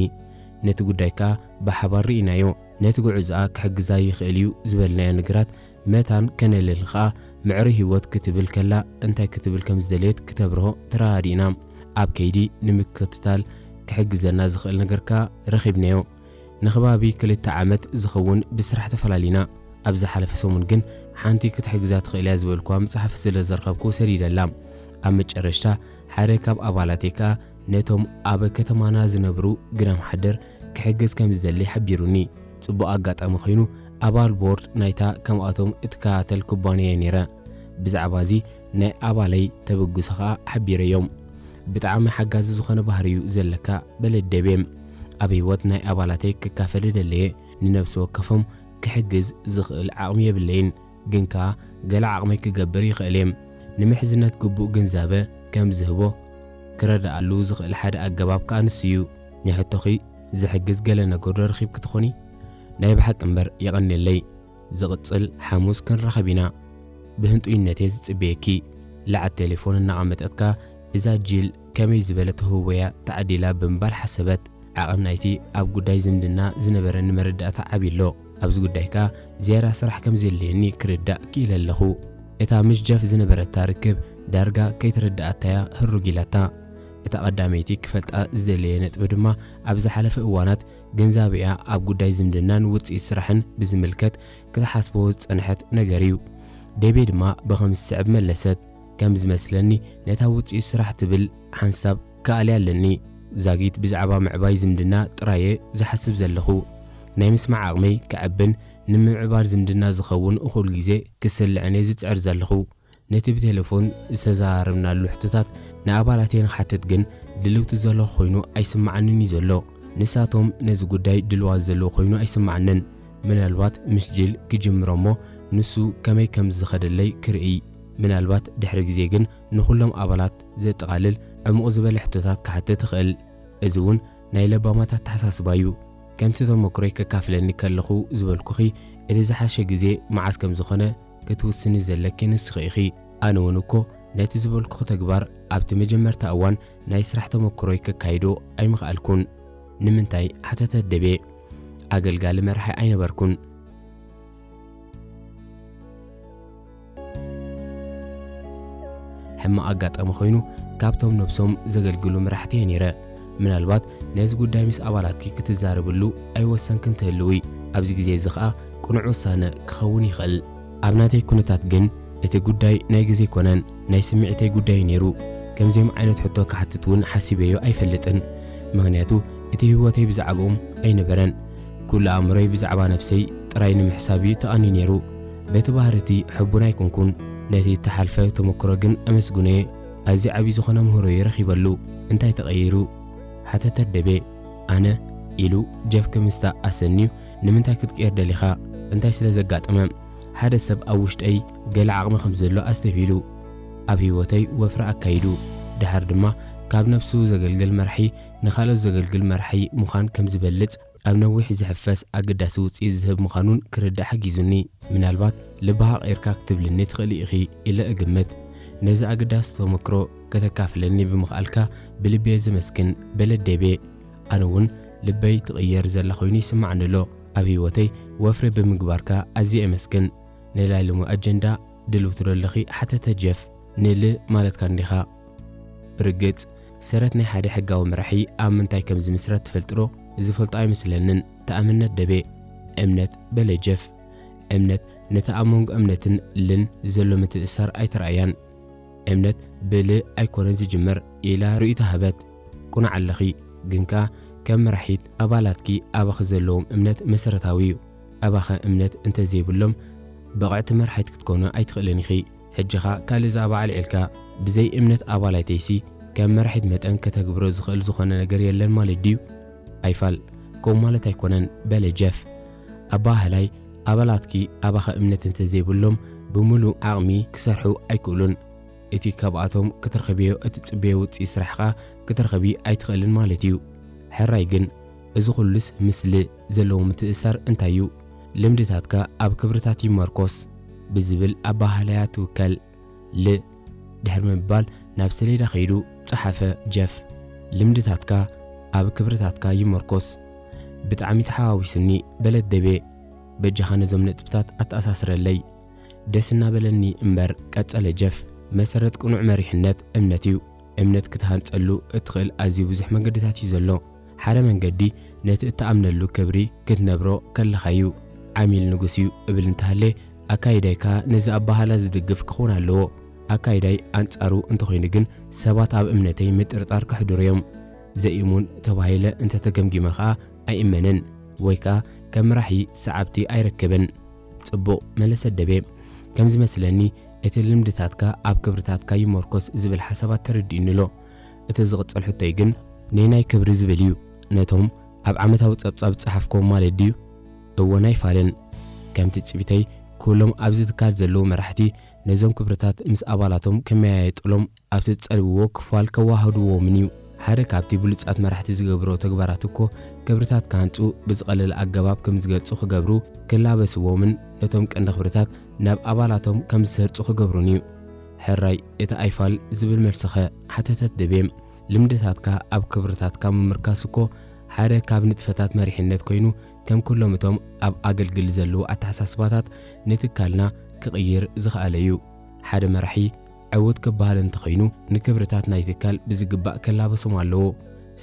ነቲ ጉዳይ ከኣ ብሓባር ርኢናዮ። ነቲ ጉዕዞኣ ክሕግዛ ይኽእል እዩ ዝበልናዮ ነገራት መታን ከነልዕል ኸኣ ምዕሩይ ህይወት ክትብል ከላ እንታይ ክትብል ከም ዝደለየት ክተብርሆ ተረዳዲእና። ኣብ ከይዲ ንምክትታል ክሕግዘና ዝኽእል ነገር ከኣ ረኺብናዮ። ንኸባቢ ክልተ ዓመት ዝኸውን ብስራሕ ተፈላሊና። ኣብ ዝሓለፈ ሰሙን ግን ሓንቲ ክትሕግዛ ትኽእል እያ ዝበልኩዋ መጽሓፍ ስለ ዝረኸብኩ ሰዲደላ። ኣብ መጨረሽታ ሓደ ካብ ኣባላተይ ከኣ ነቶም ኣብ ከተማና ዝነብሩ ግዳም ሓደር ክሕግዝ ከም ዝደሊ ሓቢሩኒ። ጽቡቕ ኣጋጣሚ ኮይኑ ኣባል ቦርድ ናይታ ከምኣቶም እትከታተል ኩባንያ እየ ነይረ። ብዛዕባ እዚ ናይ ኣባለይ ተበግሶ ኸኣ ሓቢረዮም። ብጣዕሚ ሓጋዚ ዝኾነ ባህሪ እዩ ዘለካ በለት ደቤ። ኣብ ህይወት ናይ ኣባላተይ ክካፈል እደለየ። ንነብሲ ወከፎም ክሕግዝ ዝኽእል ዓቕሚ የብለይን፣ ግን ከኣ ገለ ዓቕመይ ክገብር ይኽእል እየ። ንምሕዝነት ግቡእ ግንዛበ ከም ዝህቦ ክረድኣሉ ዝኽእል ሓደ ኣገባብ ከኣ ንሱ እዩ። ንሕቶኺ ዝሕግዝ ገለ ነገር ዶ ረኺብኪ ትኾኒ? ናይ ብሓቂ እምበር የቐንየለይ። ዝቕጽል ሓሙስ ክንራኸብ ኢና። ብህንጡይነት እየ ዝጽበየኪ። ላዕት ቴሌፎን እናቐመጠት ከኣ እዛ ጂል ከመይ ዝበለት ተውህቦ እያ ተዓዲላ ብምባል ሓሰበት። ዓቐን ናይቲ ኣብ ጉዳይ ዝምድና ዝነበረኒ መረዳእታ ዓብዩ ኣሎ። ኣብዚ ጉዳይ ከኣ ዝያዳ ስራሕ ከም ዘድልየኒ ክርዳእ ክኢለ ኣለኹ። እታ ምስ ጀፍ ዝነበረታ ርክብ ዳርጋ ከይተረድኣታ'ያ ህሩግ ኢላታ። እታ ቀዳመይቲ ክፈልጣ ዝደለየ ነጥቢ ድማ፣ ኣብ ዝሓለፈ እዋናት ግንዛቤኣ ኣብ ጉዳይ ዝምድናን ውጽኢት ስራሕን ብዝምልከት ክትሓስቦ ዝጸንሐት ነገር እዩ። ደቤ ድማ ብኸምዚ ዝስዕብ መለሰት። ከም ዝመስለኒ፣ ነታ ውጽኢት ስራሕ ትብል ሓንሳብ ክኣልያ ኣለኒ። ዛጊት ብዛዕባ ምዕባይ ዝምድና ጥራየ ዝሓስብ ዘለኹ። ናይ ምስማዕ ዓቕመይ ክዕብን ንምምዕባል ዝምድና ዝኸውን እኹል ግዜ ክስልዕን እየ ዝጽዕር ዘለኹ። ነቲ ብቴሌፎን ዝተዘራረብናሉ ሕቶታት ንኣባላተይ ንክሓትት ግን ድልውቲ ዘለኹ ኮይኑ ኣይስምዓንን እዩ ዘሎ። ንሳቶም ነዚ ጉዳይ ድልዋት ዘለዎ ኮይኑ ኣይስምዓንን። ምናልባት ምስ ጅል ክጅምሮ እሞ፣ ንሱ ከመይ ከም ዝኸደለይ ክርእይ። ምናልባት ድሕሪ ግዜ ግን ንኹሎም ኣባላት ዘጠቓልል ዕሙቕ ዝበለ ሕቶታት ክሓትት እኽእል። እዚ እውን ናይ ለባማት ኣተሓሳስባ እዩ። ከምቲ ተመክሮይ ከካፍለኒ ከለኹ ዝበልኩኺ፣ እቲ ዝሓሸ ግዜ መዓስ ከም ዝኾነ ክትውስኒ ዘለኪ ንስኺ ኢኺ። ኣነ እውን እኮ ነቲ ዝበልኩኺ ተግባር ኣብቲ መጀመርታ እዋን ናይ ስራሕ ተመክሮይ ከካይዶ ኣይምኽኣልኩን። ንምንታይ? ሓተተት ደቤ። ኣገልጋሊ መራሒ ኣይነበርኩን። ሕማቕ ኣጋጣሚ ኮይኑ፣ ካብቶም ነብሶም ዘገልግሉ መራሕቲ እየ ነይረ። ምናልባት ነዚ ጉዳይ ምስ ኣባላትኪ ክትዛረብሉ ኣይወሰንክን ትህልዊ። ኣብዚ ግዜ እዚ ኸኣ ቅኑዕ ውሳነ ክኸውን ይኽእል። ኣብ ናተይ ኩነታት ግን እቲ ጉዳይ ናይ ግዜ ኣይኮነን፣ ናይ ስምዒተይ ጉዳይ እዩ ነይሩ። ከምዚኦም ዓይነት ሕቶ ክሓትት እውን ሓሲበዮ ኣይፈልጥን። ምኽንያቱ እቲ ህይወተይ ብዛዕባኦም ኣይነበረን። ኩሉ ኣእምሮይ ብዛዕባ ነብሰይ ጥራይ ንምሕሳብ እዩ ተቓንዩ ነይሩ። በቲ ባህሪ እቲ ሕቡን ኣይኮንኩን። ነቲ እተሓልፈ ተመክሮ ግን ኣመስግኖ እየ። ኣዝዩ ዓብዪ ዝኾነ ምህሮ እየ ረኺበሉ። እንታይ ተቐይሩ? ሓተተት ደቤ። ኣነ? ኢሉ ጀፍ ክምስታ ኣሰንዩ፣ ንምንታይ ክትቅየር ደሊኻ? እንታይ ስለ ዘጋጠመ? ሓደ ሰብ ኣብ ውሽጠይ ገለ ዓቕሚ ከም ዘሎ ኣስተብሂሉ፣ ኣብ ህይወተይ ወፍሪ ኣካይዱ፣ ደሓር ድማ ካብ ነብሱ ዘገልግል መራሒ ንኻልኦት ዘገልግል መራሒ ምዃን ከም ዝበልጽ ኣብ ነዊሕ ዝሕፈስ ኣገዳሲ ውጽኢት ዝህብ ምዃኑን ክርዳእ ሓጊዙኒ። ምናልባት ልብኻ ቀይርካ ክትብልኒ ትኽእሊ ኢኺ ኢለ እግምት። ነዚ ኣገዳሲ ተመክሮ ከተካፍለኒ ብምኽኣልካ ብልቢ እየ ዘመስግን፣ በለት ደቤ። ኣነ እውን ልበይ ትቕየር ዘላ ኮይኑ ይስምዓኒ ኣሎ። ኣብ ህይወተይ ወፍሪ ብምግባርካ ኣዝየ እመስግን። ንናይ ሎሚ ኣጀንዳ ድልውቲ ዶ ኣለኺ? ሓተተ ጀፍ። ንል ማለትካ እንዲኻ? ብርግጽ፣ ሰረት ናይ ሓደ ሕጋዊ መራሒ ኣብ ምንታይ ከም ዝምስረት ትፈልጥዶ? ዝፈልጦ ኣይመስለንን። ተኣምነት ደቤ። እምነት፣ በለ ጀፍ። እምነት፣ ነቲ ኣብ መንጎ እምነትን ልን ዘሎ ምትእስሳር ኣይተራእያን። እምነት ብል ኣይኮነን ዝጅምር፣ ኢላ ርእይቶ ሃበት። ቅኑዕ ኣለኺ፣ ግን ከኣ ከም መራሒት ኣባላትኪ ኣባኺ ዘለዎም እምነት መሰረታዊ እዩ። ኣባኸ እምነት እንተዘይብሎም ብቕዕቲ መራሒት ክትኮኒ ኣይትኽእልን ኢኺ። ሕጂ ኸኣ ካልእ ዛዕባ ኣልዒልካ። ብዘይ እምነት ኣባላተይሲ ከም መራሒት መጠን ከተግብሮ ዝኽእል ዝኾነ ነገር የለን ማለት ድዩ? ኣይፋል፣ ከምኡ ማለት ኣይኮነን፣ በለ ጀፍ። ኣባህላይ ኣባላትኪ ኣባኸ እምነት እንተዘይብሎም ብምሉእ ዓቕሚ ክሰርሑ ኣይክእሉን። እቲ ካብኣቶም ክትረኽብዮ እትጽበዮ ውጽኢት ስራሕ ኸኣ ክትረኽቢ ኣይትኽእልን ማለት እዩ። ሕራይ ግን፣ እዚ ኹሉስ ምስ ል ዘለዎ ምትእስሳር እንታይ እዩ? ልምድታትካ ኣብ ክብርታት ይመርኮስ ብዝብል ኣባህላያ ትውከል። ል ድሕሪ ምባል ናብ ሰሌዳ ከይዱ ጸሓፈ ጀፍ። ልምድታትካ ኣብ ክብርታትካ ይመርኮስ። ብጣዕሚ ተሓዋዊሱኒ፣ በለት ደቤ። በጃኻ ነዞም ነጥብታት ኣተኣሳስረለይ። ደስ እናበለኒ እምበር፣ ቀጸለ ጀፍ፣ መሰረት ቅኑዕ መሪሕነት እምነት እዩ። እምነት ክትሃንጸሉ እትኽእል ኣዝዩ ብዙሕ መንገድታት እዩ ዘሎ። ሓደ መንገዲ ነቲ እትኣምነሉ ክብሪ ክትነብሮ ከለኻ እዩ። ዓሚል ንጉስ እዩ እብል እንተሃለ፣ ኣካይዳይ ከኣ ነዚ ኣበሃህላ ዝድግፍ ክኸውን ኣለዎ። ኣካይዳይ ኣንጻሩ እንተኾይኑ ግን፣ ሰባት ኣብ እምነተይ ምጥርጣር ከሕድሩ እዮም። ዘይእሙን ተባሂለ እንተተገምጊመ ከኣ ኣይእመንን፣ ወይ ከኣ ከም መራሒ ሰዓብቲ ኣይረክብን። ጽቡቕ፣ መለሰት ደቤ። ከም ዝመስለኒ፣ እቲ ልምድታትካ ኣብ ክብርታትካ ይመርኮስ ዝብል ሓሳባት ተረዲኡኒ ኣሎ። እቲ ዝቕጽል ሕቶይ ግን፣ ነናይ ክብሪ ዝብል እዩ። ነቶም ኣብ ዓመታዊ ጸብጻብ ዝጸሓፍክዎም ማለት ድዩ? እወን፣ ኣይፋልን። ከም ትጽቢተይ፣ ኩሎም ኣብዚ ትካል ዘለዉ መራሕቲ ነዞም ክብርታት ምስ ኣባላቶም ከመያየጡሎም ኣብቲ ዝጸልብዎ ክፋል ከወሃህድዎምን እዩ። ሓደ ካብቲ ብሉጻት መራሕቲ ዝገብሮ ተግባራት እኮ፣ ክብርታት ክሃንጹ ብዝቐለለ ኣገባብ ከም ዝገልጹ ክገብሩ፣ ክላበስዎምን ነቶም ቀንዲ ክብርታት ናብ ኣባላቶም ከም ዝሰርጹ ክገብሩን እዩ። ሕራይ፣ እቲ ኣይፋል ዝብል መልስኸ? ሓተተት ደቤ። ልምድታትካ ኣብ ክብርታትካ ምምርካስ እኮ ሓደ ካብ ንጥፈታት መሪሕነት ኮይኑ፣ ከም ኩሎም እቶም ኣብ ኣገልግል ዘለዉ ኣተሓሳስባታት ንትካልና ክቕይር ዝኸኣለ እዩ። ሓደ መራሒ ዕዉት ክበሃል እንተኾይኑ፣ ንክብርታት ናይ ትካል ብዝግባእ ክላበሶም ኣለዎ።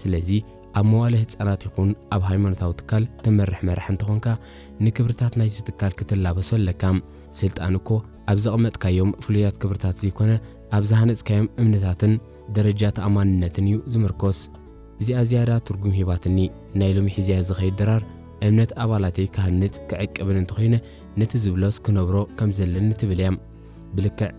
ስለዚ ኣብ መዋለ ህጻናት ይኹን ኣብ ሃይማኖታዊ ትካል ተመርሕ መራሕ እንተኾንካ፣ ንክብርታት ናይቲ ትካል ክትላበሶ ኣለካ። ስልጣን እኮ ኣብ ዘቐመጥካዮም ፍሉያት ክብርታት ዘይኮነ፣ ኣብ ዝሃነጽካዮም እምነታትን ደረጃ ተኣማንነትን እዩ ዝምርኮስ። እዚኣ ዝያዳ ትርጉም ሂባትኒ። ናይ ሎሚ ሒዝያ ዝኸይድ ድራር፣ እምነት ኣባላተይ ክሃንጽ ክዕቅብን እንተኾይነ፣ ነቲ ዝብሎስ ክነብሮ ከም ዘለኒ ትብል እያ። ብልክዕ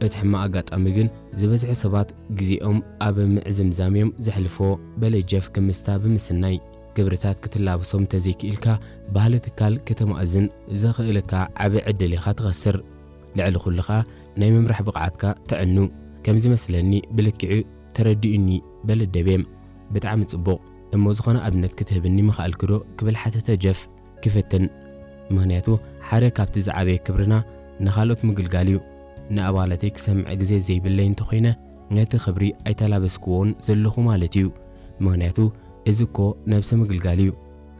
እቲ ሕማቕ ኣጋጣሚ ግን፣ ዝበዝሑ ሰባት ግዜኦም ኣብ ምዕዝምዛም እዮም ዘሕልፎ፣ በለ ጀፍ ክምስታ ብምስናይ። ግብርታት ክትላበሶም እንተዘይክኢልካ፣ ባህሊ ትካል ከተማእዝን ዘኽእልካ ዓቢ ዕድል ኢኻ ትኸስር። ልዕሊ ኩሉ ኸኣ ናይ ምምራሕ ብቕዓትካ ተዕኑ። ከም ዝመስለኒ ብልክዑ ተረዲኡኒ፣ በለ ደቤ። ብጣዕሚ ጽቡቕ። እሞ ዝኾነ ኣብነት ክትህብኒ ምኸኣልክዶ? ክብል ሓተተ ጀፍ። ክፍትን። ምኽንያቱ ሓደ ካብቲ ዝዓበየ ክብርና ንኻልኦት ምግልጋል እዩ። ንኣባላተይ ክሰምዕ ግዜ ዘይብለይ እንተኾይነ፣ ነቲ ክብሪ ኣይተላበስክዎን ዘለኹ ማለት እዩ። ምኽንያቱ እዚ እኮ ነብሰ ምግልጋል እዩ።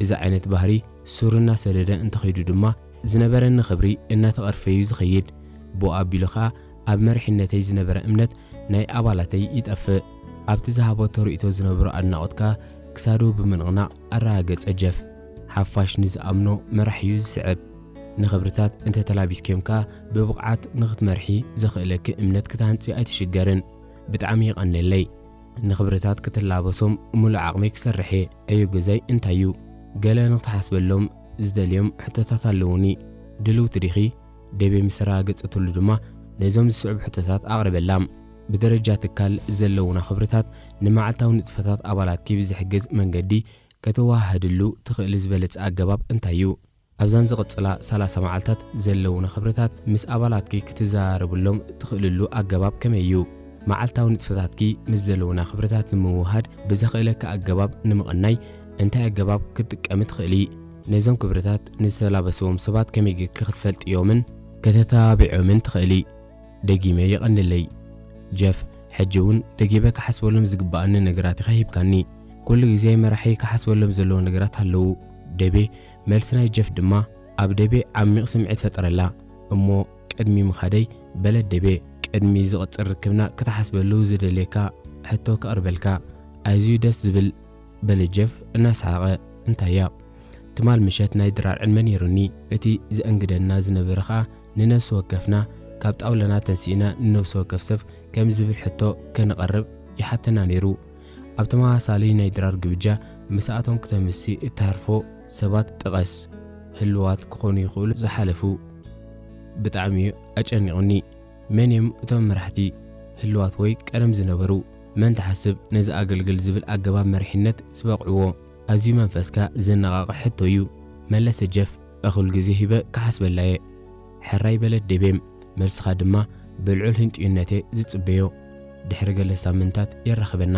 እዚ ዓይነት ባህሪ ሱር እናሰደደ እንተኸይዱ ድማ፣ ዝነበረኒ ክብሪ እናተቐርፈ እዩ ዝኸይድ። ብኡ ኣቢሉ ኸኣ ኣብ መሪሕነተይ ዝነበረ እምነት ናይ ኣባላተይ ይጠፍእ። ኣብቲ ዝሃበቶ ርእይቶ ዝነበሮ ኣድናቖት ከኣ ክሳዱ ብምንቕናቕ ኣረጋገጸ ጀፍ። ሓፋሽ ንዝኣምኖ መራሒ እዩ ዝስዕብ። ንኽብርታት እንተ ተላቢስክዮም ከኣ ብብቕዓት ንኽትመርሒ ዘኽእለኪ እምነት ክትሃንጺ ኣይትሽገርን። ብጣዕሚ የቐንየለይ። ንኽብርታት ክትላበሶም ምሉእ ዓቕመይ ክሰርሕ እየ። ዕዮ ገዛይ እንታይ እዩ? ገለ ንኽትሓስበሎም ዝደልዮም ሕቶታት ኣለዉኒ። ድልውቲ ዲኺ? ደቤ ምስ ኣረጋገጸትሉ ድማ ነዞም ዝስዕቡ ሕቶታት ኣቕረበላ። ብደረጃ ትካል ዘለዉና ክብርታት ንመዓልታዊ ንጥፈታት ኣባላትኪ ብዝሕግዝ መንገዲ ከተወሃህድሉ ትኽእሊ ዝበለጸ ኣገባብ እንታይ እዩ? ኣብዛን ዝቕጽላ ሰላሳ መዓልታት ዘለዉና ክብርታት ምስ ኣባላትኪ ክትዘራረብሎም ትኽእልሉ ኣገባብ ከመይ እዩ? መዓልታዊ ንጥፈታትኪ ምስ ዘለዉና ክብርታት ንምውህሃድ ብዘኽእለካ ኣገባብ ንምቕናይ እንታይ ኣገባብ ክትጥቀሚ ትኽእሊ? ነዞም ክብርታት ንዝተላበስዎም ሰባት ከመይ ጌርኪ ክትፈልጥዮምን ከተተባብዕዮምን ትኽእሊ? ደጊመ የቐንለይ። ጀፍ፣ ሕጂ እውን ደጊመ ክሓስበሎም ዝግብኣኒ ነገራት ኢኻ ሂብካኒ። ኩሉ ግዜ መራሒ ክሓስበሎም ዘለዎ ነገራት ኣለዉ። ደቤ፣ መልሲ ናይ ጀፍ ድማ ኣብ ደቤ ዓሚቕ ስምዒት ፈጠረላ። እሞ ቅድሚ ምኻደይ፣ በለት ደቤ፣ ቅድሚ ዝቕጽል ርክብና ክትሓስበሉ ዝደልየካ ሕቶ ከቕርበልካ። ኣዝዩ ደስ ዝብል፣ በለ ጀፍ እናሰሓቐ። እንታያ? ትማል ምሸት ናይ ድራር ዕልመ ነይሩኒ። እቲ ዘእንግደና ዝነበረ ኸኣ ንነፍሲ ወከፍና ካብ ጣውላና ተንሲእና ንነፍሲ ወከፍ ሰብ ከም ዝብል ሕቶ ከነቐርብ ይሓተና ነይሩ። ኣብ ተመሳሳሊ ናይ ድራር ግብጃ ምስኣቶም ክተምሲ እተሃርፎ ሰባት ጥቐስ። ህልዋት ክኾኑ ይኽእሉ ዝሓለፉ። ብጣዕሚ እዩ ኣጨኒቑኒ። መን እዮም እቶም መራሕቲ? ህልዋት ወይ ቀደም ዝነበሩ? መን ትሓስብ ነዚ ኣገልግል ዝብል ኣገባብ መሪሕነት ዝበቕዕዎ? ኣዝዩ መንፈስካ ዘነቓቕሕ ሕቶ እዩ። መለሰ ጀፍ። እኹል ግዜ ሂበ ክሓስበላ እየ። ሕራይ በለት ደቤም። መልስኻ ድማ ብልዑል ህንጥዩነት እየ ዝጽበዮ። ድሕሪ ገለ ሳምንታት የራኽበና።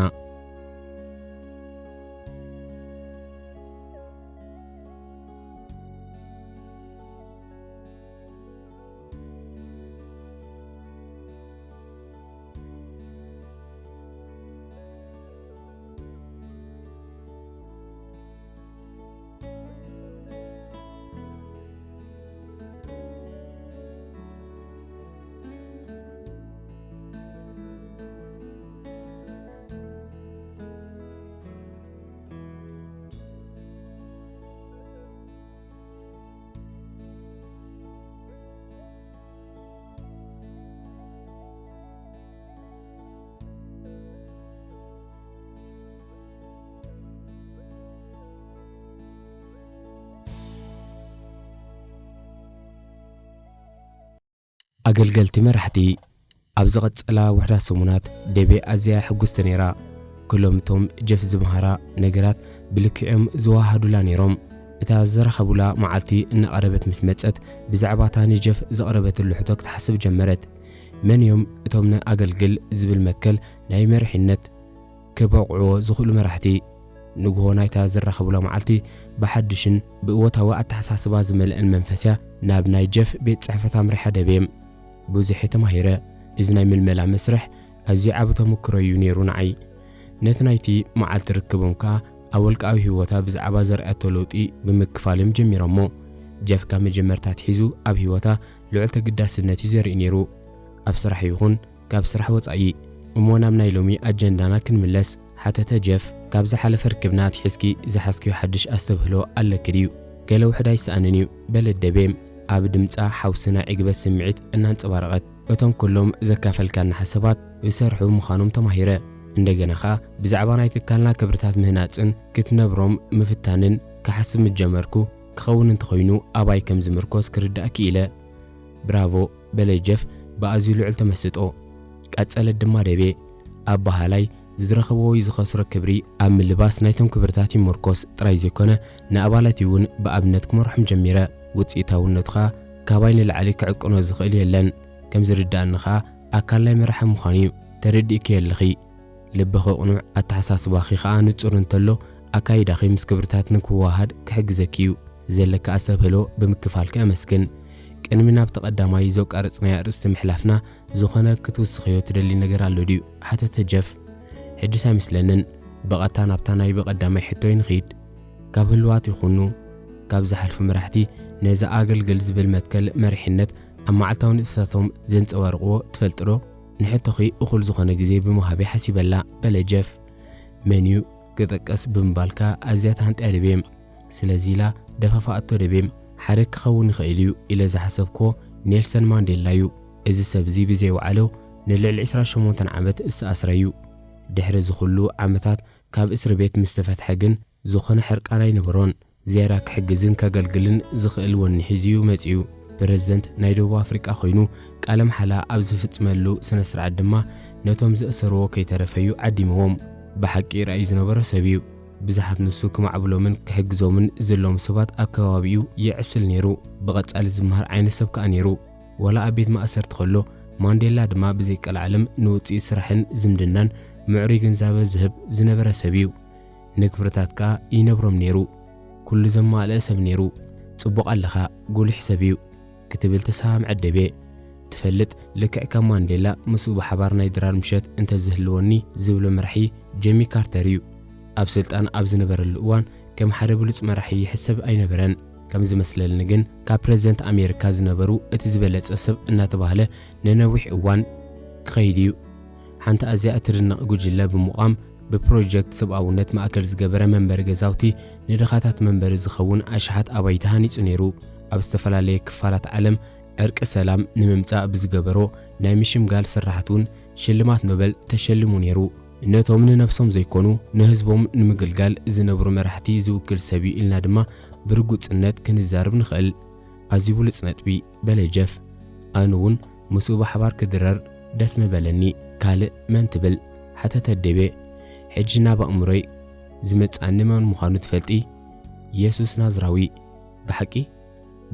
ኣገልገልቲ መራሕቲ። ኣብ ዝቐጸላ ውሑዳት ሰሙናት ደቤ ኣዝያ ሕጉስቲ ነይራ። ኩሎም እቶም ጀፍ ዝመሃራ ነገራት ብልክዕም ዝወሃዱላ ነይሮም። እታ ዝረኸቡላ መዓልቲ እናቐረበት ምስ መጸት፣ ብዛዕባታ ንጀፍ ዘቕረበትሉ ሕቶ ክትሓስብ ጀመረት። መን እዮም እቶም ንኣገልግል ዝብል መትከል ናይ መሪሕነት ክበቕዕዎ ዝኽእሉ መራሕቲ? ንግሆ ናይታ ዝራኸቡላ መዓልቲ ብሓድሽን ብእወታዊ ኣተሓሳስባ ዝመልአን መንፈስያ ናብ ናይ ጀፍ ቤት ጽሕፈት ኣምሪሓ ደቤም። ብዙሕ ተማሂረ። እዚ ናይ ምልመላ መስርሕ ኣዝዩ ዓቢ ተመክሮ እዩ ነይሩ ንዓይ። ነቲ ናይቲ መዓልቲ ርክቦም ከኣ ኣብ ውልቃዊ ህይወታ ብዛዕባ ዘርኣቶ ለውጢ ብምክፋል እዮም ጀሚሮሞ። ጀፍ ካብ መጀመርታ ኣትሒዙ ኣብ ህይወታ ልዑል ተግዳስነት እዩ ዘርኢ ነይሩ። ኣብ ስራሕ ይኹን ካብ ስራሕ ወጻኢ። እሞ ናብ ናይ ሎሚ ኣጀንዳና ክንምለስ፣ ሓተተ ጀፍ። ካብ ዝሓለፈ ርክብና ኣትሒዝኪ ዝሓዝክዮ ሓድሽ ኣስተብህሎ ኣለኪ ድዩ? ገለ ውሑድ ኣይሰኣንን እዩ፣ በለት ደቤ፣ ኣብ ድምጻ ሓውሲ ናይ ዕግበት ስምዒት እናንጸባረቐት። እቶም ኩሎም ዘካፈልካና ሓሳባት ዝሰርሑ ምዃኖም ተማሂረ። እንደገና ኸኣ ብዛዕባ ናይ ትካልና ክብርታት ምህናጽን ክትነብሮም ምፍታንን ክሓስብ ምስ ጀመርኩ፣ ክኸውን እንተኾይኑ ኣባይ ከም ዝምርኮስ ክርዳእ ክኢለ። ብራቮ፣ በለ ጀፍ ብኣዝዩ ልዑል ተመስጦ። ቀጸለት ድማ ደቤ፣ ኣበሃላይ ዝረኸቦ ወይ ዝኸስሮ ክብሪ ኣብ ምልባስ ናይቶም ክብርታት ይምርኮስ ጥራይ ዘይኮነ፣ ንኣባላት እውን ብኣብነት ክመርሖም ጀሚረ። ውጽኢታውነቱ ኸኣ ካባይ ንላዕሊ ክዕቅኖ ዝኽእል የለን። ከም ዝርድኣኒ ኸኣ ኣካል ናይ መራሒ ምዃን እዩ። ተረዲእኪ ኣለኺ። ልብኺ ቅኑዕ፣ ኣተሓሳስባኺ ኸኣ ንጹር እንተሎ፣ ኣካይዳኺ ምስ ክብርታት ንክወሃሃድ ክሕግዘኪ እዩ። ዘለካ ኣስተብህሎ ብምክፋልኪ ኣመስግን። ቅድሚ ናብቲ ቀዳማይ ዘቋረጽናዮ ኣርእስቲ ምሕላፍና፣ ዝኾነ ክትውስኽዮ ትደሊ ነገር ኣሎ ድዩ? ሓተተ ጀፍ። ሕጅስ ኣይመስለንን። ብቐጥታ ናብታ ናይ ብቐዳማይ ሕቶይ ንኺድ። ካብ ህልዋት ይኹኑ ካብ ዝሓልፉ መራሕቲ፣ ነዚ ኣገልግል ዝብል መትከል መሪሕነት ኣብ መዓልታዊ ንጥፈታቶም ዘንጸባርቕዎ ትፈልጢ ዶ? ንሕቶኺ እኹል ዝኾነ ግዜ ብምሃበይ ሓሲበላ፣ በለ ጀፍ። መን እዩ ክጥቀስ ብምባልካ ኣዝያ ተሃንጥያ ደቤ። ስለዚ ኢላ ደፋፋኣቶ ደቤ። ሓደ ክኸውን ይኽእል እዩ ኢለ ዝሓሰብክዎ ኔልሰን ማንዴላ እዩ። እዚ ሰብ እዚ ብዘይ ዋዕሎ ንልዕሊ ዕስራን ሸሞንተን ዓመት ዝተኣስረ እዩ። ድሕሪ እዚ ኩሉ ዓመታት ካብ እስሪ ቤት ምስ ተፈትሐ ግን ዝኾነ ሕርቃን ኣይነበሮን። ዝያዳ ክሕግዝን ከገልግልን ዝኽእል ወኒ ሒዙ እዩ መጺኡ። ፕረዚደንት ናይ ደቡብ ኣፍሪቃ ኮይኑ ቃለ መሓላ ኣብ ዝፍጽመሉ ስነ ስርዓት ድማ ነቶም ዘእሰርዎ ከይተረፈ እዩ ዓዲምዎም። ብሓቂ ራእይ ዝነበሮ ሰብ እዩ። ብዙሓት ንሱ ክማዕብሎምን ክሕግዞምን ዘለዎም ሰባት ኣብ ከባቢኡ የዕስል ነይሩ። ብቐጻሊ ዝመሃር ዓይነት ሰብ ከኣ ነይሩ። ዋላ ኣብ ቤት ማእሰርቲ ከሎ፣ ማንዴላ ድማ ብዘይቀልዓለም ንውጽኢት ስራሕን ዝምድናን ምዕሩይ ግንዛበ ዝህብ ዝነበረ ሰብ እዩ። ንክብርታት ከኣ ይነብሮም ነይሩ። ኩሉ ዘማልአ ሰብ ነይሩ። ጽቡቕ ኣለኻ፣ ጉሉሕ ሰብ እዩ ክትብል ተሰማምዐት ደቤ። ትፈልጥ፣ ልክዕ ከም ማንዴላ ምስኡ ብሓባር ናይ ድራር ምሸት እንተዝህልወኒ ዝብሎ መራሒ ጀሚ ካርተር እዩ። ኣብ ስልጣን ኣብ ዝነበረሉ እዋን ከም ሓደ ብሉጽ መራሒ ይሕሰብ ኣይነበረን። ከም ዝመስለኒ ግን ካብ ፕረዚደንት ኣሜሪካ ዝነበሩ እቲ ዝበለጸ ሰብ እናተባህለ ንነዊሕ እዋን ክኸይድ እዩ። ሓንቲ ኣዝያ እትድነቕ ጉጅለ ብምቋም ብፕሮጀክት ሰብኣውነት ማእከል ዝገበረ መንበሪ ገዛውቲ ንድኻታት መንበሪ ዝኸውን ኣሽሓት ኣባይቲ ሃኒጹ ነይሩ። ኣብ ዝተፈላለየ ክፋላት ዓለም ዕርቂ ሰላም ንምምጻእ ብዝገበሮ ናይ ምሽምጋል ስራሓት እውን ሽልማት ኖበል ተሸሊሙ ነይሩ። ነቶም ንነብሶም ዘይኮኑ ንህዝቦም ንምግልጋል ዝነብሩ መራሕቲ ዝውክል ሰብ እዩ ኢልና ድማ ብርጉጽነት ክንዛረብ ንኽእል። ኣዝዩ ብሉጽ ነጥቢ፣ በለ ጀፍ። ኣነ እውን ምስኡ ብሓባር ክድረር ደስ ምበለኒ። ካልእ መን ትብል? ሓተተት ደቤ። ሕጂ ናብ ኣእምሮይ ዝመጽኣኒ መን ምዃኑ ትፈልጢ? የሱስ ናዝራዊ። ብሓቂ?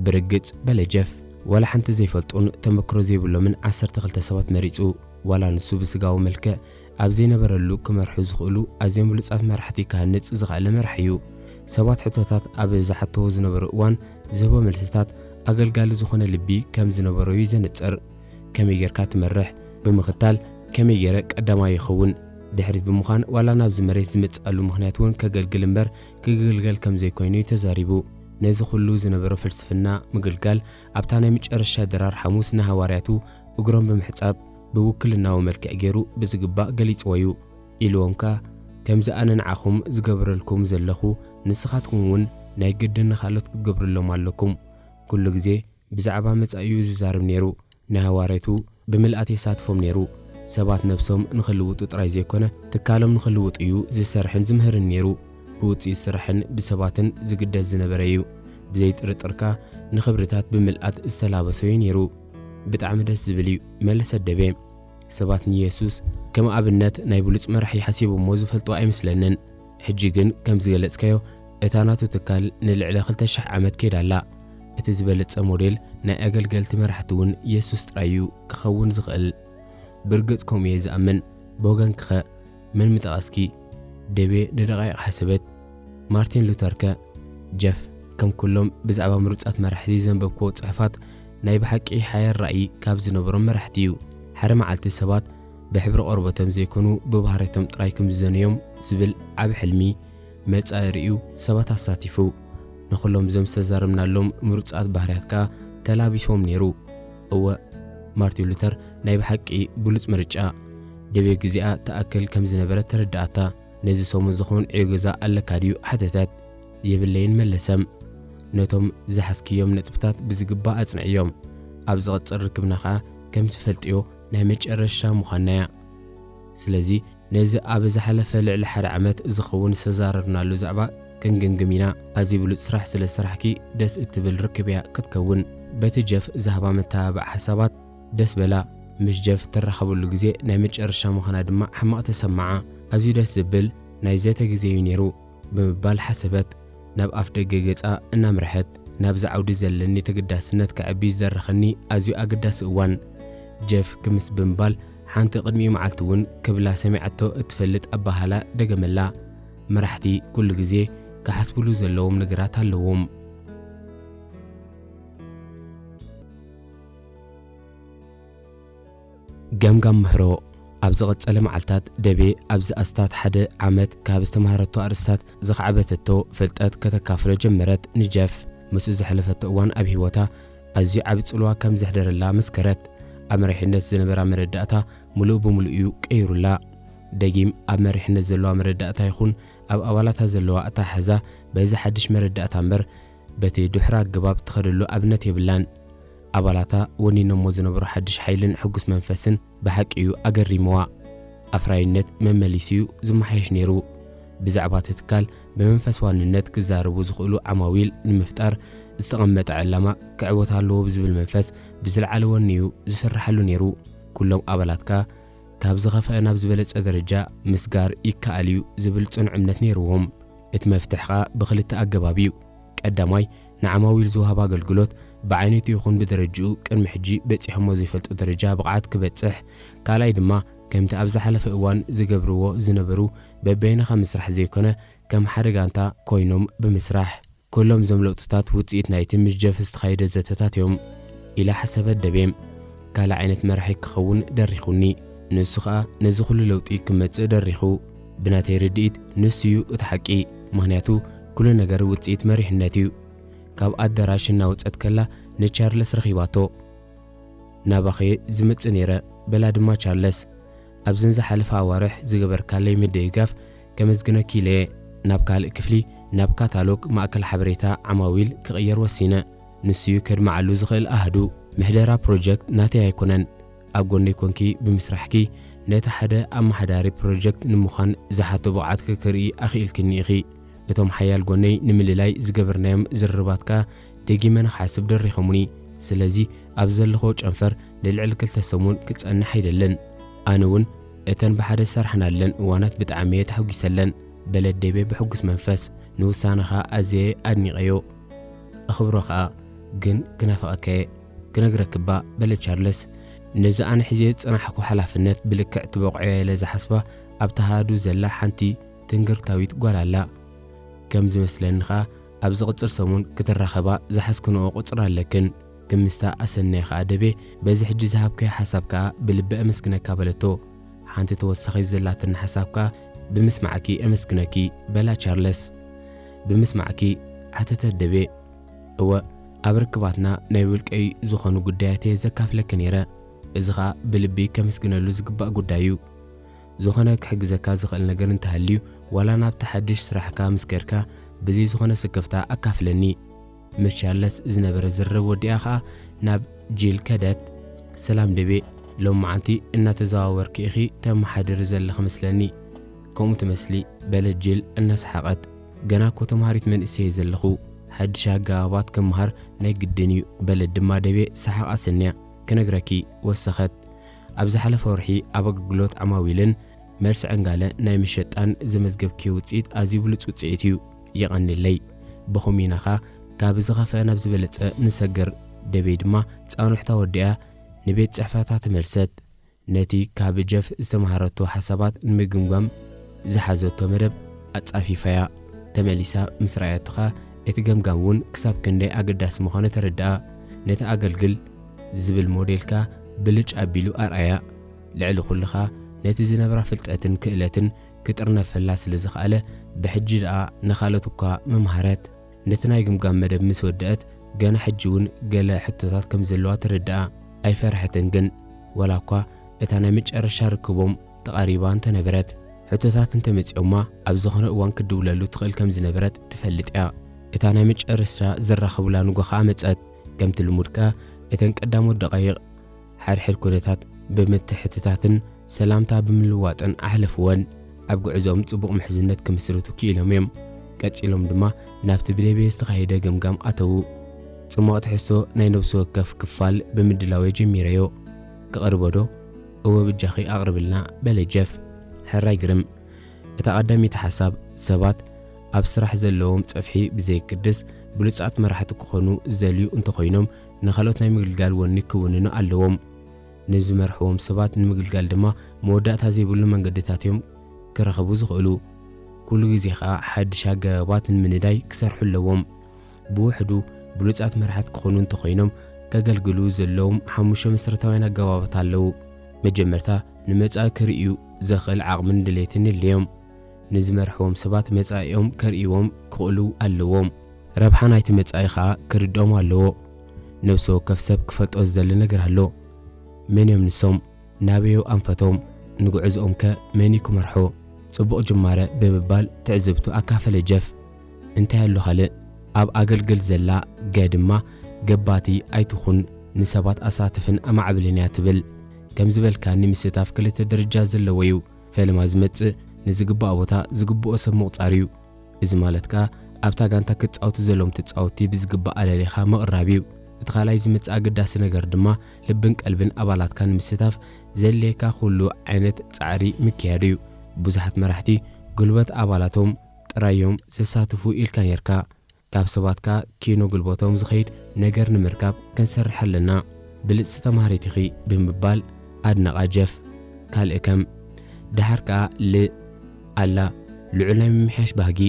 ብርግጽ፣ በለ ጀፍ። ዋላ ሓንቲ ዘይፈልጡን ተመክሮ ዘይብሎምን ዓሰርተ ክልተ ሰባት መሪጹ። ዋላ ንሱ ብስጋዊ መልክዕ ኣብ ዘይነበረሉ ክመርሑ ዝኽእሉ ኣዝዮም ብሉጻት መራሕቲ ክሃንጽ ዝኸኣለ መራሒ እዩ። ሰባት ሕቶታት ኣብ ዝሓተዎ ዝነበሩ እዋን ዝህቦ መልስታት ኣገልጋሊ ዝኾነ ልቢ ከም ዝነበሮ እዩ ዘንጽር። ከመይ ጌርካ ትመርሕ? ብምኽታል ከመይ ጌረ ቀዳማይ ይኸውን? ድሕሪት ብምዃን ዋላ ናብዚ መሬት ዝመጽኣሉ ምኽንያት እውን ከገልግል እምበር ክግልገል ከም ዘይኮይኑ እዩ ተዛሪቡ። ነዚ ኩሉ ዝነበሮ ፍልስፍና ምግልጋል ኣብታ ናይ መጨረሻ ድራር ሓሙስ ንሃዋርያቱ እግሮም ብምሕጻብ ብውክልናዊ መልክዕ ገይሩ ብዝግባእ ገሊጽዎ እዩ። ኢልዎም ከኣ፣ ከምዚ ኣነ ንዓኹም ዝገብረልኩም ዘለኹ ንስኻትኩም እውን ናይ ግድን ንኻልኦት ክትገብርሎም ኣለኩም። ኩሉ ግዜ ብዛዕባ መጻኢኡ እዩ ዝዛረብ ነይሩ። ንሃዋርያቱ ብምልኣት የሳትፎም ነይሩ። ሰባት ነብሶም ንኽልውጡ ጥራይ ዘይኮነ፣ ትካሎም ንኽልውጡ እዩ ዝሰርሕን ዝምህርን ነይሩ። ብውጽኢት ስራሕን ብሰባትን ዝግደስ ዝነበረ እዩ። ብዘይ ጥርጥር ከኣ ንኽብርታት ብምልኣት ዝተላበሶ እዩ ነይሩ። ብጣዕሚ ደስ ዝብል እዩ፣ መለሰት ደቤ። ሰባት ንየሱስ ከም ኣብነት ናይ ብሉጽ መራሒ ሓሲቦሞ ዝፈልጡ ኣይመስለንን። ሕጂ ግን ከም ዝገለጽካዮ፣ እታ ናቱ ትካል ንልዕሊ ክልተ ሽሕ ዓመት ከይዳ ኣላ። እቲ ዝበለጸ ሞዴል ናይ ኣገልገልቲ መራሕቲ እውን የሱስ ጥራይ እዩ ክኸውን ዝኽእል። ብርግጽ ከምኡ እየ ዝኣምን። ብወገንኪኸ መን ምጠቐስኪ? ደቤ ንደቓይቕ ሓሰበት። ማርቲን ሉተርከ? ጀፍ፣ ከም ኩሎም ብዛዕባ ምሩጻት መራሕቲ ዘንበብክዎ ጽሑፋት፣ ናይ ብሓቂ ሓያል ራእይ ካብ ዝነበሮም መራሕቲ እዩ። ሓደ መዓልቲ ሰባት ብሕብሪ ቆርበቶም ዘይኮኑ ብባህርያቶም ጥራይ ክምዘኑ እዮም ዝብል ዓቢ ሕልሚ መጻኢ ርእዩ ሰባት ኣሳቲፉ። ንኹሎም እዞም ዝተዛረብናሎም ምሩጻት ባህርያት ከኣ ተላቢስዎም ነይሩ። እወ፣ ማርቲን ሉተር ናይ ብሓቂ ብሉጽ ምርጫ። ደቤ ግዜኣ ትኣክል ከም ዝነበረት ተረድኣታ። ነዚ ሰሙን ዝኸውን ዕዮ ገዛ ኣለካ ድዩ? ሓተተት። የብለይን መለሰ። ነቶም ዝሓዝክዮም ነጥብታት ብዝግባእ ኣጽንዕዮም። ኣብ ዝቐጽል ርክብና ኸኣ ከም ትፈልጥዮ ናይ መጨረሻ ምዃንናያ። ስለዚ ነዚ ኣብ ዝሓለፈ ልዕሊ ሓደ ዓመት ዝኸውን ዝተዛረብናሉ ዛዕባ ክንግምግም ኢና። ኣዝዩ ብሉጽ ስራሕ ስለ ዝሰራሕኪ ደስ እትብል ርክብ እያ ክትከውን። በቲ ጀፍ ዝሃባ መተባብዒ ሓሳባት ደስ በላ። ምስ ጀፍ ትራኸበሉ ግዜ ናይ መጨረሻ ምዃና ድማ ሕማቕ ተሰምዓ። ኣዝዩ ደስ ዝብል ናይ ዘተ ግዜ እዩ ነይሩ። ብምባል ሓሰበት። ናብ ኣፍ ደገ ገጻ እናምርሐት፣ ናብዚ ዓውዲ ዘለኒ ተገዳስነት ከዕቢ ዝደረኸኒ ኣዝዩ ኣገዳሲ እዋን። ጀፍ ክምስ ብምባል ሓንቲ ቅድሚ መዓልቲ እውን ክብላ ሰሚዓቶ እትፈልጥ ኣበሃህላ ደገመላ። መራሕቲ ኩሉ ግዜ ክሓስብሉ ዘለዎም ነገራት ኣለዎም። ገምጋም ምህሮ። ኣብ ዝቐጸለ መዓልታት ደቤ ኣብዚ ኣስታት ሓደ ዓመት ካብ ዝተማህረቶ ኣርእስታት ዝኸዕበተቶ ፍልጠት ከተካፍሎ ጀመረት። ንጀፍ ምስኡ ዘሕለፈቶ እዋን ኣብ ህይወታ ኣዝዩ ዓቢ ጽልዋ ከም ዘሕደረላ መስከረት። ኣብ መሪሕነት ዝነበራ መረዳእታ ምሉእ ብምሉእ እዩ ቀይሩላ። ደጊም ኣብ መሪሕነት ዘለዋ መረዳእታ ይኹን ኣብ ኣባላታ ዘለዋ ኣተሓሕዛ በዚ ሓድሽ መረዳእታ እምበር በቲ ድሑር ኣገባብ ትኸደሉ ኣብነት የብላን። ኣባላታ ወኒኖሞ ዝነበሩ ሓድሽ ሓይልን ሕጉስ መንፈስን ብሓቂ እዩ ኣገሪምዋ። ኣፍራይነት መመሊሱ እዩ ዝመሓየሽ ነይሩ። ብዛዕባ እቲ ትካል ብመንፈስ ዋንነት ክዛረቡ ዝኽእሉ ዓማዊል ንምፍጣር ዝተቐመጠ ዕላማ ክዕወት ኣለዎ ብዝብል መንፈስ ብዝለዓለ ወኒ እዩ ዝስርሓሉ ነይሩ። ኩሎም ኣባላት ከኣ ካብ ዝኸፍአ ናብ ዝበለጸ ደረጃ ምስጋር ይከኣል እዩ ዝብል ጽኑዕ እምነት ነይርዎም። እቲ መፍትሕ ኸኣ ብኽልተ ኣገባብ እዩ። ቀዳማይ፣ ንዓማዊል ዝወሃብ ኣገልግሎት ብዓይነቱ ይኹን ብደረጅኡ ቅድሚ ሕጂ በጺሖሞ ዘይፈልጡ ደረጃ ብቕዓት ክበጽሕ፣ ካልኣይ ድማ ከምቲ ኣብ ዝሓለፈ እዋን ዝገብርዎ ዝነበሩ በበይንኻ ምስራሕ ዘይኮነ ከም ሓደ ጋንታ ኮይኖም ብምስራሕ። ኩሎም እዞም ለውጥታት ውጽኢት ናይቲ ምስ ጀፍ ዝተኻየደ ዘተታት እዮም ኢላ ሓሰበት ደቤ። ካልእ ዓይነት መራሒ ክኸውን ደሪኹኒ። ንሱ ኸኣ ነዚ ኩሉ ለውጢ ክመጽእ ደሪኹ። ብናተይ ርድኢት ንሱ እዩ እቲ ሓቂ። ምኽንያቱ ኩሉ ነገር ውጽኢት መሪሕነት እዩ። ካብ ኣዳራሽ እናወጸት ከላ ንቻርለስ ረኺባቶ። ናባኸ ዝመጽእ ነይረ፣ በላ ድማ ቻርለስ። ኣብዘን ዝሓለፋ ኣዋርሕ ዝገበርካለይ ምድግጋፍ ከመስግነኪ ኢለ እየ። ናብ ካልእ ክፍሊ፣ ናብ ካታሎግ ማእከል ሓበሬታ ዓማዊል ክቕየር ወሲነ። ንሱ'ዩ ከድምዓሉ ዝኽእል ኣሃዱ። ምሕደራ ፕሮጀክት ናተይ ኣይኮነን። ኣብ ጎነይ ኮንኪ ብምስራሕኪ ነቲ ሓደ ኣመሓዳሪ ፕሮጀክት ንምዃን ዝሓቶ ብቕዓትኪ ክርኢ ኣኽኢልክኒ ኢኺ። እቶም ሓያል ጎነይ ንምልላይ ዝገበርናዮም ዝርርባት ከኣ ደጊመ ንኽሓስብ ደሪኾሙኒ። ስለዚ ኣብ ዘለኽዎ ጨንፈር ንልዕሊ ክልተ ሰሙን ክጸንሕ ኣይደልን። ኣነ እውን እተን ብሓደ ዝሰርሕናለን እዋናት ብጣዕሚ እየ ተሓጒሰለን፣ በለት ደቤ ብሕጉስ መንፈስ። ንውሳነኻ ኣዝየ ኣድኒቐዮ። እኽብሮ ኸኣ፣ ግን ክናፍቐካ እየ። ክነግረኪ እባ፣ በለ ቻርለስ። ነዚ ኣነ ሒዘዮ ዝጸናሕኩ ሓላፍነት ብልክዕ ትበቕዖ እያ ኢለ ዝሓስባ ኣብታ ሃዱ ዘላ ሓንቲ ትንግርታዊት ጓል ኣላ። ከም ዝመስለኒ ኸኣ ኣብ ዝቕጽል ሰሙን ክትራኸባ ዝሓዝክንኦ ቁጽሪ ኣለክን። ክምስታ ኣሰንየ ኸኣ ደቤ፣ በዚ ሕጂ ዝሃብክዮ ሓሳብ ከኣ ብልቢ ኣመስግነካ በለቶ። ሓንቲ ተወሳኺት ዘላትኒ ሓሳብ ከኣ ብምስማዕኪ ኣመስግነኪ በላ ቻርለስ። ብምስማዕኪ ሓተተት ደቤ። እወ፣ ኣብ ርክባትና ናይ ውልቀይ ዝኾኑ ጉዳያት እየ ዘካፍለኪ ነይረ። እዚ ኸኣ ብልቢ ከመስግነሉ ዝግባእ ጉዳይ እዩ። ዝኾነ ክሕግዘካ ዝኽእል ነገር እንተሃልዩ፣ ዋላ ናብቲ ሓድሽ ስራሕካ ምስ ከድካ ብዘይ ዝኾነ ስክፍታ ኣካፍለኒ። ምስ ቻርለስ ዝነበረ ዝርርብ ወዲኣ ኸኣ ናብ ጂል ከደት። ሰላም ደቤ፣ ሎሚ መዓንቲ እናተዘዋወርኪ ኢኺ ተመሓድሪ ዘለኺ መስለኒ። ከምኡ ትመስሊ፣ በለት ጂል እናሰሓቐት። ገና እኮ ተምሃሪት መንእሰይ እየ ዘለኹ። ሓድሽ ኣገባባት ክምሃር ናይ ግድን እዩ፣ በለት ድማ ደቤ ሰሓቕ ኣሰንያ። ክነግረኪ፣ ወሰኸት። ኣብ ዝሓለፈ ወርሒ ኣብ ኣገልግሎት ዓማዊልን መልሲ ዕንጋለ ናይ መሸጣን ዘመዝገብክዮ ውጽኢት ኣዝዩ ብሉጽ ውጽኢት እዩ። የቐንየለይ። ብኹም ኢና ኸኣ ካብ ዝኸፍአ ናብ ዝበለጸ ንሰግር። ደቤ ድማ ጻኑሕታ ወዲኣ ንቤት ጽሕፈታ ተመልሰት። ነቲ ካብ ጀፍ ዝተማሃረቶ ሓሳባት ንምግምጋም ዝሓዘቶ መደብ ኣጻፊፋያ። ተመሊሳ ምስ ረኣየቶ ኸኣ እቲ ገምጋም እውን ክሳብ ክንደይ ኣገዳሲ ምዃኑ ተረድኣ። ነቲ ኣገልግል ዝብል ሞዴል ከኣ ብልጭ ኣቢሉ ኣርኣያ። ልዕሊ ኩሉ ኸኣ ነቲ ዝነብራ ፍልጠትን ክእለትን ክጥርነፈላ ስለ ዝኸኣለ ብሕጂ ደኣ ንኻልኦት እኳ መምሃረት። ነቲ ናይ ግምጋም መደብ ምስ ወደአት፣ ገና ሕጂ እውን ገለ ሕቶታት ከም ዘለዋ ተረድኣ። ኣይፈርሐትን ግን፣ ዋላ እኳ እታ ናይ መጨረሻ ርክቦም ተቓሪባ እንተነበረት፣ ሕቶታት እንተመጺኦማ ኣብ ዝኾነ እዋን ክትድውለሉ ትኽእል ከም ዝነበረት ትፈልጥ እያ። እታ ናይ መጨረሻ ዝራኸቡላ ንጎ ኸኣ መጸት። ከምቲ ልሙድ ከኣ እተን ቀዳሞት ደቓይቕ ሓድሕድ ኩነታት ብምትሕትታትን ሰላምታ ብምልዋጥን ኣሕለፍወን። ኣብ ጉዕዞኦም ጽቡቕ ምሕዝነት ክምስርቱ ክኢሎም እዮም። ቀጺሎም ድማ ናብቲ ብደቤ ዝተኻየደ ገምጋም ኣተዉ። ጽሟቕ ትሕዝቶ ናይ ነብሲ ወከፍ ክፋል ብምድላው እየ ጀሚረዮ። ክቐርቦ ዶ? እወ ብጃኺ ኣቕርብልና፣ በለ ጀፍ። ሕራይ ግርም። እታ ቀዳመይቲ ሓሳብ፣ ሰባት ኣብ ስራሕ ዘለዎም ጸፍሒ ብዘየግድስ ብሉጻት መራሕቲ ክኾኑ ዝደልዩ እንተኾይኖም፣ ንኻልኦት ናይ ምግልጋል ወኒ ክውንኑ ኣለዎም። ንዝመርሕዎም ሰባት ንምግልጋል ድማ መወዳእታ ዘይብሉ መንገድታት እዮም ክረኽቡ ዝኽእሉ። ኩሉ ግዜ ኸኣ ሓድሽ ኣገባባት ንምንዳይ ክሰርሑ ኣለዎም። ብውሕዱ ብሉጻት መራሕቲ ክኾኑ እንተኾይኖም፣ ከገልግሉ ዘለዎም ሓሙሽተ መሰረታውያን ኣገባባት ኣለዉ። መጀመርታ፣ ንመጻኢ ክርእዩ ዘኽእል ዓቕምን ድሌትን የድልዮም። ንዝመርሕዎም ሰባት መጻኢኦም ከርእይዎም ክኽእሉ ኣለዎም። ረብሓ ናይቲ መጻኢ ኸኣ ክርድኦም ኣለዎ። ነብሲ ወከፍ ሰብ ክፈልጦ ዝደሊ ነገር ኣሎ። መን እዮም ንሶም? ናበይ ኣንፈቶም? ንጉዕዝኦም ከ መን እዩ ክመርሖ? ጽቡቕ ጅማረ ብምባል ትዕዝብቱ ኣካፈለ ጀፍ። እንታይ ኣሎ ካልእ? ኣብ ኣገልግል ዘላ ገ ድማ ገባቲ ኣይትኹን፣ ንሰባት ኣሳትፍን ኣማዕብልን እያ ትብል። ከም ዝበልካኒ ምስታፍ ክልተ ደረጃ ዘለዎ እዩ። ፈለማ ዝመጽእ ንዝግባእ ቦታ ዝግብኦ ሰብ ምቑጻር እዩ። እዚ ማለት ከኣ ኣብታ ጋንታ ክጻወቱ ዘለዎም ተጻወትቲ ብዝግባእ ኣለሊኻ ምቕራብ እዩ። እቲ ካልኣይ ዝመጽእ ኣገዳሲ ነገር ድማ ልብን ቀልብን ኣባላትካ ንምስታፍ ዘድልየካ ኩሉ ዓይነት ጻዕሪ ምክያድ እዩ። ብዙሓት መራሕቲ ጉልበት ኣባላቶም ጥራይ እዮም ዘሳትፉ ኢልካ ኔርካ። ካብ ሰባት ከኣ ኪኖ ጉልበቶም ዝኸይድ ነገር ንምርካብ ክንሰርሕ ኣለና። ብልጽቲ ተማሃሪት ኢኺ ብምባል ኣድነቓ ጀፍ። ካልእ ከም ደሓር ከኣ ል ኣላ ልዑል ናይ ምምሕያሽ ባህጊ።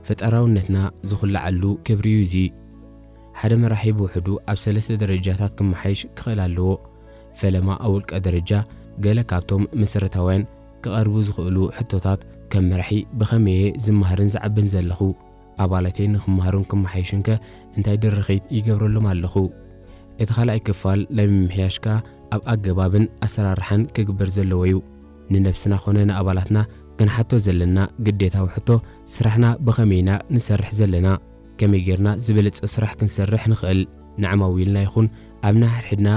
ፈጠራውነትና ዝኹላዓሉ ክብሪ እዩ እዚ። ሓደ መራሒ ብውሕዱ ኣብ ሰለስተ ደረጃታት ክመሓየሽ ክኽእል ኣለዎ። ፈለማ ኣብ ውልቀ ደረጃ ገለ ካብቶም መሰረታውያን ክቐርቡ ዝኽእሉ ሕቶታት ከም መራሒ ብኸመየ ዝመሃርን ዝዓብን ዘለኹ? ኣባላተይ ንክመሃሩን ክመሓየሹን ከ እንታይ ድርኺት ይገብረሎም ኣለኹ? እቲ ካልኣይ ክፋል ናይ ምምሕያሽ ከኣ ኣብ ኣገባብን ኣሰራርሓን ክግበር ዘለዎ እዩ። ንነብስና ኾነ ንኣባላትና ክንሓቶ ዘለና ግዴታዊ ሕቶ፣ ስራሕና ብኸመይ ኢና ንሰርሕ ዘለና? ከመይ ጌርና ዝበለጸ ስራሕ ክንሰርሕ ንኽእል? ንዓማዊልና ይኹን ኣብ ንሓድሕድና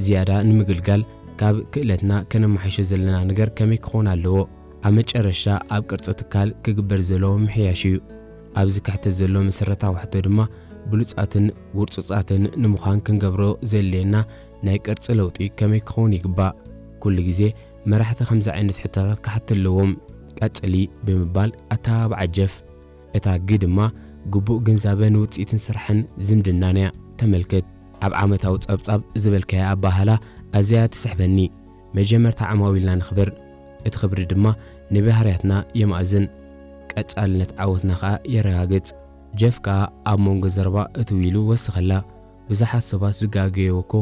ዝያዳ ንምግልጋል ካብ ክእለትና ከነመሓይሾ ዘለና ነገር ከመይ ክኸውን ኣለዎ? ኣብ መጨረሽታ ኣብ ቅርጺ ትካል ክግበር ዘለዎ ምምሕያሽ እዩ። ኣብዚ ክሕተት ዘሎ መሰረታዊ ሕቶ ድማ ብሉጻትን ውርጹጻትን ንምዃን ክንገብሮ ዘድልየና ናይ ቅርጺ ለውጢ ከመይ ክኸውን ይግባእ? ኩሉ ግዜ መራሕቲ ከምዚ ዓይነት ሕቶታት ክሓቱ ኣለዎም። ቀጽሊ ብምባል ኣተባብዓ ጀፍ። እታ ግ ድማ ግቡእ ግንዛበ ንውጽኢትን ስራሕን ዝምድናን እያ ተመልክት። ኣብ ዓመታዊ ጸብጻብ ዝበልካያ ኣበሃህላ ኣዝያ ትስሕበኒ። መጀመርታ ዓማዊልና ነኽብር፣ እቲ ክብሪ ድማ ንባህርያትና የማእዝን። ቀጻልነት ዓወትና ኸኣ የረጋግጽ። ጀፍ ከኣ ኣብ መንጎ ዘረባ እትው ኢሉ ወሰኸላ። ብዙሓት ሰባት ዝጋገይዎ እኮ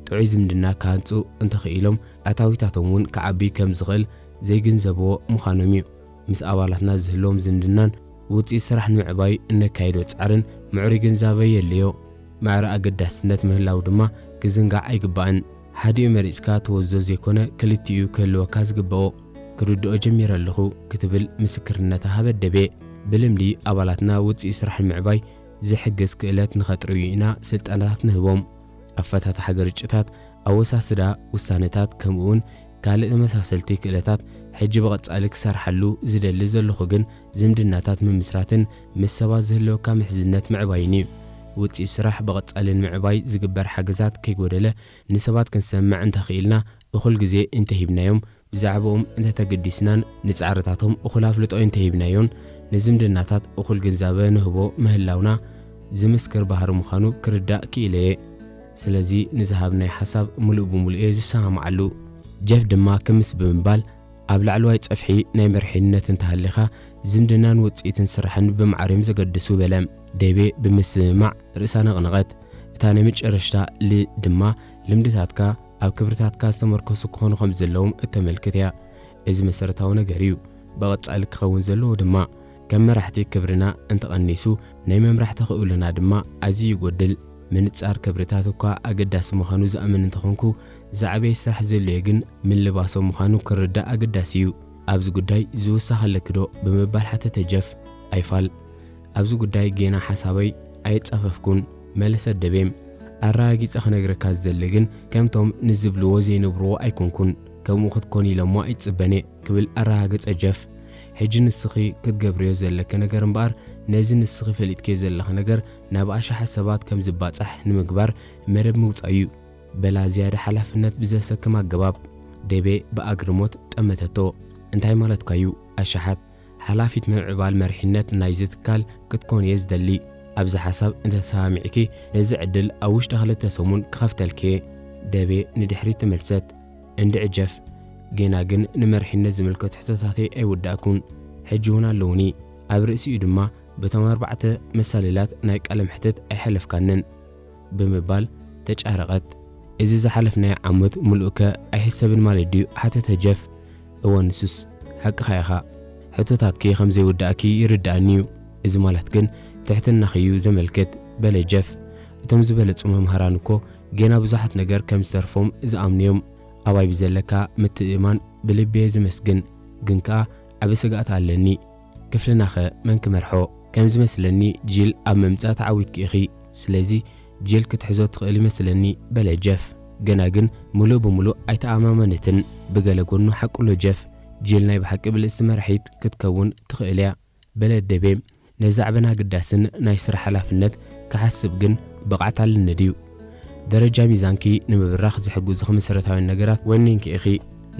ጥዑይ ዝምድና ክሃንጹ እንተኽኢሎም ኣታዊታቶም እውን ክዓቢ ከም ዝኽእል ዘይግንዘብዎ ምዃኖም እዩ። ምስ ኣባላትና ዝህልዎም ዝምድናን ውጽኢት ስራሕ ንምዕባይ እነካይዶ ጻዕርን ምዕሩይ ግንዛበ የድልዮ። ማዕረ ኣገዳስነት ምህላው ድማ ክዝንጋዕ ኣይግባእን። ሓዲኡ መሪጽካ ትወስዶ ዘይኮነ ክልቲኡ ክህልወካ ዝግብኦ። ክርድኦ ጀሚረ ኣለኹ ክትብል ምስክርነታ ሃበት ደቤ። ብልምዲ ኣባላትና ውጽኢት ስራሕ ንምዕባይ ዝሕግዝ ክእለት ንኸጥርዩ ኢና ስልጠናታት ንህቦም። ኣፈታትሓ ግርጭታት፣ ኣወሳስዳ ውሳነታት፣ ከምኡውን ካልእ ተመሳሰልቲ ክእለታት ሕጂ ብቐጻሊ ክሰርሓሉ ዝደሊ ዘለኹ ግን ዝምድናታት ምምስራትን ምስ ሰባት ዝህልወካ ምሕዝነት ምዕባይን እዩ። ውጽኢት ስራሕ ብቐጻሊ ንምዕባይ ዝግበር ሓገዛት ከይጎደለ ንሰባት ክንሰምዕ እንተኽኢልና፣ እኹል ግዜ እንተሂብናዮም፣ ብዛዕባኦም እንተተገዲስናን ንጻዕርታቶም እኹል ኣፍልጦ እንተሂብናዮን፣ ንዝምድናታት እኹል ግንዛበ ንህቦ ምህላውና ዝምስክር ባህሪ ምዃኑ ክርዳእ ክኢለ እየ። ስለዚ ንዝሃብናዮ ሓሳብ ምሉእ ብምሉእ እየ ዝሰማማዓሉ። ጀፍ ድማ ክምስ ብምባል፣ ኣብ ላዕለዋይ ጸፍሒ ናይ መርሒነት እንተሃሊኻ፣ ዝምድናን ውጽኢትን ስራሕን ብማዕረ እዮም ዘገድሱ በለ። ደቤ ብምስምማዕ ርእሳ ነቕነቐት። እታ ናይ መጨረሽታ ል ድማ ልምድታትካ ኣብ ክብርታትካ ዝተመርኮሱ ክኾኑ ከም ዘለዎም እተመልክት እያ። እዚ መሰረታዊ ነገር እዩ። ብቐጻሊ ክኸውን ዘለዎ ድማ ከም መራሕቲ ክብርና እንተቐኒሱ፣ ናይ መምራሕ ተኽእሎና ድማ ኣዝዩ ይጎድል። ምንጻር ክብርታት እኳ ኣገዳሲ ምዃኑ ዝኣምን እንተኾንኩ፣ ዝዓበየ ስራሕ ዘድልዮ ግን ምልባሶም ምዃኑ ክርዳእ ኣገዳሲ እዩ። ኣብዚ ጉዳይ ዝውሳኽ ኣለኪ ዶ? ብምባል ሓተተ ጀፍ። ኣይፋል፣ ኣብዚ ጉዳይ ጌና ሓሳበይ ኣየጻፈፍኩን፣ መለሰ ደቤም። ኣረጋጊጸ ክነግረካ ዝደሊ ግን፣ ከምቶም ንዝብልዎ ዘይነብርዎ ኣይኮንኩን። ከምኡ ክትኮን ኢለሞ ኣይጽበኔ፣ ክብል ኣረጋገጸ ጀፍ። ሕጂ ንስኺ ክትገብርዮ ዘለኪ ነገር እምበኣር፣ ነዚ ንስኺ ፈሊጥክዮ ዘለኺ ነገር ናብ ኣሽሓት ሰባት ከም ዝባጻሕ ንምግባር መደብ ምውጻእ እዩ። በላ ዝያዳ ሓላፍነት ብዘሰክም ኣገባብ። ደቤ ብኣግርሞት ጠመተቶ። እንታይ ማለትካ እዩ? ኣሽሓት ሓላፊት ምምዕባል መሪሕነት ናይዚ ትካል ክትኮን እየ ዝደሊ። ኣብዚ ሓሳብ እንተተሰማሚዕኪ፣ ነዚ ዕድል ኣብ ውሽጢ ክልተ ሰሙን ክኸፍተልኪ እየ። ደቤ ንድሕሪት ተመልሰት። እንድዒ ጀፍ፣ ጌና ግን ንመሪሕነት ዝምልከቱ ሕቶታተይ ኣይወዳእኩን። ሕጂ እውን ኣለዉኒ። ኣብ ርእሲኡ ድማ በቶም ኣርባዕተ መሳልላት ናይ ቃለ መሕትት ኣይሓለፍካንን። ብምባል ተጫረቐት። እዚ ዝሓለፍናዮ ዓመት ምሉእከ ኣይሕሰብን ማለት ድዩ? ሓተተ ጀፍ። እወ ንሱስ ሓቅኻ ኢኻ። ሕቶታትኪ ከም ዘይውዳእኪ ይርድኣኒ እዩ። እዚ ማለት ግን ትሕትናኺ እዩ ዘመልክት፣ በለ ጀፍ። እቶም ዝበለጹ መምህራን እኮ ጌና ብዙሓት ነገር ከም ዝተርፎም ዝኣምኑ እዮም። ኣባይ ብዘለካ ምትእምማን ብልቢ እየ ዝመስግን፣ ግን ከኣ ዓቢ ስግኣት ኣለኒ። ክፍልናኸ መን ክመርሖ? ከም ዝመስለኒ ጂል ኣብ ምምጻእ ተዓዊትኪ ኢኺ። ስለዚ ጂል ክትሕዞ ትኽእል ይመስለኒ፣ በለ ጀፍ። ገና ግን ምሉእ ብምሉእ ኣይተኣማመነትን። ብገለ ጎኑ ሓቁ ኣሎ ጀፍ። ጂል ናይ ብሓቂ ብልጽቲ መራሒት ክትከውን ትኽእል እያ፣ በለ ደቤ። ነዚ ዓብን ኣገዳስን ናይ ስራሕ ሓላፍነት ክሓስብ ግን ብቕዓት ኣለኒ ድዩ? ደረጃ ሚዛንኪ ንምብራኽ ዝሕግዙኺ መሰረታውያን ነገራት ወኒንኪ ኢኺ።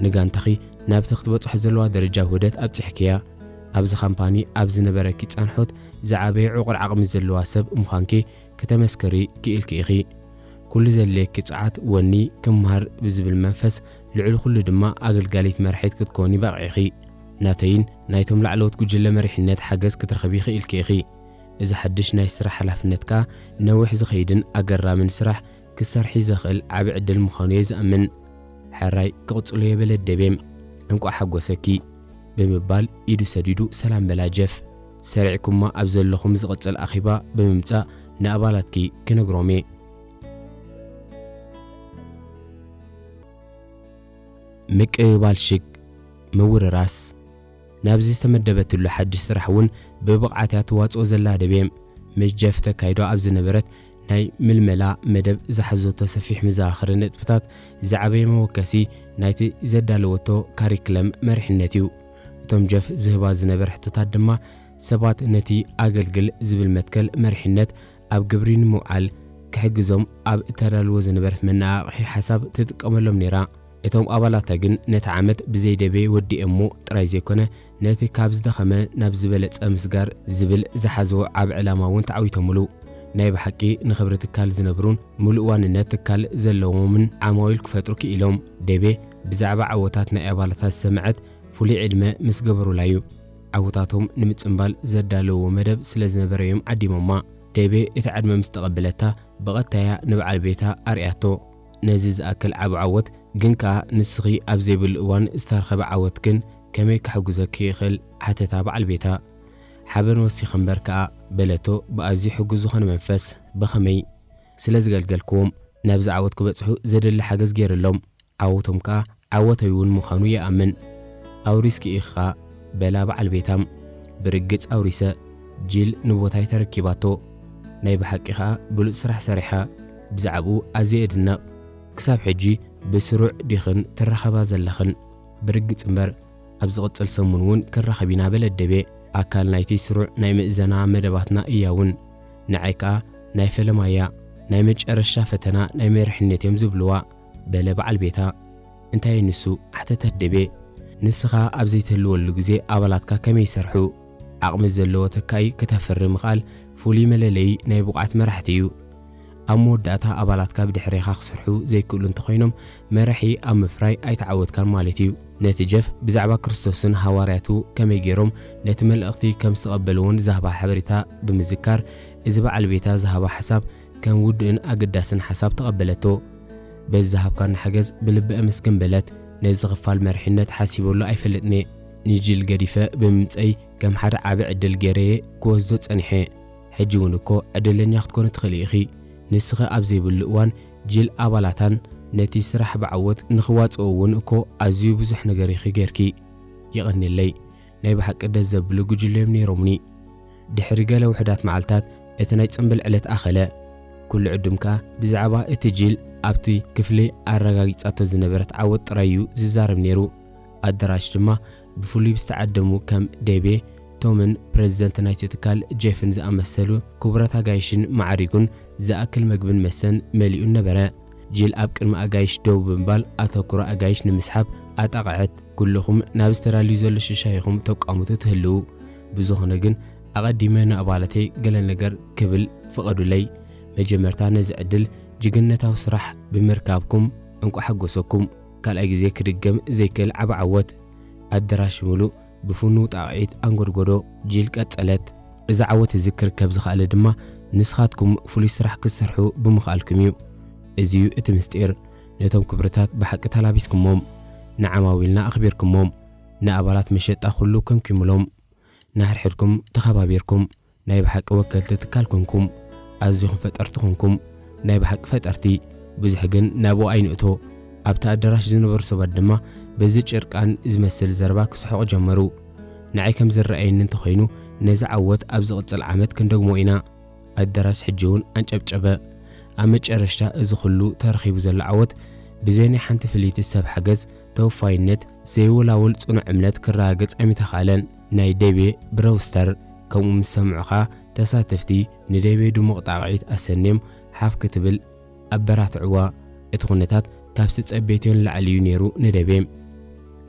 ንጋንታኺ ናብቲ ክትበጽሖ ዘለዋ ደረጃ ውህደት ኣብጺሕክያ። ኣብዚ ካምፓኒ ኣብ ዝነበረኪ ጻንሖት ዝዓበየ ዕቑር ዓቕሚ ዘለዋ ሰብ ምዃንኪ ከተመስክሪ ክኢልኪ ኢኺ። ኩሉ ዘድልየኪ ጽዓት፣ ወኒ፣ ክመሃር ብዝብል መንፈስ፣ ልዕሊ ኩሉ ድማ ኣገልጋሊት መራሒት ክትኮኒ በቒዕኺ። ናተይን ናይቶም ላዕለዎት ጉጅለ መሪሕነት ሓገዝ ክትረኽቢ ክኢልኪ ኢኺ። እዚ ሓድሽ ናይ ስራሕ ሓላፍነት ከኣ ነዊሕ ዝኸይድን ኣገራምን ስራሕ ክትሰርሒ ዘኽእል ዓቢ ዕድል ምዃኑ እየ ዝኣምን። ሕራይ ክቕጽሎ እየ፣ በለ ደቤም። እንቋዕ ሓጎሰኪ፣ ብምባል ኢዱ ሰዲዱ ሰላም በላ ጀፍ። ሰሪዕኩማ ኣብ ዘለኹም ዝቕጽል ኣኼባ ብምምጻእ ንኣባላትኪ ክነግሮም እየ። ምቅብባል ሽግ፣ ምውርራስ። ናብዚ ዝተመደበትሉ ሓድሽ ስራሕ እውን ብብቕዓት እያ ትዋጽኦ ዘላ ደቤም። ምስ ጀፍ ተካይዶ ኣብ ዝነበረት ናይ ምልመላ መደብ ዝሓዘቶ ሰፊሕ መዘኻኸሪ ነጥብታት ዝዓበየ መወከሲ ናይቲ ዘዳለወቶ ካሪክለም መሪሕነት እዩ። እቶም ጀፍ ዝህባ ዝነበረ ሕቶታት ድማ ሰባት ነቲ ኣገልግል ዝብል መትከል መሪሕነት ኣብ ግብሪ ንምውዓል ክሕግዞም ኣብ እተዳልዎ ዝነበረት መነቓቕሒ ሓሳብ ትጥቀመሎም ነይራ። እቶም ኣባላታ ግን ነቲ ዓመት ብዘይ ደቤ ወዲኦሞ ጥራይ ዘይኮነ፣ ነቲ ካብ ዝደኸመ ናብ ዝበለጸ ምስጋር ዝብል ዝሓዝዎ ዓቢ ዕላማ እውን ተዓዊቶምሉ። ናይ ብሓቂ ንኽብሪ ትካል ዝነብሩን ምሉእ ዋንነት ትካል ዘለዎምን ዓማዊል ክፈጥሩ ክኢሎም። ደቤ ብዛዕባ ዓወታት ናይ ኣባላታ ዝሰምዐት ፍሉይ ዕድመ ምስ ገበሩላ እዩ። ዓወታቶም ንምጽምባል ዘዳለውዎ መደብ ስለ ዝነበረ እዮም ዓዲሞማ። ደቤ እቲ ዕድመ ምስ ተቐበለታ፣ ብቐጥታ እያ ንበዓል ቤታ ኣርእያቶ። ነዚ ዝኣክል ዓቢ ዓወት ግን ከኣ ንስኺ ኣብ ዘይብሉ እዋን ዝተረኸበ ዓወት ግን ከመይ ክሕግዘኪ ይኽእል? ሓተታ በዓል ቤታ። ሓበን ወሲኺ እምበር ከኣ፣ በለቶ ብኣዝዩ ሕጉስ ዝኾነ መንፈስ። ብኸመይ? ስለ ዝገልገልክዎም፣ ናብዚ ዓወት ክበጽሑ ዘድሊ ሓገዝ ገይረሎም። ዓወቶም ከኣ ዓወተይ እውን ምዃኑ ይኣምን። ኣውሪስኪ ኢኺ ኸኣ፣ በላ በዓል ቤታ። ብርግጽ ኣውሪሰ። ጂል ንቦታይ ተረኪባቶ። ናይ ብሓቂ ኸኣ ብሉጽ ስራሕ ሰሪሓ። ብዛዕባኡ ኣዝየ እድነቕ። ክሳብ ሕጂ ብስሩዕ ዲኽን ትራኸባ ዘለኽን? ብርግጽ እምበር፣ ኣብ ዝቕጽል ሰሙን እውን ክራኸብ ኢና፣ በለ ደቤ። ኣካል ናይቲ ስሩዕ ናይ ምእዘና መደባትና እያ እውን። ንዓይ ከኣ ናይ ፈለማ እያ፣ ናይ መጨረሻ ፈተና ናይ መሪሕነት እዮም ዝብልዋ፣ በለ በዓል ቤታ። እንታይ እዩ ንሱ? ሓተተት ደቤ። ንስኻ ኣብ ዘይትህልወሉ ግዜ ኣባላትካ ከመይ ይሰርሑ? ዓቕሚ ዘለዎ ተካኢ ከተፍሪ ምኽኣል ፍሉይ መለለዪ ናይ ብቕዓት መራሕቲ እዩ። ኣብ መወዳእታ ኣባላትካ ብድሕሬኻ ክሰርሑ ዘይክእሉ እንተኾይኖም፣ መራሒ ኣብ ምፍራይ ኣይተዓወትካን ማለት እዩ። ነቲ ጀፍ ብዛዕባ ክርስቶስን ሃዋርያቱ ከመይ ገይሮም ነቲ መልእኽቲ ከም ዝተቐበልዎን ዝሃባ ሓበሬታ ብምዝካር፣ እዚ በዓል ቤታ ዝሃባ ሓሳብ ከም ውዱእን ኣገዳስን ሓሳብ ተቐበለቶ። በዚ ዝሃብካኒ ሓገዝ ብልቢ ኣመስግን፣ በለት። ነዚ ክፋል መሪሕነት ሓሲበሉ ኣይፈልጥን እየ። ንጂል ገዲፈ ብምምጸይ ከም ሓደ ዓቢ ዕድል ገይረ'የ ክወስዶ ጸኒሐ። ሕጂ እውን እኮ ዕድለኛ ክትኮኒ ትኽእሊ ኢኺ። ንስኺ ኣብ ዘይብሉ እዋን ጂል ኣባላታን ነቲ ስራሕ ብዓወት ንኽዋጽኦ እውን እኮ ኣዝዩ ብዙሕ ነገር ኢኺ ጌርኪ። የቐንየለይ። ናይ ብሓቂ ደስ ዘብሉ ጉጅለ እዮም ነይሮምኒ። ድሕሪ ገለ ውሑዳት መዓልታት እቲ ናይ ጽምብል ዕለት ኣኸለ። ኩሉ ዕዱም ከኣ ብዛዕባ እቲ ጂል ኣብቲ ክፍሊ ኣረጋጊጻቶ ዝነበረት ዓወት ጥራይ እዩ ዝዛረብ ነይሩ። ኣዳራሽ ድማ ብፍሉይ ዝተዓደሙ ከም ዴቤ፣ ቶምን ፕረዚደንት ናይቲ ትካል ጄፍን ዝኣመሰሉ ክቡራት ኣጋይሽን ማዕሪጉን ዝኣክል መግብን መስተን መሊኡን ነበረ። ጂል ኣብ ቅድሚ ኣጋይሽ ደው ብምባል ኣተኩሮ ኣጋይሽ ንምስሓብ ኣጣቕዐት። ኩልኹም ናብ ዝተዳልዩ ዘሎ ሽሻይኹም ተቋምቱ ትህልዉ። ብዝኾነ ግን ኣቐዲመ ንኣባላተይ ገለ ነገር ክብል ፍቐዱለይ። መጀመርታ ነዚ ዕድል ጅግንነታዊ ስራሕ ብምርካብኩም እንቋዕ ሓጎሰኩም። ካልኣይ ግዜ ክድገም ዘይክእል ዓቢ ዓወት። ኣዳራሽ ምሉእ ብፍኑው ጣቕዒት ኣንጎድጎዶ። ጂል ቀጸለት። እዚ ዓወት እዚ ክርከብ ዝኸኣለ ድማ ንስኻትኩም ፍሉይ ስራሕ ክትሰርሑ ብምኽኣልኩም እዩ። እዚ እዩ እቲ ምስጢር። ነቶም ክብርታት ብሓቂ ተላቢስኩሞም፣ ንዓማዊልና ኣኽቢርኩሞም፣ ንኣባላት መሸጣ ኩሉ ኮንኩምሎም፣ ንሓድሕድኩም ተኸባቢርኩም፣ ናይ ብሓቂ ወከልቲ ትካል ኮንኩም። ኣዚኹም ፈጠርቲ ኮንኩም፣ ናይ ብሓቂ ፈጠርቲ። ብዙሕ ግን ናብኡ ኣይንእቶ። ኣብቲ ኣዳራሽ ዝነበሩ ሰባት ድማ በዚ ጭርቃን ዝመስል ዘረባ ክስሕቑ ጀመሩ። ንዓይ ከም ዝረኣየኒ እንተኾይኑ፣ ነዚ ዓወት ኣብ ዝቕጽል ዓመት ክንደግሞ ኢና። ኣዳራሽ ሕጂ እውን ኣንጨብጨበ። ኣብ መጨረሽታ እዚ ኩሉ ተረኺቡ ዘሎ ዓወት ብዘይ ናይ ሓንቲ ፍልይቲ ሰብ ሓገዝ፣ ተወፋይነት፣ ዘይወላወል ጽኑዕ እምነት ክረጋገጽ ኣይምተኻእለን። ናይ ዴቤ ብራውስተር ከምኡ ምስ ሰምዑ ኸኣ ተሳተፍቲ ንዴቤ ድሙቕ ጣቕዒት ኣሰንዮም ሓፍ ክትብል ኣበራትዕዋ። እቲ ኩነታት ካብ ዝጸበየትዮ ንላዕሊ እዩ ነይሩ ንዴቤ።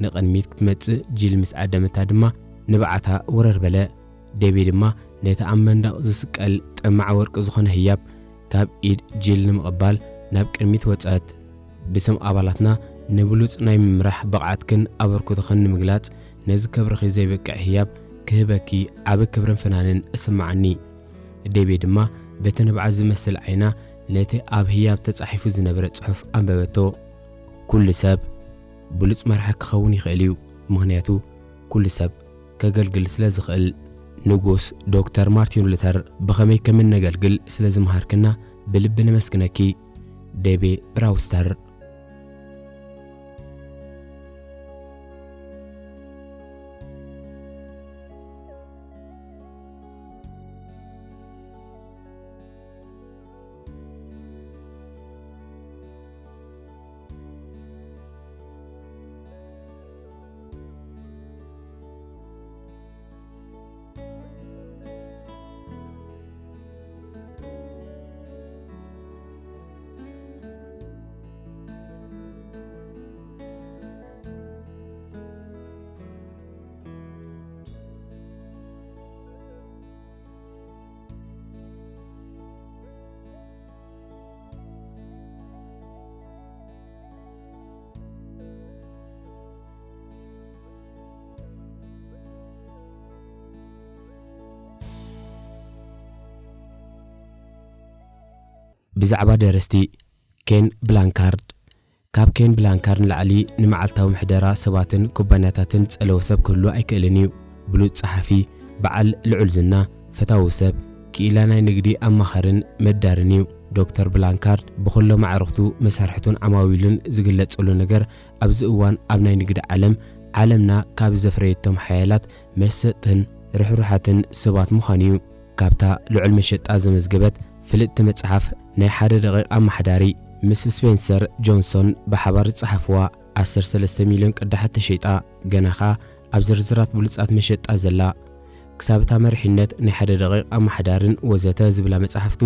ንቕድሚት ክትመጽእ ጂል ምስ ዓደመታ ድማ ንብዓታ ወረር በለ። ዴቤ ድማ ነቲ ኣብ መንደቕ ዝስቀል ጥማዕ ወርቂ ዝኾነ ህያብ ካብ ኢድ ጂል ንምቕባል ናብ ቅድሚት ወጸት። ብስም ኣባላትና ንብሉጽ ናይ ምምራሕ ብቕዓትክን ኣበርክቶኽን ንምግላጽ ነዚ ክብርኺ ዘይበቅዕ ህያብ ክህበኪ ዓቢ ክብርን ፍናንን እስምዓኒ። ዴቤ ድማ በቲ ንብዓት ዝመስል ዓይና ነቲ ኣብ ህያብ ተጻሒፉ ዝነበረ ጽሑፍ ኣንበበቶ። ኩሉ ሰብ ብሉጽ መራሒ ክኸውን ይኽእል እዩ፣ ምኽንያቱ ኩሉ ሰብ ከገልግል ስለ ዝኽእል። ንጉስ ዶክተር ማርቲን ሉተር ብኸመይ ከም እነገልግል ስለ ዝመሃርክና ብልቢ ነመስግነኪ። ዴቤ ብራውስተር። ብዛዕባ ደረስቲ ኬን ብላንካርድ። ካብ ኬን ብላንካርድ ንላዕሊ ንመዓልታዊ ምሕደራ ሰባትን ኩባንያታትን ዝጸለወ ሰብ ክህሉ ኣይክእልን እዩ። ብሉጽ ጸሓፊ፣ በዓል ልዑል ዝና፣ ፈታዊ ሰብ፣ ክኢላ ናይ ንግዲ ኣማኻርን መዳርን እዩ። ዶክተር ብላንካርድ ብኹሎም ኣዕሩኽቱ፣ መሳርሕቱን ዓማዊሉን ዝግለጸሉ ነገር ኣብዚ እዋን ኣብ ናይ ንግዲ ዓለም፣ ዓለምና ካብ ዘፍረየቶም ሓያላት መሰጥትን ርሕሩሓትን ሰባት ምዃኑ እዩ። ካብታ ልዑል መሸጣ ዘመዝገበት ፍልጥቲ መጽሓፍ ናይ ሓደ ደቂቕ ኣመሓዳሪ፣ ምስ ስፔንሰር ጆንሶን ብሓባር ዝጸሓፍዋ፣ ዓሰርተ ሰለስተ ሚልዮን ቅዳሓት ተሸይጣ፣ ገና ኸኣ ኣብ ዝርዝራት ብሉጻት መሸጣ ዘላ። ክሳብ እታ መሪሕነት ናይ ሓደ ደቂቕ ኣመሓዳርን ወዘተ ዝብላ መጻሕፍቱ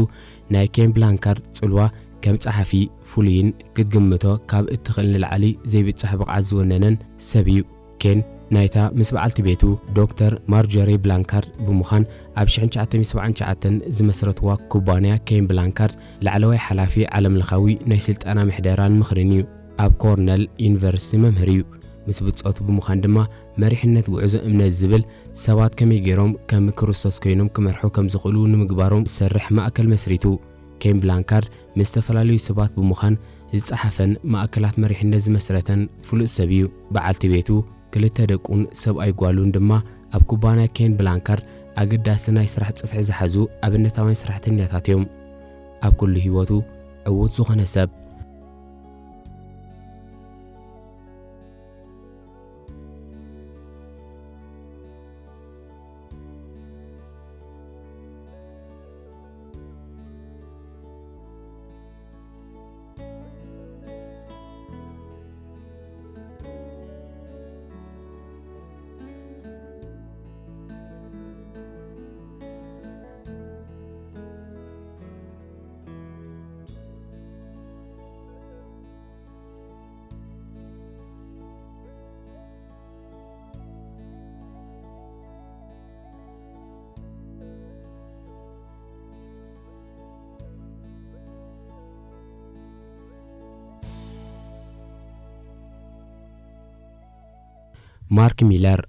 ናይ ኬን ብላንካርድ ጽልዋ ከም ጸሓፊ ፍሉይን ክትግምቶ ካብ እትኽእል ንላዕሊ ዘይብጻሕ ብቕዓት ዝወነነን ሰብ እዩ። ኬን ናይታ ምስ በዓልቲ ቤቱ ዶክተር ማርጆሪ ብላንካርድ ብምዃን ኣብ ሽሕን ትሽዓተ ሚእትን ሰብዓን ትሽዓተን ዝመስረትዋ ኩባንያ ኬን ብላንካርድ ላዕለዋይ ሓላፊ ዓለምለኻዊ ናይ ስልጠና ምሕደራን ምኽርን እዩ። ኣብ ኮርነል ዩኒቨርሲቲ መምህር እዩ። ምስ ብጾቱ ብምዃን ድማ መሪሕነት ጉዕዞ እምነት ዝብል ሰባት ከመይ ገይሮም ከም ክርስቶስ ኮይኖም ክመርሑ ከም ዝኽእሉ ንምግባሮም ዝሰርሕ ማእከል መስሪቱ። ኬን ብላንካርድ ምስ ዝተፈላለዩ ሰባት ብምዃን ዝጸሓፈን ማእከላት መሪሕነት ዝመስረተን ፍሉጥ ሰብ እዩ። በዓልቲ ቤቱ፣ ክልተ ደቁን ሰብኣይ ጓሉን ድማ ኣብ ኩባንያ ኬን ብላንካርድ ኣገዳሲ ናይ ስራሕ ጽፍሒ ዝሓዙ ኣብነታውያን ሰራሕተኛታት እዮም። ኣብ ኩሉ ህይወቱ ዕዉት ዝኾነ ሰብ። ማርክ ሚለር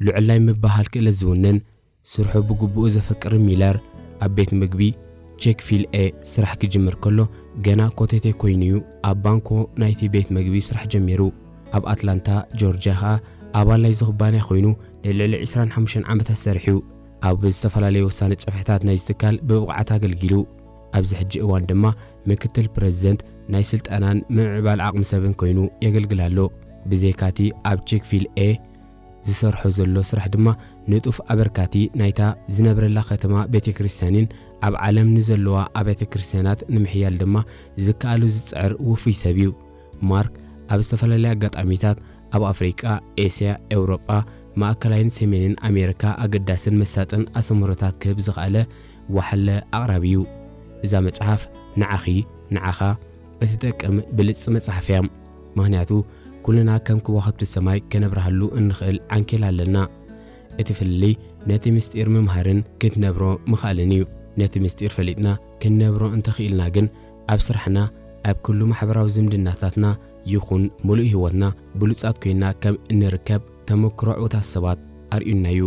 ልዑል ናይ ምብሃል ክእለት ዝውንን፣ ስርሑ ብግቡእ ዘፍቅር ሚለር፣ ኣብ ቤት ምግቢ ቼክ ፊል ኤ ስራሕ ክጅምር ከሎ፣ ገና ኮተቴ ኮይኑ'ዩ ኣብ ባንኮ ናይቲ ቤት ምግቢ ስራሕ ጀሚሩ። ኣብ ኣትላንታ ጆርጅያ ኸኣ ኣባል ናይዚ ኩባንያ ኮይኑ ንልዕሊ ዕስራን ሓሙሽተን ዓመታት ሰሪሑ። ኣብ ዝተፈላለዩ ወሳኒ ጽፍሕታት ናይዚ ትካል ብብቕዓት ኣገልጊሉ። ኣብዚ ሕጂ እዋን ድማ ምክትል ፕረዚደንት ናይ ስልጠናን ምምዕባል ዓቕሚ ሰብን ኮይኑ የገልግል ኣሎ። ብዘይካቲ ኣብ ቼክ ፊል ኤ ዝሰርሖ ዘሎ ስራሕ ድማ ንጡፍ ኣበርካቲ ናይታ ዝነብረላ ከተማ ቤተ ክርስቲያንን ኣብ ዓለም ንዘለዋ ኣብያተ ክርስቲያናት ንምሕያል ድማ ዝከኣሉ ዝጽዕር ውፉይ ሰብ እዩ። ማርክ ኣብ ዝተፈላለዩ ኣጋጣሚታት ኣብ ኣፍሪቃ፣ ኤስያ፣ ኤውሮጳ፣ ማእከላይን ሰሜንን ኣሜሪካ ኣገዳስን መሳጥን ኣስተምህሮታት ክህብ ዝኸኣለ ዋሕለ ኣቕራቢ እዩ። እዛ መጽሓፍ ንዓኺ፣ ንዓኻ እትጠቅም ብልጽቲ መጽሓፍ እያ። ምኽንያቱ ኩልና ከም ከዋኽብቲ ሰማይ ከነብርሃሉ እንኽእል ዓንኬል ኣለና። እቲ ፍልልይ ነቲ ምስጢር ምምሃርን ክትነብሮ ምኽኣልን እዩ። ነቲ ምስጢር ፈሊጥና ክንነብሮ እንተኽኢልና ግን ኣብ ስራሕና፣ ኣብ ኩሉ ማሕበራዊ ዝምድናታትና ይኹን ምሉእ ህይወትና ብሉጻት ኮይና ከም እንርከብ ተመክሮ ዕዉታት ሰባት ኣርእዩና እዩ።